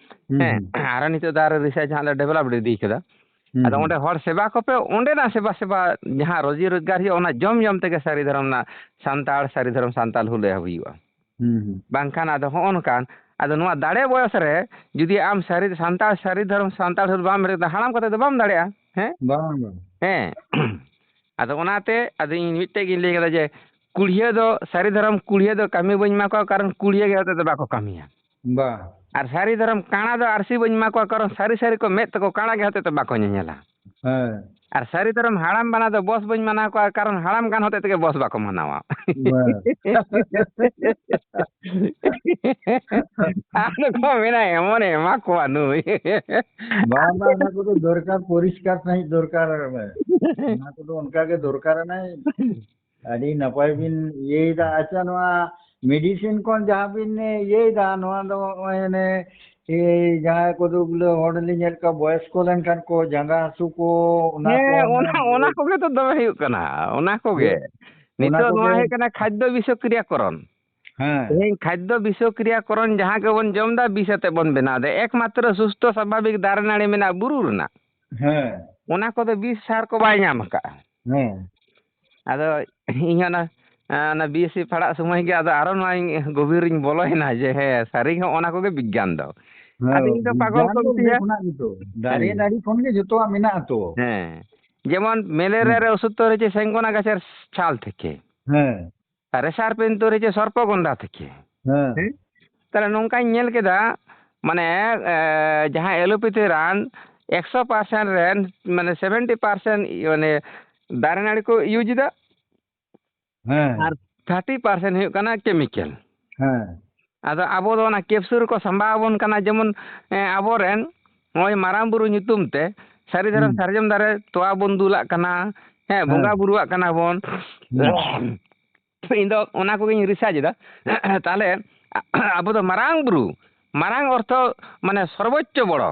ᱦᱩᱸ, ᱦᱮᱸ, ᱦᱩᱸ᱾ ᱟᱨᱚ ᱱᱤᱛᱚᱜ ᱫᱚ ᱟᱨᱚ ᱨᱤᱥᱟᱨᱪ ᱦᱟᱸᱜ ᱞᱮ ᱰᱮᱵᱷᱞᱚᱯ ᱤᱫᱤ ᱠᱟᱫᱟ᱾ ᱦᱩᱸ, ᱟᱫᱚ ᱦᱩᱸ᱾ ᱚᱸᱰᱮ ᱦᱚᱲ ᱥᱮᱵᱟ ᱠᱚᱯᱮ, ᱚᱸᱰᱮᱱᱟᱜ ᱥᱮᱵᱟ ᱥᱮᱵᱟ ᱡᱟᱦᱟᱸ ᱨᱳᱡᱤ ᱨᱳᱡᱽᱜᱟᱨ ᱦᱩᱭᱩᱜᱼᱟ, ᱚᱱᱟ ᱡᱚᱢ ᱡᱚᱢ ᱛᱮᱜᱮ ᱥᱟᱹᱨᱤ ᱫᱷᱚᱨᱚᱢ ᱨᱮᱱᱟᱜ ᱥᱟᱱᱛᱟᱲ, ᱥᱟᱹᱨᱤ ᱫᱷᱚᱨᱚᱢ ᱥᱟᱱᱛᱟᱲ ᱦᱩᱞ ᱮᱦᱚᱵ ᱦᱩᱭᱩᱜᱼᱟ᱾ ᱦᱩᱸ, ᱦᱩᱸ᱾ ᱵᱟᱝᱠᱷᱟᱱ ᱟᱫᱚ ᱦᱚᱸᱜᱼᱚ ᱱᱚᱝᱠᱟᱱ, ᱟᱫᱚ ᱱᱚᱣᱟ ᱫᱟᱲᱮ ᱵᱚᱭᱚᱥ ᱨᱮ ᱡᱩᱫᱤ ᱟᱢ ᱥᱟᱹᱨᱤ ᱥᱟᱱᱛᱟᱲ, ᱥᱟᱹᱨᱤ ᱫᱷᱚᱨᱚᱢ ᱥᱟᱱᱛᱟᱲ ᱦᱩᱞ ᱵᱟᱢ ᱮᱨᱮᱫᱟ, ᱦᱟᱲᱟᱢ ᱠᱟᱛᱮ ᱫᱚ ᱵᱟᱢ ᱫᱟᱲᱮᱭᱟᱜᱼᱟ᱾ ᱦᱮᱸ? ᱵᱟᱝ, ᱵᱟᱝ᱾ ᱦᱮᱸ᱾ ᱟᱫᱚ ᱚᱱᱟᱛᱮ ᱟᱫᱚ ᱤᱧ ᱢᱤᱫᱴᱮᱡ ᱜᱤᱧ ᱞᱟᱹᱭ ᱠᱟᱫᱟ ᱡᱮ ᱠᱩᱲᱤᱭᱟᱹ ᱫᱚ, ᱥᱟᱹᱨᱤ ᱫᱷᱚᱨᱚᱢ ᱠᱩᱲᱤᱭᱟᱹ ᱫᱚ ᱠᱟᱹᱢᱤ ᱵᱟᱹᱧ ᱮᱢᱟ ᱠᱚᱣᱟ, ᱠᱟᱨᱚᱱ ᱠᱩᱲᱤᱭᱟᱹ ᱜᱮ ᱦᱚᱛᱮ ᱫᱚ ᱵᱟᱠᱚ ᱠᱟᱹᱢᱤᱭᱟ᱾ ᱵᱟ᱾ ᱟᱨ ᱥᱟᱹᱨᱤ ᱫᱷᱚᱨᱚᱢ ᱠᱟᱬᱟ ᱫᱚ ᱟᱨᱥᱤ ᱵᱟᱹᱧ ᱮᱢᱟ ᱠᱚᱣᱟ, ᱠᱟᱨᱚᱱ ᱥᱟᱹᱨᱤ ᱥᱟᱹᱨᱤ ᱠᱚ ᱢᱮᱫ ᱛᱟᱠᱚ ᱠᱟᱬᱟ ᱜᱮ ᱦᱚᱛᱮ ᱛᱮ ᱵᱟᱠᱚ ᱧᱮᱧᱮᱞᱟ᱾ ᱦᱮᱸ᱾ ᱟᱨ ᱥᱟᱹᱨᱤ ᱫᱷᱚᱨᱚᱢ ᱦᱟᱲᱟᱢ ᱵᱟᱱᱟ ᱫᱚ ᱵᱚᱥ ᱵᱟᱹᱧ ᱢᱟᱱᱟᱣ ᱠᱚᱣᱟ, ᱠᱟᱨᱚᱱ ᱦᱟᱲᱟᱢ ᱜᱟᱱ ᱦᱚᱛᱮ ᱛᱮᱜᱮ ᱵᱚᱥ ᱵᱟᱠᱚ ᱢᱟᱱᱟᱣᱟ᱾ ᱵᱟ᱾ ᱟᱫᱚ ᱠᱚ ᱢᱮᱱᱟ, "ᱮᱢᱚᱱᱮ ᱮᱢᱟ ᱠᱚᱣᱟ ᱱᱩᱭ᱾" ᱵᱟᱝ, ᱵᱟᱝ, ᱚᱱᱟ ᱠᱚᱫᱚ ᱫᱚᱨᱠᱟᱨ, ᱯᱚᱨᱤᱥᱠᱟᱨ ᱥᱟᱺᱦᱤᱡ ᱫᱚᱨᱠᱟᱨ᱾ ᱚᱱᱟ ᱠᱚᱫᱚ ᱚᱱᱠᱟ ᱜᱮ ᱫᱚᱨᱠᱟᱨ ᱟᱱᱟᱭ᱾ ᱟᱹᱰᱤ ᱱᱟᱯᱟᱭ ᱵᱤᱱ ᱤᱭᱟᱹᱭᱮᱫᱟ᱾ ᱟᱪᱪᱷᱟ, ᱱᱚᱣᱟ ᱢᱮᱰᱤᱥᱤᱱ ᱠᱷᱚᱱ ᱡᱟᱦᱟᱸ ᱵᱤᱱ ᱤᱭᱟᱹᱭᱮᱫᱟ, ᱱᱚᱣᱟ ᱫᱚ ᱱᱚᱜᱼᱚᱭ ᱚᱱᱮ, ᱮᱭ ᱡᱟᱦᱟᱸᱭ ᱠᱚᱫᱚ ᱵᱚᱞᱮ ᱦᱚᱲ ᱞᱤᱧ ᱧᱮᱞ ᱠᱚᱣᱟ ᱵᱚᱭᱚᱥ ᱠᱚ ᱞᱮᱱᱠᱷᱟᱱ ᱠᱚ ᱡᱟᱸᱜᱟ ᱦᱟᱹᱥᱩ ᱠᱚ, ᱚᱱᱟ ᱠᱚ ᱦᱮᱸ, ᱚᱱᱟ, ᱚᱱᱟ ᱠᱚᱜᱮ ᱛᱚ ᱫᱚᱢᱮ ᱦᱩᱭᱩᱜ ᱠᱟᱱᱟ, ᱚᱱᱟ ᱠᱚᱜᱮ᱾ ᱚᱱᱟ ᱱᱤᱛᱚᱜ ᱱᱚᱣᱟ ᱠᱚᱜᱮ᱾ ᱦᱩᱭᱩᱜ ᱠᱟᱱᱟ ᱠᱷᱟᱫᱽᱫᱚ ᱵᱤᱥᱚᱠᱨᱤᱭᱟᱠᱚᱨᱚᱱ᱾ ᱦᱮᱸ᱾ ᱛᱮᱦᱮᱧ ᱠᱷᱟᱫᱽᱫᱚ ᱵᱤᱥᱚᱠᱨᱤᱭᱟᱠᱚᱨᱚᱱ ᱡᱟᱦᱟᱸ ᱜᱮᱵᱚᱱ ᱡᱚᱢ ᱮᱫᱟ, ᱵᱤᱥ ᱟᱛᱮ ᱵᱚᱱ ᱵᱮᱱᱟᱣ ᱮᱫᱟ᱾ ᱮᱠᱢᱟᱛᱨᱚ ᱥᱩᱥᱛᱷᱚ ᱥᱟᱵᱷᱟᱵᱤᱠ ᱫᱟᱨᱮ ᱱᱟᱹᱲᱤ ᱢᱮᱱᱟᱜᱼᱟ ᱵᱩᱨᱩ ᱨᱮᱱᱟᱜ᱾ ᱦᱮᱸ᱾ ᱚᱱᱟ ᱠᱚᱫᱚ ᱵᱤᱥ ᱥᱟᱨ ᱠᱚ ᱵᱟᱭ ᱧᱟᱢ ᱟᱠᱟᱫᱼᱟ᱾ ᱦᱮᱸ᱾ ᱟᱫᱚ ᱤᱧ ᱦᱚᱸ ᱚᱱᱟ, ᱚᱱᱟ ᱵᱤ ᱮᱥ ᱥᱤ ᱯᱟᱲᱦᱟᱜ ᱥᱚᱢᱚᱭ ᱜᱮ ᱟᱫᱚ ᱟᱨᱚ ᱱᱚᱣᱟ ᱤᱧ ᱜᱚᱵᱷᱤᱨ ᱨᱤᱧ ᱵᱚᱞᱚᱭᱮᱱᱟ ᱡᱮ, ᱦᱮᱸ, ᱥᱟᱹᱨᱤ ᱜᱮ ᱦᱚᱸᱜᱼᱚ ᱱᱟ ᱠᱚᱜᱮ ᱵᱤᱜᱽᱜᱟᱱ ᱫᱚ᱾ ᱦᱮᱸ, ᱟᱫᱚ ᱤᱧ ᱫᱚ ᱯᱟᱜᱚᱞ ᱵᱤᱜᱽᱜᱟᱱ ᱠᱚ ᱫᱚ ᱚᱸᱰᱮ ᱢᱤᱛᱟᱹᱧᱟ᱾ ᱠᱷᱚᱱᱟᱜ ᱜᱮᱛᱚ᱾ ᱫᱟᱨᱮ ᱦᱮᱸ᱾ ᱱᱟᱹᱲᱤ ᱠᱷᱚᱱ ᱜᱮ ᱡᱚᱛᱚᱣᱟᱜ ᱢᱮᱱᱟᱜ ᱟᱛᱚ᱾ ᱦᱮᱸ᱾ ᱡᱮᱢᱚᱱ ᱢᱮᱞᱮᱨᱤᱭᱟ ᱦᱮᱸ᱾ ᱨᱮ ᱚᱥᱩᱥᱛᱷᱚ ᱨᱮ ᱪᱮᱫ ᱥᱮᱝᱜᱚᱱᱟ ᱜᱟᱪᱷᱮᱨ ᱪᱷᱟᱞ ᱛᱷᱮᱠᱮ᱾ ᱦᱮᱸ᱾ ᱟᱨ ᱨᱮᱥᱟᱨ ᱯᱮᱱᱛᱚ ᱨᱮ ᱪᱮᱫ ᱥᱚᱨᱯᱚᱜᱚᱱᱫᱷᱟ ᱛᱷᱮᱠᱮ᱾ ᱦᱮᱸ᱾ ᱦᱮᱸ? ᱛᱟᱦᱞᱮ ᱱᱚᱝᱠᱟᱧ ᱧᱮᱞ ᱠᱮᱫᱟ, ᱢᱟᱱᱮ, ᱮ, ᱡᱟᱦᱟᱸ ᱮᱞᱳᱯᱮᱛᱷᱤ ᱨᱟᱱ, ᱮᱠᱥᱚ ᱯᱟᱨᱥᱮᱱᱴ ᱨᱮᱱ ᱢᱟᱱᱮ ᱥᱮᱵᱷᱮᱱᱴᱤ ᱯᱟᱨᱥᱮᱱᱴ ᱢᱟᱱᱮ ᱫᱟᱨᱮ ᱱᱟᱹᱲᱤ ᱠᱚ ᱤᱭᱩᱡᱽ ᱮᱫᱟ᱾ ᱦᱮᱸ᱾ ᱟᱨ ᱛᱷᱟᱨᱴᱤ ᱯᱟᱨᱥᱮᱱᱴ ᱦᱩᱭᱩᱜ ᱠᱟᱱᱟ ᱠᱮᱢᱤᱠᱮᱞ᱾ ᱦᱮᱸ᱾ ᱟᱫᱚ ᱟᱵᱚ ᱫᱚ ᱚᱱᱟ ᱠᱮᱯᱥᱩᱞ ᱨᱮᱠᱚ ᱥᱟᱢᱵᱟᱣ ᱟᱵᱚᱱ ᱠᱟᱱᱟ, ᱡᱮᱢᱚᱱ, ᱮᱸ, ᱟᱵᱚᱨᱮᱱ ᱱᱚᱜᱼᱚᱭ ᱢᱟᱨᱟᱝ ᱵᱩᱨᱩ ᱧᱩᱛᱩᱢ ᱛᱮ ᱥᱟᱹᱨᱤ ᱫᱷᱚᱨᱚᱢ ᱦᱩᱸ᱾ ᱥᱟᱨᱡᱚᱢ ᱫᱟᱨᱮ ᱛᱚᱣᱟ ᱵᱚᱱ ᱫᱩᱞᱟᱜ ᱠᱟᱱᱟ, ᱦᱮᱸ, ᱵᱚᱸᱜᱟ ᱦᱮᱸ᱾ ᱵᱩᱨᱩᱣᱟᱜ ᱠᱟᱱᱟ ᱵᱚᱱ᱾ ᱦᱩᱸ᱾ ᱤᱧ ᱫᱚ ᱚᱱᱟ ᱠᱚᱜᱮᱧ ᱨᱤᱥᱟᱨᱪ ᱮᱫᱟ᱾ ᱛᱟᱦᱞᱮ ᱟᱵᱚ ᱫᱚ ᱢᱟᱨᱟᱝ ᱵᱩᱨᱩ, ᱢᱟᱨᱟᱝ ᱚᱨᱛᱷᱚ ᱢᱟᱱᱮ ᱥᱚᱨᱵᱚᱪᱪᱚ ᱵᱚᱲᱚ᱾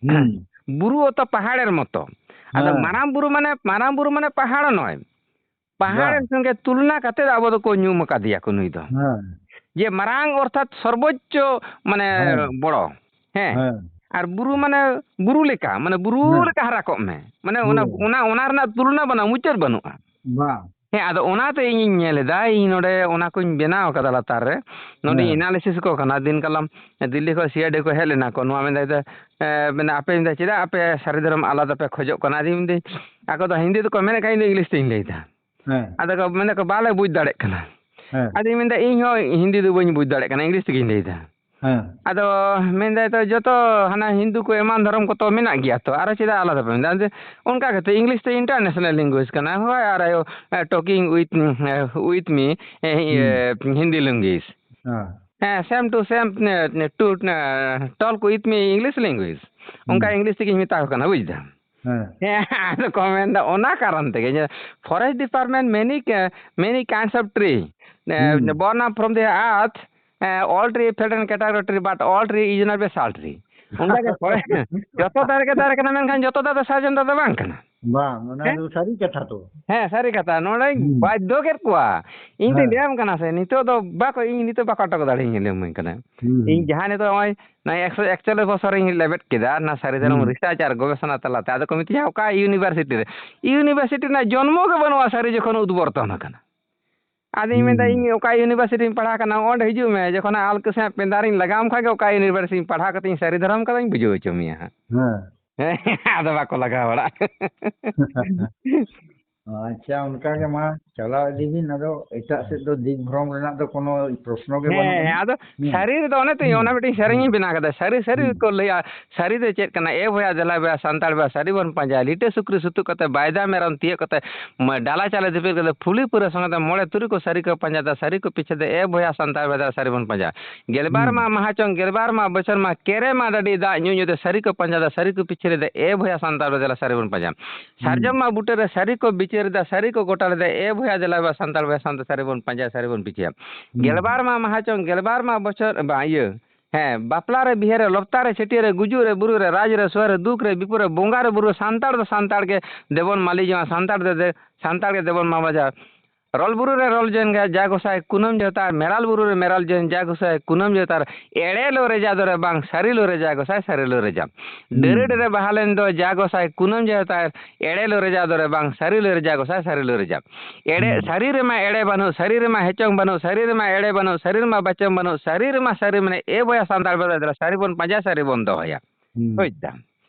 ᱦᱩᱸ᱾ ᱵᱩᱨᱩ ᱚᱛᱚ ᱯᱟᱦᱟᱲᱮᱨ ᱢᱚᱛᱚ᱾ ᱟᱫᱚ ᱦᱮᱸ᱾ ᱢᱟᱨᱟᱝ ᱵᱩᱨᱩ ᱢᱟᱱᱮ, ᱢᱟᱨᱟᱝ ᱵᱩᱨᱩ ᱢᱟᱱᱮ ᱯᱟᱦᱟᱲ ᱱᱚᱭ᱾ ᱯᱟᱦᱟᱲ ᱵᱟᱝ᱾ ᱥᱚᱸᱜᱮ ᱛᱩᱞᱱᱟ ᱠᱟᱛᱮ ᱟᱵᱚ ᱫᱚᱠᱚ ᱧᱩᱢ ᱟᱠᱟᱫᱮᱭᱟ ᱠᱚ ᱱᱩᱭ ᱫᱚ᱾ ᱦᱮᱸ᱾ ᱡᱮ ᱢᱟᱨᱟᱝ ᱚᱨᱛᱷᱟᱛ ᱥᱚᱨᱵᱚᱪᱪᱚ ᱢᱟᱱᱮ ᱦᱮᱸ᱾ ᱵᱚᱲᱚ᱾ ᱦᱮᱸ᱾ ᱦᱮᱸ᱾ ᱟᱨ ᱵᱩᱨᱩ ᱢᱟᱱᱮ ᱵᱩᱨᱩ ᱞᱮᱠᱟ, ᱢᱟᱱᱮ ᱵᱩᱨᱩ ᱦᱮᱸ᱾ ᱞᱮᱠᱟ ᱦᱟᱨᱟ ᱠᱚᱜ ᱢᱮ᱾ ᱢᱟᱱᱮ ᱚᱱᱟ, ᱦᱳᱭ᱾ ᱚᱱᱟ, ᱚᱱᱟ ᱨᱮᱱᱟᱜ ᱛᱩᱞᱱᱟ ᱵᱟᱹᱱᱩᱜᱼᱟ, ᱢᱩᱪᱟᱹᱫ ᱵᱟᱹᱱᱩᱜᱼᱟ᱾ ᱵᱟᱝ᱾ ᱦᱮᱸ, ᱟᱫᱚ ᱚᱱᱟᱛᱮ ᱤᱧᱤᱧ ᱧᱮᱞ ᱮᱫᱟ, ᱤᱧ ᱱᱚᱰᱮ ᱚᱱᱟ ᱠᱚᱧ ᱵᱮᱱᱟᱣ ᱠᱟᱫᱟ ᱞᱟᱛᱟᱨ ᱨᱮ, ᱱᱚᱰᱮᱧ ᱦᱮᱸ᱾ ᱮᱱᱟᱞᱤᱥᱤᱥ ᱠᱚ ᱠᱟᱱᱟ᱾ ᱫᱤᱱ ᱠᱟᱞᱚᱢ ᱫᱤᱞᱞᱤ ᱠᱷᱚᱱ ᱥᱤ ᱟᱭ ᱰᱤ ᱠᱚ ᱦᱮᱡ ᱞᱮᱱᱟ ᱠᱚ, ᱱᱚᱣᱟ ᱢᱮᱱᱫᱟ, ᱮ, ᱢᱮᱱᱫᱟ, "ᱟᱯᱮ", ᱢᱮᱱᱫᱟ, "ᱪᱮᱫᱟᱜ ᱟᱯᱮ ᱥᱟᱹᱨᱤ ᱫᱷᱚᱨᱚᱢ ᱟᱞᱟᱫᱟ ᱯᱮ ᱠᱷᱚᱡᱚᱜ ᱠᱟᱱᱟ?" ᱟᱫᱚᱧ ᱢᱮᱱᱫᱟᱹᱧ, ᱟᱠᱚ ᱫᱚ ᱦᱤᱱᱫᱤ ᱫᱚᱠᱚ ᱢᱮᱱᱮᱫ ᱠᱷᱟᱱ ᱤᱧ ᱫᱚ ᱤᱝᱞᱤᱥ ᱛᱤᱧ ᱞᱟᱹᱭᱫᱟ᱾ ᱦᱮᱸ᱾ ᱟᱫᱚ ᱠᱚ ᱢᱮᱱᱫᱟ ᱠᱚ, "ᱵᱟᱞᱮ ᱵᱩᱡᱽ ᱫᱟᱲᱮᱭᱟᱜ ᱠᱟᱱᱟ᱾" ᱦᱮᱸ᱾ ᱟᱫᱚᱧ ᱢᱮᱱᱫᱟ, "ᱤᱧ ᱦᱚᱸ ᱦᱤᱱᱫᱤ ᱫᱚ ᱵᱟᱹᱧ ᱵᱩᱡᱽ ᱫᱟᱲᱮᱭᱟᱜ ᱠᱟᱱᱟ, ᱤᱝᱞᱤᱥ ᱛᱮᱜᱤᱧ ᱞᱟᱹᱭᱫᱟ᱾" ᱦᱮᱸ᱾ ᱟᱫᱚ ᱢᱮᱱᱫᱟᱭ ᱛᱚ, "ᱡᱚᱛᱚ ᱦᱟᱱᱟ ᱦᱤᱱᱫᱩ ᱠᱚ ᱮᱢᱟᱱ ᱫᱷᱚᱨᱚᱢ ᱠᱚ ᱛᱚ ᱢᱮᱱᱟᱜ ᱜᱮᱭᱟ ᱛᱚ, ᱟᱨᱚ ᱪᱮᱫᱟᱜ ᱟᱞᱟᱫᱟ ᱯᱮ ᱢᱮᱱᱫᱟ?" ᱟᱫᱚ ᱚᱱᱠᱟ ᱠᱟᱛᱮ ᱤᱝᱞᱤᱥ ᱫᱚ ᱤᱱᱴᱟᱨᱱᱮᱥᱱᱟᱞ ᱞᱮᱝᱜᱩᱭᱮᱡᱽ ᱠᱟᱱᱟ᱾ ᱦᱳᱭ, ᱟᱨ ᱟᱭᱳ, ᱮ, talking with, A, with me, ᱮ, ᱦᱩᱸ᱾ ᱤᱭᱟᱹ, ᱦᱤᱱᱫᱤ ᱞᱮᱝᱜᱩᱭᱮᱡᱽ᱾ ᱦᱮᱸ᱾ ᱦᱮᱸ, same to same, A, to, A, talk with me English language᱾ ᱚᱱᱠᱟ ᱦᱩᱸ᱾ ᱤᱝᱞᱤᱥ ᱛᱮᱜᱮᱧ ᱢᱮᱛᱟ ᱠᱚ ᱠᱟᱱᱟ, ᱵᱩᱡᱽ ᱫᱟᱢ? ᱦᱮᱸ᱾ ᱦᱮᱸ, ᱟᱫᱚ ᱠᱚ ᱢᱮᱱᱫᱟ ᱚᱱᱟ ᱠᱟᱨᱚᱱ ᱛᱮᱜᱮ ᱡᱮ forest department many, many kinds of tree, ᱮ, ᱦᱩᱸ᱾ born up from the earth, A, all tree felt in category tree, but all tree is not a sal tree. ᱚᱱᱠᱟ ᱜᱮ forest, ᱡᱚᱛᱚ ᱫᱟᱨᱮ ᱜᱮ ᱫᱟᱨᱮ ᱠᱟᱱᱟ, ᱢᱮᱱᱠᱷᱟᱱ ᱡᱚᱛᱚ ᱫᱟᱨᱮ ᱫᱚ ᱥᱟᱨᱡᱚᱢ ᱫᱟᱨᱮ ᱫᱚ ᱵᱟᱝ ᱠᱟᱱᱟ᱾ ᱵᱟᱝ, ᱚᱱᱟ ᱦᱮᱸ? ᱫᱚ ᱥᱟᱹᱨᱤ ᱠᱟᱛᱷᱟ ᱛᱚ᱾ ᱦᱮᱸ, ᱥᱟᱹᱨᱤ ᱠᱟᱛᱷᱟ᱾ ᱱᱚᱰᱮᱧ ᱦᱩᱸ᱾ ᱵᱟᱫᱽᱫᱷᱚ ᱠᱮᱫ ᱠᱚᱣᱟ᱾ ᱤᱧ ᱫᱚᱧ ᱦᱮᱸ᱾ ᱞᱟᱹᱭᱟᱢ ᱠᱟᱱᱟ ᱥᱮ, ᱱᱤᱛᱚᱜ ᱫᱚ ᱵᱟᱠᱚ, ᱤᱧ ᱱᱤᱛᱚᱜ ᱵᱟᱠᱚ ᱟᱴᱚᱠ ᱫᱟᱲᱮᱭᱟᱹᱧᱟ, ᱞᱟᱹᱭᱟᱢᱟᱹᱧ ᱠᱟᱱᱟ᱾ ᱦᱩᱸ, ᱤᱧ ᱦᱩᱸ᱾ ᱡᱟᱦᱟᱸ ᱱᱤᱛᱚᱜ ᱱᱚᱜᱼᱚᱭ, ᱱᱚᱜᱼᱚᱭ ᱮᱠᱥᱚ ᱮᱠᱪᱚᱞᱞᱤᱥ ᱵᱚᱪᱷᱚᱨᱤᱧ ᱞᱮᱵᱮᱫ ᱠᱮᱫᱟ, ᱚᱱᱟ ᱥᱟᱹᱨᱤ ᱫᱷᱚᱨᱚᱢ ᱦᱩᱸ᱾ ᱨᱤᱥᱟᱨᱪ ᱟᱨ ᱜᱚᱵᱮᱥᱚᱱᱟ ᱛᱟᱞᱟᱛᱮ᱾ ᱟᱫᱚ ᱠᱚ ᱢᱤᱛᱟᱹᱧᱟ, "ᱚᱠᱟ ᱤᱭᱩᱱᱤᱵᱷᱟᱨᱥᱤᱴᱤ ᱨᱮ?" ᱤᱭᱩᱱᱤᱵᱷᱟᱨᱥᱤᱴᱤ ᱨᱮᱱᱟᱜ ᱡᱚᱱᱢᱚ ᱜᱮ ᱵᱟᱹᱱᱩᱜᱼᱟ, ᱥᱟᱹᱨᱤ ᱡᱚᱠᱷᱚᱱ ᱩᱫᱽᱵᱚᱨᱛᱚᱱ ᱟᱠᱟᱱᱟ᱾ ᱟᱫᱚᱧ ᱦᱩᱸ, ᱢᱮᱱᱫᱟ, ᱦᱩᱸ᱾ "ᱤᱧ ᱚᱠᱟ ᱤᱭᱩᱱᱤᱵᱷᱟᱨᱥᱤᱴᱤᱧ ᱯᱟᱲᱦᱟᱣ ᱠᱟᱱᱟ, ᱚᱸᱰᱮ ᱦᱤᱡᱩᱜ ᱢᱮ, ᱡᱚᱠᱷᱚᱱ ᱟᱞ ᱠᱚᱥᱮ ᱯᱮᱸᱫᱟᱨᱤᱧ ᱞᱟᱜᱟᱣᱟᱢ ᱠᱷᱟᱡ ᱜᱮ, ᱚᱠᱟ ᱤᱭᱩᱱᱤᱵᱷᱟᱨᱥᱤᱴᱤᱧ ᱯᱟᱲᱦᱟᱣ ᱠᱟᱛᱮᱧ ᱥᱟᱹᱨᱤ ᱫᱷᱚᱨᱚᱢ ᱠᱟᱫᱟᱧ ᱵᱩᱡᱷᱟᱹᱣ ᱦᱚᱪᱚ ᱢᱮᱭᱟ ᱦᱟᱸᱜ᱾" ᱦᱮᱸ᱾ ᱦᱮᱸ, ᱟᱫᱚ ᱵᱟᱠᱚ ᱞᱟᱜᱟᱣ ᱵᱟᱲᱟᱜ᱾ ᱟᱪᱪᱷᱟ, ᱚᱱᱠᱟ ᱜᱮ ᱢᱟ ᱪᱟᱞᱟᱣ ᱤᱫᱤ ᱵᱤᱱ᱾ ᱟᱫᱚ ᱮᱴᱟᱜ ᱥᱮᱫ ᱫᱚ ᱫᱤᱠ ᱵᱷᱨᱚᱢ ᱨᱮᱱᱟᱜ ᱫᱚ ᱠᱳᱱᱳ ᱯᱨᱚᱥᱱᱚ ᱜᱮ ᱦᱮᱸ, ᱵᱟᱹᱱᱩᱜᱼᱟ᱾ ᱦᱮᱸ, ᱟᱫᱚ ᱦᱩᱸ᱾ ᱥᱟᱹᱨᱤ ᱨᱮᱫᱚ ᱚᱱᱮ ᱛᱚ ᱦᱩᱸ᱾ ᱚᱱᱟ ᱢᱤᱫᱴᱮᱱ ᱥᱮᱨᱮᱧ ᱤᱧ ᱦᱩᱸ᱾ ᱵᱮᱱᱟᱣ ᱠᱟᱫᱟ, ᱥᱟᱹᱨᱤ ᱥᱟᱹᱨᱤ ᱦᱩᱸ᱾ ᱜᱮᱠᱚ ᱞᱟᱹᱭᱟ, ᱥᱟᱹᱨᱤ ᱫᱚ ᱪᱮᱫ ᱠᱟᱱᱟ? ᱮ ᱵᱚᱭᱦᱟ, ᱫᱮᱞᱟ ᱵᱚᱭᱦᱟ, ᱥᱟᱱᱛᱟᱲ ᱵᱚᱭᱦᱟ, ᱥᱟᱹᱨᱤ ᱵᱚᱱ ᱯᱟᱸᱡᱟᱭᱟ᱾ ᱞᱤᱴᱟᱹ ᱥᱩᱠᱨᱤ ᱥᱩᱛᱩᱜ ᱠᱟᱛᱮ, ᱵᱟᱭᱫᱟ ᱢᱮᱨᱚᱢ ᱛᱤᱭᱳᱜ ᱠᱟᱛᱮ, ᱢᱟ-, ᱰᱟᱞᱟ ᱪᱟᱞᱮ ᱫᱤᱯᱤᱞ ᱠᱟᱛᱮ, ᱯᱷᱩᱞᱤ ᱯᱩᱨᱟᱹ ᱥᱚᱸᱜᱮ ᱛᱮ, ᱢᱚᱬᱮ ᱛᱩᱨᱩᱭ ᱠᱚ ᱥᱟᱹᱨᱤ ᱠᱚ ᱯᱟᱸᱡᱟ ᱫᱟ, ᱥᱟᱹᱨᱤ ᱠᱚ ᱯᱤᱪᱷᱮ ᱫᱚ, ᱮ ᱵᱚᱭᱦᱟ, ᱥᱟᱱᱛᱟᱲ ᱵᱚᱭᱦᱟ, ᱫᱮᱞᱟ ᱥᱟᱹᱨᱤ ᱵᱚᱱ ᱯᱟᱸᱡᱟ᱾ ᱜᱮᱞᱵᱟᱨ ᱦᱩᱸ᱾ ᱢᱟ ᱢᱟᱦᱟ ᱪᱚᱝ, ᱜᱮᱞᱵᱟᱨ ᱢᱟ ᱵᱚᱪᱷᱚᱨ ᱢᱟ, ᱠᱮᱨᱮ ᱢᱟ ᱰᱟᱹᱰᱤ ᱫᱟᱜ ᱧᱩ ᱧᱩ ᱛᱮ, ᱥᱟᱹᱨᱤ ᱠᱚ ᱯᱟᱸᱡᱟ ᱫᱟ, ᱥᱟᱹᱨᱤ ᱠᱚ ᱯᱤᱪᱷᱮ ᱨᱮ ᱫᱚ, ᱮ ᱵᱚᱭᱦᱟ, ᱥᱟᱱᱛᱟᱲ ᱵᱚᱭᱦᱟ, ᱫᱮᱞᱟ ᱥᱟᱹᱨᱤ ᱵᱚᱱ ᱯᱟᱸᱡᱟ᱾ ᱦᱩᱸ᱾ ᱥᱟᱨᱡᱚᱢ ᱢᱟ ᱵᱩᱴᱟᱹ ᱨᱮ ᱥᱟᱹᱨᱤ ᱠᱚ ᱵᱤᱪᱟᱹᱨ ᱮᱫᱟ, ᱥᱟᱹᱨᱤ ᱠᱚ ᱜᱚᱴᱟ ᱞᱮᱫᱟ, ᱮ ᱵᱚᱭᱦᱟ ᱫᱮᱞᱟ ᱵᱚᱭᱦᱟ ᱥᱟᱱᱛᱟᱲ ᱵᱚᱭᱦᱟ ᱥᱟᱶᱛᱮ ᱥᱟᱹᱨᱤ ᱵᱚᱱ ᱯᱟᱸᱡᱟᱭᱟ, ᱥᱟᱹᱨᱤ ᱵᱚᱱ ᱯᱤᱪᱷᱟᱹᱭᱟ᱾ ᱦᱩᱸ᱾ ᱜᱮᱞᱵᱟᱨ ᱢᱟ ᱢᱟᱦᱟ ᱪᱚᱝ, ᱜᱮᱞᱵᱟᱨ ᱢᱟ ᱵᱚᱪᱷᱚᱨ, ᱵᱟᱝ, ᱤᱭᱟᱹ, ᱦᱮᱸ, ᱵᱟᱯᱞᱟ ᱨᱮ, ᱵᱤᱦᱟᱹ ᱨᱮ, ᱞᱚᱯᱛᱟ ᱨᱮ, ᱪᱷᱟᱹᱴᱭᱟᱹ ᱨᱮ, ᱜᱩᱡᱩᱜ ᱨᱮ, ᱵᱩᱨᱩ ᱨᱮ, ᱨᱟᱡᱽ ᱨᱮ, ᱥᱚᱦᱮ ᱨᱮ, ᱫᱩᱠ ᱨᱮ, ᱵᱤᱯᱚᱫ ᱨᱮ, ᱵᱚᱸᱜᱟ ᱨᱮ, ᱵᱩᱨᱩ ᱨᱮ, ᱥᱟᱱᱛᱟᱲ ᱫᱚ ᱥᱟᱱᱛᱟᱲ ᱜᱮ ᱫᱮᱵᱚᱱ ᱢᱟᱹᱞᱤ ᱡᱚᱝᱟ, ᱥᱟᱱᱛᱟᱲ ᱫᱚ ᱫᱮ-, ᱥᱟᱱᱛᱟᱲ ᱜᱮ ᱫᱮᱵᱚᱱ ᱢᱟᱵᱟᱡᱟ᱾ ᱨᱚᱞ ᱵᱩᱨᱩ ᱨᱮ ᱨᱚᱞ ᱡᱚᱝ ᱜᱮ ᱡᱟ ᱜᱚᱸᱥᱟᱭ ᱠᱩᱱᱟᱹᱢ ᱡᱚᱦᱚᱛᱟᱨ, ᱢᱮᱨᱟᱞ ᱵᱩᱨᱩ ᱨᱮ ᱢᱮᱨᱟᱞ ᱡᱚᱝ ᱡᱟ ᱜᱚᱸᱥᱟᱭ ᱠᱩᱱᱟᱹᱢ ᱡᱚᱦᱚᱛᱟᱨ, ᱮᱲᱮ ᱞᱚ ᱨᱮᱡᱟ ᱫᱚᱨᱮ ᱵᱟᱝ, ᱥᱟᱹᱨᱤ ᱞᱚ ᱨᱮᱡᱟ ᱜᱚᱸᱥᱟᱭ, ᱥᱟᱹᱨᱤ ᱞᱚ ᱨᱮᱡᱟ᱾ ᱦᱩᱸ᱾ ᱰᱟᱹᱨᱟᱹ ᱰᱟᱹᱨᱮ ᱵᱟᱦᱟ ᱞᱮᱱ ᱫᱚ ᱡᱟ ᱜᱚᱸᱥᱟᱭ ᱠᱩᱱᱟᱹᱢ ᱡᱚᱦᱚᱛᱟᱨ, ᱮᱲᱮ ᱞᱚ ᱨᱮᱡᱟ ᱫᱚᱨᱮ ᱵᱟᱝ, ᱥᱟᱹᱨᱤ ᱞᱚ ᱨᱮᱡᱟ ᱜᱚᱸᱥᱟᱭ, ᱥᱟᱹᱨᱤ ᱞᱚ ᱨᱮᱡᱟ᱾ ᱮᱲᱮ, ᱦᱩᱸ᱾ ᱥᱟᱹᱨᱤ ᱨᱮᱢᱟ ᱮᱲᱮ ᱵᱟᱹᱱᱩᱜ, ᱥᱟᱹᱨᱤ ᱨᱮᱢᱟ ᱦᱮᱪᱚᱝ ᱵᱟᱹᱱᱩᱜ, ᱥᱟᱹᱨᱤ ᱨᱮᱢᱟ ᱮᱲᱮ ᱵᱟᱹᱱᱩᱜ, ᱥᱟᱹᱨᱤ ᱨᱮᱢᱟ ᱵᱟᱪᱚᱝ ᱵᱟᱹᱱᱩᱜ, ᱥᱟᱹᱨᱤ ᱨᱮᱢᱟ ᱥᱟᱹᱨᱤ ᱢᱮᱱᱮ, ᱮ ᱵᱚᱭᱦᱟ ᱥᱟᱱᱛᱟᱲ ᱵᱚᱭᱦᱟ ᱫᱮᱞᱟ ᱥᱟᱹᱨᱤ ᱵᱚᱱ ᱯᱟᱸᱡᱟ, ᱥᱟᱹᱨᱤ ᱵᱚᱱ ᱫᱚᱦᱚᱭᱟ᱾ ᱦᱩᱸ᱾ ᱵᱩᱡᱽ ᱫᱟᱢ?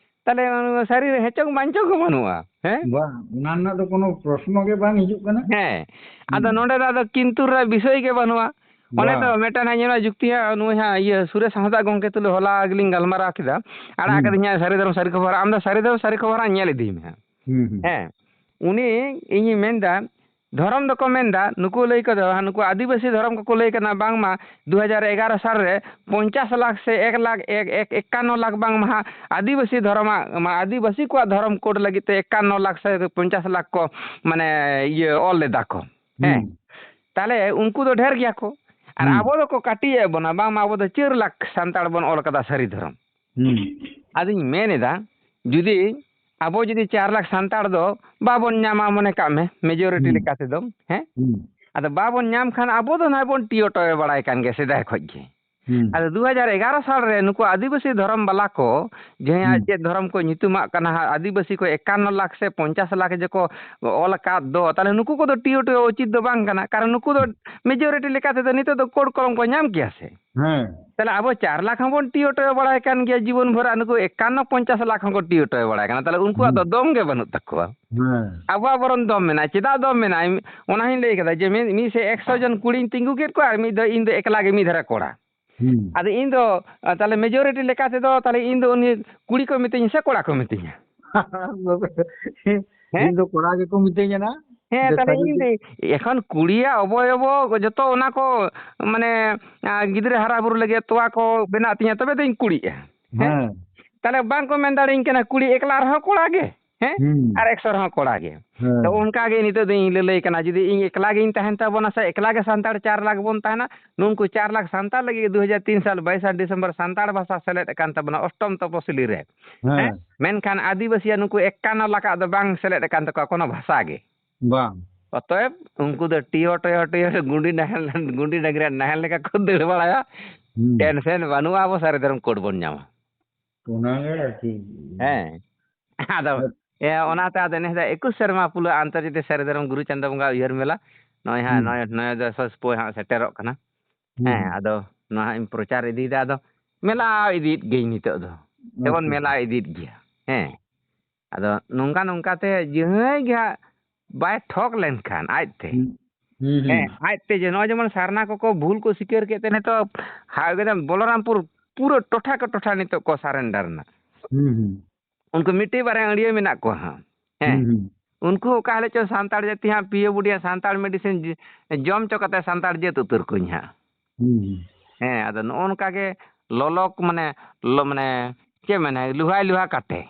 ᱛᱟᱦᱞᱮ ᱚᱱᱟ ᱥᱟᱹᱨᱤ ᱨᱮ ᱦᱮᱪᱚᱝ ᱵᱟᱧᱪᱚᱝ ᱦᱚᱸ ᱵᱟᱹᱱᱩᱜᱼᱟ, ᱦᱮᱸ? ᱵᱟᱝ, ᱚᱱᱟ ᱨᱮᱱᱟᱜ ᱫᱚ ᱠᱳᱱᱳ ᱯᱨᱚᱥᱱᱚ ᱜᱮ ᱵᱟᱝ ᱦᱤᱡᱩᱜ ᱠᱟᱱᱟ᱾ ᱦᱮᱸ, ᱟᱫᱚ ᱦᱩᱸ᱾ ᱱᱚᱰᱮ ᱫᱚ ᱟᱫᱚ ᱠᱤᱱᱛᱩ ᱨᱮᱱᱟᱜ ᱵᱤᱥᱚᱭ ᱜᱮ ᱵᱟᱹᱱᱩᱜᱼᱟ᱾ ᱚᱱᱮ ᱵᱟᱝ᱾ ᱛᱚ ᱢᱤᱫᱴᱟᱝ ᱦᱟᱸᱜ ᱧᱮᱞᱚᱜᱼᱟ ᱡᱩᱠᱛᱤ ᱦᱟᱸᱜ, ᱱᱩᱭ ᱦᱟᱸᱜ ᱤᱭᱟᱹ ᱥᱩᱨᱮᱥ ᱦᱟᱸᱥᱫᱟ ᱜᱚᱢᱠᱮ ᱛᱩᱞᱩᱡ ᱦᱚᱞᱟ ᱜᱮᱞᱤᱧ ᱜᱟᱞᱢᱟᱨᱟᱣ ᱠᱮᱫᱟ, ᱟᱲᱟᱜ ᱦᱩᱸ᱾ ᱠᱟᱹᱫᱤᱧ ᱦᱟᱸᱜ ᱥᱟᱹᱨᱤ ᱫᱷᱚᱨᱚᱢ ᱥᱟᱹᱨᱤ ᱠᱷᱚᱵᱚᱨ᱾ ᱟᱢ ᱫᱚ ᱥᱟᱹᱨᱤ ᱫᱷᱚᱨᱚᱢ ᱥᱟᱹᱨᱤ ᱠᱷᱚᱵᱚᱨ ᱦᱟᱸᱜ ᱧᱮᱞ ᱤᱫᱤᱭ ᱢᱮ ᱦᱟᱸᱜ᱾ ᱦᱩᱸ, ᱦᱩᱸ᱾ ᱦᱮᱸ, ᱩᱱᱤ ᱤᱧᱤᱧ ᱢᱮᱱᱫᱟ, ᱫᱷᱚᱨᱚᱢ ᱫᱚᱠᱚ ᱢᱮᱱᱫᱟ, ᱱᱩᱠᱩ ᱞᱟᱹᱭ ᱠᱚᱫᱚ, ᱱᱩᱠᱩ ᱟᱹᱫᱤᱵᱟᱹᱥᱤ ᱫᱷᱚᱨᱚᱢ ᱠᱚᱠᱚ ᱞᱟᱹᱭ ᱠᱟᱱᱟ, ᱵᱟᱝᱢᱟ ᱫᱩ ᱦᱟᱡᱟᱨ ᱮᱜᱟᱨᱚ ᱥᱟᱞ ᱨᱮ ᱯᱚᱧᱪᱟᱥ ᱞᱟᱠᱷ ᱥᱮ ᱮᱠ ᱞᱟᱠᱷ, ᱮᱠ, ᱮᱠ, ᱮᱠᱟᱱᱱᱚ ᱞᱟᱠᱷ ᱵᱟᱝᱢᱟ ᱦᱟᱸᱜ ᱟᱹᱫᱤᱵᱟᱹᱥᱤ ᱫᱷᱚᱨᱚᱢᱟᱜ, ᱢᱟ, ᱟᱹᱫᱤᱵᱟᱹᱥᱤ ᱠᱚᱣᱟᱜ ᱫᱷᱚᱨᱚᱢ ᱠᱳᱰ ᱞᱟᱹᱜᱤᱫ ᱛᱮ ᱮᱠᱟᱱᱱᱚ ᱞᱟᱠᱷ ᱥᱮ ᱯᱚᱧᱪᱟᱥ ᱞᱟᱠᱷ ᱠᱚ, ᱢᱟᱱᱮ, ᱤᱭᱟᱹ, ᱚᱞ ᱞᱮᱫᱟ ᱠᱚ᱾ ᱦᱮᱸ᱾ ᱦᱩᱸ᱾ ᱛᱟᱦᱞᱮ ᱩᱱᱠᱩ ᱫᱚ ᱰᱷᱮᱨ ᱜᱮᱭᱟ ᱠᱚ᱾ ᱟᱨ ᱦᱩᱸ᱾ ᱟᱵᱚ ᱫᱚᱠᱚ ᱠᱟᱹᱴᱤᱡ ᱮᱫ ᱵᱚᱱᱟ, ᱵᱟᱝᱢᱟ ᱟᱵᱚ ᱫᱚ ᱪᱟᱹᱨ ᱞᱟᱠᱷ ᱥᱟᱱᱛᱟᱲ ᱵᱚᱱ ᱚᱞ ᱠᱟᱫᱟ ᱥᱟᱹᱨᱤ ᱫᱷᱚᱨᱚᱢ᱾ ᱦᱩᱸ᱾ ᱟᱫᱚᱧ ᱢᱮᱱ ᱮᱫᱟ, ᱡᱩᱫᱤ ᱟᱵᱚ ᱡᱩᱫᱤ ᱪᱟᱨ ᱞᱟᱠᱷ ᱥᱟᱱᱛᱟᱲ ᱫᱚ ᱵᱟᱵᱚᱱ ᱧᱟᱢᱟ, ᱢᱚᱱᱮ ᱠᱟᱜ ᱢᱮ, majority ᱦᱩᱸ᱾ ᱞᱮᱠᱟ ᱛᱮᱫᱚ, ᱦᱮᱸ? ᱦᱩᱸ᱾ ᱟᱫᱚ ᱵᱟᱵᱚᱱ ᱧᱟᱢ ᱠᱷᱟᱱ ᱟᱵᱚ ᱫᱚ ᱱᱟᱦᱟᱜ ᱵᱚᱱ ᱴᱤᱭᱚᱴᱚᱭ ᱵᱟᱲᱟᱭ ᱠᱟᱱ ᱜᱮᱭᱟ ᱥᱮᱫᱟᱭ ᱠᱷᱚᱡ ᱜᱮ᱾ ᱦᱩᱸ᱾ ᱟᱫᱚ ᱫᱩ ᱦᱟᱡᱟᱨ ᱮᱜᱟᱨᱚ ᱥᱟᱞ ᱨᱮ ᱱᱩᱠᱩ ᱟᱹᱫᱤᱵᱟᱹᱥᱤ ᱫᱷᱚᱨᱚᱢ ᱵᱟᱞᱟ ᱠᱚ, ᱡᱟᱦᱟᱸᱭᱟᱜ ᱦᱩᱸ᱾ ᱪᱮᱫ ᱫᱷᱚᱨᱚᱢ ᱠᱚ ᱧᱩᱛᱩᱢᱟᱜ ᱠᱟᱱᱟ ᱦᱟᱸᱜ, ᱟᱹᱫᱤᱵᱟᱹᱥᱤ ᱠᱚ ᱮᱠᱟᱱᱱᱚ ᱞᱟᱠᱷ ᱥᱮ ᱯᱚᱧᱪᱟᱥ ᱞᱟᱠᱷ ᱡᱮ ᱠᱚ ᱚᱞ ᱟᱠᱟᱫ ᱫᱚ, ᱛᱟᱦᱞᱮ ᱱᱩᱠᱩ ᱠᱚᱫᱚ ᱴᱤ ᱚᱴᱚ ᱩᱪᱤᱛ ᱫᱚ ᱵᱟᱝ ᱠᱟᱱᱟ, ᱠᱟᱨᱚᱱ ᱱᱩᱠᱩ ᱫᱚ ᱢᱮᱡᱚᱨᱤᱴᱤ ᱞᱮᱠᱟ ᱛᱮᱫᱚ ᱱᱤᱛᱚᱜ ᱫᱚ ᱠᱳᱰ ᱠᱚᱞᱚᱢ ᱠᱚ ᱧᱟᱢ ᱠᱮᱭᱟ ᱥᱮ᱾ ᱦᱮᱸ᱾ ᱛᱟᱦᱞᱮ ᱟᱵᱚ ᱪᱟᱨ ᱞᱟᱠᱷ ᱦᱚᱸᱵᱚᱱ ᱴᱤ ᱚᱴᱚ ᱵᱟᱲᱟᱭ ᱠᱟᱱ ᱜᱮᱭᱟ ᱡᱤᱵᱚᱱ ᱵᱷᱳᱨ, ᱟᱨ ᱱᱩᱠᱩ ᱮᱠᱟᱱᱱᱚ ᱯᱚᱧᱪᱟᱥ ᱞᱟᱠᱷ ᱦᱚᱸᱠᱚ ᱴᱤ ᱚᱴᱚ ᱵᱟᱲᱟᱭ ᱠᱟᱱᱟ, ᱛᱟᱦᱞᱮ ᱩᱱᱠᱩᱣᱟᱜ ᱫᱚ ᱦᱩᱸ᱾ ᱫᱚᱢ ᱜᱮ ᱵᱟᱹᱱᱩᱜ ᱛᱟᱠᱚᱣᱟ᱾ ᱦᱮᱸ᱾ ᱟᱵᱚᱣᱟᱜ ᱵᱚᱨᱚᱱ ᱫᱚᱢ ᱢᱮᱱᱟᱜᱼᱟ᱾ ᱪᱮᱫᱟᱜ ᱫᱚᱢ ᱢᱮᱱᱟᱜᱼᱟ? ᱤᱧ ᱚᱱᱟ ᱦᱚᱸᱧ ᱞᱟᱹᱭ ᱠᱟᱫᱟ ᱡᱮ ᱢᱤᱫ, ᱢᱤᱫ ᱥᱮ ᱮᱠᱥᱚ ᱡᱚᱱ ᱠᱩᱲᱤᱧ ᱛᱤᱸᱜᱩ ᱠᱮᱫ ᱠᱚᱣᱟ ᱟᱨ ᱢᱤᱫ ᱫᱚ ᱤᱧ ᱫᱚ ᱮᱠᱞᱟ ᱜᱮ ᱢᱤᱫ ᱫᱷᱟᱨᱮ ᱠᱚᱲᱟ᱾ ᱦᱩᱸ᱾ ᱟᱫᱚ ᱤᱧ ᱫᱚ, ᱟ, ᱛᱟᱦᱞᱮ ᱢᱮᱡᱚᱨᱤᱴᱤ ᱞᱮᱠᱟ ᱛᱮᱫᱚ ᱛᱟᱦᱞᱮ ᱤᱧ ᱫᱚ ᱩᱱᱤ ᱠᱩᱲᱤ ᱠᱚ ᱢᱤᱛᱟᱹᱧᱟ ᱥᱮ ᱠᱚᱲᱟ ᱠᱚ ᱢᱤᱛᱟᱹᱧᱟ? ᱦᱮᱸ? ᱤᱧ ᱫᱚ ᱠᱚᱲᱟ ᱜᱮᱠᱚ ᱢᱤᱛᱟᱹᱧᱟ ᱱᱟ᱾ ᱦᱮᱸ, ᱡᱮ ᱛᱟᱦᱞᱮ ᱥᱟᱹᱨᱤ ᱤᱧ ᱜᱮ᱾ ᱫᱚ ᱮᱠᱷᱚᱱ ᱠᱩᱲᱤᱭᱟᱜ ᱚᱵᱚᱭᱚᱵᱚ ᱡᱚᱛᱚ ᱚᱱᱟ ᱠᱚ, ᱢᱟᱱᱮ, ᱟ, ᱜᱤᱫᱽᱨᱟᱹ ᱦᱟᱨᱟ ᱵᱩᱨᱩ ᱞᱟᱹᱜᱤᱫ ᱛᱚᱣᱟ ᱠᱚ ᱵᱮᱱᱟᱜ ᱛᱤᱧᱟ, ᱛᱚᱵᱮ ᱫᱚᱧ ᱠᱩᱲᱤᱜᱼᱟ᱾ ᱦᱮᱸ? ᱦᱮᱸ᱾ ᱛᱟᱦᱞᱮ ᱵᱟᱝ ᱠᱚ ᱢᱮᱱ ᱫᱟᱲᱮᱭᱟᱹᱧ ᱠᱟᱱᱟ, ᱠᱩᱲᱤ ᱮᱠᱞᱟ ᱨᱮᱦᱚᱸ ᱠᱚᱲᱟ ᱜᱮ, ᱦᱮᱸ? ᱦᱩᱸ᱾ ᱟᱨ ᱮᱠᱥᱚ ᱨᱮᱦᱚᱸ ᱠᱚᱲᱟ ᱜᱮ᱾ ᱦᱮᱸ᱾ ᱛᱚ ᱚᱱᱠᱟ ᱜᱮ ᱱᱤᱛᱚᱜ ᱫᱚ ᱤᱧ ᱞᱟᱹᱞᱟᱹᱭ ᱠᱟᱱᱟ, ᱡᱩᱫᱤ ᱤᱧ ᱮᱠᱞᱟ ᱜᱤᱧ ᱛᱟᱦᱮᱱ ᱛᱟᱵᱚᱱᱟ ᱥᱮ, ᱮᱠᱞᱟ ᱜᱮ ᱥᱟᱱᱛᱟᱲ ᱪᱟᱨ ᱞᱟᱠᱷ ᱵᱚᱱ ᱛᱟᱦᱮᱱᱟ, ᱱᱩᱝᱠᱩ ᱪᱟᱨ ᱞᱟᱠᱷ ᱥᱟᱱᱛᱟᱲ ᱞᱟᱹᱜᱤᱫ ᱫᱩ ᱦᱟᱡᱟᱨ ᱛᱤᱱ ᱥᱟᱞ ᱵᱟᱭᱤᱥᱟ ᱰᱤᱥᱮᱢᱵᱚᱨ ᱥᱟᱱᱛᱟᱲ ᱵᱷᱟᱥᱟ ᱥᱮᱞᱮᱫ ᱟᱠᱟᱱ ᱛᱟᱵᱚᱱᱟ ᱚᱥᱴᱚᱢ ᱛᱚᱯᱚᱥᱤᱞᱤ ᱨᱮ᱾ ᱦᱮᱸ᱾ ᱦᱮᱸ? ᱢᱮᱱᱠᱷᱟᱱ ᱟᱹᱫᱤᱵᱟᱹᱥᱤᱭᱟᱜ ᱱᱩᱠᱩ ᱮᱠᱟᱱᱱᱚ ᱞᱟᱠᱷᱟᱜ ᱫᱚ ᱵᱟᱝ ᱥᱮᱞᱮᱫ ᱟᱠᱟᱱ ᱛᱟᱠᱚᱣᱟ ᱠᱳᱱᱳ ᱵᱷᱟᱥᱟ ᱜᱮ᱾ ᱵᱟᱝ᱾ ᱚᱛᱚᱮᱵ ᱩᱱᱠᱩ ᱫᱚ ᱴᱤᱭᱚ ᱴᱚᱭᱚ ᱴᱤᱭᱚ ᱜᱩᱸᱰᱤ ᱱᱟᱦᱮᱞ, ᱜᱩᱸᱰᱤ ᱰᱟᱝᱨᱤ ᱱᱟᱦᱮᱞ ᱞᱮᱠᱟ ᱠᱚ ᱫᱟᱹᱲ ᱵᱟᱲᱟᱭᱟ᱾ ᱦᱩᱸ᱾ ᱴᱮᱱᱥᱮᱱ ᱵᱟᱹᱱᱩᱜᱼᱟ, ᱟᱵᱚ ᱥᱟᱹᱨᱤ ᱫᱷᱚᱨᱚᱢ ᱠᱳᱰ ᱵᱚᱱ ᱧᱟᱢᱟ᱾ ᱚᱱᱟᱜᱮ ᱟᱨᱠᱤ᱾ ᱦᱮᱸ᱾ ᱟᱫᱚ, ᱦᱮᱸ᱾ ᱮ, ᱚᱱᱟᱛᱮ ᱟᱫᱚ ᱱᱮᱥ ᱫᱚ ᱮᱠᱩᱥ ᱥᱮᱨᱢᱟ ᱯᱩᱞᱟᱹ ᱟᱱᱛᱚᱨᱡᱟᱛᱤᱭᱚ ᱥᱟᱹᱨᱤ ᱫᱷᱚᱨᱚᱢ ᱜᱩᱨᱩ ᱪᱟᱸᱫᱚ ᱵᱚᱸᱜᱟ ᱩᱭᱦᱟᱹᱨ ᱢᱮᱞᱟ᱾ ᱱᱚᱜᱼᱚᱭ ᱦᱟᱸᱜ, ᱦᱩᱸ᱾ ᱱᱚᱜᱼᱚᱭ, ᱱᱚᱜᱼᱚᱭ ᱫᱚ ᱥᱚᱥᱯᱳᱭ ᱦᱟᱸᱜ ᱥᱮᱴᱮᱨᱚᱜ ᱠᱟᱱᱟ᱾ ᱦᱩᱸ, ᱦᱮᱸ, ᱦᱩᱸ᱾ ᱟᱫᱚ ᱱᱚᱣᱟ ᱦᱟᱸᱜ ᱤᱧ ᱯᱨᱚᱪᱟᱨ ᱤᱫᱤᱭᱮᱫᱟ, ᱟᱫᱚ ᱢᱮᱞᱟ ᱤᱫᱤᱭᱮᱫ ᱜᱤᱭᱟᱹᱧ ᱱᱤᱛᱚᱜ ᱫᱚ᱾ ᱥᱮᱵᱚᱱ ᱟᱪᱪᱷᱟ, ᱢᱮᱞᱟ ᱟᱪᱪᱷᱟ᱾ ᱤᱫᱤᱭᱮᱫ ᱜᱮᱭᱟ᱾ ᱦᱮᱸ᱾ ᱟᱫᱚ ᱱᱚᱝᱠᱟ ᱱᱚᱝᱠᱟ ᱛᱮ ᱡᱟᱦᱟᱸᱭ ᱜᱮ ᱦᱟᱸᱜ ᱵᱟᱭ ᱴᱷᱚᱠ ᱞᱮᱱᱠᱷᱟᱱ ᱟᱡᱛᱮ, ᱦᱩᱸ, ᱦᱩᱸ, ᱦᱩᱸ᱾ ᱦᱮᱸ, ᱟᱡᱛᱮ ᱡᱮ ᱱᱚᱜᱼᱚᱭ ᱡᱮᱢᱚᱱ ᱥᱟᱨᱱᱟ ᱠᱚᱠᱚ ᱵᱷᱩᱞ ᱠᱚ ᱥᱤᱠᱟᱹᱨ ᱠᱮᱫ ᱛᱮ ᱱᱤᱛᱚᱜ ᱦᱟ-, ᱮᱠᱫᱚᱢ ᱵᱚᱞᱚᱨᱟᱢᱯᱩᱨ ᱯᱩᱨᱟᱹ ᱴᱚᱴᱷᱟ ᱠᱮ ᱴᱚᱴᱷᱟ ᱱᱤᱛᱚᱜ ᱠᱚ surrender ᱮᱱᱟ᱾ ᱦᱩᱸ, ᱦᱩᱸ᱾ ᱩᱱᱠᱩ ᱢᱤᱫᱴᱤᱡ ᱵᱟᱨᱭᱟ ᱟᱹᱲᱭᱟᱹ ᱢᱮᱱᱟᱜ ᱠᱚᱣᱟ ᱦᱟᱸᱜ᱾ ᱦᱮᱸ᱾ ᱦᱩᱸ, ᱦᱩᱸ᱾ ᱩᱱᱠᱩ ᱚᱠᱟ ᱦᱤᱞᱳᱜ ᱪᱚ ᱥᱟᱱᱛᱟᱲ ᱡᱟᱹᱛᱤ ᱦᱟᱸᱜ ᱯᱤᱭᱳ ᱵᱩᱰᱤᱭᱟ ᱥᱟᱱᱛᱟᱲ medicine ᱡ-, ᱡᱚᱢ ᱪᱚ ᱠᱟᱛᱮ ᱥᱟᱱᱛᱟᱲ ᱡᱟᱹᱛ ᱩᱛᱟᱹᱨ ᱠᱚᱧ ᱦᱟᱸᱜ᱾ ᱦᱩᱸ, ᱦᱩᱸ᱾ ᱦᱮᱸ, ᱟᱫᱚ ᱱᱚᱜᱼᱚ ᱱᱚᱝᱠᱟ ᱜᱮ ᱞᱚᱞᱚ ᱠᱚ ᱢᱟᱱᱮ, ᱞᱚ-, ᱢᱟᱱᱮ ᱪᱮᱫ ᱢᱮᱱᱟ, ᱞᱩᱦᱟᱭ ᱞᱩᱦᱟ ᱠᱟᱴᱮ᱾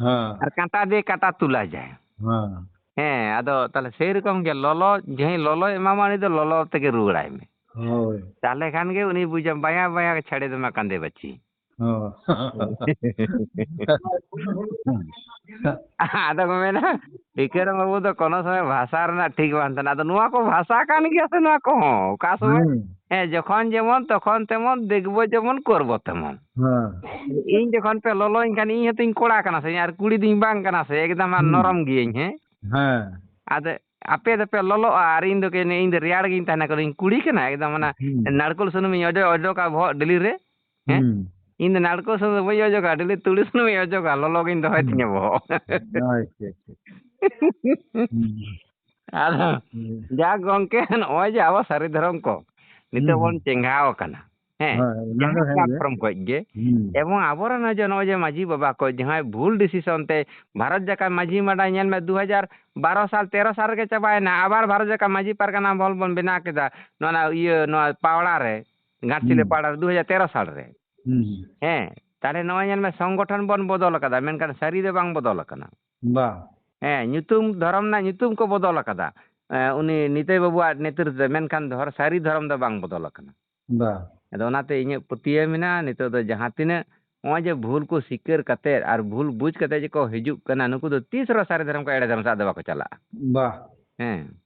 ᱦᱮᱸ᱾ ᱟᱨ ᱠᱟᱸᱴᱟ ᱫᱤᱭᱮ ᱠᱟᱸᱴᱟ ᱛᱩᱞᱟ ᱡᱟᱭ᱾ ᱦᱮᱸ᱾ ᱦᱮᱸ, ᱟᱫᱚ ᱛᱟᱦᱞᱮ ᱥᱮᱭ ᱨᱚᱠᱚᱢ ᱜᱮ ᱞᱚᱞᱚ, ᱡᱟᱦᱟᱸᱭ ᱞᱚᱞᱚᱭ ᱮᱢᱟᱢᱟ ᱩᱱᱤ ᱫᱚ ᱞᱚᱞᱚ ᱛᱮᱜᱮ ᱨᱩᱣᱟᱹᱲᱟᱭ ᱢᱮ᱾ ᱦᱳᱭ᱾ ᱛᱟᱦᱞᱮ ᱠᱷᱟᱱ ᱜᱮ ᱩᱱᱤ ᱵᱩᱡᱟ ᱵᱟᱭᱟ ᱵᱟᱭᱟ ᱪᱷᱟᱲᱮ ᱫᱚᱢᱟ ᱠᱟᱸᱫᱮ ᱵᱟᱹᱪᱤ᱾ ᱚ᱾ ᱟᱫᱚ ᱠᱚ ᱢᱮᱱᱟ, ᱴᱤᱠᱟᱹᱨᱟᱢ ᱵᱟᱹᱵᱩ ᱫᱚ ᱠᱳᱱᱳ ᱥᱚᱢᱚᱭ ᱵᱷᱟᱥᱟ ᱨᱮᱱᱟᱜ ᱴᱷᱤᱠ ᱵᱟᱝ ᱛᱟᱦᱮᱱᱟ᱾ ᱟᱫᱚ ᱱᱚᱣᱟ ᱠᱚ ᱵᱷᱟᱥᱟ ᱠᱟᱱ ᱜᱮᱭᱟ ᱥᱮ ᱱᱚᱣᱟ ᱠᱚᱦᱚᱸ? ᱚᱠᱟ ᱥᱚᱢᱚᱭ? ᱦᱮᱸ᱾ ᱦᱮᱸ, ᱡᱚᱠᱷᱚᱱ ᱡᱮᱢᱚᱱ, ᱛᱚᱠᱷᱚᱱ ᱛᱮᱢᱚᱱ, ᱫᱮᱠᱵᱚ ᱡᱮᱢᱚᱱ, ᱠᱚᱨᱵᱚ ᱛᱮᱢᱚᱱ᱾ ᱦᱮᱸ᱾ ᱤᱧ ᱡᱚᱠᱷᱚᱱ ᱯᱮ ᱞᱚᱞᱚᱧ ᱠᱷᱟᱱ, ᱤᱧ ᱦᱚᱸᱛᱚᱧ ᱠᱚᱲᱟ ᱠᱟᱱᱟ ᱥᱮ, ᱟᱨ ᱠᱩᱲᱤ ᱫᱩᱧ ᱵᱟᱝ ᱠᱟᱱᱟ ᱥᱮ, ᱮᱠᱫᱚᱢ ᱟᱨ ᱦᱩᱸ᱾ ᱱᱚᱨᱚᱢ ᱜᱤᱭᱟᱹᱧ, ᱦᱮᱸ? ᱦᱮᱸ᱾ ᱟᱫᱚ ᱟᱯᱮ ᱫᱚᱯᱮ ᱞᱚᱞᱚᱜᱼᱟ ᱟᱨ ᱤᱧ ᱫᱚ ᱠᱮ-, ᱤᱧ ᱫᱚ ᱨᱮᱭᱟᱲ ᱜᱤᱧ ᱛᱟᱦᱮᱱᱟ, ᱠᱟᱨᱚᱱ ᱤᱧ ᱠᱩᱲᱤ ᱠᱟᱱᱟ, ᱮᱠᱫᱚᱢ ᱚᱱᱟ ᱦᱩᱸ᱾ ᱱᱟᱲᱠᱳᱞ ᱥᱩᱱᱩᱢᱤᱧ ᱚᱡᱚᱜ, ᱚᱡᱚᱜᱟ ᱵᱚᱦᱚᱜ ᱰᱮᱞᱤ ᱨᱮ, ᱦᱮᱸ? ᱦᱩᱸ᱾ ᱤᱧ ᱫᱚ ᱱᱟᱲᱠᱳᱞ ᱥᱩᱱᱩᱢ ᱫᱚ ᱵᱟᱹᱧ ᱚᱡᱚᱜᱟ, ᱰᱮᱞᱤ ᱛᱩᱲᱤ ᱥᱩᱱᱩᱢᱤᱧ ᱚᱡᱚᱜᱟ, ᱞᱚᱞᱚ ᱜᱤᱧ ᱫᱚᱦᱚᱭ ᱦᱩᱸ᱾ ᱛᱤᱧᱟᱹ ᱵᱚᱦᱚᱜ᱾ ᱟᱪᱪᱷᱟ, ᱟᱪᱪᱷᱟ᱾ ᱦᱩᱸ᱾ ᱟᱫᱚ ᱦᱩᱸ᱾ ᱡᱟᱠ ᱜᱚᱝᱠᱮ, ᱱᱚᱜᱼᱚᱭ ᱡᱮ ᱟᱵᱚ ᱥᱟᱹᱨᱤ ᱫᱷᱚᱨᱚᱢ ᱠᱚ ᱦᱩᱸ, ᱱᱤᱛᱚᱜ ᱵᱚᱱ ᱦᱩᱸ᱾ ᱪᱮᱸᱜᱷᱟᱣ ᱟᱠᱟᱱᱟ, ᱦᱮᱸ, ᱦᱳᱭ, ᱚᱱᱟ ᱫᱚ ᱡᱟᱦᱟᱸ ᱦᱮᱸ ᱜᱮ᱾ platform ᱠᱷᱚᱡ ᱜᱮ, ᱦᱩᱸ᱾ ᱮᱵᱚᱝ ᱟᱵᱚᱨᱮᱱ ᱦᱚᱸ ᱡᱮ ᱱᱚᱜᱼᱚᱭ ᱡᱮ ᱢᱟᱹᱡᱷᱤ ᱵᱟᱵᱟ ᱠᱚ ᱡᱟᱦᱟᱸᱭ ᱵᱷᱩᱞ decision ᱛᱮ ᱵᱷᱟᱨᱚᱛ ᱡᱟᱠᱟᱛ ᱢᱟᱹᱡᱷᱤ ᱢᱟᱰᱟ ᱧᱮᱞ ᱢᱮ, ᱫᱩ ᱦᱟᱡᱟᱨ ᱵᱟᱨᱚ ᱥᱟᱞ, ᱛᱮᱨᱚ ᱥᱟᱞ ᱨᱮᱜᱮ ᱪᱟᱵᱟᱭᱮᱱᱟ, ᱟᱵᱟᱨ ᱵᱷᱟᱨᱚᱛ ᱡᱟᱠᱟᱛ ᱢᱟᱹᱡᱷᱤ ᱯᱟᱨᱜᱟᱱᱟ ᱢᱚᱦᱚᱞ ᱵᱚᱱ ᱵᱮᱱᱟᱣ ᱠᱮᱫᱟ, ᱱᱚᱣᱟ, ᱱᱚᱣᱟ ᱤᱭᱟᱹ, ᱱᱚᱣᱟ ᱯᱟᱣᱲᱟ ᱨᱮ, ᱜᱷᱟᱴᱥᱤᱞᱟᱹ ᱦᱩᱸ᱾ ᱯᱟᱣᱲᱟ ᱨᱮ ᱫᱩ ᱦᱟᱡᱟᱨ ᱛᱮᱨᱚ ᱥᱟᱞ ᱨᱮ᱾ ᱦᱩᱸ᱾ ᱦᱮᱸ, ᱛᱟᱦᱞᱮ ᱱᱚᱜᱼᱚᱭ ᱧᱮᱞ ᱢᱮ, ᱥᱚᱝᱜᱚᱴᱷᱚᱱ ᱵᱚᱱ ᱵᱚᱫᱚᱞ ᱟᱠᱟᱫᱟ, ᱢᱮᱱᱠᱷᱟᱱ ᱥᱟᱹᱨᱤ ᱫᱚ ᱵᱟᱝ ᱵᱚᱫᱚᱞ ᱟᱠᱟᱱᱟ᱾ ᱵᱟᱝ᱾ ᱦᱮᱸ, ᱧᱩᱛᱩᱢ, ᱫᱷᱚᱨᱚᱢ ᱨᱮᱱᱟᱜ ᱧᱩᱛᱩᱢ ᱠᱚ ᱵᱚᱫᱚᱞ ᱟᱠᱟᱫᱟ, ᱮ, ᱩᱱᱤ ᱱᱤᱛᱟᱹᱭ ᱵᱟᱹᱵᱩᱣᱟᱜ ᱱᱮᱛᱨᱤᱛᱵ ᱨᱮ, ᱢᱮᱱᱠᱷᱟᱱ ᱫᱷᱚᱨ-, ᱥᱟᱹᱨᱤ ᱫᱷᱚᱨᱚᱢ ᱫᱚ ᱵᱟᱝ ᱵᱚᱫᱚᱞ ᱟᱠᱟᱱᱟ᱾ ᱵᱟᱝ᱾ ᱟᱫᱚ ᱚᱱᱟᱛᱮ ᱤᱧᱟᱹᱜ ᱯᱟᱹᱛᱭᱟᱹᱣ ᱢᱮᱱᱟᱜᱼᱟ, ᱱᱤᱛᱚᱜ ᱫᱚ ᱡᱟᱦᱟᱸ ᱛᱤᱱᱟᱹᱜ ᱱᱚᱜᱼᱚᱭ ᱡᱮ ᱵᱷᱩᱞ ᱠᱚ ᱥᱤᱠᱟᱹᱨ ᱠᱟᱛᱮᱫ ᱟᱨ ᱵᱷᱩᱞ ᱵᱩᱡᱽ ᱠᱟᱛᱮᱫ ᱡᱮ ᱠᱚ ᱦᱤᱡᱩᱜ ᱠᱟᱱᱟ, ᱱᱩᱠᱩ ᱫᱚ ᱛᱤᱥ ᱨᱮᱦᱚᱸ ᱥᱟᱹᱨᱤ ᱫᱷᱚᱨᱚᱢ ᱠᱚ ᱮᱲᱮ ᱫᱷᱚᱨᱚᱢ ᱥᱟᱶ ᱫᱚ ᱵᱟᱠᱚ ᱪᱟᱞᱟᱜᱼᱟ᱾ ᱵᱟᱦ᱾ ᱦᱮᱸ᱾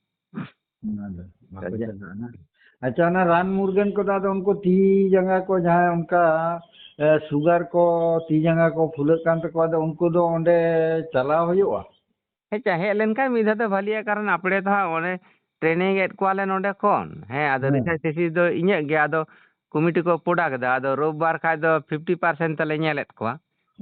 ᱚᱱᱟ ᱫᱚ ᱵᱟᱠᱚ ᱟᱪᱪᱷᱟ᱾ ᱪᱟᱞᱟᱜᱼᱟ ᱱᱟᱜ᱾ ᱟᱪᱪᱷᱟ, ᱚᱱᱟ ᱨᱟᱱ ᱢᱩᱨᱜᱟᱹᱱ ᱠᱚᱫᱚ ᱟᱫᱚ ᱩᱱᱠᱩ ᱛᱤ ᱡᱟᱸᱜᱟ ᱠᱚ ᱡᱟᱦᱟᱸᱭ ᱚᱱᱠᱟ, ᱮ, ᱥᱩᱜᱟᱨ ᱠᱚ, ᱛᱤ ᱡᱟᱸᱜᱟ ᱠᱚ ᱯᱷᱩᱞᱟᱹᱜ ᱠᱟᱱ ᱛᱟᱠᱚᱣᱟ, ᱟᱫᱚ ᱩᱱᱠᱩ ᱫᱚ ᱚᱸᱰᱮ ᱪᱟᱞᱟᱣ ᱦᱩᱭᱩᱜᱼᱟ? ᱦᱮᱸ, ᱪᱟ ᱦᱮᱡ ᱞᱮᱱᱠᱷᱟᱱ ᱢᱤᱫ ᱫᱷᱟᱣ ᱫᱚ ᱵᱷᱟᱹᱞᱤᱜᱼᱟ, ᱠᱟᱨᱚᱱ ᱟᱯᱲᱮ ᱫᱚ ᱦᱟᱸᱜ ᱚᱸᱰᱮ training ᱮᱫ ᱠᱚᱣᱟᱞᱮ ᱱᱚᱸᱰᱮ ᱠᱷᱚᱱ᱾ ᱦᱮᱸ, ᱟᱫᱚ ᱦᱮᱸ᱾ research thesis ᱫᱚ ᱤᱧᱟᱹᱜ ᱜᱮ, ᱟᱫᱚ committee ᱠᱚ product ᱮᱫᱟ, ᱟᱫᱚ ᱨᱳᱵ ᱵᱟᱨ ᱠᱷᱟᱡ ᱫᱚ fifty percent ᱛᱮᱞᱮ ᱧᱮᱞᱮᱫ ᱠᱚᱣᱟ᱾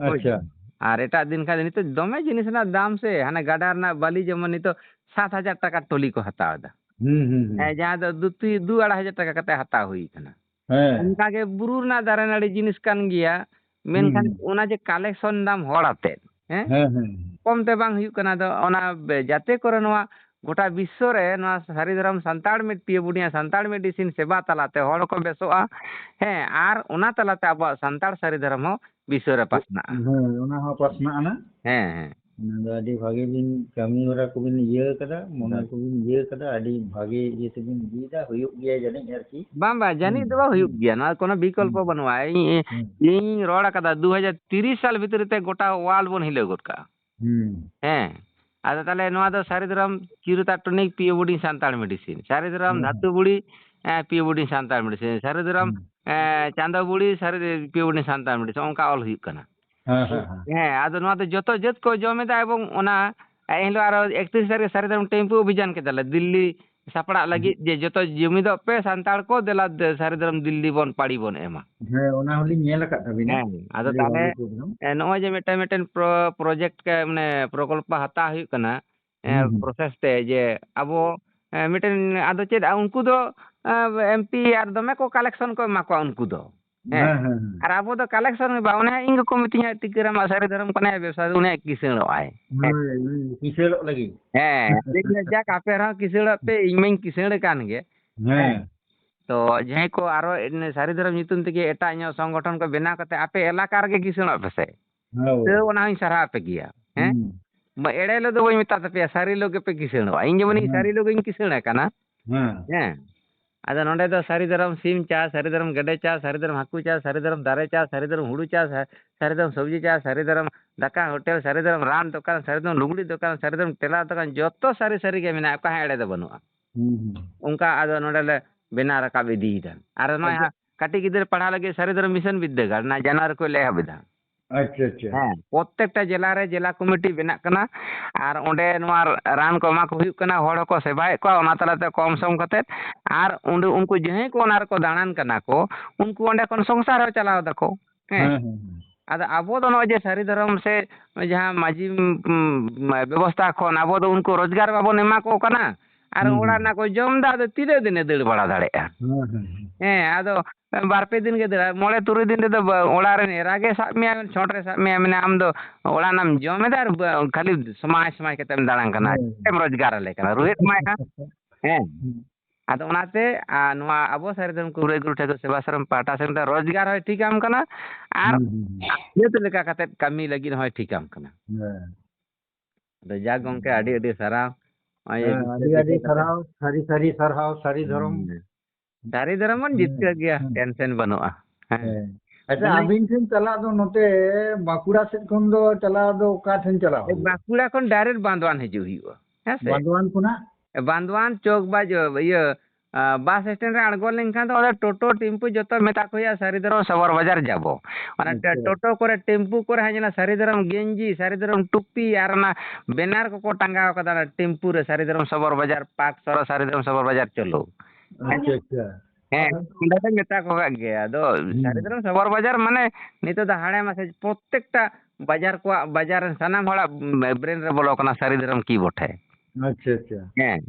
ᱵᱩᱡᱽ ᱟᱪᱪᱷᱟ᱾ ᱫᱟᱢ? ᱟᱨ ᱮᱴᱟᱜ ᱫᱤᱱ ᱠᱷᱟᱡ ᱫᱚ ᱱᱤᱛᱚᱜ ᱫᱚᱢᱮ ᱡᱤᱱᱤᱥ ᱨᱮᱱᱟᱜ ᱫᱟᱢ ᱥᱮ, ᱦᱟᱱᱮ ᱜᱟᱰᱟ ᱨᱮᱱᱟᱜ ᱵᱟᱹᱞᱤ ᱡᱮᱢᱚᱱ ᱱᱤᱛᱚᱜ ᱥᱟᱛ ᱦᱟᱡᱟᱨ ᱴᱟᱠᱟ ᱴᱚᱞᱤ ᱠᱚ ᱦᱟᱛᱟᱣ ᱮᱫᱟ᱾ ᱦᱩᱸ, ᱦᱩᱸ, ᱦᱩᱸ᱾ ᱦᱮᱸ, ᱡᱟᱦᱟᱸ ᱫᱚ ᱫᱩ ᱛᱤ-, ᱫᱩ ᱟᱲᱟᱭ ᱦᱟᱡᱟᱨ ᱴᱟᱠᱟ ᱠᱟᱛᱮ ᱦᱟᱛᱟᱣ ᱦᱩᱭ ᱠᱟᱱᱟ᱾ ᱦᱮᱸ᱾ ᱚᱱᱠᱟ ᱜᱮ ᱵᱩᱨᱩ ᱨᱮᱱᱟᱜ ᱫᱟᱨᱮ ᱱᱟᱹᱲᱤ ᱡᱤᱱᱤᱥ ᱠᱟᱱ ᱜᱮᱭᱟ, ᱢᱮᱱᱠᱷᱟᱱ ᱦᱩᱸ, ᱦᱩᱸ᱾ ᱚᱱᱟ ᱡᱮ collection ᱫᱟᱢ ᱦᱚᱲ ᱟᱛᱮᱫ, ᱦᱮᱸ? ᱦᱮᱸ, ᱦᱮᱸ᱾ ᱠᱚᱢ ᱛᱮ ᱵᱟᱝ ᱦᱩᱭᱩᱜ ᱠᱟᱱᱟ᱾ ᱟᱫᱚ ᱚᱱᱟ ᱵᱮ-, ᱡᱟᱛᱮ ᱠᱚᱨᱮ ᱱᱚᱣᱟ ᱜᱚᱴᱟ ᱵᱤᱥᱥᱚ ᱨᱮ ᱱᱚᱣᱟ ᱥᱟᱹᱨᱤ ᱫᱷᱚᱨᱚᱢ ᱥᱟᱱᱛᱟᱲ ᱢᱤᱫ ᱯᱤᱭᱟᱹ ᱵᱩᱱᱤᱭᱟ, ᱥᱟᱱᱛᱟᱲ ᱢᱤᱫ ᱤᱥᱤᱱ ᱥᱮᱵᱟ ᱛᱟᱞᱟᱛᱮ ᱦᱚᱲ ᱠᱚ ᱵᱮᱥᱚᱜᱼᱟ, ᱦᱮᱸ, ᱟᱨ ᱚᱱᱟ ᱛᱟᱞᱟᱛᱮ ᱟᱵᱚᱣᱟᱜ ᱥᱟᱱᱛᱟᱲ ᱥᱟᱹᱨᱤ ᱫᱷᱚᱨᱚᱢ ᱦᱚᱸ ᱵᱤᱥᱥᱚ ᱨᱮ ᱯᱟᱥᱱᱟᱜᱼᱟ᱾ ᱦᱮᱸ, ᱚᱱᱟ ᱦᱚᱸ ᱯᱟᱥᱱᱟᱜᱼᱟ ᱱᱟ᱾ ᱦᱮᱸ, ᱦᱮᱸ᱾ ᱚᱱᱟ ᱫᱚ ᱟᱹᱰᱤ ᱵᱷᱟᱜᱮ ᱵᱤᱱ ᱠᱟᱹᱢᱤ ᱦᱚᱨᱟ ᱠᱚᱵᱤᱱ ᱤᱭᱟᱹ ᱠᱟᱫᱟ, ᱢᱚᱱᱮ ᱦᱮᱸ᱾ ᱠᱚᱵᱤᱱ ᱤᱭᱟᱹ ᱠᱟᱫᱟ, ᱟᱹᱰᱤ ᱵᱷᱟᱜᱮ ᱤᱭᱟᱹ ᱛᱮᱵᱤᱱ ᱤᱫᱤᱭᱮᱫᱟ, ᱦᱩᱭᱩᱜ ᱜᱮᱭᱟ ᱡᱟᱹᱱᱤᱡ ᱟᱨᱠᱤ᱾ ᱵᱟᱝ, ᱵᱟᱝ, ᱡᱟᱹᱱᱤᱡ ᱦᱩᱸ, ᱫᱚ ᱵᱟᱝ ᱦᱩᱭᱩᱜ ᱦᱩᱸ, ᱜᱮᱭᱟ, ᱱᱚᱣᱟ ᱠᱳᱱᱳ ᱵᱤᱠᱚᱞᱯᱚ ᱦᱩᱸ, ᱵᱟᱹᱱᱩᱜᱼᱟ᱾ ᱤᱧ, ᱦᱩᱸ, ᱤᱧ ᱨᱚᱲ ᱟᱠᱟᱫᱟ, ᱫᱩ ᱦᱟᱡᱟᱨ ᱛᱤᱨᱤᱥ ᱥᱟᱞ ᱵᱷᱤᱛᱨᱤ ᱛᱮ ᱜᱚᱴᱟ world ᱵᱚᱱ ᱦᱤᱞᱟᱹᱣ ᱜᱚᱫ ᱠᱟᱜᱼᱟ᱾ ᱦᱩᱸ, ᱦᱮᱸ᱾ ᱟᱫᱚ ᱛᱟᱦᱞᱮ ᱱᱚᱣᱟ ᱫᱚ ᱥᱟᱹᱨᱤ ᱫᱷᱚᱨᱚᱢ ᱪᱤᱨᱩ ᱛᱟᱛᱴᱚᱱᱤᱠ ᱯᱤ ᱳ ᱵᱳᱨᱰᱤᱝ ᱥᱟᱱᱛᱟᱲ medicine, ᱥᱟᱹᱨᱤ ᱫᱷᱚᱨᱚᱢ ᱦᱮᱸ, ᱦᱮᱸ, ᱫᱷᱟᱹᱛᱩ ᱵᱩᱲᱤ, ᱮᱸ, ᱯᱤ ᱳ ᱵᱳᱨᱰᱤᱝ ᱥᱟᱱᱛᱟᱲ medicine, ᱥᱟᱹᱨᱤ ᱫᱷᱚᱨᱚᱢ, ᱦᱩᱸ, ᱮᱸ, ᱪᱟᱸᱫᱚ ᱵᱩᱲᱤ, ᱥᱟᱹᱨᱤ ᱯᱤ ᱳ ᱵᱳᱨᱰᱤᱝ ᱥᱟᱱᱛᱟᱲ medicine, ᱚᱱᱠᱟ ᱚᱞ ᱦᱩᱭᱩᱜ ᱠᱟᱱᱟ᱾ ᱦᱮᱸ, ᱦᱮᱸ, ᱦᱮᱸ᱾ ᱦᱮᱸ, ᱟᱫᱚ ᱱᱚᱣᱟ ᱫᱚ ᱡᱚᱛᱚ ᱡᱟᱹᱛ ᱠᱚ ᱡᱚᱢ ᱮᱫᱟ, ᱮᱵᱚᱝ ᱚᱱᱟ ᱮᱱᱦᱤᱞᱳᱜ ᱟᱨᱚ ᱮᱠᱛᱨᱤᱥ ᱛᱟᱹᱨᱤᱠᱷ ᱥᱟᱹᱨᱤ ᱫᱷᱚᱨᱚᱢ ᱴᱮᱢᱯᱩ ᱚᱵᱷᱤᱡᱟᱱ ᱠᱮᱫᱟᱞᱮ ᱫᱤᱞᱞᱤ ᱥᱟᱯᱲᱟᱜ ᱞᱟᱹᱜᱤᱫ, ᱡᱮ ᱡᱚᱛᱚ ᱡᱩᱢᱤᱫᱚᱜ ᱯᱮ ᱥᱟᱱᱛᱟᱲ ᱠᱚ, ᱫᱮᱞᱟ ᱫᱮ-, ᱥᱟᱹᱨᱤ ᱫᱷᱚᱨᱚᱢ ᱫᱤᱞᱞᱤ ᱵᱚᱱ ᱯᱟᱲᱤ ᱵᱚᱱ ᱮᱢᱟ᱾ ᱦᱮᱸ, ᱚᱱᱟ ᱦᱚᱸᱞᱤᱧ ᱧᱮᱞ ᱟᱠᱟᱫ ᱛᱟᱵᱤᱱᱟ᱾ ᱦᱮᱸ, ᱟᱫᱚ ᱟᱹᱰᱤ ᱛᱟᱦᱞᱮ, ᱵᱷᱟᱜᱮ program᱾ ᱮ, ᱱᱚᱜᱼᱚᱭ ᱡᱮ ᱢᱤᱫᱴᱮᱱ, ᱢᱤᱫᱴᱮᱱ ᱯᱨᱚ-, project ᱠᱟ-, ᱢᱟᱱᱮ ᱯᱨᱚᱠᱚᱞᱯᱚ ᱦᱟᱛᱟᱣ ᱦᱩᱭᱩᱜ ᱠᱟᱱᱟ, ᱮ, ᱦᱩᱸ, ᱦᱩᱸ᱾ process ᱛᱮ ᱡᱮ ᱟᱵᱚ, ᱮ, ᱢᱤᱫᱴᱮᱱ ᱟᱫᱚ ᱪᱮᱫ, ᱟ, ᱩᱱᱠᱩ ᱫᱚ, ᱮ, ᱮᱢ ᱯᱤ ᱟᱨ ᱫᱚᱢᱮ ᱠᱚ collection ᱠᱚ ᱮᱢᱟ ᱠᱚᱣᱟ ᱩᱱᱠᱩ ᱫᱚ᱾ ᱦᱮᱸ᱾ ᱦᱮᱸ, ᱦᱮᱸ, ᱦᱮᱸ᱾ ᱟᱨ ᱟᱵᱚ ᱫᱚ collection ᱜᱮ ᱵᱟᱝ, ᱚᱱᱮ ᱤᱧ ᱜᱮᱠᱚ ᱢᱤᱛᱟᱹᱧᱟ, "ᱴᱤᱠᱟᱹᱨᱟᱢᱟᱜ ᱥᱟᱹᱨᱤ ᱫᱷᱚᱨᱚᱢ ᱠᱟᱱᱟᱭᱟ, ᱵᱮᱵᱽᱥᱟ ᱫᱚ ᱩᱱᱤᱭᱟᱜ ᱠᱤᱥᱟᱹᱬᱚᱜ ᱟᱭ᱾" ᱦᱮᱸ᱾ ᱦᱳᱭ, ᱦᱳᱭ, ᱠᱤᱥᱟᱹᱬᱚᱜ ᱞᱟᱹᱜᱤᱫ᱾ ᱦᱮᱸ, ᱴᱷᱤᱠ ᱜᱮᱭᱟ, ᱡᱟᱠ, ᱟᱯᱮ ᱨᱮᱦᱚᱸ ᱠᱤᱥᱟᱹᱬᱚᱜ ᱯᱮ, ᱤᱧ ᱢᱟᱧ ᱠᱤᱥᱟᱹᱬ ᱟᱠᱟᱱ ᱜᱮ᱾ ᱦᱮᱸ᱾ ᱦᱮᱸ᱾ ᱛᱚ, ᱡᱟᱦᱟᱸᱭ ᱠᱚ ᱟᱨᱚ ᱮ-, ᱥᱟᱹᱨᱤ ᱫᱷᱚᱨᱚᱢ ᱧᱩᱛᱩᱢ ᱛᱮᱜᱮ ᱮᱴᱟᱜ ᱧᱚᱜ ᱥᱚᱝᱜᱚᱴᱷᱚᱱ ᱠᱚ ᱵᱮᱱᱟᱣ ᱠᱟᱛᱮ ᱟᱯᱮ ᱮᱞᱟᱠᱟ ᱨᱮᱜᱮ ᱠᱤᱥᱟᱹᱬᱚᱜ ᱯᱮ ᱥᱮ᱾ ᱦᱳᱭ᱾ ᱛᱟᱹᱣ ᱚᱱᱟ ᱦᱚᱸᱧ ᱥᱟᱨᱦᱟᱣ ᱟᱯᱮ ᱜᱮᱭᱟ᱾ ᱦᱮᱸ? ᱦᱩᱸ᱾ ᱵᱟ, ᱮᱲᱮ ᱞᱚ ᱫᱚ ᱵᱟᱹᱧ ᱢᱮᱛᱟ ᱛᱟᱯᱮᱭᱟ, ᱥᱟᱹᱨᱤ ᱞᱚ ᱜᱮᱯᱮ ᱠᱤᱥᱟᱹᱬᱚᱜᱼᱟ᱾ ᱤᱧ ᱡᱮᱢᱚᱱᱤᱧ ᱦᱮᱸ᱾ ᱥᱟᱹᱨᱤ ᱞᱚ ᱜᱤᱧ ᱠᱤᱥᱟᱹᱬ ᱟᱠᱟᱱᱟ᱾ ᱦᱮᱸ᱾ ᱦᱮᱸ᱾ ᱟᱫᱚ ᱱᱚᱰᱮ ᱫᱚ ᱥᱟᱹᱨᱤ ᱫᱷᱚᱨᱚᱢ ᱥᱤᱢ ᱪᱟᱥ, ᱥᱟᱹᱨᱤ ᱫᱷᱚᱨᱚᱢ ᱜᱮᱰᱮ ᱪᱟᱥ, ᱥᱟᱹᱨᱤ ᱫᱷᱚᱨᱚᱢ ᱦᱟᱹᱠᱩ ᱪᱟᱥ, ᱥᱟᱹᱨᱤ ᱫᱷᱚᱨᱚᱢ ᱫᱟᱨᱮ ᱪᱟᱥ, ᱥᱟᱹᱨᱤ ᱫᱷᱚᱨᱚᱢ ᱦᱩᱲᱩ ᱪᱟᱥ, ᱥᱟᱹᱨᱤ ᱫᱷᱚᱨᱚᱢ ᱥᱚᱵᱽᱡᱤ ᱪᱟᱥ, ᱥᱟᱹᱨᱤ ᱫᱷᱚᱨᱚᱢ ᱫᱟᱠᱟ ᱦᱳᱴᱮᱞ, ᱥᱟᱹᱨᱤ ᱫᱷᱚᱨᱚᱢ ᱨᱟᱱ ᱫᱚᱠᱟᱱ, ᱥᱟᱹᱨᱤ ᱫᱷᱚᱨᱚᱢ ᱞᱩᱜᱽᱲᱤ ᱫᱚᱠᱟᱱ, ᱥᱟᱹᱨᱤ ᱫᱷᱚᱨᱚᱢ ᱴᱮᱞᱟᱨ ᱫᱚᱠᱟᱱ, ᱡᱚᱛᱚ ᱥᱟᱹᱨᱤ ᱥᱟᱹᱨᱤ ᱜᱮ ᱢᱮᱱᱟᱜᱼᱟ, ᱚᱠᱟ ᱦᱚᱸ ᱮᱲᱮ ᱫᱚ ᱵᱟᱹᱱᱩᱜᱼᱟ᱾ ᱦᱩᱸ, ᱦᱩᱸ᱾ ᱚᱱᱠᱟ ᱟᱫᱚ ᱱᱚᱰᱮ ᱞᱮ ᱵᱮᱱᱟᱣ ᱨᱟᱠᱟᱵ ᱤᱫᱤᱭᱮᱫᱟ᱾ ᱟᱨ ᱱᱚᱜᱼᱚᱭ ᱟᱪᱪᱷᱟ᱾ ᱦᱟᱸᱜ ᱠᱟᱹᱴᱤᱡ ᱜᱤᱫᱽᱨᱟᱹ ᱯᱟᱲᱦᱟᱣ ᱞᱟᱹᱜᱤᱫ ᱥᱟᱹᱨᱤ ᱫᱷᱚᱨᱚᱢ ᱢᱤᱥᱚᱱ ᱵᱤᱨᱫᱟᱹᱜᱟᱲ, ᱚᱱᱟ ᱡᱟᱱᱩᱣᱟᱨᱤ ᱠᱷᱚᱱ ᱞᱮ ᱮᱦᱚᱵ ᱮᱫᱟ᱾ ᱟᱪᱪᱷᱟ, ᱟᱪᱪᱷᱟ᱾ ᱦᱮᱸ, ᱯᱨᱚᱛᱛᱮᱠᱴᱟ ᱡᱮᱞᱟ ᱨᱮ ᱡᱮᱞᱟ ᱠᱚᱢᱤᱴᱤ ᱵᱮᱱᱟᱜ ᱠᱟᱱᱟ, ᱟᱨ ᱚᱸᱰᱮ ᱱᱚᱣᱟ ᱨᱟᱱ ᱠᱚ ᱮᱢᱟ ᱠᱚ ᱦᱩᱭᱩᱜ ᱠᱟᱱᱟ, ᱦᱚᱲ ᱦᱚᱸᱠᱚ ᱥᱮᱵᱟᱭᱮᱫ ᱠᱚᱣᱟ, ᱚᱱᱟ ᱛᱟᱞᱟᱛᱮ ᱠᱚᱢ ᱥᱚᱢ ᱠᱟᱛᱮᱫ, ᱟᱨ ᱚᱸᱰᱮ ᱩᱱᱠᱩ ᱡᱟᱦᱟᱸᱭ ᱠᱚ ᱚᱱᱟ ᱨᱮᱠᱚ ᱫᱟᱬᱟᱱ ᱠᱟᱱᱟ ᱠᱚ, ᱩᱱᱠᱩ ᱚᱸᱰᱮ ᱠᱷᱚᱱ ᱥᱚᱝᱥᱟᱨ ᱦᱚᱸ ᱪᱟᱞᱟᱣ ᱫᱟᱠᱚ᱾ ᱦᱮᱸ᱾ ᱦᱮᱸ, ᱦᱮᱸ, ᱦᱮᱸ᱾ ᱟᱫᱚ ᱟᱵᱚ ᱫᱚ ᱱᱚᱜᱼᱚᱭ ᱡᱮ ᱥᱟᱹᱨᱤ ᱫᱷᱚᱨᱚᱢ ᱥᱮ ᱡᱟᱦᱟᱸ ᱢᱟᱹᱡᱷᱤ, ᱩᱢ, ᱵᱮᱵᱚᱥᱛᱷᱟ ᱠᱷᱚᱱ ᱟᱵᱚ ᱫᱚ ᱩᱱᱠᱩ ᱨᱳᱡᱽᱜᱟᱨ ᱵᱟᱵᱚᱱ ᱮᱢᱟ ᱠᱚ ᱠᱟᱱᱟ, ᱟᱨ ᱦᱩᱸ, ᱚᱲᱟᱜ ᱦᱩᱸ᱾ ᱨᱮᱱᱟᱜ ᱠᱚ ᱡᱚᱢ ᱮᱫᱟ, ᱟᱫᱚ ᱛᱤᱱᱟᱹᱜ ᱫᱤᱱᱮ ᱫᱟᱹᱲ ᱵᱟᱲᱟ ᱫᱟᱲᱮᱭᱟᱜᱼᱟ? ᱦᱮᱸ, ᱦᱮᱸ, ᱦᱮᱸ᱾ ᱦᱮᱸ, ᱟᱫᱚ ᱵᱟᱨ ᱯᱮ ᱫᱤᱱ ᱜᱮ ᱫᱟᱹᱲᱟ, ᱢᱚᱬᱮ ᱛᱩᱨᱩᱭ ᱫᱤᱱ ᱛᱮᱫᱚ ᱵᱟ-, ᱚᱲᱟᱜ ᱨᱮᱱ ᱮᱨᱟ ᱜᱮ ᱥᱟᱵ ᱢᱮᱭᱟ, ᱪᱷᱚᱴ ᱨᱮ ᱥᱟᱵ ᱢᱮᱭᱟ, ᱢᱮᱱᱟ ᱟᱢ ᱫᱚ ᱚᱲᱟᱜ ᱨᱮᱱᱟᱜ ᱮᱢ ᱡᱚᱢ ᱮᱫᱟ ᱟᱨ ᱵᱟ-, ᱠᱷᱟᱹᱞᱤ ᱥᱚᱢᱟᱡᱽ ᱥᱚᱢᱟᱡᱽ ᱠᱟᱛᱮᱢ ᱫᱟᱬᱟᱱ ᱠᱟᱱᱟ᱾ ᱦᱳᱭ᱾ ᱪᱮᱫ ᱮᱢ ᱨᱳᱡᱽᱜᱟᱨ ᱟᱞᱮ ᱠᱟᱱᱟ? ᱨᱩᱦᱮᱫ ᱮᱢᱟᱭᱟ᱾ ᱦᱮᱸ᱾ ᱦᱩᱸ᱾ ᱟᱫᱚ ᱚᱱᱟᱛᱮ, ᱟ, ᱱᱚᱣᱟ ᱟᱵᱚ ᱥᱟᱹᱨᱤ ᱫᱷᱚᱨᱚᱢ ᱠᱩᱲᱟᱹᱭ ᱜᱩᱨᱩ ᱴᱷᱟᱹᱠᱩᱨ ᱥᱮᱵᱟ ᱥᱟᱨᱚᱢ ᱯᱟᱦᱴᱟ ᱥᱮᱱ ᱫᱚ ᱨᱳᱡᱽᱜᱟᱨ ᱦᱚᱸᱭ ᱴᱷᱤᱠ ᱟᱢ ᱠᱟᱱᱟ ᱟᱨ ᱦᱩᱸ, ᱦᱩᱸ, ᱦᱩᱸ᱾ ᱡᱟᱹᱛ ᱞᱮᱠᱟ ᱠᱟᱛᱮᱫ ᱠᱟᱹᱢᱤ ᱞᱟᱹᱜᱤᱫ ᱦᱚᱸᱭ ᱴᱷᱤᱠ ᱟᱢ ᱠᱟᱱᱟ᱾ ᱦᱮᱸ᱾ ᱟᱫᱚ ᱡᱟᱠ ᱜᱚᱝᱠᱮ, ᱟᱹᱰᱤ ᱟᱹᱰᱤ ᱥᱟᱨᱦᱟᱣ᱾ ᱱᱚᱜᱼᱚᱭ ᱦᱮᱸ, ᱡᱤᱵᱽᱠᱟᱹ ᱟᱹᱰᱤ ᱟᱹᱰᱤ ᱡᱤᱵᱽᱠᱟᱹ ᱠᱟᱛᱮ᱾ ᱥᱟᱨᱦᱟᱣ, ᱥᱟᱹᱨᱤ ᱥᱟᱹᱨᱤ ᱥᱟᱨᱦᱟᱣ, ᱥᱟᱹᱨᱤ ᱫᱷᱚᱨᱚᱢ᱾ ᱦᱮᱸ᱾ ᱥᱟᱹᱨᱤ ᱫᱷᱚᱨᱚᱢ ᱵᱚᱱ ᱦᱮᱸ, ᱡᱤᱛᱠᱟᱹᱨ ᱜᱮᱭᱟ, ᱦᱮᱸ᱾ ᱴᱮᱱᱥᱮᱱ ᱵᱟᱹᱱᱩᱜᱼᱟ᱾ ᱦᱮᱸ᱾ ᱦᱮᱸ᱾ ᱟᱪᱪᱷᱟ, ᱢᱟᱱᱮ ᱟᱹᱵᱤᱱ ᱴᱷᱮᱱ ᱪᱟᱞᱟᱜ ᱫᱚ ᱱᱚᱛᱮ ᱵᱟᱸᱠᱩᱲᱟ ᱥᱮᱫ ᱠᱷᱚᱱ ᱫᱚ ᱪᱟᱞᱟᱣ ᱫᱚ ᱚᱠᱟ ᱴᱷᱮᱱ ᱪᱟᱞᱟᱣ ᱦᱩᱭᱩᱜᱼᱟ? ᱵᱟᱸᱠᱩᱲᱟ ᱠᱷᱚᱱ direct ᱵᱟᱸᱫᱣᱟᱱ ᱦᱤᱡᱩᱜ ᱦᱩᱭᱩᱜᱼᱟ, ᱦᱮᱸ ᱥᱮ? ᱵᱟᱸᱫᱣᱟᱱ ᱠᱷᱚᱱᱟᱜ? ᱵᱟᱸᱫᱣᱟᱱ ᱪᱚᱠ ᱵᱟᱡ-, ᱤᱭᱟᱹ, ᱟ, ᱵᱟᱥ ᱥᱴᱮᱱᱰ ᱨᱮ ᱟᱬᱜᱚ ᱞᱮᱱᱠᱷᱟᱱ ᱫᱚ ᱚᱸᱰᱮ ᱴᱳᱴᱳ ᱴᱮᱢᱯᱩ ᱡᱚᱛᱚ ᱢᱮᱛᱟ ᱠᱚ ᱦᱩᱭᱩᱜᱼᱟ, ᱥᱟᱹᱨᱤ ᱫᱷᱚᱨᱚᱢ ᱥᱚᱵᱚᱨ ᱵᱟᱡᱟᱨ ᱡᱟᱵᱚ᱾ ᱚᱱᱟ ᱴᱮ-, ᱟᱪᱪᱷᱟ᱾ ᱴᱳᱴᱳ ᱠᱚᱨᱮ, ᱴᱮᱢᱯᱩ ᱠᱚᱨᱮ ᱦᱟᱸᱜ ᱧᱮᱞᱟ ᱥᱟᱹᱨᱤ ᱫᱷᱚᱨᱚᱢ ᱜᱮᱧᱡᱤ, ᱥᱟᱹᱨᱤ ᱫᱷᱚᱨᱚᱢ ᱴᱩᱯᱤ ᱟᱨ ᱚᱱᱟ banner ᱠᱚᱠᱚ ᱴᱟᱸᱜᱟᱣ ᱠᱟᱫᱟ ᱚᱱᱟ ᱴᱮᱢᱯᱩ ᱨᱮ, ᱥᱟᱹᱨᱤ ᱫᱷᱚᱨᱚᱢ ᱥᱚᱵᱚᱨ ᱵᱟᱡᱟᱨ ᱯᱟᱨᱠ, ᱥᱚᱨᱚ-, ᱥᱟᱹᱨᱤ ᱫᱷᱚᱨᱚᱢ ᱥᱚᱵᱚᱨ ᱵᱟᱡᱟᱨ ᱪᱚᱞᱚ᱾ ᱟᱪᱪᱷᱟ, ᱟᱪᱪᱷᱟ᱾ ᱦᱮᱸ, ᱚᱸᱰᱮ ᱫᱚ ᱢᱮᱛᱟ ᱠᱚ ᱠᱟᱜ ᱜᱮ᱾ ᱟᱫᱚ ᱦᱩᱸ᱾ ᱥᱟᱹᱨᱤ ᱫᱷᱚᱨᱚᱢ ᱥᱚᱵᱚᱨ ᱵᱟᱡᱟᱨ ᱢᱟᱱᱮ ᱱᱤᱛᱚᱜ ᱫᱚ ᱦᱟᱲᱮ ᱢᱟᱥᱮ ᱯᱨᱚᱛᱛᱮᱠᱴᱟ ᱵᱟᱡᱟᱨ ᱠᱚᱣᱟᱜ, ᱵᱟᱡᱟᱨ ᱨᱮᱱ ᱥᱟᱱᱟᱢ ᱦᱚᱲᱟᱜ brain ᱨᱮ ᱵᱚᱞᱚ ᱠᱟᱱᱟ ᱥᱟᱹᱨᱤ ᱫᱷᱚᱨᱚᱢ ᱠᱤ ᱵᱚᱴᱷᱮ᱾ ᱟᱪᱪᱷᱟ, ᱟᱪᱪᱷᱟ᱾ ᱦᱮᱸ᱾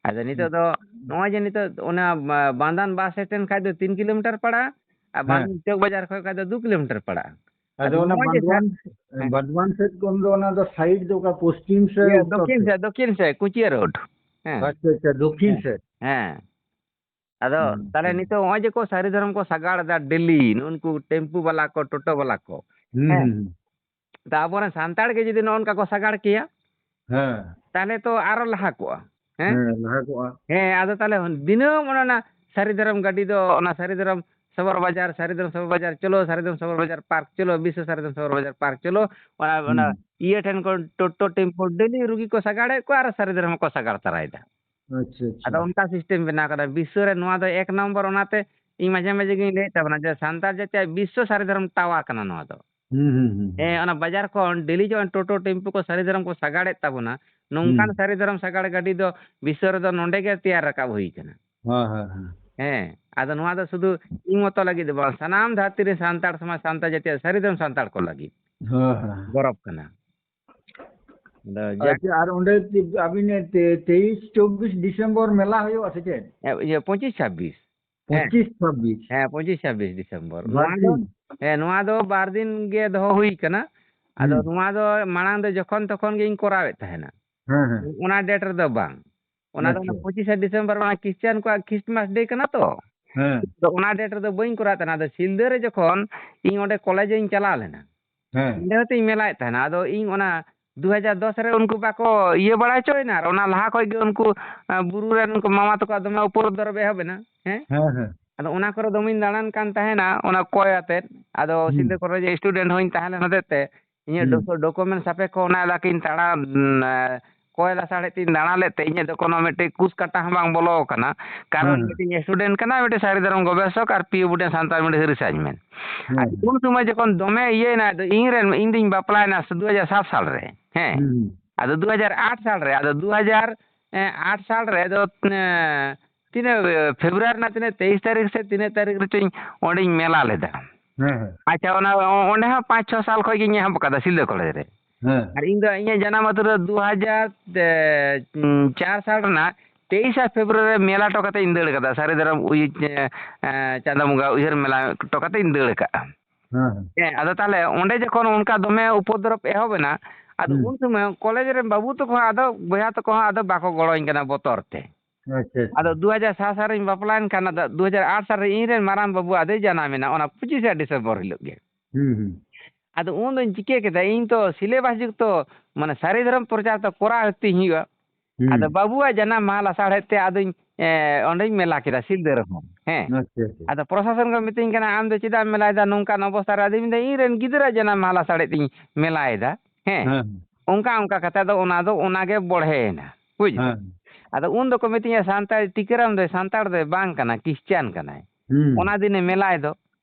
ᱟᱫᱚ ᱱᱤᱛᱚᱜ ᱫᱚ ᱦᱩᱸ᱾ ᱱᱚᱜᱼᱚᱭ ᱡᱮ ᱱᱤᱛᱚᱜ ᱚᱱᱟ, ᱟ, ᱵᱟᱸᱫᱟᱱ ᱵᱟᱥ ᱥᱴᱮᱱᱰ ᱠᱷᱟᱡ ᱫᱚ ᱛᱤᱱ ᱠᱤᱞᱳᱢᱤᱴᱟᱨ ᱯᱟᱲᱟᱜᱼᱟ, ᱟᱨ ᱦᱮᱸ᱾ ᱵᱟᱸᱫᱟᱱ ᱪᱚᱠ ᱵᱟᱡᱟᱨ ᱠᱷᱚᱡ ᱠᱷᱟᱡ ᱫᱚ ᱫᱩ ᱠᱤᱞᱳᱢᱤᱴᱟᱨ ᱯᱟᱲᱟᱜᱼᱟ᱾ ᱟᱫᱚ ᱟᱫᱚ ᱚᱱᱟ ᱱᱚᱜᱼᱚᱭ ᱡᱮ ᱵᱟᱸᱫᱣᱟᱱ, ᱦᱮᱸ᱾ ᱵᱟᱸᱫᱣᱟᱱ ᱥᱮᱫ ᱠᱷᱚᱱ ᱫᱚ ᱚᱱᱟ ᱫᱚ side ᱫᱚ ᱚᱠᱟ ᱯᱚᱥᱪᱤᱢ ᱥᱮ ᱤᱭᱟᱹ, ᱩᱛᱛᱚᱨ ᱫᱚᱠᱷᱤᱱ ᱥᱮᱫ? ᱥᱮᱫ, ᱫᱚᱠᱷᱤᱱ ᱥᱮᱫ, ᱠᱩᱪᱤᱭᱟᱹ ᱨᱳᱰ᱾ ᱦᱮᱸ᱾ ᱟᱪᱪᱷᱟ, ᱟᱪᱪᱷᱟ, ᱫᱚᱠᱷᱤᱱ ᱦᱮᱸ᱾ ᱥᱮᱫ᱾ ᱦᱮᱸ᱾ ᱟᱫᱚ ᱦᱩᱸ, ᱛᱟᱦᱞᱮ ᱦᱩᱸ᱾ ᱱᱤᱛᱚᱜ ᱱᱚᱜᱼᱚᱭ ᱡᱮ ᱠᱚ ᱥᱟᱹᱨᱤ ᱫᱷᱚᱨᱚᱢ ᱠᱚ ᱥᱟᱜᱟᱲ ᱮᱫᱟ ᱰᱮᱞᱤ, ᱱᱩᱜᱼᱩ ᱱᱩᱠᱩ ᱴᱮᱢᱯᱩ ᱵᱟᱞᱟ ᱠᱚ, ᱴᱳᱴᱳ ᱵᱟᱞᱟ ᱠᱚ, ᱦᱩᱸ, ᱦᱮᱸ? ᱦᱩᱸ, ᱦᱩᱸ᱾ ᱛᱟ ᱟᱵᱚᱨᱮᱱ ᱥᱟᱱᱛᱟᱲ ᱜᱮ ᱡᱩᱫᱤ ᱱᱚᱜᱼᱚ ᱱᱚᱝᱠᱟ ᱠᱚ ᱥᱟᱜᱟᱲ ᱠᱮᱭᱟ, ᱦᱮᱸ᱾ ᱛᱟᱦᱞᱮ ᱛᱚ ᱟᱨᱚ ᱞᱟᱦᱟ ᱠᱚᱜᱼᱟ, ᱦᱮᱸ? ᱦᱮᱸ, ᱞᱟᱦᱟ ᱠᱚᱜᱼᱟ᱾ ᱦᱮᱸ, ᱟᱫᱚ ᱛᱟᱦᱞᱮ ᱫᱤᱱᱟᱹᱢ ᱚᱱᱟ, ᱚᱱᱟ ᱥᱟᱹᱨᱤ ᱫᱷᱚᱨᱚᱢ ᱜᱟᱹᱰᱤ ᱫᱚ, ᱚᱱᱟ ᱥᱟᱹᱨᱤ ᱫᱷᱚᱨᱚᱢ ᱥᱚᱵᱚᱨ ᱵᱟᱡᱟᱨ, ᱥᱟᱹᱨᱤ ᱫᱷᱚᱨᱚᱢ ᱥᱚᱵᱚᱨ ᱵᱟᱡᱟᱨ ᱪᱚᱞᱚ, ᱥᱟᱹᱨᱤ ᱫᱷᱚᱨᱚᱢ ᱥᱚᱵᱚᱨ ᱵᱟᱡᱟᱨ ᱯᱟᱨᱠ ᱪᱚᱞᱚ, ᱵᱤᱥᱥᱚ ᱥᱟᱹᱨᱤ ᱫᱷᱚᱨᱚᱢ ᱥᱚᱵᱚᱨ ᱵᱟᱡᱟᱨ ᱯᱟᱨᱠ ᱪᱚᱞᱚ, ᱚᱱᱟ, ᱚᱱᱟ ᱦᱩᱸ᱾ ᱤᱭᱟᱹ ᱴᱷᱮᱱ ᱠᱷᱚᱱ ᱴᱳᱴᱳ ᱴᱮᱢᱯᱩ ᱰᱮᱞᱤ ᱨᱩᱜᱤ ᱠᱚ ᱥᱟᱜᱟᱲᱮᱫ ᱠᱚᱣᱟ ᱟᱨ ᱥᱟᱹᱨᱤ ᱫᱷᱚᱨᱚᱢ ᱠᱚ ᱥᱟᱜᱟᱲ ᱛᱟᱨᱟᱭᱮᱫᱟ᱾ ᱟᱪᱪᱷᱟ, ᱟᱪᱪᱷᱟ᱾ ᱟᱫᱚ ᱚᱱᱠᱟ system ᱵᱮᱱᱟᱣ ᱠᱟᱱᱟ᱾ ᱵᱤᱥᱥᱚ ᱨᱮ ᱱᱚᱣᱟ ᱫᱚ ᱮᱠ ᱱᱚᱢᱵᱚᱨ, ᱚᱱᱟᱛᱮ ᱤᱧ ᱢᱟᱡᱷᱮ ᱢᱟᱡᱷᱮ ᱜᱤᱧ ᱞᱟᱹᱭᱮᱫ ᱛᱟᱵᱚᱱᱟ ᱡᱮ ᱥᱟᱱᱛᱟᱲ ᱡᱟᱹᱛᱤᱭᱟᱜ ᱵᱤᱥᱥᱚ ᱥᱟᱹᱨᱤ ᱫᱷᱚᱨᱚᱢ tower ᱠᱟᱱᱟ ᱱᱚᱣᱟ ᱫᱚ᱾ ᱦᱩᱸ, ᱦᱩᱸ, ᱦᱩᱸ, ᱦᱩᱸ᱾ ᱦᱮᱸ, ᱚᱱᱟ ᱵᱟᱡᱟᱨ ᱠᱷᱚᱱ ᱰᱮᱞᱤ ᱡᱚᱠᱷᱚᱱ ᱴᱳᱴᱳ ᱴᱮᱢᱯᱩ ᱠᱚ ᱥᱟᱹᱨᱤ ᱫᱷᱚᱨᱚᱢ ᱠᱚ ᱥᱟᱜᱟᱲᱮᱫ ᱛᱟᱵᱚᱱᱟ, ᱱᱚᱝᱠᱟᱱ ᱦᱩᱸ᱾ ᱥᱟᱹᱨᱤ ᱫᱷᱚᱨᱚᱢ ᱥᱟᱜᱟᱲ ᱜᱟᱹᱰᱤ ᱫᱚ ᱵᱤᱥᱥᱚ ᱨᱮᱫᱚ ᱱᱚᱰᱮ ᱜᱮ ᱛᱮᱭᱟᱨ ᱨᱟᱠᱟᱵ ᱦᱩᱭ ᱠᱟᱱᱟ᱾ ᱦᱮᱸ, ᱦᱮᱸ, ᱦᱮᱸ᱾ ᱦᱮᱸ, ᱟᱫᱚ ᱱᱚᱣᱟ ᱫᱚ ᱥᱩᱫᱷᱩ ᱤᱧ ᱢᱚᱛᱚ ᱞᱟᱹᱜᱤᱫ ᱫᱚ ᱵᱟᱝ, ᱥᱟᱱᱟᱢ ᱫᱷᱟᱹᱨᱛᱤ ᱨᱮ ᱥᱟᱱᱛᱟᱲ ᱥᱚᱢᱟᱡᱽ, ᱥᱟᱱᱛᱟᱲ ᱡᱟᱹᱛᱤᱭᱟᱜ ᱥᱟᱹᱨᱤ ᱫᱷᱚᱨᱚᱢ ᱥᱟᱱᱛᱟᱲ ᱠᱚ ᱞᱟᱹᱜᱤᱫ ᱦᱮᱸ, ᱦᱮᱸ᱾ ᱜᱚᱨᱚᱵᱽ ᱠᱟᱱᱟ᱾ ᱟᱫᱚ ᱡᱟᱠ ᱟᱪᱪᱷᱟ, ᱟᱨ ᱚᱸᱰᱮ ᱛᱤ-, ᱟᱹᱵᱤᱱ ᱛᱮ-, ᱛᱮᱭᱤᱥ ᱪᱚᱵᱵᱤᱥ ᱰᱤᱥᱮᱢᱵᱚᱨ ᱢᱮᱞᱟ ᱦᱩᱭᱩᱜᱼᱟ ᱥᱮ ᱪᱮᱫ? ᱮ, ᱤᱭᱟᱹ, ᱯᱚᱸᱪᱤᱥ ᱪᱷᱟᱵᱵᱤᱥ᱾ ᱦᱮᱸ᱾ ᱯᱚᱸᱪᱤᱥ ᱪᱷᱟᱵᱵᱤᱥ᱾ ᱦᱮᱸ, ᱯᱚᱸᱪᱤᱥ ᱪᱷᱟᱵᱵᱤᱥ ᱰᱤᱥᱮᱢᱵᱚᱨ᱾ ᱵᱟᱨ ᱱᱚᱣᱟ ᱫᱚ, ᱫᱤᱱ᱾ ᱦᱮᱸ, ᱱᱚᱣᱟ ᱫᱚ ᱵᱟᱨ ᱫᱤᱱ ᱜᱮ ᱫᱚᱦᱚ ᱦᱩᱭ ᱠᱟᱱᱟ᱾ ᱟᱫᱚ ᱦᱩᱸ᱾ ᱱᱚᱣᱟ ᱫᱚ ᱢᱟᱲᱟᱝ ᱫᱚ ᱡᱚᱠᱷᱚᱱ ᱛᱚᱠᱷᱚᱱ ᱜᱤᱧ ᱠᱚᱨᱟᱣᱮᱫ ᱛᱟᱦᱮᱱᱟ᱾ ᱦᱮᱸ, ᱦᱮᱸ᱾ ᱚᱱᱟ date ᱨᱮᱫᱚ ᱵᱟᱝ᱾ ᱚᱱᱟ ᱫᱚ ᱚᱱᱟ ᱟᱪᱪᱷᱟ᱾ ᱯᱚᱸᱪᱤᱥᱮ ᱰᱤᱥᱮᱢᱵᱚᱨ, ᱚᱱᱟ Christian ᱠᱚᱣᱟᱜ Christmas day ᱠᱟᱱᱟ ᱛᱚ᱾ ᱦᱮᱸ᱾ ᱟᱫᱚ ᱚᱱᱟ date ᱨᱮᱫᱚ ᱵᱟᱹᱧ ᱠᱚᱨᱟᱣ ᱛᱟᱦᱮᱱᱟ᱾ ᱟᱫᱚ ᱥᱤᱞᱫᱟᱹ ᱨᱮ ᱡᱚᱠᱷᱚᱱ ᱤᱧ ᱚᱸᱰᱮ ᱠᱚᱞᱮᱡᱽ ᱤᱧ ᱪᱟᱞᱟᱣ ᱞᱮᱱᱟ, ᱦᱮᱸ᱾ ᱚᱸᱰᱮ ᱦᱚᱸᱛᱚᱧ ᱢᱮᱞᱟᱭᱮᱫ ᱛᱟᱦᱮᱱᱟ᱾ ᱟᱫᱚ ᱤᱧ ᱚᱱᱟ ᱫᱩ ᱦᱟᱡᱟᱨ ᱫᱚᱥ ᱨᱮ ᱩᱱᱠᱩ ᱵᱟᱠᱚ ᱤᱭᱟᱹ ᱵᱟᱲᱟ ᱦᱚᱪᱚᱭᱮᱱᱟ, ᱟᱨ ᱚᱱᱟ ᱞᱟᱦᱟ ᱠᱷᱚᱡ ᱜᱮ ᱩᱱᱠᱩ, ᱮ, ᱵᱩᱨᱩ ᱨᱮᱱ ᱩᱱᱠᱩ ᱢᱟᱢᱟ ᱛᱟᱠᱚᱣᱟᱜ ᱫᱚᱢᱮ ᱩᱯᱚᱫᱨᱚᱵ ᱮᱦᱚᱵ ᱮᱱᱟ᱾ ᱦᱮᱸ? ᱦᱮᱸ, ᱦᱮᱸ᱾ ᱟᱫᱚ ᱚᱱᱟ ᱠᱚᱨᱮ ᱫᱚᱢᱮᱧ ᱫᱟᱬᱟᱱ ᱠᱟᱱ ᱛᱟᱦᱮᱱᱟ ᱚᱱᱟ ᱠᱚᱭ ᱟᱛᱮᱫ᱾ ᱟᱫᱚ ᱦᱩᱸ᱾ ᱥᱤᱞᱫᱟᱹ ᱠᱚᱞᱮᱡᱽ ᱨᱮ student ᱦᱚᱸᱧ ᱛᱟᱦᱮᱸ ᱞᱮᱱ ᱦᱚᱛᱮᱡ ᱛᱮ ᱤᱧᱟᱹᱜ ᱦᱩᱸ᱾ ᱰᱚᱠᱚ-, document ᱥᱟᱯᱮᱠᱷᱚ ᱚᱱᱟ ᱮᱞᱟᱠᱟᱧ ᱛᱟᱲᱟ-, ᱩᱸ, ᱮ, ᱠᱚᱭ ᱞᱟᱥᱟᱲᱦᱮᱫ ᱛᱤᱧ ᱫᱟᱬᱟ ᱞᱮᱫ ᱛᱮ ᱤᱧᱟᱹᱜ ᱫᱚ ᱠᱳᱱᱳ ᱢᱤᱫᱴᱤᱡ ᱠᱩᱥ ᱠᱟᱴᱟ ᱦᱚᱸ ᱵᱟᱝ ᱵᱚᱞᱚ ᱟᱠᱟᱱᱟ᱾ ᱠᱟᱨᱚᱱ ᱦᱮᱸ, ᱦᱮᱸ᱾ ᱢᱤᱫᱴᱤᱡ student ᱠᱟᱱᱟ, ᱢᱤᱫᱴᱤᱡ ᱥᱟᱹᱨᱤ ᱫᱷᱚᱨᱚᱢ ᱜᱚᱵᱮᱥᱚᱠ ᱟᱨ PWD ᱨᱮᱱ ᱥᱟᱱᱛᱟᱲ ᱢᱤᱰᱤᱭᱟᱢ research man᱾ ᱦᱮᱸ, ᱟᱨ ᱦᱮᱸ᱾ ᱩᱱ ᱥᱚᱢᱚᱭ ᱡᱚᱠᱷᱚᱱ ᱫᱚᱢᱮ ᱤᱭᱟᱹᱭᱮᱱᱟ, ᱟᱫᱚ ᱤᱧ ᱨᱮᱱ, ᱤᱧ ᱫᱩᱧ ᱵᱟᱯᱞᱟᱭᱮᱱᱟ ᱥᱮ ᱫᱩ ᱦᱟᱡᱟᱨ ᱥᱟᱛ ᱥᱟᱞ ᱨᱮ, ᱦᱮᱸ᱾ ᱦᱩᱸ, ᱦᱩᱸ᱾ ᱟᱫᱚ ᱫᱩ ᱦᱟᱡᱟᱨ ᱟᱴ ᱥᱟᱞ ᱨᱮ, ᱟᱫᱚ ᱫᱩ ᱦᱟᱡᱟᱨ ᱟᱴ ᱥᱟᱞ ᱨᱮ, ᱟᱫᱚ, ᱮᱸ, ᱛᱤᱱᱟᱹᱜ, ᱮ, ᱯᱷᱮᱵᱽᱨᱩᱣᱟᱨᱤ ᱨᱮᱱᱟᱜ ᱛᱤᱱᱟᱹᱜ, ᱛᱮᱭᱤᱥ ᱛᱟᱹᱨᱤᱠᱷ ᱥᱮ ᱛᱤᱱᱟᱹᱜ ᱛᱟᱹᱨᱤᱠᱷ ᱨᱮᱪᱚᱧ ᱚᱸᱰᱮᱧ ᱢᱮᱞᱟ ᱞᱮᱫᱟ᱾ ᱦᱮᱸ, ᱦᱮᱸ᱾ ᱟᱪᱪᱷᱟ, ᱚᱱᱟ, ᱚ-, ᱚᱸᱰᱮ ᱦᱚᱸ ᱯᱟᱸᱪ ᱪᱷᱚ ᱥᱟᱞ ᱠᱷᱚᱡ ᱜᱤᱧ ᱮᱦᱚᱵ ᱟᱠᱟᱫᱟ ᱥᱤᱞᱫᱟᱹ ᱠᱚᱞᱮᱡᱽ ᱨᱮ᱾ ᱦᱮᱸ᱾ ᱟᱨ ᱤᱧ ᱫᱚ ᱤᱧᱟᱹᱜ ᱡᱟᱱᱟᱢ ᱟᱹᱛᱩ ᱨᱮ ᱫᱩ ᱦᱟᱡᱟᱨ ᱪᱟᱨ ᱥᱟᱞ ᱨᱮᱱᱟᱜ ᱛᱮᱭᱤᱥᱟ ᱯᱷᱮᱵᱽᱨᱩᱣᱟᱨᱤ ᱨᱮ ᱢᱮᱞᱟ ᱦᱚᱴᱚ ᱠᱟᱛᱮ ᱤᱧ ᱫᱟᱹᱲ ᱠᱟᱫᱟ, ᱥᱟᱹᱨᱤ ᱫᱷᱚᱨᱚᱢ ᱩᱭ-, ᱮ, ᱮ, ᱪᱟᱸᱫᱳ ᱵᱚᱸᱜᱟ ᱩᱭᱦᱟᱹᱨ ᱢᱮᱞᱟ ᱦᱚᱴᱚ ᱠᱟᱛᱮ ᱤᱧ ᱫᱟᱹᱲ ᱠᱟᱜᱼᱟ᱾ ᱦᱮᱸ, ᱦᱮᱸ᱾ ᱦᱮᱸ, ᱟᱫᱚ ᱛᱟᱦᱞᱮ ᱚᱸᱰᱮ ᱡᱚᱠᱷᱚᱱ ᱚᱱᱠᱟ ᱫᱚᱢᱮ ᱩᱯᱚᱫᱨᱚᱵ ᱮᱦᱚᱵ ᱮᱱᱟ, ᱟᱫᱚ ᱦᱩᱸ᱾ ᱩᱱ ᱥᱚᱢᱚᱭ ᱠᱚᱞᱮᱡᱽ ᱨᱮᱱ ᱵᱟᱹᱵᱩ ᱛᱟᱠᱚ ᱦᱚᱸ ᱟᱫᱚ ᱵᱚᱭᱦᱟ ᱛᱟᱠᱚ ᱦᱚᱸ ᱟᱫᱚ ᱵᱟᱠᱚ ᱜᱚᱲᱚᱧ ᱠᱟᱱᱟ ᱵᱚᱛᱚᱨ ᱛᱮ᱾ ᱟᱪᱪᱷᱟ, ᱟᱪᱪᱷᱟ᱾ ᱟᱫᱚ ᱫᱩ ᱦᱟᱡᱟᱨ ᱥᱟᱛ ᱥᱟᱞ ᱨᱤᱧ ᱵᱟᱯᱞᱟᱭᱮᱱ ᱠᱷᱟᱱ, ᱟᱫᱚ ᱫᱩ ᱦᱟᱡᱟᱨ ᱟᱴ ᱥᱟᱞ ᱨᱮ ᱤᱧ ᱨᱮᱱ ᱢᱟᱨᱟᱝ ᱵᱟᱹᱵᱩ ᱟᱫᱚᱭ ᱡᱟᱱᱟᱢ ᱮᱱᱟ, ᱚᱱᱟ ᱯᱚᱸᱪᱤᱥᱟ ᱰᱤᱥᱮᱢᱵᱚᱨ ᱦᱤᱞᱳᱜ ᱜᱮ᱾ ᱦᱩᱸ, ᱦᱩᱸ᱾ ᱟᱫᱚ ᱩᱱ ᱫᱚᱧ ᱪᱤᱠᱟᱹ ᱠᱮᱫᱟ, ᱤᱧ ᱛᱚ syllabus ᱡᱩᱠᱛᱚ, ᱢᱟᱱᱮ, ᱥᱟᱹᱨᱤ ᱫᱷᱚᱨᱚᱢ ᱯᱨᱚᱪᱟᱨ ᱛᱚ ᱠᱚᱨᱟᱣ ᱦᱩᱭᱩᱜ ᱛᱤᱧ ᱦᱩᱭᱩᱜᱼᱟ᱾ ᱦᱩᱸ᱾ ᱟᱫᱚ ᱵᱟᱹᱵᱩᱣᱟᱜ ᱡᱟᱱᱟᱢ ᱢᱟᱦᱟ ᱞᱟᱥᱟᱲᱦᱮᱫ ᱛᱮ ᱟᱫᱚᱧ, ᱮ, ᱚᱸᱰᱮᱧ ᱢᱮᱞᱟ ᱠᱮᱫᱟ ᱥᱤᱞᱫᱟᱹ ᱨᱮᱦᱚᱸ᱾ ᱦᱮᱸ᱾ ᱟᱪᱪᱷᱟ, ᱟᱪᱪᱷᱟ᱾ ᱟᱫᱚ ᱯᱨᱚᱥᱟᱥᱚᱱ ᱠᱚ ᱢᱤᱛᱟᱹᱧ ᱠᱟᱱᱟ, "ᱟᱢ ᱫᱚ ᱪᱮᱫᱟᱜ ᱮᱢ ᱢᱮᱞᱟᱭᱮᱫᱟ ᱱᱚᱝᱠᱟᱱ ᱚᱵᱚᱥᱛᱟ ᱨᱮ?" ᱟᱫᱚᱧ ᱢᱮᱱᱫᱟ, "ᱤᱧ ᱨᱮᱱ ᱜᱤᱫᱽᱨᱟᱹ ᱡᱟᱱᱟᱢ ᱢᱟᱦᱟ ᱞᱟᱥᱟᱲᱦᱮᱫ ᱛᱤᱧ ᱢᱮᱞᱟᱭᱮᱫᱟ᱾" ᱦᱮᱸ᱾ ᱦᱮᱸ᱾ ᱚᱱᱠᱟ ᱚᱱᱠᱟ ᱠᱟᱛᱮ ᱟᱫᱚ ᱚᱱᱟ ᱫᱚ ᱚᱱᱟ ᱜᱮ ᱵᱚᱲᱦᱮᱭᱮᱱᱟ᱾ ᱵᱩᱡᱽ ᱫᱟᱢ? ᱦᱮᱸ᱾ ᱟᱫᱚ ᱩᱱ ᱫᱚᱠᱚ ᱢᱤᱛᱟᱹᱧᱟ, "ᱥᱟᱱᱛᱟᱲ, ᱴᱤᱠᱟᱹᱨᱟᱢ ᱫᱚ ᱥᱟᱱᱛᱟᱲ ᱫᱚᱭ ᱵᱟᱝ ᱠᱟᱱᱟ, ᱠᱷᱨᱤᱥᱪᱟᱱ ᱠᱟᱱᱟᱭ᱾ ᱦᱩᱸ᱾ ᱚᱱᱟ ᱫᱤᱱᱮ ᱢᱮᱞᱟᱭ ᱫᱚ᱾"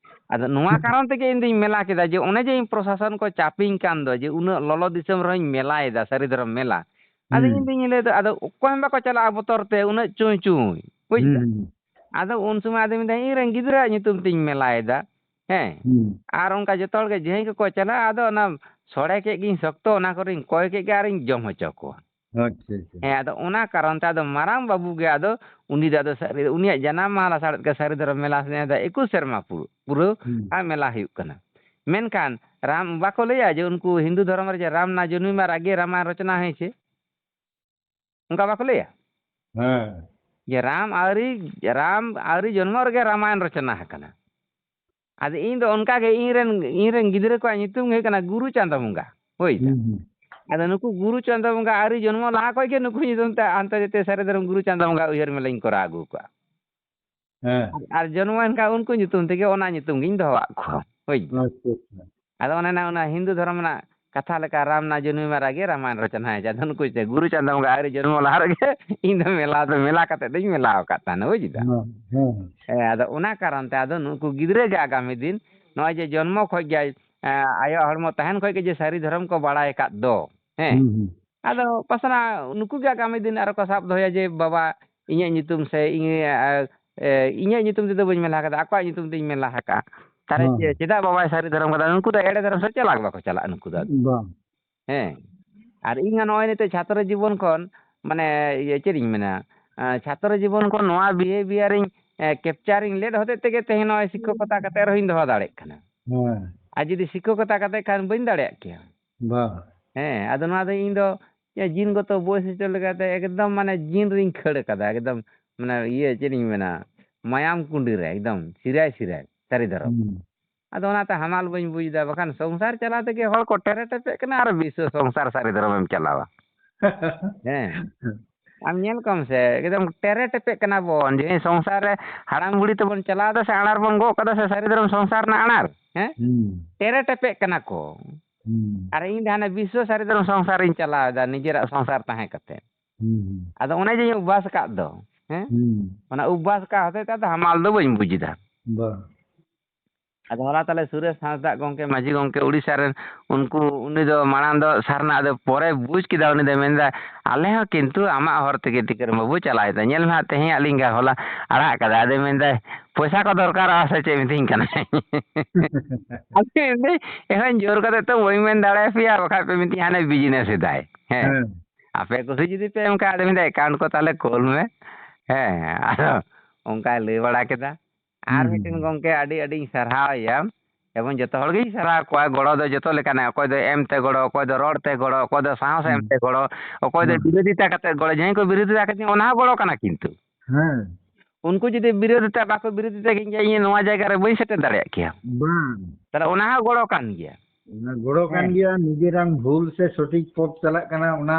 ᱟᱫᱚ ᱱᱚᱣᱟ ᱦᱩᱸ᱾ ᱠᱟᱨᱚᱱ ᱛᱮᱜᱮ ᱤᱧ ᱫᱩᱧ ᱢᱮᱞᱟ ᱠᱮᱫᱟ ᱡᱮ ᱚᱱᱮ ᱡᱮ ᱤᱧ ᱯᱨᱚᱥᱟᱥᱚᱱ ᱠᱚ ᱪᱟᱯᱤᱧ ᱠᱟᱱ ᱫᱚ ᱡᱮ ᱩᱱᱟᱹᱜ ᱞᱚᱞᱚ ᱫᱤᱥᱚᱢ ᱨᱮᱦᱚᱸᱧ ᱢᱮᱞᱟᱭᱮᱫᱟ, ᱥᱟᱹᱨᱤ ᱫᱷᱚᱨᱚᱢ ᱢᱮᱞᱟ᱾ ᱟᱫᱚ ᱦᱩᱸ᱾ ᱤᱧ ᱫᱩᱧ ᱞᱟᱹᱭᱫᱟ, ᱟᱫᱚ ᱚᱠᱚᱭ ᱦᱚᱸ ᱵᱟᱠᱚ ᱪᱟᱞᱟᱜᱼᱟ ᱵᱚᱛᱚᱨ ᱛᱮ ᱩᱱᱟᱹᱜ ᱪᱩᱸᱭ ᱪᱩᱸᱭ, ᱵᱩᱡᱽ ᱦᱩᱸ, ᱫᱟᱢ? ᱦᱩᱸ᱾ ᱟᱫᱚ ᱩᱱ ᱥᱚᱢᱚᱭ ᱟᱫᱚᱧ ᱢᱮᱱᱫᱟ, ᱤᱧ ᱨᱮᱱ ᱜᱤᱫᱽᱨᱟᱹᱣᱟᱜ ᱧᱩᱛᱩᱢ ᱛᱤᱧ ᱢᱮᱞᱟᱭᱮᱫᱟ, ᱦᱮᱸ? ᱦᱩᱸ᱾ ᱟᱨ ᱚᱱᱠᱟ ᱡᱚᱛᱚ ᱦᱚᱲ ᱜᱮ ᱡᱟᱦᱟᱸᱭ ᱠᱚᱠᱚ ᱪᱟᱞᱟᱜᱼᱟ, ᱟᱫᱚ ᱚᱱᱟ ᱥᱚᱲᱮ ᱠᱮᱫ ᱜᱤᱧ ᱥᱚᱠᱛᱚ, ᱚᱱᱟ ᱠᱚᱨᱮᱧ ᱠᱚᱭ ᱠᱮᱫ ᱜᱮ ᱟᱨᱤᱧ ᱡᱚᱢ ᱦᱚᱪᱚ ᱠᱚᱣᱟ᱾ ᱟᱪᱪᱷᱟ, ᱟᱪᱪᱷᱟ᱾ ᱦᱮᱸ, ᱟᱫᱚ ᱚᱱᱟ ᱠᱟᱨᱚᱱ ᱛᱮ ᱟᱫᱚ ᱢᱟᱨᱟᱝ ᱵᱟᱹᱵᱩ ᱜᱮ ᱟᱫᱚ ᱩᱱᱤ ᱫᱚ ᱟᱫᱚ ᱥᱟᱹᱨᱤ, ᱩᱱᱤᱭᱟᱜ ᱡᱟᱱᱟᱢ ᱢᱟᱦᱟ ᱞᱟᱥᱟᱲᱦᱮᱫ ᱜᱮ ᱥᱟᱹᱨᱤ ᱫᱷᱚᱨᱚᱢ ᱢᱮᱞᱟ ᱥᱮ ᱮᱠᱩᱥ ᱥᱮᱨᱢᱟ ᱯᱩᱨᱟᱹ, ᱯᱩᱨᱟᱹ ᱦᱩᱸ᱾ ᱟᱨ ᱢᱮᱞᱟ ᱦᱩᱭᱩᱜ ᱠᱟᱱᱟ᱾ ᱢᱮᱱᱠᱷᱟᱱ ᱨᱟᱢ, ᱵᱟᱠᱚ ᱞᱟᱹᱭᱟ ᱡᱮ ᱩᱱᱠᱩ ᱦᱤᱱᱫᱩ ᱫᱷᱚᱨᱚᱢ ᱨᱮ ᱡᱮ ᱨᱟᱢ ᱱᱟ ᱡᱚᱱᱢᱤ ᱢᱟᱨ ᱟᱜᱮ ᱨᱟᱢᱟᱭᱚᱱ ᱨᱚᱪᱚᱱᱟ ᱦᱩᱭ ᱪᱮ? ᱚᱱᱠᱟ ᱵᱟᱠᱚ ᱞᱟᱹᱭᱟ? ᱦᱮᱸ᱾ ᱡᱮ ᱨᱟᱢ ᱟᱹᱣᱨᱤ, ᱨᱟᱢ ᱟᱹᱣᱨᱤ ᱡᱚᱱᱢᱚᱜ ᱨᱮᱜᱮ ᱨᱟᱢᱟᱭᱚᱱ ᱨᱚᱪᱚᱱᱟ ᱟᱠᱟᱱᱟ᱾ ᱟᱫᱚ ᱤᱧ ᱫᱚ ᱚᱱᱠᱟ ᱜᱮ ᱤᱧ ᱨᱮᱱ, ᱤᱧ ᱨᱮᱱ ᱜᱤᱫᱽᱨᱟᱹ ᱠᱚᱣᱟᱜ ᱧᱩᱛᱩᱢ ᱜᱮ ᱦᱩᱭᱩᱜ ᱠᱟᱱᱟ ᱜᱩᱨᱩ ᱪᱟᱸᱫᱚ ᱵᱚᱸᱜᱟ᱾ ᱦᱳᱭ᱾ ᱦᱩᱸ, ᱦᱩᱸ᱾ ᱟᱫᱚ ᱱᱩᱠᱩ ᱜᱩᱨᱩ ᱪᱟᱸᱫᱚ ᱵᱚᱸᱜᱟ ᱟᱹᱣᱨᱤ ᱡᱚᱱᱢᱚ ᱞᱟᱦᱟ ᱠᱷᱚᱡ ᱜᱮ ᱱᱩᱠᱩ ᱧᱩᱛᱩᱢ ᱛᱮ ᱟᱱᱛᱚᱨᱡᱟᱛᱤᱭᱚ ᱥᱟᱹᱨᱤ ᱫᱷᱚᱨᱚᱢ ᱜᱩᱨᱩ ᱪᱟᱸᱫᱚ ᱵᱚᱸᱜᱟ ᱩᱭᱦᱟᱹᱨ ᱢᱮᱞᱟᱧ ᱠᱚᱨᱟᱣ ᱟᱹᱜᱩ ᱠᱟᱜᱼᱟ᱾ ᱦᱮᱸ᱾ ᱟᱨ ᱡᱚᱱᱢᱚᱭᱮᱱ ᱠᱷᱟᱱ ᱩᱱᱠᱩ ᱧᱩᱛᱩᱢ ᱛᱮᱜᱮ ᱚᱱᱟ ᱧᱩᱛᱩᱢ ᱜᱤᱧ ᱫᱚᱦᱚᱣᱟᱜ ᱠᱚᱣᱟ᱾ ᱦᱳᱭ᱾ ᱟᱪᱪᱷᱟ, ᱟᱪᱪᱷᱟ᱾ ᱟᱫᱚ ᱚᱱᱮ ᱚᱱᱟ ᱦᱤᱱᱫᱩ ᱫᱷᱚᱨᱚᱢ ᱨᱮᱱᱟᱜ ᱠᱟᱛᱷᱟ ᱞᱮᱠᱟ ᱨᱟᱢ ᱱᱟ ᱡᱚᱱᱢᱤ ᱢᱟᱨᱟᱜᱮ ᱨᱟᱢᱟᱭᱚᱱ ᱨᱚᱪᱚᱱᱟᱭᱟ᱾ ᱟᱫᱚ ᱱᱩᱠᱩ ᱪᱮᱫ ᱜᱩᱨᱩ ᱪᱟᱸᱫᱚ ᱵᱚᱸᱜᱟ ᱟᱹᱣᱨᱤ ᱡᱚᱱᱢᱚ ᱞᱟᱦᱟ ᱨᱮᱜᱮ ᱤᱧ ᱫᱚ ᱢᱮᱞᱟ ᱫᱚ ᱢᱮᱞᱟ ᱠᱟᱛᱮ ᱫᱚᱧ ᱢᱮᱞᱟ ᱟᱠᱟᱫ ᱛᱟᱦᱮᱱᱟ, ᱵᱩᱡᱽ ᱫᱟ? ᱦᱮᱸ, ᱦᱮᱸ᱾ ᱦᱮᱸ, ᱟᱫᱚ ᱚᱱᱟ ᱠᱟᱨᱚᱱ ᱛᱮ ᱟᱫᱚ ᱱᱩᱠᱩ ᱜᱤᱫᱽᱨᱟᱹ ᱜᱮ ᱟᱜᱟᱢᱤ ᱫᱤᱱ ᱱᱚᱜᱼᱚᱭ ᱡᱮ ᱡᱚᱱᱢᱚ ᱠᱷᱚᱡ ᱜᱮ, ᱮᱸ, ᱟᱭᱳ ᱦᱚᱲᱢᱚ ᱛᱟᱦᱮᱱ ᱠᱷᱚᱡ ᱜᱮ ᱡᱮ ᱥᱟᱹᱨᱤ ᱫᱷᱚᱨᱚᱢ ᱠᱚ ᱵᱟᱲᱟᱭ ᱟᱠᱟᱫ ᱫᱚ, ᱦᱮᱸ᱾ ᱦᱩᱸ, ᱦᱩᱸ᱾ ᱟᱫᱚ ᱯᱟᱥᱱᱟᱣ ᱱᱩᱠᱩ ᱜᱮ ᱟᱜᱟᱢᱤ ᱫᱤᱱ ᱟᱨᱚ ᱠᱚ ᱥᱟᱵ ᱫᱚᱦᱚᱭᱟ ᱡᱮ, "ᱵᱟᱵᱟ, ᱤᱧᱟᱹᱜ ᱧᱩᱛᱩᱢ ᱥᱮ ᱤᱧ, ᱮ, ᱮ, ᱤᱧᱟᱹᱜ ᱧᱩᱛᱩᱢ ᱛᱮᱫᱚ ᱵᱟᱹᱧ ᱢᱮᱞᱟ ᱟᱠᱟᱫᱟ, ᱟᱠᱚᱣᱟᱜ ᱧᱩᱛᱩᱢ ᱛᱮᱧ ᱢᱮᱞᱟ ᱟᱠᱟᱫᱼᱟ᱾ ᱛᱟᱦᱞᱮ ᱦᱮᱸ, ᱪᱮ-, ᱪᱮᱫᱟᱜ ᱵᱟᱵᱟᱭ ᱥᱟᱹᱨᱤ ᱫᱷᱚᱨᱚᱢ ᱠᱟᱫᱟ?" ᱱᱩᱠᱩ ᱫᱚ ᱮᱲᱮ ᱫᱷᱚᱨᱚᱢ ᱥᱮᱫ ᱪᱟᱞᱟᱜ ᱜᱮ ᱵᱟᱠᱚ ᱪᱟᱞᱟᱜᱼᱟ ᱱᱩᱠᱩ ᱫᱚ᱾ ᱵᱟᱝ᱾ ᱦᱮᱸ᱾ ᱟᱨ ᱤᱧ ᱦᱚᱸ ᱱᱚᱜᱼᱚᱭ ᱱᱤᱛᱚᱜ ᱪᱷᱟᱛᱨᱚ ᱡᱤᱵᱚᱱ ᱠᱷᱚᱱ, ᱢᱟᱱᱮ, ᱤᱭᱟᱹ, ᱪᱮᱫ ᱤᱧ ᱢᱮᱱᱟ, ᱮ, ᱪᱷᱟᱛᱨᱚ ᱡᱤᱵᱚᱱ ᱠᱷᱚᱱ ᱱᱚᱣᱟ behaviour ᱤᱧ, ᱮ, capture ᱤᱧ ᱞᱮᱫ ᱦᱚᱛᱮᱡ ᱛᱮᱜᱮ ᱛᱮᱦᱮᱧ ᱱᱚᱜᱼᱚᱭ ᱥᱤᱠᱠᱷᱚᱠᱚᱛᱟ ᱠᱟᱛᱮ ᱨᱮᱦᱚᱸᱧ ᱫᱚᱦᱚ ᱫᱟᱲᱮᱭᱟᱜ ᱠᱟᱱᱟ᱾ ᱦᱮᱸ᱾ ᱟᱨ ᱡᱩᱫᱤ ᱥᱤᱠᱠᱷᱚᱠᱚᱛᱟ ᱠᱟᱛᱮ ᱠᱷᱟᱱ ᱵᱟᱹᱧ ᱫᱟᱲᱮᱭᱟᱜ ᱠᱮᱭᱟ᱾ ᱵᱟᱝ᱾ ᱦᱮᱸ, ᱟᱫᱚ ᱱᱚᱣᱟ ᱫᱚ ᱤᱧ ᱫᱚ ᱡᱤᱱ ᱜᱚᱛᱚ ᱵᱳᱭᱥᱤᱥᱴᱚ ᱞᱮᱠᱟᱛᱮ ᱮᱠᱫᱚᱢ ᱢᱟᱱᱮ ᱡᱤᱱ ᱨᱤᱧ ᱠᱷᱟᱹᱲ ᱠᱟᱫᱟ, ᱮᱠᱫᱚᱢ ᱢᱟᱱᱮ ᱤᱭᱟᱹ ᱪᱮᱫ ᱤᱧ ᱢᱮᱱᱟ, ᱢᱟᱭᱟᱢ ᱠᱩᱸᱰᱤ ᱨᱮ ᱮᱠᱫᱚᱢ ᱥᱤᱨᱟᱭ ᱥᱤᱨᱟᱭ ᱥᱟᱹᱨᱤ ᱫᱷᱚᱨᱚᱢ᱾ ᱦᱩᱸ᱾ ᱟᱫᱚ ᱚᱱᱟᱛᱮ ᱦᱟᱢᱟᱞ ᱵᱟᱹᱧ ᱵᱩᱡᱽ ᱮᱫᱟ, ᱵᱟᱠᱷᱟᱱ ᱥᱚᱝᱥᱟᱨ ᱪᱟᱞᱟᱣ ᱛᱮᱜᱮ ᱦᱚᱲ ᱠᱚ ᱴᱮᱨᱮ ᱴᱮᱯᱮᱜ ᱠᱟᱱᱟ ᱟᱨ ᱵᱤᱥᱥᱚ ᱥᱚᱝᱥᱟᱨ ᱥᱟᱹᱨᱤ ᱫᱷᱚᱨᱚᱢᱮᱢ ᱪᱟᱞᱟᱣᱟ᱾ ᱦᱮᱸ, ᱟᱢ ᱧᱮᱞ ᱠᱚᱢ ᱥᱮ, ᱮᱠᱫᱚᱢ ᱴᱮᱨᱮ ᱴᱮᱯᱮᱜ ᱠᱟᱱᱟ ᱵᱚᱱ᱾ ᱡᱮ ᱥᱚᱝᱥᱟᱨ ᱨᱮ ᱦᱟᱲᱟᱢ ᱵᱩᱲᱦᱤ ᱛᱮᱵᱚᱱ ᱪᱟᱞᱟᱣ ᱮᱫᱟ ᱥᱮ ᱟᱬᱟᱨ ᱵᱚᱱ ᱜᱚᱜ ᱠᱟᱫᱟ ᱥᱮ ᱥᱟᱹᱨᱤ ᱫᱷᱚᱨᱚᱢ ᱥᱚᱝᱥᱟᱨ ᱨᱮᱱᱟᱜ ᱟᱬᱟᱨ, ᱦᱮᱸ? ᱦᱩᱸ᱾ ᱴᱮᱨᱮ ᱴᱮᱯᱮᱜ ᱠᱟᱱᱟ ᱠᱚ᱾ ᱦᱩᱸ᱾ ᱟᱨ ᱤᱧ ᱫᱚ ᱦᱟᱱᱮ ᱵᱤᱥᱥᱚ ᱥᱟᱹᱨᱤ ᱫᱷᱚᱨᱚᱢ ᱥᱚᱝᱥᱟᱨ ᱤᱧ ᱪᱟᱞᱟᱣ ᱮᱫᱟ ᱱᱤᱡᱮᱨᱟᱜ ᱥᱚᱝᱥᱟᱨ ᱛᱟᱦᱮᱸ ᱠᱟᱛᱮ᱾ ᱦᱩᱸ, ᱦᱩᱸ᱾ ᱟᱫᱚ ᱚᱱᱮ ᱡᱮᱧ ᱚᱵᱵᱷᱟᱥ ᱟᱠᱟᱫ ᱫᱚ, ᱦᱮᱸ? ᱦᱩᱸ᱾ ᱚᱱᱟ ᱚᱵᱵᱷᱟᱥ ᱟᱠᱟᱫ ᱦᱚᱛᱮᱡ ᱛᱮ ᱟᱫᱚ ᱦᱟᱢᱟᱞ ᱫᱚ ᱵᱟᱹᱧ ᱵᱩᱡᱽ ᱮᱫᱟ᱾ ᱵᱟᱝ᱾ ᱟᱫᱚ ᱦᱚᱞᱟ ᱛᱟᱦᱞᱮ ᱥᱩᱨᱮᱥ ᱦᱟᱸᱥᱫᱟᱜ ᱜᱚᱢᱠᱮ, ᱢᱟᱹᱡᱷᱤ ᱜᱚᱢᱠᱮ, ᱩᱲᱤᱥᱥᱟ ᱨᱮᱱ, ᱩᱱᱠᱩ, ᱩᱱᱤ ᱫᱚ ᱢᱟᱲᱟᱝ ᱫᱚ ᱥᱟᱨᱱᱟ, ᱟᱫᱚ ᱯᱚᱨᱮ ᱵᱩᱡᱽ ᱠᱮᱫᱟ, ᱩᱱᱤ ᱫᱚᱭ ᱢᱮᱱᱫᱟ, "ᱟᱞᱮ ᱦᱚᱸ ᱠᱤᱱᱛᱩ ᱟᱢᱟᱜ ᱦᱚᱨ ᱛᱮᱜᱮ ᱴᱤᱠᱟᱹᱨᱟᱢ ᱵᱟᱹᱵᱩ ᱪᱟᱞᱟᱣ ᱦᱩᱭᱩᱜ ᱛᱟᱢᱟ᱾ ᱧᱮᱞ ᱢᱮ ᱦᱟᱸᱜ, ᱛᱮᱦᱮᱧᱟᱜ ᱞᱤᱧ ᱦᱚᱞᱟ ᱟᱲᱟᱜ ᱠᱟᱫᱟ", ᱟᱫᱚᱭ ᱢᱮᱱᱫᱟᱭ, "ᱯᱚᱭᱥᱟ ᱠᱚ ᱫᱚᱨᱠᱟᱨᱚᱜᱼᱟ ᱥᱮ ᱪᱮᱫ ᱢᱤᱛᱟᱹᱧ ᱠᱟᱱᱟᱭ?" ᱟᱫᱚ ᱢᱮᱱᱫᱟᱹᱧ, "ᱮᱠᱷᱚᱱ ᱡᱳᱨ ᱠᱟᱛᱮ ᱛᱚ ᱵᱟᱹᱧ ᱢᱮᱱ ᱫᱟᱲᱮᱭᱟᱯᱮᱭᱟ, ᱵᱟᱠᱷᱟᱡ ᱯᱮ ᱢᱤᱛᱟᱹᱧᱟ ᱦᱟᱱᱮ business ᱮᱫᱟᱭ, ᱦᱮᱸ, ᱦᱮᱸ᱾ ᱟᱯᱮ ᱠᱩᱥᱤ ᱡᱩᱫᱤ ᱯᱮ ᱮᱢ ᱠᱷᱟᱡ", ᱟᱫᱚ ᱢᱮᱱᱫᱟᱭ, "account ᱠᱚ ᱛᱟᱦᱞᱮ ᱠᱳᱞ ᱢᱮ", ᱦᱮᱸ, ᱟᱫᱚ ᱚᱱᱠᱟᱭ ᱞᱟᱹᱭ ᱵᱟᱲᱟ ᱠᱮᱫᱟ᱾ ᱟᱨ ᱦᱩᱸ, ᱢᱤᱫᱴᱮᱱ ᱦᱩᱸ᱾ ᱜᱚᱢᱠᱮ, ᱟᱹᱰᱤ ᱟᱹᱰᱤᱧ ᱥᱟᱨᱦᱟᱣᱮᱭᱟ, ᱮᱵᱚᱝ ᱡᱚᱛᱚ ᱦᱚᱲ ᱜᱤᱧ ᱥᱟᱨᱦᱟᱣ ᱠᱚᱣᱟ᱾ ᱜᱚᱲᱚ ᱫᱚ ᱡᱚᱛᱚ ᱞᱮᱠᱟᱱᱟᱜ, ᱚᱠᱚᱭ ᱫᱚ ᱮᱢ ᱛᱮ ᱜᱚᱲᱚ, ᱚᱠᱚᱭ ᱫᱚ ᱨᱚᱲ ᱛᱮ ᱜᱚᱲᱚ, ᱚᱠᱚᱭ ᱫᱚ ᱥᱟᱦᱚᱥ ᱮᱢ ᱦᱩᱸ᱾ ᱛᱮ ᱜᱚᱲᱚ, ᱚᱠᱚᱭ ᱫᱚ ᱦᱩᱸ᱾ ᱵᱤᱨᱳᱫᱷᱤᱛᱟ ᱠᱟᱛᱮ ᱜᱚᱲᱚ, ᱡᱟᱦᱟᱸᱭ ᱠᱚ ᱵᱤᱨᱳᱫᱷᱤᱛᱟ ᱠᱟᱛᱮ ᱚᱱᱟ ᱦᱚᱸ ᱜᱚᱲᱚ ᱠᱟᱱᱟ ᱠᱤᱱᱛᱩ᱾ ᱦᱮᱸ᱾ ᱩᱱᱠᱩ ᱡᱩᱫᱤ ᱵᱤᱨᱳᱫᱷᱤᱛᱟ ᱵᱟᱠᱚ ᱵᱤᱨᱳᱫᱷᱤᱛᱟ ᱠᱤᱧ ᱠᱮᱭᱟ, ᱤᱧ ᱱᱚᱣᱟ ᱡᱟᱭᱜᱟ ᱨᱮ ᱵᱟᱹᱧ ᱥᱮᱴᱮᱨ ᱫᱟᱲᱮᱭᱟᱜ ᱠᱮᱭᱟ᱾ ᱵᱟᱝ᱾ ᱛᱟᱦᱞᱮ ᱚᱱᱟ ᱦᱚᱸ ᱜᱚᱲᱚ ᱠᱟᱱ ᱜᱮᱭᱟ᱾ ᱚᱱᱟ ᱜᱚᱲᱚ ᱠᱟᱱ ᱦᱮᱸ᱾ ᱜᱮᱭᱟ, ᱱᱤᱡᱮᱨᱟᱝ ᱵᱷᱩᱞ ᱥᱮ ᱥᱚᱴᱷᱤᱠ ᱯᱚᱛᱷ ᱪᱟᱞᱟᱜ ᱠᱟᱱᱟ, ᱚᱱᱟ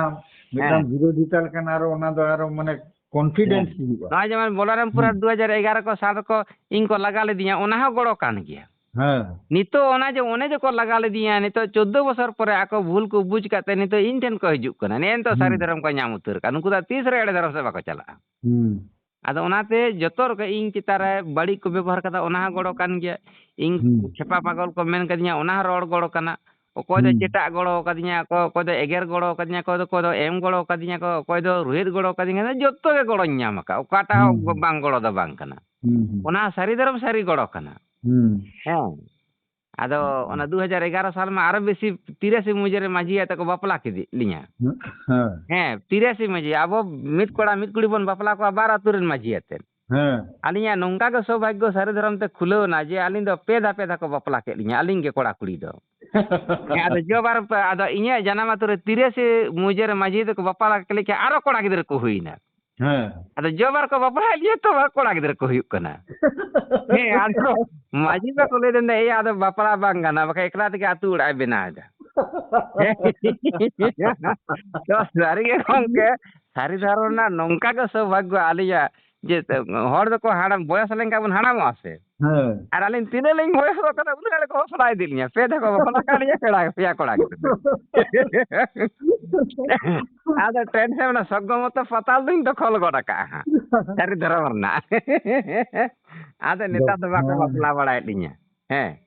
ᱢᱤᱫᱴᱟᱝ ᱦᱮᱸ᱾ ᱵᱤᱨᱳᱫᱷᱤᱛᱟ ᱞᱮᱠᱟᱱ ᱟᱨᱚ ᱚᱱᱟ ᱫᱚ ᱟᱨᱚ ᱢᱟᱱᱮ confidence ᱦᱮᱸ᱾ ᱦᱤᱡᱩᱜᱼᱟ᱾ ᱱᱚᱜᱼᱚᱭ ᱡᱮᱢᱚᱱ ᱵᱚᱞᱚᱨᱟᱢᱯᱩᱨ ᱟᱨ ᱦᱩᱸ᱾ ᱫᱩ ᱦᱟᱡᱟᱨ ᱮᱜᱟᱨᱚ ᱠᱚ ᱥᱟᱞ ᱨᱮᱠᱚ ᱤᱧ ᱠᱚ ᱞᱟᱜᱟ ᱞᱤᱫᱤᱧᱟ, ᱚᱱᱟ ᱦᱚᱸ ᱜᱚᱲᱚ ᱠᱟᱱ ᱜᱮᱭᱟ᱾ ᱦᱮᱸ᱾ ᱱᱤᱛᱚᱜ ᱚᱱᱟ ᱡᱮ, ᱚᱱᱮ ᱡᱮᱠᱚ ᱞᱟᱜᱟ ᱞᱤᱫᱤᱧᱟ, ᱱᱤᱛᱚᱜ ᱪᱳᱫᱽᱫᱳ ᱵᱚᱪᱷᱚᱨ ᱯᱚᱨᱮ ᱟᱠᱚ ᱵᱷᱩᱞ ᱠᱚ ᱵᱩᱡᱽ ᱠᱟᱛᱮ ᱱᱤᱛᱚᱜ ᱤᱧ ᱴᱷᱮᱱ ᱠᱚ ᱦᱤᱡᱩᱜ ᱠᱟᱱᱟ, ᱱᱮᱜᱼᱮ ᱱᱤᱛᱚᱜ ᱥᱟᱹᱨᱤ ᱦᱩᱸ᱾ ᱫᱷᱚᱨᱚᱢ ᱠᱚ ᱧᱟᱢ ᱩᱛᱟᱹᱨ ᱠᱟᱜᱼᱟ, ᱱᱩᱠᱩ ᱫᱚ ᱛᱤᱥ ᱨᱮ ᱮᱲᱮ ᱫᱷᱚᱨᱚᱢ ᱥᱮᱫ ᱵᱟᱠᱚ ᱪᱟᱞᱟᱜᱼᱟ᱾ ᱦᱩᱸ᱾ ᱟᱫᱚ ᱚᱱᱟᱛᱮ ᱡᱚᱛᱚ ᱨᱚᱠᱚᱢ ᱤᱧ ᱪᱮᱛᱟᱱ ᱨᱮ ᱵᱟᱹᱲᱤᱡ ᱠᱚ ᱵᱮᱵᱚᱦᱟᱨ ᱠᱟᱫᱟ, ᱚᱱᱟ ᱦᱚᱸ ᱜᱚᱲᱚ ᱠᱟᱱ ᱜᱮᱭᱟ᱾ ᱤᱧ ᱦᱩᱸ᱾ ᱪᱷᱮᱯᱟ ᱯᱟᱜᱚᱞ ᱠᱚ ᱢᱮᱱ ᱠᱟᱫᱤᱧᱟ, ᱚᱱᱟ ᱦᱚᱸ ᱨᱚᱲ ᱜᱚᱲᱚ ᱠᱟᱱᱟ᱾ ᱚᱠᱚᱭ ᱫᱚ ᱦᱩᱸ᱾ ᱪᱮᱴᱟᱜ ᱜᱚᱲᱚ ᱠᱟᱫᱤᱧᱟ, ᱚᱠᱚᱭ, ᱚᱠᱚᱭ ᱫᱚ ᱮᱜᱮᱨ ᱜᱚᱲᱚ ᱠᱟᱫᱤᱧᱟ, ᱚᱠᱚᱭ ᱫᱚ, ᱚᱠᱚᱭ ᱫᱚ ᱮᱢ ᱜᱚᱲᱚ ᱠᱟᱫᱤᱧᱟ ᱠᱚ, ᱚᱠᱚᱭ ᱫᱚ ᱨᱩᱦᱮᱫ ᱜᱚᱲᱚ ᱠᱟᱫᱤᱧᱟ, ᱡᱚᱛᱚ ᱜᱮ ᱜᱚᱲᱚᱧ ᱧᱟᱢ ᱟᱠᱟᱫ᱾ ᱚᱠᱟᱴᱟᱜ ᱦᱩᱸ, ᱦᱚᱸ ᱦᱩᱸ᱾ ᱵᱟᱝ ᱜᱚᱲᱚ ᱫᱚ ᱵᱟᱝ ᱠᱟᱱᱟ᱾ ᱦᱩᱸ, ᱦᱩᱸ᱾ ᱚᱱᱟ ᱥᱟᱹᱨᱤ ᱫᱷᱚᱨᱚᱢ ᱥᱟᱹᱨᱤ ᱜᱚᱲᱚ ᱠᱟᱱᱟ᱾ ᱦᱩᱸ᱾ ᱦᱮᱸ᱾ ᱟᱫᱚ ᱦᱩᱸ᱾ ᱚᱱᱟ ᱫᱩ ᱦᱟᱡᱟᱨ ᱮᱜᱟᱨᱚ ᱥᱟᱞ ᱢᱟ ᱟᱨᱚ ᱵᱮᱥᱤ ᱛᱤᱨᱟᱥᱤ ᱢᱩᱡᱟᱹ ᱨᱮ ᱢᱟᱹᱡᱷᱤ ᱟᱛᱮ ᱠᱚ ᱵᱟᱯᱞᱟ ᱠᱮᱫ ᱞᱤᱧᱟ᱾ ᱦᱩᱸ, ᱦᱮᱸ᱾ ᱦᱮᱸ, ᱛᱤᱨᱟᱥᱤ ᱢᱟᱹᱡᱷᱤ᱾ ᱟᱵᱚ ᱢᱤᱫ ᱠᱚᱲᱟ ᱢᱤᱫ ᱠᱩᱲᱤ ᱵᱚᱱ ᱵᱟᱯᱞᱟ ᱠᱚᱣᱟ ᱵᱟᱨ ᱟᱹᱛᱩ ᱨᱮᱱ ᱢᱟᱹᱡᱷᱤ ᱟᱛᱮ᱾ ᱦᱮᱸ᱾ ᱟᱹᱞᱤᱧᱟᱜ ᱱᱚᱝᱠᱟ ᱜᱮ ᱥᱳᱵᱷᱟᱜᱽᱜᱚ ᱥᱟᱹᱨᱤ ᱫᱷᱚᱨᱚᱢ ᱛᱮ ᱠᱷᱩᱞᱟᱹᱣ ᱮᱱᱟ ᱡᱮ ᱟᱹᱞᱤᱧ ᱫᱚ ᱯᱮ ᱫᱷᱟᱯᱮ ᱫᱷᱟ ᱠᱚ ᱵᱟᱯᱞᱟ ᱠᱮᱫ ᱞᱤᱧᱟ, ᱟᱹᱞᱤᱧ ᱜᱮ ᱠᱚᱲᱟ ᱠᱩᱲᱤ ᱫᱚ᱾ ᱦᱮᱸ, ᱟᱫᱚ ᱡᱚᱵᱟᱨ ᱯᱮ, ᱟᱫᱚ ᱤᱧᱟᱹᱜ ᱡᱟᱱᱟᱢ ᱟᱹᱛᱩ ᱨᱮ ᱛᱤᱨᱟᱥᱤ ᱢᱩᱡᱟᱹ ᱨᱮ ᱢᱟᱹᱡᱷᱤ ᱫᱚᱠᱚ ᱵᱟᱯᱞᱟ ᱠᱮᱫ ᱞᱮᱠᱷᱟᱱ ᱟᱨᱚ ᱠᱚᱲᱟ ᱜᱤᱫᱽᱨᱟᱹ ᱠᱚ ᱦᱩᱭᱱᱟ᱾ ᱦᱮᱸ᱾ ᱟᱫᱚ ᱡᱚᱵᱟᱨ ᱠᱚ ᱵᱟᱯᱞᱟᱭᱮᱫ ᱞᱤᱧᱟ ᱛᱚ ᱠᱚᱲᱟ ᱜᱤᱫᱽᱨᱟᱹ ᱠᱚ ᱦᱩᱭᱩᱜ ᱠᱟᱱᱟ᱾ ᱦᱮᱸ, ᱟᱫᱚ ᱢᱟᱹᱡᱷᱤ ᱵᱟᱠᱚ ᱞᱟᱹᱭ ᱫᱟ, "ᱮᱭᱟ, ᱟᱫᱚ ᱵᱟᱯᱞᱟ ᱵᱟᱝ ᱜᱟᱱᱚᱜᱼᱟ, ᱵᱟᱠᱷᱟᱱ ᱮᱠᱞᱟ ᱛᱮᱜᱮ ᱟᱹᱛᱩ ᱚᱲᱟᱜ ᱮ ᱵᱮᱱᱟᱣ ᱮᱫᱟ᱾" ᱛᱚ ᱥᱟᱹᱨᱤ ᱜᱮ ᱜᱚᱝᱠᱮ, ᱥᱟᱹᱨᱤ ᱫᱷᱚᱨᱚᱢ ᱨᱮᱱᱟᱜ ᱱᱚᱝᱠᱟ ᱜᱮ ᱥᱳᱵᱷᱟᱜᱽᱜᱚ ᱟᱹᱞᱤᱧᱟᱜ, ᱡᱮ ᱦᱚᱲ ᱫᱚᱠᱚ ᱦᱟᱲᱟᱢ, ᱵᱚᱭᱚᱥ ᱞᱮᱱᱠᱷᱟᱱ ᱵᱚᱱ ᱦᱟᱲᱟᱢᱚᱜᱼᱟ ᱥᱮ᱾ ᱦᱮᱸ᱾ ᱟᱨ ᱟᱹᱞᱤᱧ ᱛᱤᱱᱟᱹᱜ ᱞᱤᱧ ᱵᱚᱭᱚᱥᱚᱜ ᱠᱟᱱᱟ, ᱩᱱᱟᱹᱜ ᱜᱮᱠᱚ ᱵᱟᱯᱞᱟ ᱤᱫᱤ ᱞᱤᱧᱟ᱾ ᱯᱮ ᱫᱷᱟᱣ ᱠᱚ ᱵᱟᱯᱞᱟ ᱠᱟᱜ ᱞᱤᱧᱟ, ᱯᱮᱲᱟ, ᱯᱮᱭᱟ ᱠᱚᱲᱟ ᱜᱤᱫᱽᱨᱟᱹ᱾ ᱟᱫᱚ ᱴᱮᱱᱥᱮᱱ ᱚᱱᱟ ᱥᱚᱜᱽᱜᱚ ᱢᱚᱛᱚ ᱯᱟᱛᱟᱞ ᱫᱩᱧ ᱫᱚᱠᱷᱚᱞ ᱜᱚᱫ ᱟᱠᱟᱜᱼᱟ ᱦᱟᱸᱜ, ᱥᱟᱹᱨᱤ ᱫᱷᱚᱨᱚᱢ ᱨᱮᱱᱟᱜ᱾ ᱟᱫᱚ ᱱᱮᱛᱟᱨ ᱫᱚ ᱵᱟᱠᱚ ᱫᱚᱠᱷᱚᱞ᱾ ᱵᱟᱯᱞᱟ ᱵᱟᱲᱟᱭᱮᱫ ᱞᱤᱧᱟ᱾ ᱦᱮᱸ᱾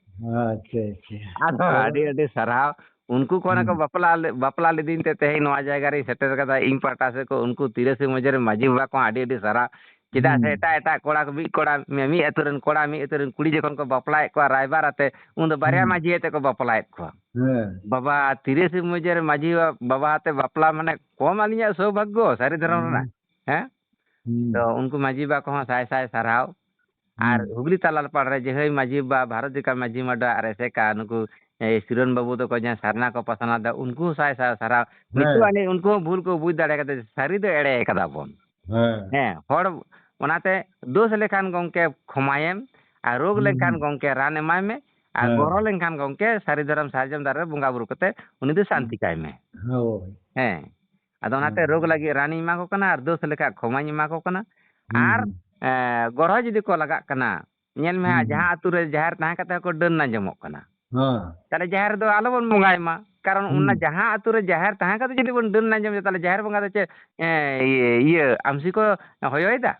ᱟᱪᱪᱷᱟ, ᱟᱪᱪᱷᱟ᱾ ᱟᱫᱚ ᱟᱹᱰᱤ ᱟᱹᱰᱤ ᱥᱟᱨᱦᱟᱣ᱾ ᱩᱱᱠᱩ ᱠᱚ ᱚᱱᱮ ᱠᱚ ᱦᱩᱸ᱾ ᱵᱟᱯᱞᱟ ᱞᱮ-, ᱵᱟᱯᱞᱟ ᱞᱤᱫᱤᱧ ᱛᱮ ᱛᱮᱦᱮᱧ ᱱᱚᱣᱟ ᱡᱟᱭᱜᱟ ᱨᱤᱧ ᱥᱮᱴᱮᱨ ᱠᱟᱫᱟ᱾ ᱤᱧ ᱯᱟᱦᱴᱟ ᱥᱮᱫ ᱠᱚ ᱩᱱᱠᱩ ᱛᱤᱨᱟᱹᱥᱤ ᱢᱟᱹᱡᱷᱤ ᱨᱮᱱ ᱢᱟᱹᱡᱷᱤ ᱵᱟᱵᱟ ᱠᱚᱦᱚᱸ ᱟᱹᱰᱤ ᱟᱹᱰᱤ ᱥᱟᱨᱦᱟᱣ᱾ ᱪᱮᱫᱟᱜ ᱥᱮ ᱦᱩᱸ᱾ ᱮᱴᱟᱜ ᱮᱴᱟᱜ ᱠᱚᱲᱟ ᱠᱚ, ᱢᱤᱫ ᱠᱚᱲᱟ, ᱢᱤ-, ᱢᱤᱫ ᱟᱹᱛᱩ ᱨᱮᱱ ᱠᱚᱲᱟ ᱢᱤᱫ ᱟᱹᱛᱩ ᱨᱮᱱ ᱠᱩᱲᱤ ᱡᱚᱠᱷᱚᱱ ᱠᱚ ᱵᱟᱯᱞᱟᱭᱮᱫ ᱠᱚᱣᱟ, ᱨᱟᱭᱵᱟᱨ ᱟᱛᱮ, ᱩᱱ ᱫᱚ ᱵᱟᱨᱭᱟ ᱦᱩᱸ᱾ ᱢᱟᱹᱡᱷᱤ ᱟᱛᱮ ᱠᱚ ᱵᱟᱯᱞᱟᱭᱮᱫ ᱠᱚᱣᱟ᱾ ᱦᱮᱸ᱾ ᱵᱟᱵᱟ, ᱛᱤᱨᱟᱹᱥᱤ ᱢᱟᱹᱡᱷᱤ ᱨᱮ ᱢᱟᱹᱡᱷᱤ ᱵᱟ-, ᱵᱟᱵᱟ ᱟᱛᱮ ᱵᱟᱯᱞᱟ ᱢᱟᱱᱮ ᱠᱚᱢ ᱟᱹᱞᱤᱧᱟᱜ ᱥᱳᱵᱷᱟᱜᱽᱜᱚ ᱥᱟᱹᱨᱤ ᱫᱷᱚᱨᱚᱢ ᱦᱩᱸ᱾ ᱨᱮᱱᱟᱜ᱾ ᱦᱮᱸ? ᱦᱩᱸ᱾ ᱛᱚ ᱩᱱᱠᱩ ᱢᱟᱹᱡᱷᱤ ᱵᱟ ᱠᱚᱦᱚᱸ ᱥᱟᱭ ᱥᱟᱭ ᱥᱟᱨᱦᱟᱣ᱾ ᱟᱨ ᱦᱩᱸ᱾ ᱦᱩᱜᱽᱞᱤ ᱛᱟᱞᱟ ᱯᱟᱲ ᱨᱮ ᱡᱟᱦᱟᱸᱭ ᱢᱟᱹᱡᱷᱤ ᱵᱟ, ᱵᱷᱟᱨᱚᱛ ᱡᱟᱠᱟᱛ ᱢᱟᱹᱡᱷᱤ ᱢᱟᱰᱣᱟ ᱟᱨ ᱮᱥᱮᱠᱟ ᱱᱩᱠᱩ, ᱮ, ᱥᱤᱨᱚᱱ ᱵᱟᱹᱵᱩ ᱛᱟᱠᱚ ᱡᱟᱦᱟᱸ ᱥᱟᱨᱱᱟ ᱠᱚ ᱯᱟᱥᱱᱟᱣ ᱮᱫᱟ, ᱩᱱᱠᱩ ᱦᱚᱸ ᱥᱟᱭ ᱥᱟᱭ ᱥᱟᱨᱦᱟᱣ᱾ ᱱᱤᱛᱚᱜ ᱦᱮᱸ᱾ ᱟᱹᱱᱤᱡ ᱩᱱᱠᱩ ᱦᱚᱸ ᱵᱷᱩᱞ ᱠᱚ ᱵᱩᱡᱽ ᱫᱟᱲᱮ ᱠᱟᱫᱟ, ᱥᱟᱹᱨᱤ ᱫᱚ ᱮᱲᱮ ᱠᱟᱫᱟ ᱵᱚᱱ᱾ ᱦᱮᱸ᱾ ᱦᱮᱸ, ᱦᱚᱲ ᱚᱱᱟᱛᱮ ᱫᱳᱥ ᱞᱮᱠᱷᱟᱱ ᱜᱚᱢᱠᱮ ᱠᱷᱚᱢᱟᱭᱮᱢ, ᱟᱨ ᱨᱳᱜᱽ ᱦᱩᱸ᱾ ᱞᱮᱱᱠᱷᱟᱱ ᱜᱚᱢᱠᱮ ᱨᱟᱱ ᱮᱢᱟᱭ ᱢᱮ, ᱟᱨ ᱦᱮᱸ᱾ ᱜᱚᱨᱚ ᱞᱮᱱᱠᱷᱟᱱ ᱜᱚᱢᱠᱮ, ᱥᱟᱹᱨᱤ ᱫᱷᱚᱨᱚᱢ ᱥᱟᱨᱡᱚᱢ ᱫᱟᱨᱮ ᱨᱮ ᱵᱚᱸᱜᱟ ᱵᱩᱨᱩ ᱠᱟᱛᱮ ᱩᱱᱤ ᱫᱚ ᱥᱟᱱᱛᱤ ᱠᱟᱭ ᱢᱮ᱾ ᱦᱳᱭ᱾ ᱦᱮᱸ᱾ ᱟᱫᱚ ᱚᱱᱟᱛᱮ ᱦᱮᱸ᱾ ᱨᱳᱜᱽ ᱞᱟᱹᱜᱤᱫ ᱨᱟᱱᱤᱧ ᱮᱢᱟ ᱠᱚ ᱠᱟᱱᱟ ᱟᱨ ᱫᱳᱥ ᱞᱮᱠᱷᱟᱡ ᱠᱷᱚᱢᱟᱧ ᱮᱢᱟ ᱠᱚ ᱠᱟᱱᱟ᱾ ᱦᱩᱸ, ᱟᱨ, ᱦᱩᱸ᱾ ᱮ, ᱜᱚᱨᱚ ᱡᱩᱫᱤ ᱠᱚ ᱞᱟᱜᱟᱜ ᱠᱟᱱᱟ, ᱧᱮᱞ ᱢᱮ ᱦᱩᱸ, ᱦᱟᱸᱜ, ᱦᱩᱸ᱾ ᱡᱟᱦᱟᱸ ᱟᱹᱛᱩ ᱨᱮ ᱡᱟᱦᱮᱨ ᱛᱟᱦᱮᱸ ᱠᱟᱛᱮ ᱦᱚᱸᱠᱚ ᱰᱟᱹᱱ ᱟᱸᱡᱚᱢᱚᱜ ᱠᱟᱱᱟ᱾ ᱦᱮᱸ᱾ ᱛᱟᱦᱞᱮ ᱡᱟᱦᱮᱨ ᱨᱮᱫᱚ ᱟᱞᱚᱵᱚᱱ ᱵᱚᱸᱜᱟᱭ ᱢᱟ, ᱠᱟᱨᱚᱱ ᱚᱱᱟ ᱦᱩᱸ᱾ ᱡᱟᱦᱟᱸ ᱟᱹᱛᱩ ᱨᱮ ᱡᱟᱦᱮᱨ ᱛᱟᱦᱮᱸ ᱠᱟᱛᱮ ᱡᱩᱫᱤ ᱵᱚᱱ ᱰᱟᱹᱱ ᱟᱸᱡᱚᱢ ᱮᱫᱟ, ᱛᱟᱦᱞᱮ ᱡᱟᱦᱮᱨ ᱵᱚᱸᱜᱟ ᱫᱚ ᱪᱮᱫ, ᱮ, ᱤᱭᱟᱹ, ᱤᱭᱟᱹ, ᱟᱢᱥᱤ ᱠᱚ ᱦᱚᱭᱚᱭᱮᱫᱟ?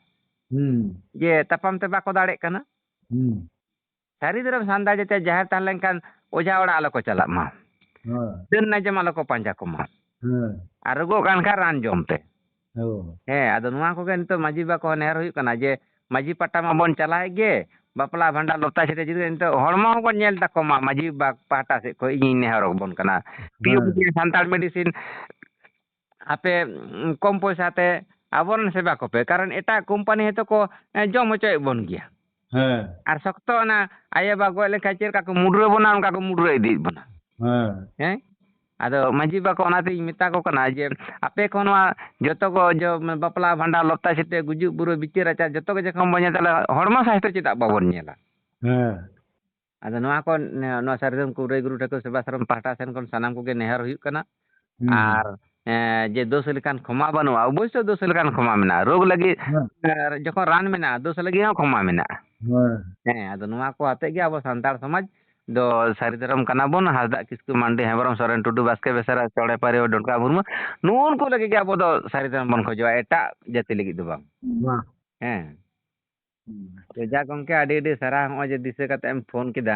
ᱦᱩᱸ᱾ ᱡᱮ ᱛᱟᱯᱟᱢ ᱛᱮ ᱵᱟᱠᱚ ᱫᱟᱲᱮᱜ ᱠᱟᱱᱟ? ᱦᱩᱸ᱾ ᱥᱟᱹᱨᱤ ᱫᱷᱚᱨᱚᱢ ᱥᱟᱱᱛᱟᱲ ᱡᱟᱛᱮ ᱡᱟᱦᱮᱨ ᱛᱟᱦᱮᱸ ᱞᱮᱱᱠᱷᱟᱱ ᱚᱡᱷᱟ ᱚᱲᱟᱜ ᱟᱞᱚ ᱠᱚ ᱪᱟᱞᱟᱜ ᱢᱟ᱾ ᱦᱮᱸ᱾ ᱰᱟᱹᱱ ᱟᱸᱡᱚᱢ ᱟᱞᱚ ᱠᱚ ᱯᱟᱸᱡᱟ ᱠᱚᱢᱟ᱾ ᱦᱮᱸ᱾ ᱟᱨ ᱨᱳᱜᱚᱜ ᱠᱟᱱ ᱠᱷᱟᱱ ᱨᱟᱱ ᱡᱚᱢ ᱯᱮ᱾ ᱦᱳᱭ᱾ ᱦᱮᱸ, ᱟᱫᱚ ᱱᱚᱣᱟ ᱠᱚᱜᱮ ᱱᱤᱛᱚᱜ ᱢᱟᱹᱡᱷᱤ ᱵᱟᱵᱟ ᱠᱚ ᱱᱮᱦᱚᱨ ᱦᱩᱭᱩᱜ ᱠᱟᱱᱟ ᱡᱮ ᱢᱟᱹᱡᱷᱤ ᱯᱟᱦᱴᱟ ᱢᱟᱵᱚᱱ ᱪᱟᱞᱟᱣᱮᱫ ᱜᱮ, ᱵᱟᱯᱞᱟ ᱵᱷᱟᱸᱰᱟᱱ ᱞᱚᱛᱟ ᱪᱷᱤᱴᱟᱹ ᱡᱩᱫᱤ ᱱᱤᱛᱚᱜ ᱦᱚᱲᱢᱚ ᱦᱚᱸᱵᱚᱱ ᱧᱮᱞ ᱛᱟᱠᱚ ᱢᱟ, ᱢᱟᱹᱡᱷᱤ ᱵᱟᱵᱟ ᱯᱟᱦᱴᱟ ᱥᱮᱫ ᱠᱷᱚᱱ ᱤᱧᱤᱧ ᱱᱮᱦᱚᱨ ᱟᱵᱚᱱ ᱠᱟᱱᱟ᱾ ᱯᱤᱭᱳ ᱦᱮᱸ᱾ ᱥᱟᱱᱛᱟᱲ ᱢᱮᱰᱤᱥᱤᱱ ᱟᱯᱮ, ᱩᱸ, ᱠᱚᱢ ᱯᱚᱭᱥᱟ ᱛᱮ ᱟᱵᱚᱨᱮᱱ ᱥᱮᱵᱟ ᱠᱚᱯᱮ, ᱠᱟᱨᱚᱱ ᱮᱴᱟᱜ ᱠᱳᱢᱯᱟᱱᱤ ᱦᱚᱭᱛᱳ ᱠᱚ, ᱮ, ᱡᱚᱢ ᱦᱚᱪᱚᱭᱮᱫ ᱵᱚᱱ ᱜᱮᱭᱟ᱾ ᱦᱮᱸ᱾ ᱟᱨ ᱥᱚᱠᱛᱚ ᱚᱱᱟ ᱟᱭᱳ ᱵᱟᱵᱟ ᱜᱚᱡ ᱞᱮᱱᱠᱷᱟᱱ ᱪᱮᱫ ᱞᱮᱠᱟ ᱠᱚ ᱢᱩᱰᱨᱟᱹ ᱵᱚᱱᱟ, ᱚᱱᱠᱟ ᱠᱚ ᱢᱩᱰᱨᱟᱹ ᱤᱫᱤᱭᱮᱫ ᱵᱚᱱᱟ᱾ ᱦᱮᱸ᱾ ᱦᱮᱸ? ᱟᱫᱚ ᱢᱟᱹᱡᱷᱤ ᱵᱟᱵᱟ ᱠᱚ ᱚᱱᱟᱛᱤᱧ ᱢᱮᱛᱟ ᱠᱚ ᱠᱟᱱᱟ ᱡᱮ, ᱟᱯᱮ ᱠᱚ ᱱᱚᱣᱟ ᱡᱚᱛᱚ ᱠᱚ ᱡᱚ-, ᱵᱟᱯᱞᱟ, ᱵᱷᱟᱸᱰᱟᱱ, ᱞᱚᱛᱟ ᱪᱷᱤᱴᱟᱹ, ᱜᱩᱡᱩᱜ, ᱵᱩᱨᱩ, ᱵᱤᱪᱟᱹᱨ ᱟᱪᱟᱨ ᱡᱚᱛᱚ ᱜᱮ ᱡᱚᱠᱷᱚᱱ ᱵᱚᱱ ᱧᱮᱞ, ᱛᱟᱦᱞᱮ ᱦᱚᱲᱢᱚ ᱥᱟᱥᱛᱷᱚ ᱪᱮᱫᱟᱜ ᱵᱟᱵᱚᱱ ᱧᱮᱞᱟ? ᱦᱮᱸ᱾ ᱟᱫᱚ ᱱᱚᱣᱟ ᱠᱚ, ᱱᱚᱣᱟ ᱥᱟᱹᱨᱤ ᱫᱷᱚᱨᱚᱢ ᱠᱩᱲᱟᱹᱭ ᱜᱩᱨᱩ ᱴᱷᱟᱹᱠᱩᱨ ᱥᱮᱵᱟ ᱥᱟᱨᱚᱢ ᱯᱟᱦᱴᱟ ᱥᱮᱱ ᱠᱷᱚᱱ ᱥᱟᱱᱟᱢ ᱠᱚᱜᱮ ᱱᱮᱦᱚᱨ ᱦᱩᱭᱩᱜ ᱠᱟᱱᱟ᱾ ᱦᱩᱸ᱾ ᱟᱨ, ᱮᱸ, ᱡᱮ ᱫᱳᱥ ᱞᱮᱠᱟᱱ ᱠᱷᱚᱢᱟ ᱵᱟᱹᱱᱩᱜᱼᱟ, ᱚᱵᱚᱥᱥᱳᱭ ᱫᱳᱥ ᱞᱮᱠᱟᱱ ᱠᱷᱚᱢᱟ ᱢᱮᱱᱟᱜᱼᱟ᱾ ᱨᱳᱜᱽ ᱞᱟᱹᱜᱤᱫ, ᱦᱮᱸ᱾ ᱮᱸ, ᱡᱚᱠᱷᱚᱱ ᱨᱟᱱ ᱢᱮᱱᱟᱜᱼᱟ, ᱫᱳᱥ ᱞᱟᱹᱜᱤᱫ ᱦᱚᱸ ᱠᱷᱚᱢᱟ ᱢᱮᱱᱟᱜᱼᱟ᱾ ᱦᱮᱸ᱾ ᱦᱮᱸ, ᱟᱫᱚ ᱱᱚᱣᱟ ᱠᱚ ᱟᱛᱮ ᱜᱮ ᱟᱵᱚ ᱥᱟᱱᱛᱟᱲ ᱥᱚᱢᱟᱡᱽ ᱫᱚ ᱥᱟᱹᱨᱤ ᱫᱷᱚᱨᱚᱢ ᱠᱟᱱᱟ ᱵᱚᱱ᱾ ᱦᱟᱸᱥᱫᱟᱜ, ᱠᱤᱥᱠᱩ, ᱢᱟᱱᱰᱤ, ᱦᱮᱢᱵᱨᱚᱢ, ᱥᱚᱨᱮᱱ, ᱴᱩᱰᱩ, ᱵᱟᱥᱠᱮ, ᱵᱮᱥᱨᱟ, ᱪᱚᱬᱮ, ᱯᱟᱹᱨᱤᱭᱟᱹ, ᱰᱚᱱᱠᱟ, ᱢᱩᱨᱢᱩ, ᱱᱩᱜᱼᱩ ᱱᱩᱠᱩ ᱞᱟᱹᱜᱤᱫ ᱜᱮ ᱟᱵᱚ ᱫᱚ ᱥᱟᱹᱨᱤ ᱫᱷᱚᱨᱚᱢ ᱵᱚᱱ ᱠᱷᱚᱡᱚᱜᱼᱟ, ᱮᱴᱟᱜ ᱡᱟᱹᱛᱤ ᱞᱟᱹᱜᱤᱫ ᱫᱚ ᱵᱟᱝ᱾ ᱵᱟᱝ᱾ ᱦᱮᱸ᱾ ᱦᱩᱸ᱾ ᱛᱚ ᱡᱟ ᱜᱚᱝᱠᱮ, ᱟᱹᱰᱤ ᱟᱹᱰᱤ ᱥᱟᱨᱦᱟᱣ, ᱦᱚᱸᱜᱼᱚᱭ ᱡᱮ ᱫᱤᱥᱟᱹ ᱠᱟᱛᱮ ᱮᱢ ᱯᱷᱳᱱ ᱠᱮᱫᱟ᱾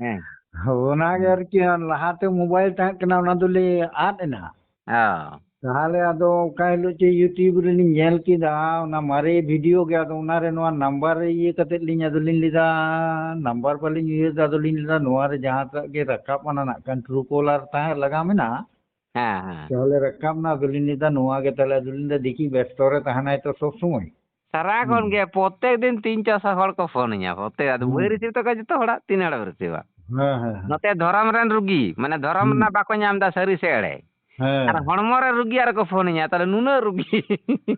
ᱦᱮᱸ᱾ ᱚᱱᱟᱜᱮ ᱦᱩᱸ᱾ ᱟᱨᱠᱤ, ᱞᱟᱦᱟᱛᱮ ᱢᱳᱵᱟᱭᱤᱞ ᱛᱟᱦᱮᱸ ᱠᱟᱱᱟ, ᱚᱱᱟ ᱫᱚᱞᱮ ᱟᱫ ᱮᱱᱟ᱾ ᱚ᱾ ᱛᱟᱦᱚᱞᱮ ᱟᱫᱚ ᱚᱠᱟ ᱦᱤᱞᱳᱜ ᱪᱚ YouTube ᱨᱮᱞᱤᱧ ᱧᱮᱞ ᱠᱮᱫᱟ, ᱚᱱᱟ ᱢᱟᱨᱮ video ᱜᱮ, ᱟᱫᱚ ᱚᱱᱟᱨᱮ ᱱᱚᱣᱟ number ᱤᱭᱟᱹ ᱠᱟᱛᱮᱫ ᱞᱤᱧ, ᱟᱫᱚᱞᱤᱧ ᱞᱟᱹᱭᱫᱟ, number ᱵᱟᱹᱞᱤᱧ ᱩᱭᱦᱟᱹᱨ ᱫᱟ, ᱟᱫᱚᱞᱤᱧ ᱞᱟᱹᱭᱫᱟ, ᱱᱚᱣᱟ ᱨᱮ ᱡᱟᱦᱟᱸᱴᱟᱜ ᱜᱮ ᱨᱟᱠᱟᱵ ᱠᱟᱱᱟ ᱱᱟᱜ ᱠᱷᱟᱱ, Truecaller ᱛᱟᱦᱮᱸ ᱞᱟᱜᱟᱣ ᱢᱮᱱᱟᱜᱼᱟ᱾ ᱦᱮᱸ, ᱦᱮᱸ᱾ ᱛᱟᱦᱚᱞᱮ ᱨᱟᱠᱟᱵ ᱱᱟ, ᱟᱫᱚᱞᱤᱧ ᱞᱟᱹᱭᱫᱟ, ᱱᱚᱣᱟ ᱜᱮ ᱛᱟᱦᱚᱞᱮ, ᱟᱫᱚᱞᱤᱧ ᱞᱟᱹᱭᱫᱟ, ᱫᱮᱠᱷᱤ ᱵᱮᱥᱛᱚ ᱨᱮ ᱛᱟᱦᱮᱱᱟᱭ ᱛᱚ ᱥᱚᱵ ᱥᱚᱢᱚᱭ᱾ ᱥᱟᱨᱟ ᱠᱷᱚᱱ ᱦᱩᱸ᱾ ᱜᱮ ᱯᱨᱚᱛᱮᱠ ᱫᱤᱱ ᱛᱤᱱ ᱪᱟᱨᱥᱚ ᱦᱚᱲ ᱠᱚ ᱯᱷᱳᱱ ᱟᱹᱧᱟ, ᱯᱨᱚᱛᱮᱠ, ᱟᱫᱚ ᱵᱟᱹᱧ ᱦᱩᱸ᱾ receive ᱛᱟᱠᱚᱣᱟ ᱡᱚᱛᱚ ᱦᱚᱲᱟᱜ, ᱛᱤᱱ ᱦᱚᱲ ᱮᱢ receiveᱟ? ᱦᱮᱸ, ᱦᱮᱸ, ᱦᱮᱸ᱾ ᱱᱚᱛᱮ ᱫᱷᱚᱨᱚᱢ ᱨᱮᱱ ᱨᱩᱜᱤ, ᱢᱟᱱᱮ ᱫᱷᱚᱨᱚᱢ ᱦᱩᱸ᱾ ᱨᱮᱱᱟᱜ ᱵᱟᱠᱚ ᱧᱟᱢ ᱮᱫᱟ, ᱥᱟᱹᱨᱤ ᱥᱮ ᱮᱲᱮ᱾ ᱦᱮᱸ᱾ ᱟᱨ ᱦᱚᱲᱢᱚ ᱨᱮ ᱨᱩᱜᱤ ᱟᱨ ᱠᱚ ᱯᱷᱳᱱ ᱟᱹᱧᱟ, ᱛᱟᱦᱞᱮ ᱱᱩᱱᱟᱹᱜ ᱨᱩᱜᱤ᱾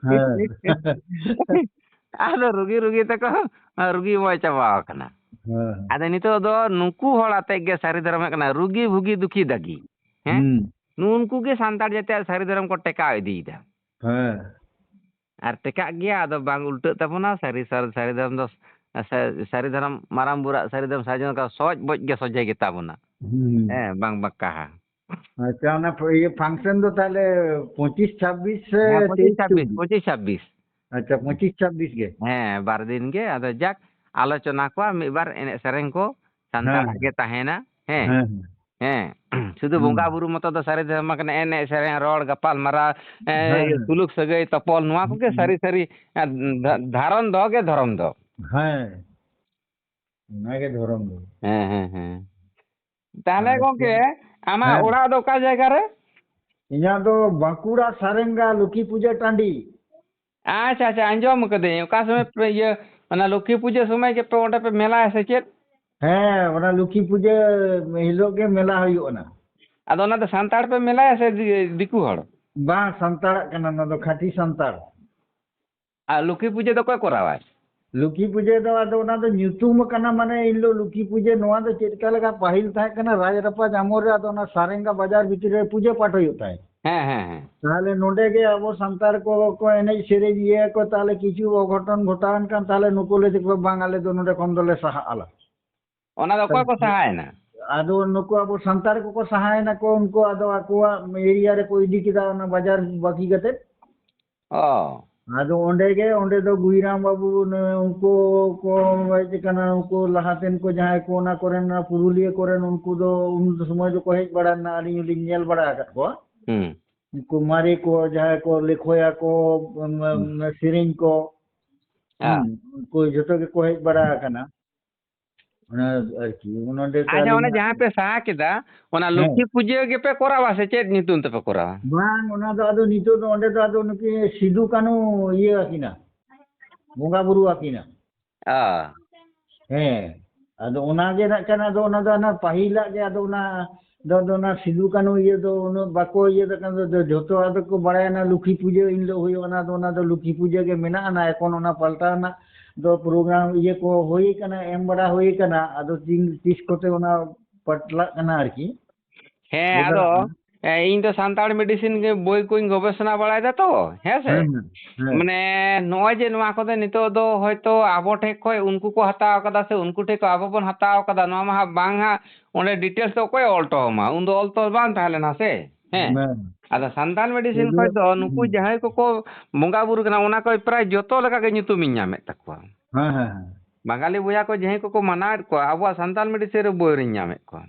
ᱦᱮᱸ᱾ ᱟᱫᱚ ᱨᱩᱜᱤ, ᱨᱩᱜᱤ ᱛᱮᱠᱚ ᱨᱩᱜᱤ ᱢᱚᱭ ᱪᱟᱵᱟ ᱟᱠᱟᱱᱟ᱾ ᱦᱮᱸ᱾ ᱟᱫᱚ ᱱᱤᱛᱚᱜ ᱫᱚ ᱱᱩᱠᱩ ᱦᱚᱲ ᱟᱛᱮᱜ ᱜᱮ ᱥᱟᱹᱨᱤ ᱫᱷᱚᱨᱚᱢ ᱦᱩᱭᱩᱜ ᱠᱟᱱᱟ, ᱨᱩᱜᱤ ᱵᱷᱩᱜᱤ ᱫᱩᱠᱷᱤ ᱫᱟᱹᱜᱤ᱾ ᱦᱮᱸ? ᱦᱩᱸ᱾ ᱱᱩᱜᱼᱩ ᱱᱩᱠᱩ ᱜᱮ ᱥᱟᱱᱛᱟᱲ ᱡᱟᱹᱛᱤᱭᱟᱜ ᱥᱟᱹᱨᱤ ᱫᱷᱚᱨᱚᱢ ᱠᱚ ᱴᱮᱠᱟᱣ ᱤᱫᱤᱭᱮᱫᱟ᱾ ᱦᱮᱸ᱾ ᱟᱨ ᱴᱮᱠᱟᱜ ᱜᱮᱭᱟ, ᱟᱫᱚ ᱵᱟᱝ ᱩᱞᱴᱟᱹᱜ ᱛᱟᱵᱚᱱᱟ᱾ ᱥᱟᱹᱨᱤ ᱥᱟᱨ-, ᱥᱟᱹᱨᱤ ᱫᱷᱚᱨᱚᱢ ᱫᱚ, ᱥᱟ-, ᱥᱟᱹᱨᱤ ᱫᱷᱚᱨᱚᱢ ᱢᱟᱨᱟᱝ ᱵᱩᱨᱩᱣᱟᱜ ᱥᱟᱹᱨᱤ ᱫᱷᱚᱨᱚᱢ ᱥᱟᱨᱡᱚᱢ ᱠᱟᱱᱟ, ᱥᱚᱡᱽ ᱵᱚᱡᱽ ᱜᱮ ᱥᱚᱡᱷᱮ ᱜᱮᱛᱟ ᱵᱚᱱᱟ᱾ ᱦᱩᱸ᱾ ᱦᱮᱸ, ᱵᱟᱝ ᱵᱟᱸᱠᱟᱦᱟ᱾ ᱟᱪᱪᱷᱟ, ᱚᱱᱟ ᱯᱷ-, ᱤᱭᱟᱹ function ᱫᱚ ᱛᱟᱦᱞᱮ ᱯᱚᱸᱪᱤᱥ ᱪᱷᱟᱵᱵᱤᱥ ᱥᱮ ᱦᱮᱸ, ᱯᱚᱸᱪᱤᱥ ᱛᱮᱭᱤᱥ ᱪᱷᱟᱵᱵᱤᱥ, ᱪᱚᱵᱵᱤᱥ? ᱯᱚᱸᱪᱤᱥ ᱪᱷᱟᱵᱵᱤᱥ᱾ ᱟᱪᱪᱷᱟ, ᱯᱚᱸᱪᱤᱥ ᱪᱷᱟᱵᱵᱤᱥ ᱜᱮ᱾ ᱦᱮᱸ, ᱵᱟᱨ ᱫᱤᱱ ᱜᱮ᱾ ᱟᱫᱚ ᱡᱟᱠ, ᱟᱞᱳᱪᱚᱱᱟ ᱠᱚᱣᱟ ᱢᱤᱫ ᱵᱟᱨ ᱮᱱᱮᱡ ᱥᱮᱨᱮᱧ ᱠᱚ ᱦᱮᱸ, ᱥᱟᱱᱛᱟᱲᱟᱜ ᱦᱮᱸ᱾ ᱜᱮ ᱛᱟᱦᱮᱱᱟ᱾ ᱦᱮᱸ᱾ ᱦᱮᱸ, ᱦᱮᱸ᱾ ᱦᱮᱸ᱾ ᱥᱩᱫᱷᱩ ᱦᱩᱸ᱾ ᱵᱚᱸᱜᱟ ᱵᱩᱨᱩ ᱢᱚᱛᱚ ᱫᱚ ᱥᱟᱹᱨᱤ ᱫᱷᱚᱨᱢ ᱠᱟᱱᱟ, ᱮᱱᱮᱡ ᱥᱮᱨᱮᱧ, ᱨᱚᱲ, ᱜᱟᱯᱟᱞ ᱢᱟᱨᱟᱣ, ᱮ, ᱦᱮᱸ᱾ ᱥᱩᱞᱩᱠ ᱥᱟᱹᱜᱟᱹᱭ ᱛᱚᱯᱚᱞ, ᱱᱚᱣᱟ ᱠᱚᱜᱮ ᱦᱩᱸ᱾ ᱥᱟᱹᱨᱤ ᱥᱟᱹᱨᱤ, ᱮ, ᱫᱷᱟ-, ᱫᱷᱟᱨᱚᱱ ᱫᱚ ᱜᱮ ᱫᱷᱚᱨᱚᱢ ᱫᱚ᱾ ᱦᱮᱸ᱾ ᱚᱱᱟᱜᱮ ᱫᱷᱚᱨᱚᱢ ᱫᱚ᱾ ᱦᱮᱸ, ᱦᱮᱸ, ᱦᱮᱸ᱾ ᱛᱟᱦᱞᱮ ᱟᱪᱪᱷᱟ᱾ ᱜᱚᱝᱠᱮ, ᱟᱢᱟᱜ ᱦᱮᱸ᱾ ᱚᱲᱟᱜ ᱫᱚ ᱚᱠᱟ ᱡᱟᱭᱜᱟ ᱨᱮ? ᱤᱧᱟᱹᱜ ᱫᱚ ᱵᱟᱸᱠᱩᱲᱟ ᱥᱟᱨᱮᱝᱜᱟ ᱞᱚᱠᱠᱷᱤ ᱯᱩᱡᱟᱹ ᱴᱟᱺᱰᱤ᱾ ᱟᱪᱪᱷᱟ, ᱟᱪᱪᱷᱟ, ᱟᱸᱡᱚᱢ ᱠᱟᱹᱫᱟᱹᱧ᱾ ᱚᱠᱟ ᱥᱚᱢᱚᱭ ᱯᱮ ᱤᱭᱟᱹ, ᱚᱱᱟ ᱞᱚᱠᱠᱷᱤ ᱯᱩᱡᱟᱹ ᱥᱚᱢᱚᱭ ᱜᱮᱯᱮ ᱚᱸᱰᱮ ᱯᱮ ᱢᱮᱞᱟᱭᱟ ᱥᱮ ᱪᱮᱫ? ᱦᱮᱸ, ᱚᱱᱟ ᱞᱚᱠᱠᱷᱤ ᱯᱩᱡᱟᱹ ᱦᱤᱞᱳᱜ ᱜᱮ ᱢᱮᱞᱟ ᱦᱩᱭᱩᱜ ᱠᱟᱱᱟ᱾ ᱟᱫᱚ ᱚᱱᱟ ᱫᱚ ᱥᱟᱱᱛᱟᱲ ᱯᱮ ᱢᱮᱞᱟᱭᱟ ᱥᱮ ᱫᱤ-, ᱫᱤᱠᱩ ᱦᱚᱲ? ᱵᱟᱝ, ᱥᱟᱱᱛᱟᱲᱟᱜ ᱠᱟᱱᱟ, ᱚᱱᱟ ᱫᱚ ᱠᱷᱟᱹᱴᱤ ᱥᱟᱱᱛᱟᱲ᱾ ᱟᱨ ᱞᱚᱠᱠᱷᱤ ᱯᱩᱡᱟᱹ ᱫᱚ ᱚᱠᱚᱭ ᱠᱚᱨᱟᱣᱟᱭ? ᱞᱚᱠᱠᱷᱤ ᱯᱩᱡᱟᱹ ᱫᱚ ᱟᱫᱚ ᱚᱱᱟ ᱫᱚ ᱧᱩᱛᱩᱢ ᱠᱟᱱᱟ, ᱢᱟᱱᱮ ᱤᱱ ᱦᱤᱞᱳᱜ ᱞᱚᱠᱠᱷᱤ ᱯᱩᱡᱟᱹ, ᱱᱚᱣᱟ ᱫᱚ ᱪᱮᱫ ᱞᱮᱠᱟ ᱞᱮᱠᱟ ᱯᱟᱹᱦᱤᱞ ᱛᱟᱦᱮᱸ ᱠᱟᱱᱟ, ᱨᱟᱡᱽ ᱨᱟᱯᱟᱡᱽ ᱟᱢᱚᱞ ᱨᱮ ᱟᱫᱚ ᱚᱱᱟ ᱥᱟᱨᱮᱝᱜᱟ ᱵᱟᱡᱟᱨ ᱵᱷᱤᱛᱤᱨ ᱨᱮ ᱯᱩᱡᱟᱹ ᱯᱟᱴ ᱦᱩᱭᱩᱜ ᱛᱟᱦᱮᱸᱫ᱾ ᱦᱮᱸ, ᱦᱮᱸ, ᱦᱮᱸ᱾ ᱛᱟᱦᱞᱮ ᱱᱚᱰᱮ ᱜᱮ ᱟᱵᱚ ᱥᱟᱱᱛᱟᱲ ᱠᱚ, ᱠᱚ ᱮᱱᱮᱡ ᱥᱮᱨᱮᱧ ᱤᱭᱟᱹ ᱠᱚ, ᱛᱟᱦᱞᱮ ᱠᱤᱪᱷᱩ ᱚᱜᱷᱚᱴᱚᱱ ᱜᱷᱚᱴᱟᱣᱮᱱ ᱠᱷᱟᱱ, ᱛᱟᱦᱞᱮ ᱱᱩᱠᱩ ᱞᱟᱹᱭ ᱫᱟᱠᱚ, "ᱵᱟᱝ, ᱟᱞᱮ ᱫᱚ ᱱᱚᱰᱮ ᱠᱷᱚᱱ ᱫᱚᱞᱮ ᱥᱟᱦᱟᱜ ᱟᱞᱮ᱾" ᱚᱱᱟ ᱫᱚ ᱚᱠᱚᱭ ᱠᱚ ᱥᱟᱦᱟᱭᱮᱱᱟ? ᱟᱫᱚ ᱱᱩᱠᱩ ᱟᱵᱚ ᱥᱟᱱᱛᱟᱲ ᱠᱚᱠᱚ ᱥᱟᱦᱟᱭᱮᱱᱟ ᱠᱚ, ᱩᱱᱠᱩ ᱟᱫᱚ ᱟᱠᱚᱣᱟᱜ ᱮᱨᱤᱭᱟ ᱨᱮᱠᱚ ᱤᱫᱤ ᱠᱮᱫᱟ ᱚᱱᱟ ᱵᱟᱡᱟᱨ ᱵᱟᱹᱜᱤ ᱠᱟᱛᱮ᱾ ᱚ᱾ ᱟᱫᱚ ᱚᱸᱰᱮ ᱜᱮ, ᱚᱸᱰᱮ ᱫᱚ ᱜᱩᱭᱨᱟᱢ ᱵᱟᱹᱵᱩ, ᱱᱩ-, ᱩᱱᱠᱩ ᱠᱚ ᱦᱮᱡ ᱟᱠᱟᱱᱟ, ᱩᱱᱠᱩ ᱞᱟᱦᱟᱛᱮᱱ ᱠᱚ ᱡᱟᱦᱟᱸᱭ ᱠᱚ ᱚᱱᱟ ᱠᱚᱨᱮᱱ, ᱚᱱᱟ ᱯᱩᱨᱩᱞᱤᱭᱟᱹ ᱠᱚᱨᱮᱱ, ᱩᱱᱠᱩ ᱫᱚ ᱩᱱ ᱥᱚᱢᱚᱭ ᱫᱚᱠᱚ ᱦᱮᱡ ᱵᱟᱲᱟ ᱞᱮᱱᱟ, ᱟᱹᱞᱤᱧ ᱦᱚᱸᱞᱤᱧ ᱧᱮᱞ ᱵᱟᱲᱟ ᱟᱠᱟᱫ ᱠᱚᱣᱟ᱾ ᱦᱩᱸ᱾ ᱩᱱᱠᱩ ᱢᱟᱨᱮ ᱠᱚ ᱡᱟᱦᱟᱸᱭ ᱠᱚ ᱞᱮᱠᱷᱚᱭᱟ ᱠᱚ, ᱩᱢ, ᱦᱩᱸ᱾ ᱩᱢ, ᱥᱮᱨᱮᱧ ᱠᱚ, ᱦᱮᱸ᱾ ᱦᱩᱸ, ᱩᱱᱠᱩ ᱡᱷᱚᱛᱚ ᱜᱮᱠᱚ ᱦᱮᱡ ᱵᱟᱲᱟ ᱟᱠᱟᱱᱟ᱾ ᱚᱱᱟ ᱟᱨᱠᱤ, ᱚᱱᱟ ᱚᱸᱰᱮ ᱛᱚ ᱟᱪᱪᱷᱟ, ᱚᱱᱮ ᱟᱹᱞᱤᱧᱟᱜ ᱡᱟᱦᱟᱸ ᱯᱮ ᱥᱟᱦᱟ ᱠᱮᱫᱟ, ᱚᱱᱟ ᱦᱮᱸ᱾ ᱞᱚᱠᱠᱷᱤ ᱯᱩᱡᱟᱹ ᱜᱮᱯᱮ ᱠᱚᱨᱟᱣᱟ ᱥᱮ ᱪᱮᱫ ᱧᱩᱛᱩᱢ ᱛᱮᱯᱮ ᱠᱚᱨᱟᱣᱟ? ᱵᱟᱝ, ᱚᱱᱟ ᱫᱚ ᱟᱫᱚ ᱱᱤᱛᱚᱜ ᱫᱚ ᱚᱸᱰᱮ ᱫᱚ ᱟᱫᱚ ᱱᱩᱠᱤᱱ ᱥᱤᱫᱩ ᱠᱟᱹᱱᱦᱩ ᱤᱭᱟᱹ ᱟᱹᱠᱤᱱᱟ, ᱵᱚᱸᱜᱟ ᱵᱩᱨᱩ ᱟᱹᱠᱤᱱᱟ᱾ ᱚ᱾ ᱦᱮᱸ, ᱟᱫᱚ ᱚᱱᱟ ᱜᱮ ᱱᱟᱜ ᱠᱷᱟᱱ, ᱟᱫᱚ ᱚᱱᱟ ᱫᱚ ᱦᱟᱱᱟ ᱯᱟᱹᱦᱤᱞᱟᱜ ᱜᱮ, ᱟᱫᱚ ᱚᱱᱟ ᱫᱚ, ᱫᱚ ᱚᱱᱟ ᱥᱤᱫᱩ ᱠᱟᱹᱱᱦᱩ ᱤᱭᱟᱹ ᱫᱚ ᱩᱱᱟᱹᱜ ᱵᱟᱠᱚ ᱤᱭᱟᱹ ᱫᱟᱲᱮᱭᱟᱜ ᱠᱟᱱ ᱫᱚ, ᱡᱷᱚᱛᱚ ᱟᱫᱚ ᱠᱚ ᱵᱟᱲᱟᱭᱟ ᱚᱱᱟ ᱞᱚᱠᱠᱷᱤ ᱯᱩᱡᱟᱹ ᱤᱱ ᱦᱤᱞᱳᱜ ᱦᱩᱭᱩᱜᱼᱟ, ᱚᱱᱟ ᱫᱚ, ᱚᱱᱟ ᱫᱚ ᱞᱚᱠᱠᱷᱤ ᱯᱩᱡᱟᱹ ᱜᱮ ᱢᱮᱱᱟᱜᱼᱟ, ᱚᱱᱟ ᱮᱠᱷᱚᱱ ᱚᱱᱟ ᱯᱟᱞᱴᱟᱣ ᱨᱮᱱᱟᱜ ᱫᱚ ᱯᱨᱳᱜᱨᱟᱢ ᱤᱭᱟᱹ ᱠᱚ ᱦᱩᱭ ᱠᱟᱱᱟ, ᱮᱢ ᱵᱟᱲᱟ ᱦᱩᱭ ᱠᱟᱱᱟ᱾ ᱟᱫᱚ ᱛᱤᱱ ᱛᱤᱥ ᱠᱚᱛᱮ ᱚᱱᱟ ᱯᱟᱴᱞᱟᱜ ᱠᱟᱱᱟ ᱟᱨᱠᱤ᱾ ᱦᱮᱸ, ᱟᱫᱚ ᱵᱚᱫᱚᱞᱚᱜ ᱠᱟᱱᱟ᱾ ᱮ, ᱤᱧ ᱫᱚ ᱥᱟᱱᱛᱟᱲ ᱢᱮᱰᱤᱥᱤᱱ ᱜᱮ ᱵᱳᱭ ᱠᱚᱧ ᱜᱚᱵᱮᱥᱚᱱᱟ ᱵᱟᱲᱟᱭᱮᱫᱟ ᱛᱚ, ᱦᱮᱸ ᱥᱮ? ᱦᱮᱸ, ᱦᱮᱸ, ᱦᱮᱸ᱾ ᱢᱟᱱᱮ ᱱᱚᱜᱼᱚᱭ ᱡᱮ ᱱᱚᱣᱟ ᱠᱚᱫᱚ ᱱᱤᱛᱚᱜ ᱫᱚ ᱦᱚᱭᱛᱳ ᱟᱵᱚ ᱴᱷᱮᱡ ᱠᱷᱚᱡ ᱩᱱᱠᱩ ᱠᱚ ᱦᱟᱛᱟᱣ ᱠᱟᱫᱟ ᱥᱮ ᱩᱱᱠᱩ ᱴᱷᱮᱡ ᱠᱷᱚᱡ ᱟᱵᱚ ᱵᱚᱱ ᱦᱟᱛᱟᱣ ᱠᱟᱫᱟ, ᱱᱚᱣᱟ ᱢᱟ ᱦᱟᱸᱜ ᱵᱟᱝ ᱦᱟᱸᱜ ᱚᱸᱰᱮ ᱰᱤᱴᱮᱞᱥ ᱫᱚ ᱚᱠᱚᱭ ᱚᱞ ᱦᱚᱴᱚ ᱟᱢᱟ? ᱩᱱᱫᱚ ᱚᱞ ᱛᱚᱞ ᱵᱟᱝ ᱛᱟᱦᱮᱸ ᱞᱮᱱᱟ ᱥᱮ? ᱦᱮᱸ᱾ ᱦᱮᱸ᱾ ᱟᱫᱚ ᱥᱟᱱᱛᱟᱲ ᱢᱮᱰᱤᱥᱤᱱ ᱥᱩᱫᱷᱩ, ᱠᱷᱚᱡ ᱫᱚ ᱱᱩᱠᱩ ᱦᱩᱸ᱾ ᱡᱟᱦᱟᱸᱭ ᱠᱚᱠᱚ ᱵᱚᱸᱜᱟ ᱵᱩᱨᱩ ᱠᱟᱱᱟ, ᱚᱱᱟ ᱠᱚ ᱯᱨᱟᱭ ᱡᱚᱛᱚ ᱞᱮᱠᱟ ᱜᱮ ᱧᱩᱛᱩᱢᱤᱧ ᱧᱟᱢᱮᱫ ᱛᱟᱠᱚᱣᱟ᱾ ᱦᱮᱸ, ᱦᱮᱸ, ᱦᱮᱸ᱾ ᱵᱟᱝᱜᱟᱞᱤ ᱵᱚᱭᱦᱟ ᱠᱚ ᱡᱟᱦᱟᱸᱭ ᱠᱚᱠᱚ ᱢᱟᱱᱟᱣᱮᱫ ᱠᱚᱣᱟ, ᱟᱵᱚᱣᱟᱜ ᱥᱟᱱᱛᱟᱲ ᱢᱮᱰᱤᱥᱤᱱ ᱨᱮ ᱵᱳᱭ ᱨᱤᱧ ᱧᱟᱢᱮᱫ ᱠᱚᱣᱟ᱾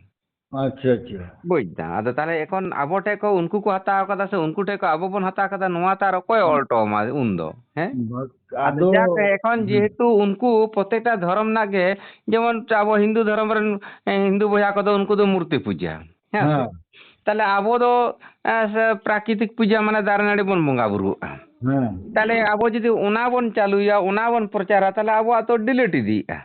ᱟᱪᱪᱷᱟ, ᱟᱪᱪᱷᱟ᱾ ᱵᱩᱡᱽ ᱫᱟᱢ? ᱟᱫᱚ ᱛᱟᱦᱞᱮ ᱮᱠᱷᱚᱱ ᱟᱵᱚ ᱴᱷᱮᱡ ᱠᱚ ᱩᱱᱠᱩ ᱠᱚ ᱦᱟᱛᱟᱣ ᱠᱟᱫᱟ ᱥᱮ ᱩᱱᱠᱩ ᱴᱷᱮᱡ ᱠᱚ ᱟᱵᱚ ᱵᱚᱱ ᱦᱟᱛᱟᱣ ᱠᱟᱫᱟ, ᱱᱚᱣᱟ ᱛᱚ ᱟᱨ ᱚᱠᱚᱭ ᱚᱞ ᱦᱚᱴᱚ ᱟᱢᱟ ᱩᱱᱫᱚ? ᱦᱮᱸ? ᱵᱟᱥ, ᱟᱫᱚ ᱟᱫᱚ, ᱡᱟᱠ, ᱮᱠᱷᱚᱱ ᱦᱩᱸ᱾ ᱡᱮᱦᱮᱛᱩ ᱩᱱᱠᱩ ᱯᱨᱚᱛᱮᱠᱴᱟ ᱫᱷᱚᱨᱚᱢ ᱨᱮᱱᱟᱜ ᱜᱮ, ᱡᱮᱢᱚᱱ ᱟᱵᱚ ᱦᱤᱱᱫᱩ ᱫᱷᱚᱨᱚᱢ ᱨᱮᱱ, ᱮ, ᱦᱤᱱᱫᱩ ᱵᱚᱭᱦᱟ ᱠᱚᱫᱚ ᱩᱱᱠᱩ ᱫᱚ ᱢᱩᱨᱛᱤ ᱯᱩᱡᱟᱹ᱾ ᱦᱮᱸ ᱥᱮ? ᱦᱮᱸ᱾ ᱛᱟᱦᱞᱮ ᱟᱵᱚ ᱫᱚ, ᱮ, ᱥᱮ ᱯᱨᱟᱠᱨᱤᱛᱤᱠ ᱯᱩᱡᱟᱹ ᱢᱟᱱᱮ ᱫᱟᱨᱮ ᱱᱟᱹᱲᱤ ᱵᱚᱱ ᱵᱚᱸᱜᱟ ᱵᱩᱨᱩᱣᱟᱜᱼᱟ᱾ ᱦᱮᱸ᱾ ᱛᱟᱦᱞᱮ ᱟᱵᱚ ᱡᱩᱫᱤ ᱚᱱᱟ ᱵᱚᱱ ᱪᱟᱹᱞᱩᱭᱟ, ᱚᱱᱟ ᱵᱚᱱ ᱯᱨᱚᱪᱟᱨᱟ, ᱛᱟᱦᱞᱮ ᱟᱵᱚᱣᱟᱜ ᱛᱚ delete ᱤᱫᱤᱜᱼᱟ᱾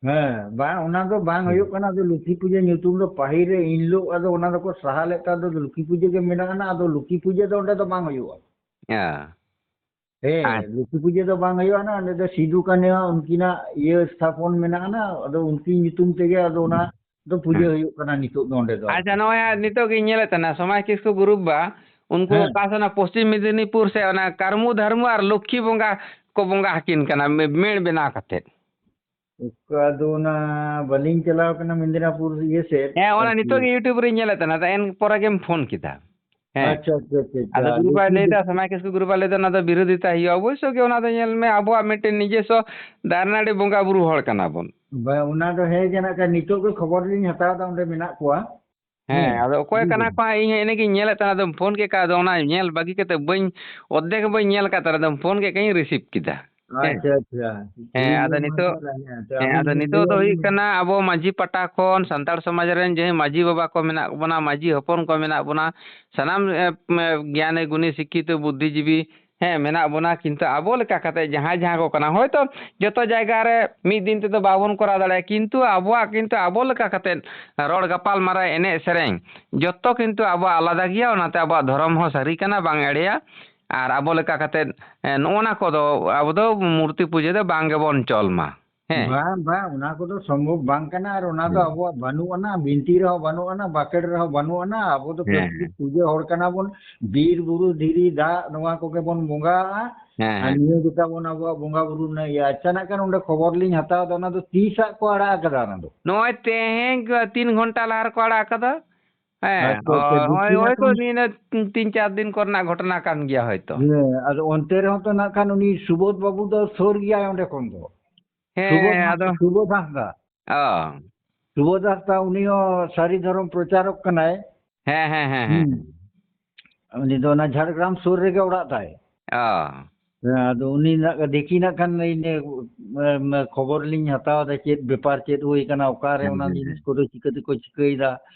ᱦᱮᱸ, ᱵᱟᱝ, ᱚᱱᱟ ᱫᱚ ᱵᱟᱝ ᱦᱩᱸ᱾ ᱦᱩᱭᱩᱜ ᱠᱟᱱᱟ᱾ ᱟᱫᱚ ᱞᱚᱠᱠᱷᱤ ᱯᱩᱡᱟᱹ ᱧᱩᱛᱩᱢ ᱫᱚ ᱯᱟᱹᱦᱤᱞ ᱨᱮ ᱮᱱ ᱦᱤᱞᱳᱜ ᱟᱫᱚ ᱚᱱᱟ ᱫᱚᱠᱚ ᱥᱟᱦᱟ ᱞᱮᱫ ᱛᱮ ᱟᱫᱚ ᱞᱚᱠᱠᱷᱤ ᱯᱩᱡᱟᱹ ᱜᱮ ᱢᱮᱱᱟᱜᱼᱟ, ᱟᱫᱚ ᱞᱚᱠᱠᱷᱤ ᱯᱩᱡᱟᱹ ᱫᱚ ᱚᱸᱰᱮ ᱫᱚ ᱵᱟᱝ ᱦᱩᱭᱩᱜᱼᱟ᱾ ᱦᱮᱸ᱾ ᱦᱮᱸ, ᱟᱪ- ᱞᱚᱠᱠᱷᱤ ᱯᱩᱡᱟᱹ ᱫᱚ ᱵᱟᱝ ᱦᱩᱭᱩᱜᱼᱟ ᱱᱟ, ᱚᱸᱰᱮ ᱫᱚ ᱥᱤᱫᱩ ᱠᱟᱹᱱᱦᱩ ᱩᱱᱠᱤᱱᱟᱜ ᱤᱭᱟᱹ ᱥᱛᱷᱟᱯᱚᱱ ᱢᱮᱱᱟᱜᱼᱟ ᱱᱟ, ᱟᱫᱚ ᱩᱱᱠᱤᱱ ᱧᱩᱛᱩᱢ ᱛᱮᱜᱮ ᱟᱫᱚ ᱚᱱᱟ ᱫᱚ ᱯᱩᱡᱟᱹ ᱦᱩᱸ᱾ ᱦᱩᱭᱩᱜ ᱠᱟᱱᱟ ᱱᱤᱛᱚᱜ ᱫᱚ ᱚᱸᱰᱮ ᱫᱚ ᱟᱪᱪᱷᱟ, ᱟᱨᱠᱤ᱾ ᱱᱚᱜᱼᱚᱭ ᱦᱟᱸᱜ ᱱᱤᱛᱚᱜ ᱜᱤᱧ ᱧᱮᱞᱮᱫ ᱛᱟᱦᱮᱱᱟ, ᱥᱚᱢᱟᱡᱽ ᱠᱤᱥᱠᱩ ᱜᱨᱩᱯ ᱵᱟ, ᱩᱱᱠᱩ ᱦᱮᱸ᱾ ᱚᱠᱟ ᱥᱮ ᱚᱱᱟ ᱯᱚᱥᱪᱤᱢ ᱢᱮᱫᱤᱱᱤᱯᱩᱨ ᱥᱮ ᱚᱱᱟ ᱠᱟᱹᱨᱢᱩ ᱫᱷᱟᱨᱢᱩ ᱟᱨ ᱞᱚᱠᱠᱷᱤ ᱵᱚᱸᱜᱟ ᱠᱚ ᱵᱚᱸᱜᱟ ᱟᱹᱠᱤᱱ ᱠᱟᱱᱟ, ᱢᱮ-, ᱢᱮᱲ ᱵᱮᱱᱟᱣ ᱠᱟᱛᱮᱫ᱾ ᱚᱠᱟ ᱫᱚ ᱚᱱᱟ ᱵᱟᱹᱞᱤᱧ ᱪᱟᱞᱟᱣ ᱠᱟᱱᱟ ᱢᱮᱫᱤᱱᱟᱯᱩᱨ ᱤᱭᱟᱹ ᱥᱮᱫ ᱮᱱ ᱯᱚᱨᱮ ᱜᱮᱢ ᱯᱷᱳᱱ ᱠᱮᱫᱟ᱾ ᱦᱮᱸ᱾ ᱟᱪᱪᱷᱟ, ᱟᱪᱪᱷᱟ, ᱟᱪᱪᱷᱟ, ᱟᱫᱚ ᱟᱪᱪᱷᱟ, ᱜᱩᱨᱩ ᱵᱟᱭ ᱞᱚᱠᱠᱷᱤ ᱞᱟᱹᱭ ᱫᱤ- ᱫᱟ, ᱥᱚᱢᱟᱭ ᱠᱤᱥᱠᱩ ᱜᱩᱨᱩ ᱵᱟᱭ ᱞᱟᱹᱭ ᱫᱟ, ᱚᱱᱟ ᱫᱚ ᱵᱤᱨᱳᱫᱷᱤᱛᱟ ᱦᱩᱭᱩᱜᱼᱟ᱾ ᱚᱵᱚᱥᱥᱳᱭ ᱜᱮ ᱚᱱᱟ ᱫᱚ ᱧᱮᱞ ᱢᱮ, ᱟᱵᱚᱣᱟᱜ ᱢᱤᱫᱴᱮᱱ ᱱᱤᱡᱮᱥᱥᱚ ᱫᱟᱨᱮ ᱱᱟᱹᱲᱤ ᱵᱚᱸᱜᱟ ᱵᱩᱨᱩ ᱦᱚᱲ ᱠᱟᱱᱟ ᱵᱚᱱ᱾ ᱵᱟᱝ, ᱚᱱᱟ ᱫᱚ ᱦᱮᱸ ᱜᱮ ᱱᱟᱜ ᱠᱷᱟᱱ ᱱᱤᱛᱚᱜ ᱜᱮ ᱠᱷᱚᱵᱚᱨ ᱞᱤᱧ ᱦᱟᱛᱟᱣ ᱮᱫᱟ, ᱚᱸᱰᱮ ᱢᱮᱱᱟᱜ ᱠᱚᱣᱟ᱾ ᱦᱮᱸ, ᱦᱮᱸ, ᱟᱫᱚ ᱚᱠᱚᱭ ᱵᱩᱡᱽ ᱠᱟᱱᱟ ᱫᱟᱹᱧ᱾ ᱠᱚ ᱦᱟᱸᱜ? ᱤᱧ ᱦᱚᱸ ᱮᱱᱮ ᱜᱤᱧ ᱧᱮᱞᱮᱫ ᱛᱟᱦᱮᱱᱟ, ᱟᱫᱚᱢ ᱯᱷᱳᱱ ᱠᱮᱫ ᱠᱷᱟᱡ, ᱟᱫᱚ ᱚᱱᱟ ᱧᱮᱞ ᱵᱟᱹᱜᱤ ᱠᱟᱛᱮ ᱵᱟᱹᱧ, ᱚᱨᱫᱷᱮᱠ ᱵᱟᱹᱧ ᱧᱮᱞ ᱟᱠᱟᱫ ᱛᱟᱦᱮᱱᱟ, ᱟᱫᱚᱢ ᱯᱷᱳᱱ ᱠᱮᱫ ᱠᱷᱟᱡ ᱤᱧ ᱨᱤᱥᱤᱵᱷ ᱠᱮᱫᱟ᱾ ᱦᱮᱸ᱾ ᱟᱪᱪᱷᱟ, ᱟᱪᱪᱷᱟ᱾ ᱦᱮᱸ, ᱴᱷᱤᱠ ᱟᱫᱚ ᱜᱮᱭᱟ, ᱢᱟ ᱱᱤᱛᱚᱜ, ᱛᱟᱦᱚᱞᱮ, ᱦᱮᱸ, ᱛᱚ ᱦᱮᱸ, ᱟᱹᱵᱤᱱ ᱟᱫᱚ ᱵᱤᱱ ᱱᱤᱛᱚᱜ ᱞᱟᱹᱭᱟ, ᱫᱚ ᱟᱹᱞᱤᱧ ᱦᱩᱭᱩᱜ ᱦᱚᱸ᱾ ᱠᱟᱱᱟ, ᱟᱵᱚ ᱢᱟᱹᱡᱷᱤ ᱯᱟᱦᱴᱟ ᱠᱷᱚᱱ ᱥᱟᱱᱛᱟᱲ ᱥᱚᱢᱟᱡᱽ ᱨᱮᱱ ᱡᱮ ᱢᱟᱹᱡᱷᱤ ᱵᱟᱵᱟ ᱠᱚ ᱢᱮᱱᱟᱜ ᱵᱚᱱᱟ, ᱢᱟᱹᱡᱷᱤ ᱦᱚᱯᱚᱱ ᱠᱚ ᱢᱮᱱᱟᱜ ᱵᱚᱱᱟ, ᱥᱟᱱᱟᱢ, ᱮ, ᱢᱮ, ᱜᱮᱭᱟᱱᱤ ᱜᱩᱱᱤ ᱥᱤᱠᱠᱷᱤᱛᱚ ᱵᱩᱫᱽᱫᱷᱤᱡᱤᱵᱤ, ᱦᱮᱸ, ᱢᱮᱱᱟᱜ ᱵᱚᱱᱟ, ᱠᱤᱱᱛᱩ ᱟᱵᱚ ᱞᱮᱠᱟ ᱠᱟᱛᱮ ᱡᱟᱦᱟᱸᱭ ᱡᱟᱦᱟᱸ ᱠᱚ ᱠᱟᱱᱟ, ᱦᱚᱭᱛᱚ ᱡᱚᱛᱚ ᱡᱟᱭᱜᱟ ᱨᱮ ᱢᱤᱫ ᱫᱤᱱ ᱛᱮᱫᱚ ᱵᱟᱵᱚᱱ ᱠᱚᱨᱟᱣ ᱫᱟᱲᱮᱭᱟᱜᱼᱟ, ᱠᱤᱱᱛᱩ ᱟᱵᱚᱣᱟᱜ, ᱠᱤᱱᱛᱩ ᱟᱵᱚ ᱞᱮᱠᱟ ᱠᱟᱛᱮ ᱨᱚᱲ, ᱜᱟᱯᱟᱞ ᱢᱟᱨᱟᱣ, ᱮᱱᱮᱡ ᱥᱮᱨᱮᱧ, ᱡᱚᱛᱚ ᱠᱤᱱᱛᱩ ᱟᱵᱚᱣᱟᱜ ᱟᱞᱟᱫᱟ ᱜᱮᱭᱟ᱾ ᱚᱱᱟᱛᱮ ᱟᱵᱚᱣᱟᱜ ᱫᱷᱚᱨᱚᱢ ᱦᱚᱸ ᱥᱟᱹᱨᱤ ᱠᱟᱱᱟ, ᱵᱟᱝ ᱮᱲᱮᱭᱟ᱾ ᱟᱨ ᱟᱵᱚ ᱞᱮᱠᱟ ᱠᱟᱛᱮᱫ, ᱮ, ᱱᱚᱜᱼᱚ ᱱᱟ ᱠᱚᱫᱚ ᱟᱵᱚ ᱫᱚ ᱢᱩᱨᱛᱤ ᱯᱩᱡᱟᱹ ᱫᱚ ᱵᱟᱝ ᱜᱮᱵᱚᱱ ᱪᱚᱞ ᱢᱟ᱾ ᱦᱮᱸ᱾ ᱵᱟᱝ, ᱵᱟᱝ, ᱚᱱᱟ ᱠᱚᱫᱚ ᱥᱚᱢᱵᱷᱚᱵ ᱵᱟᱝ ᱠᱟᱱᱟ, ᱟᱨ ᱚᱱᱟ ᱫᱚ ᱦᱮᱸ᱾ ᱟᱵᱚᱣᱟᱜ ᱵᱟᱹᱱᱩᱜ ᱟᱱᱟ, ᱵᱤᱱᱛᱤ ᱨᱮᱦᱚᱸ ᱵᱟᱹᱱᱩᱜ ᱟᱱᱟ, ᱵᱟᱸᱠᱷᱮᱲ ᱨᱮᱦᱚᱸ ᱵᱟᱹᱱᱩᱜ ᱟᱱᱟ᱾ ᱟᱵᱚ ᱫᱚ ᱦᱮᱸ, ᱯᱨᱚᱠᱨᱤᱛᱤᱠ ᱦᱮᱸ᱾ ᱯᱩᱡᱟᱹ ᱦᱚᱲ ᱠᱟᱱᱟ ᱵᱚᱱ, ᱵᱤᱨ ᱵᱩᱨᱩ ᱫᱷᱤᱨᱤ ᱫᱟᱜ ᱱᱚᱣᱟ ᱠᱚᱜᱮ ᱵᱚᱱ ᱵᱚᱸᱜᱟᱜᱼᱟ᱾ ᱦᱮᱸ, ᱟᱨ ᱦᱮᱸ᱾ ᱱᱤᱭᱟᱹ ᱜᱮ ᱛᱟᱵᱚᱱ ᱟᱵᱚᱣᱟᱜ ᱵᱚᱸᱜᱟ ᱵᱩᱨᱩ ᱨᱮᱱᱟᱜ ᱤᱭᱟᱹ᱾ ᱟᱪᱪᱷᱟ, ᱱᱟᱜ ᱠᱷᱟᱱ ᱚᱸᱰᱮ ᱠᱷᱚᱵᱚᱨ ᱞᱤᱧ ᱦᱟᱛᱟᱣ ᱮᱫᱟ, ᱚᱱᱟ ᱫᱚ ᱛᱤᱥᱟᱜ ᱠᱚ ᱟᱲᱟᱜ ᱟᱠᱟᱫᱟ ᱚᱱᱟ ᱫᱚ? ᱱᱚᱜᱼᱚᱭ ᱛᱮᱦᱮᱧ ᱜᱮ ᱛᱤᱱ ᱜᱷᱚᱱᱴᱟ ᱞᱟᱦᱟ ᱨᱮᱠᱚ ᱟᱲᱟᱜ ᱟᱠᱟᱫᱟ᱾ ᱦᱮᱸ, ᱟᱪᱪᱷᱟ, ᱟᱪᱪᱷᱟ, ᱦᱳᱭ, ᱦᱳᱭ, ᱫᱮᱠᱷᱤ ᱱᱟᱜ ᱦᱳᱭᱛᱳ ᱠᱷᱟᱱ᱾ ᱱᱤᱭᱟᱹ ᱛᱤᱱ ᱪᱟᱨ ᱫᱤᱱ ᱠᱚᱨᱮᱱᱟᱜ ᱜᱷᱚᱴᱚᱱᱟ ᱠᱟᱱ ᱜᱮᱭᱟ ᱦᱳᱭᱛᱳ᱾ ᱦᱮᱸ, ᱟᱫᱚ ᱚᱱᱛᱮ ᱨᱮᱦᱚᱸ ᱛᱚ ᱱᱟᱜ ᱠᱷᱟᱱ ᱩᱱᱤ ᱥᱩᱵᱳᱫᱷ ᱵᱟᱹᱵᱩ ᱫᱚ ᱥᱩᱨ ᱜᱮᱭᱟᱭ ᱚᱸᱰᱮ ᱠᱷᱚᱱ ᱫᱚ᱾ ᱦᱮᱸ, ᱥᱩᱵᱳᱫᱷ ᱦᱮᱸ, ᱦᱟᱸᱥ-, ᱟᱫᱚ ᱥᱩᱵᱳᱫᱷ ᱦᱟᱸᱥᱫᱟ᱾ ᱚ᱾ ᱥᱩᱵᱳᱫᱷ ᱦᱟᱸᱥᱫᱟ, ᱩᱱᱤ ᱦᱚᱸ ᱥᱟᱹᱨᱤ ᱫᱷᱚᱨᱚᱢ ᱯᱨᱚᱪᱟᱨᱚᱠ ᱠᱟᱱᱟᱭ᱾ ᱦᱮᱸ, ᱦᱮᱸ, ᱦᱮᱸ, ᱦᱮᱸ᱾ ᱦᱩᱸ᱾ ᱩᱱᱤ ᱫᱚ ᱚᱱᱟ ᱡᱷᱟᱲᱜᱨᱟᱢ ᱥᱩᱨ ᱨᱮᱜᱮ ᱚᱲᱟᱜ ᱛᱟᱭ᱾ ᱚ᱾ ᱦᱮᱸ, ᱟᱫᱚ ᱩᱱᱤ ᱱᱟᱜ ᱫᱮᱠᱷᱤ ᱱᱟᱜ ᱠᱷᱟᱱ ᱤᱧ, ᱮᱢ, ᱠᱷᱚᱵᱚᱨ ᱞᱤᱧ ᱦᱟᱛᱟᱣ ᱮᱫᱟ, ᱪᱮᱫ ᱵᱮᱯᱟᱨ, ᱪᱮᱫ ᱦᱩᱭ ᱠᱟᱱᱟ, ᱚᱠᱟᱨᱮ ᱦᱮᱸ, ᱚᱱᱟ ᱦᱮᱸ, ᱡᱤᱱᱤᱥ ᱦᱮᱸ᱾ ᱠᱚᱫᱚ ᱪᱤᱠᱟᱹ ᱛᱮᱠᱚ ᱪᱤᱠᱟᱹᱭᱮᱫᱟ,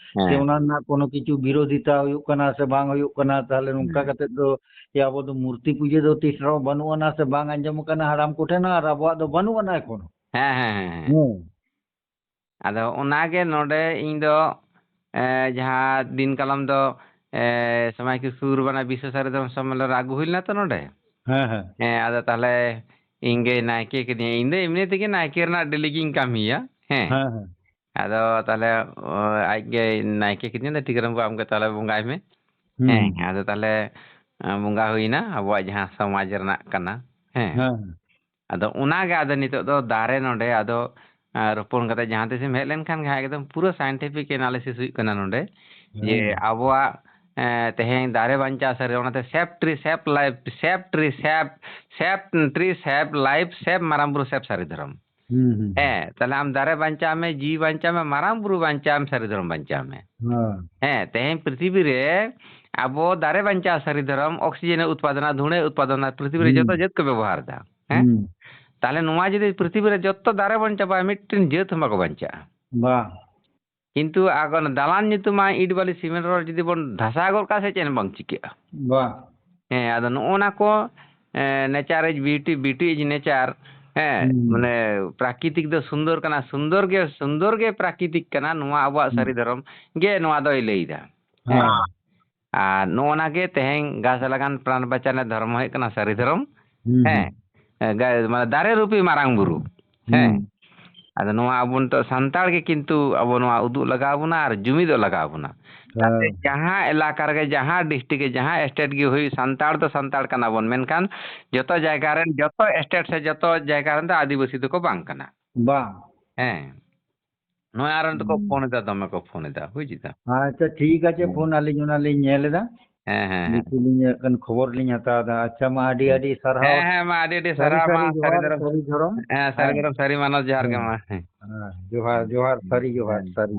ᱥᱮ ᱦᱮᱸ᱾ ᱚᱱᱟ ᱨᱮᱱᱟᱜ ᱠᱳᱱᱳ ᱠᱤᱪᱷᱩ ᱵᱤᱨᱳᱫᱷᱤᱛᱟ ᱦᱩᱭᱩᱜ ᱠᱟᱱᱟ ᱥᱮ ᱵᱟᱝ ᱦᱩᱭᱩᱜ ᱠᱟᱱᱟ, ᱛᱟᱦᱞᱮ ᱱᱚᱝᱠᱟ ᱦᱮᱸ᱾ ᱠᱟᱛᱮ ᱫᱚ ᱡᱮ ᱟᱵᱚ ᱫᱚ ᱢᱩᱨᱛᱤ ᱯᱩᱡᱟᱹ ᱫᱚ ᱛᱤᱥ ᱨᱮᱦᱚᱸ ᱵᱟᱹᱱᱩᱜ ᱟᱱᱟ ᱥᱮ ᱵᱟᱝ ᱟᱸᱡᱚᱢ ᱟᱠᱟᱱᱟ ᱦᱟᱲᱟᱢ ᱠᱚᱴᱷᱮᱱ ᱦᱚᱸ, ᱟᱨ ᱟᱵᱚᱣᱟᱜ ᱫᱚ ᱵᱟᱹᱱᱩᱜ ᱟᱱᱟ ᱮᱠᱷᱚᱱᱳ᱾ ᱦᱮᱸ, ᱦᱮᱸ, ᱦᱮᱸ, ᱦᱮᱸ᱾ ᱦᱮᱸ᱾ ᱟᱫᱚ ᱚᱱᱟᱜᱮ ᱱᱚᱰᱮ ᱤᱧ ᱫᱚ, ᱮ, ᱡᱟᱦᱟᱸ ᱫᱤᱱ ᱠᱟᱞᱚᱢ ᱫᱚ, ᱮ, ᱥᱚᱢᱟᱡᱽ ᱠᱤᱥᱩᱨ ᱵᱟᱱᱟ ᱵᱤᱥᱥᱚ ᱥᱟᱨᱤ ᱫᱷᱚᱨᱚᱢ ᱥᱚᱢᱢᱮᱞᱚᱱ ᱨᱮ ᱟᱹᱜᱩ ᱦᱩᱭ ᱞᱮᱱᱟ ᱛᱚ ᱱᱚᱰᱮ᱾ ᱦᱮᱸ, ᱦᱮᱸ᱾ ᱦᱮᱸ, ᱟᱫᱚ ᱛᱟᱦᱞᱮ ᱤᱧ ᱜᱮ ᱱᱟᱭᱠᱮ ᱠᱤᱫᱤᱧᱟ᱾ ᱤᱧ ᱫᱚ ᱮᱢᱱᱤ ᱛᱮᱜᱮ ᱱᱟᱭᱠᱮ ᱨᱮᱱᱟᱜ ᱰᱮᱞᱤ ᱜᱤᱧ ᱠᱟᱹᱢᱤᱭᱟ᱾ ᱦᱮᱸ᱾ ᱦᱮᱸ, ᱦᱮᱸ᱾ ᱟᱫᱚ ᱛᱟᱦᱞᱮ, ᱚ, ᱟᱡ ᱜᱮ ᱱᱟᱭᱠᱮ ᱠᱤᱫᱤᱧᱟ, "ᱴᱤᱠᱟᱹᱨᱟᱢ ᱵᱟᱵᱩ, ᱟᱢ ᱜᱮ ᱛᱟᱦᱞᱮ ᱵᱚᱸᱜᱟᱭ ᱢᱮ᱾" ᱦᱩᱸ, ᱦᱮᱸ, ᱦᱩᱸ᱾ ᱟᱫᱚ ᱛᱟᱦᱞᱮ, ᱮ, ᱵᱚᱸᱜᱟ ᱦᱩᱭᱱᱟ, ᱟᱵᱚᱣᱟᱜ ᱡᱟᱦᱟᱸ ᱥᱚᱢᱟᱡᱽ ᱨᱮᱱᱟᱜ ᱠᱟᱱᱟ᱾ ᱦᱮᱸ᱾ ᱦᱮᱸ, ᱦᱮᱸ᱾ ᱟᱫᱚ ᱚᱱᱟᱜᱮ ᱟᱫᱚ ᱱᱤᱛᱚᱜ ᱫᱚ ᱫᱟᱨᱮ ᱱᱚᱰᱮ ᱟᱫᱚ, ᱮ, ᱨᱚᱯᱚᱲ ᱠᱟᱛᱮ ᱡᱟᱦᱟᱸ ᱛᱤᱥᱮᱢ ᱦᱮᱡ ᱞᱮᱱᱠᱷᱟᱱ ᱜᱮ ᱦᱟᱸᱜ ᱮᱠᱫᱚᱢ ᱯᱩᱨᱟᱹ scientific analysis ᱦᱩᱭᱩᱜ ᱠᱟᱱᱟ ᱱᱚᱰᱮ᱾ ᱡᱮ ᱦᱮᱸ᱾ ᱟᱵᱚᱣᱟᱜ, ᱮ, ᱛᱮᱦᱮᱧ ᱫᱟᱨᱮ ᱵᱟᱧᱪᱟᱣ ᱥᱟᱹᱨᱤ, ᱚᱱᱟᱛᱮ save tree, save life, save tree, save, save tree, save life, save ᱢᱟᱨᱟᱝ ᱵᱩᱨᱩ, save ᱥᱟᱹᱨᱤ ᱫᱷᱚᱨᱚᱢ᱾ ᱦᱩᱸ, ᱦᱩᱸ, ᱦᱩᱸ᱾ ᱦᱮᱸ, ᱛᱟᱦᱞᱮ ᱟᱢ ᱫᱟᱨᱮ ᱵᱟᱧᱪᱟᱣ ᱢᱮ, ᱡᱤᱣᱤ ᱵᱟᱧᱪᱟᱣ ᱢᱮ, ᱢᱟᱨᱟᱝ ᱵᱩᱨᱩ ᱵᱟᱧᱪᱟᱣ ᱢᱮ, ᱥᱟᱹᱨᱤ ᱫᱷᱚᱨᱚᱢ ᱵᱟᱧᱪᱟᱣ ᱢᱮ᱾ ᱦᱮᱸ᱾ ᱦᱮᱸ, ᱛᱮᱦᱮᱧ ᱯᱨᱤᱛᱷᱤᱵᱤ ᱨᱮ ᱟᱵᱚ ᱫᱟᱨᱮ ᱵᱟᱧᱪᱟᱣ ᱥᱟᱹᱨᱤ ᱫᱷᱚᱨᱚᱢ, oxygen ᱮ ᱩᱛᱯᱟᱫᱚᱱᱟ, ᱫᱷᱩᱬᱟᱹ ᱩᱛᱯᱟᱫᱚᱱᱟ, ᱯᱨᱤᱛᱷᱤᱵᱤ ᱨᱮ ᱡᱚᱛᱚ ᱦᱩᱸ᱾ ᱡᱟᱹᱛ ᱠᱚ ᱵᱮᱵᱚᱦᱟᱨ ᱮᱫᱟ᱾ ᱦᱮᱸ? ᱦᱩᱸ᱾ ᱛᱟᱦᱞᱮ ᱱᱚᱣᱟ ᱡᱩᱫᱤ ᱯᱨᱤᱛᱷᱤᱵᱤ ᱨᱮ ᱡᱚᱛᱚ ᱫᱟᱨᱮ ᱵᱚᱱ ᱪᱟᱵᱟᱭᱟ, ᱢᱤᱫᱴᱮᱱ ᱡᱟᱹᱛ ᱦᱚᱸ ᱵᱟᱠᱚ ᱵᱟᱧᱪᱟᱜᱼᱟ᱾ ᱵᱟᱝ᱾ ᱠᱤᱱᱛᱩ ᱟᱜᱚ-, ᱫᱟᱞᱟᱱ ᱧᱩᱛᱩᱢᱟᱜ ᱤᱴ ᱵᱟᱞᱤ ᱥᱤᱢᱮᱱᱴ ᱨᱚᱰ ᱡᱩᱫᱤ ᱵᱚᱱ ᱫᱷᱟᱥᱟᱣ ᱜᱚᱫ ᱠᱟᱜᱼᱟ, ᱥᱮ ᱪᱮᱫ ᱦᱚᱸ ᱵᱟᱝ ᱪᱤᱠᱟᱹᱜᱼᱟ᱾ ᱵᱟᱝ᱾ ᱦᱮᱸ, ᱟᱫᱚ ᱱᱚᱜᱼᱚ ᱱᱟ ᱠᱚ, ᱮ, nature is beauty, beauty is nature, ᱦᱮᱸ, ᱦᱩᱸ᱾ ᱢᱟᱱᱮ ᱯᱨᱟᱠᱨᱤᱛᱤᱠ ᱫᱚ ᱥᱩᱱᱫᱚᱨ ᱠᱟᱱᱟ, ᱥᱩᱱᱫᱚᱨ ᱜᱮ, ᱥᱩᱱᱫᱚᱨ ᱜᱮ ᱯᱨᱟᱠᱨᱤᱛᱤᱠ ᱠᱟᱱᱟ, ᱱᱚᱣᱟ ᱟᱵᱚᱣᱟᱜ ᱦᱩᱸ᱾ ᱥᱟᱹᱨᱤ ᱫᱷᱚᱨᱚᱢ ᱜᱮ ᱱᱚᱣᱟ ᱫᱚᱭ ᱞᱟᱹᱭᱫᱟ᱾ ᱦᱮᱸ᱾ ᱦᱮᱸ᱾ ᱟᱨ ᱱᱚᱜᱼᱚ ᱱᱟ ᱜᱮ ᱛᱮᱦᱮᱧ ᱜᱷᱟᱥ ᱞᱟᱜᱟᱱ ᱯᱨᱟᱱ ᱵᱟᱪᱟᱱᱮ ᱫᱷᱚᱨᱢᱚ ᱦᱩᱭᱩᱜ ᱠᱟᱱᱟ ᱥᱟᱹᱨᱤ ᱫᱷᱚᱨᱚᱢ᱾ ᱦᱩᱸ, ᱦᱮᱸ᱾ ᱦᱩᱸ᱾ ᱮ, ᱜᱟ-, ᱢᱟᱱᱮ ᱫᱟᱨᱮ ᱨᱩᱯᱤ ᱢᱟᱨᱟᱝ ᱵᱩᱨᱩ᱾ ᱦᱮᱸ᱾ ᱦᱩᱸ᱾ ᱟᱫᱚ ᱱᱚᱣᱟ ᱟᱵᱚ ᱱᱤᱛᱚᱜ ᱥᱟᱱᱛᱟᱲ ᱜᱮ ᱠᱤᱱᱛᱩ ᱟᱵᱚ ᱱᱚᱣᱟ ᱩᱫᱩᱜ ᱞᱟᱜᱟᱣ ᱵᱚᱱᱟ ᱟᱨ ᱡᱩᱢᱤᱫᱚᱜ ᱞᱟᱜᱟᱣ ᱵᱚᱱᱟ᱾ ᱡᱟᱛᱮ ᱦᱮᱸ᱾ ᱡᱟᱦᱟᱸ ᱮᱞᱟᱠᱟ ᱨᱮᱜᱮ, ᱡᱟᱦᱟᱸ district ᱜᱮ, ᱡᱟᱦᱟᱸ state ᱜᱮ ᱦᱩᱭ, ᱥᱟᱱᱛᱟᱲ ᱫᱚ ᱥᱟᱱᱛᱟᱲ ᱠᱟᱱᱟ ᱵᱚᱱ, ᱢᱮᱱᱠᱷᱟᱱ ᱡᱚᱛᱚ ᱡᱟᱭᱜᱟ ᱨᱮᱱ, ᱡᱚᱛᱚ state ᱥᱮ ᱡᱚᱛᱚ ᱡᱟᱭᱜᱟ ᱨᱮᱱ ᱫᱚ ᱟᱹᱫᱤᱵᱟᱹᱥᱤ ᱫᱚᱠᱚ ᱵᱟᱝ ᱠᱟᱱᱟ᱾ ᱵᱟᱝ᱾ ᱦᱮᱸ᱾ ᱱᱚᱜᱼᱚᱭ ᱟᱨ ᱱᱤᱛᱚᱜ ᱠᱚ ᱦᱩᱸ᱾ ᱯᱷᱳᱱ ᱮᱫᱟ, ᱫᱚᱢᱮ ᱠᱚ ᱯᱷᱳᱱ ᱮᱫᱟ, ᱵᱩᱡ ᱮᱫᱟ? ᱟᱪᱪᱷᱟ, ᱴᱷᱤᱠ ᱟᱪᱷᱮ, ᱦᱮᱸ᱾ ᱯᱷᱳᱱ ᱟᱹᱞᱤᱧ ᱚᱱᱟ ᱞᱤᱧ ᱧᱮᱞ ᱮᱫᱟ᱾ ᱦᱮᱸ, ᱦᱮᱸ, ᱦᱮᱸ᱾ ᱵᱮᱥᱤ ᱞᱤᱧ ᱤᱭᱟᱹᱜ ᱠᱟᱱ, ᱠᱷᱚᱵᱚᱨ ᱞᱤᱧ ᱦᱟᱛᱟᱣ ᱮᱫᱟ᱾ ᱟᱪᱪᱷᱟ, ᱢᱟ ᱟᱹᱰᱤ ᱦᱮᱸ᱾ ᱟᱹᱰᱤ ᱦᱮᱸ, ᱥᱟᱨᱦᱟᱣ᱾ ᱦᱮᱸ, ᱢᱟ ᱟᱹᱰᱤ ᱟᱹᱰᱤ ᱥᱟᱹᱨᱤ ᱥᱟᱨᱦᱟᱣ, ᱢᱟ ᱥᱟᱹᱨᱤ ᱫᱷᱚᱨᱚᱢ᱾ ᱥᱟᱹᱨᱤ ᱦᱮᱸ᱾ ᱫᱷᱚᱨᱚᱢ, ᱥᱟᱹᱨᱤ ᱢᱟᱱᱚᱛ, ᱡᱚᱦᱟᱨ ᱜᱮ ᱦᱮᱸ᱾ ᱢᱟ᱾ ᱦᱮᱸ᱾ ᱦᱮᱸ, ᱡᱚᱦᱟᱨ, ᱡᱚᱦᱟᱨ, ᱥᱟᱹᱨᱤ ᱡᱚᱦᱟᱨ, ᱦᱮᱸ, ᱥᱟᱹᱨᱤ ᱦᱮᱸ,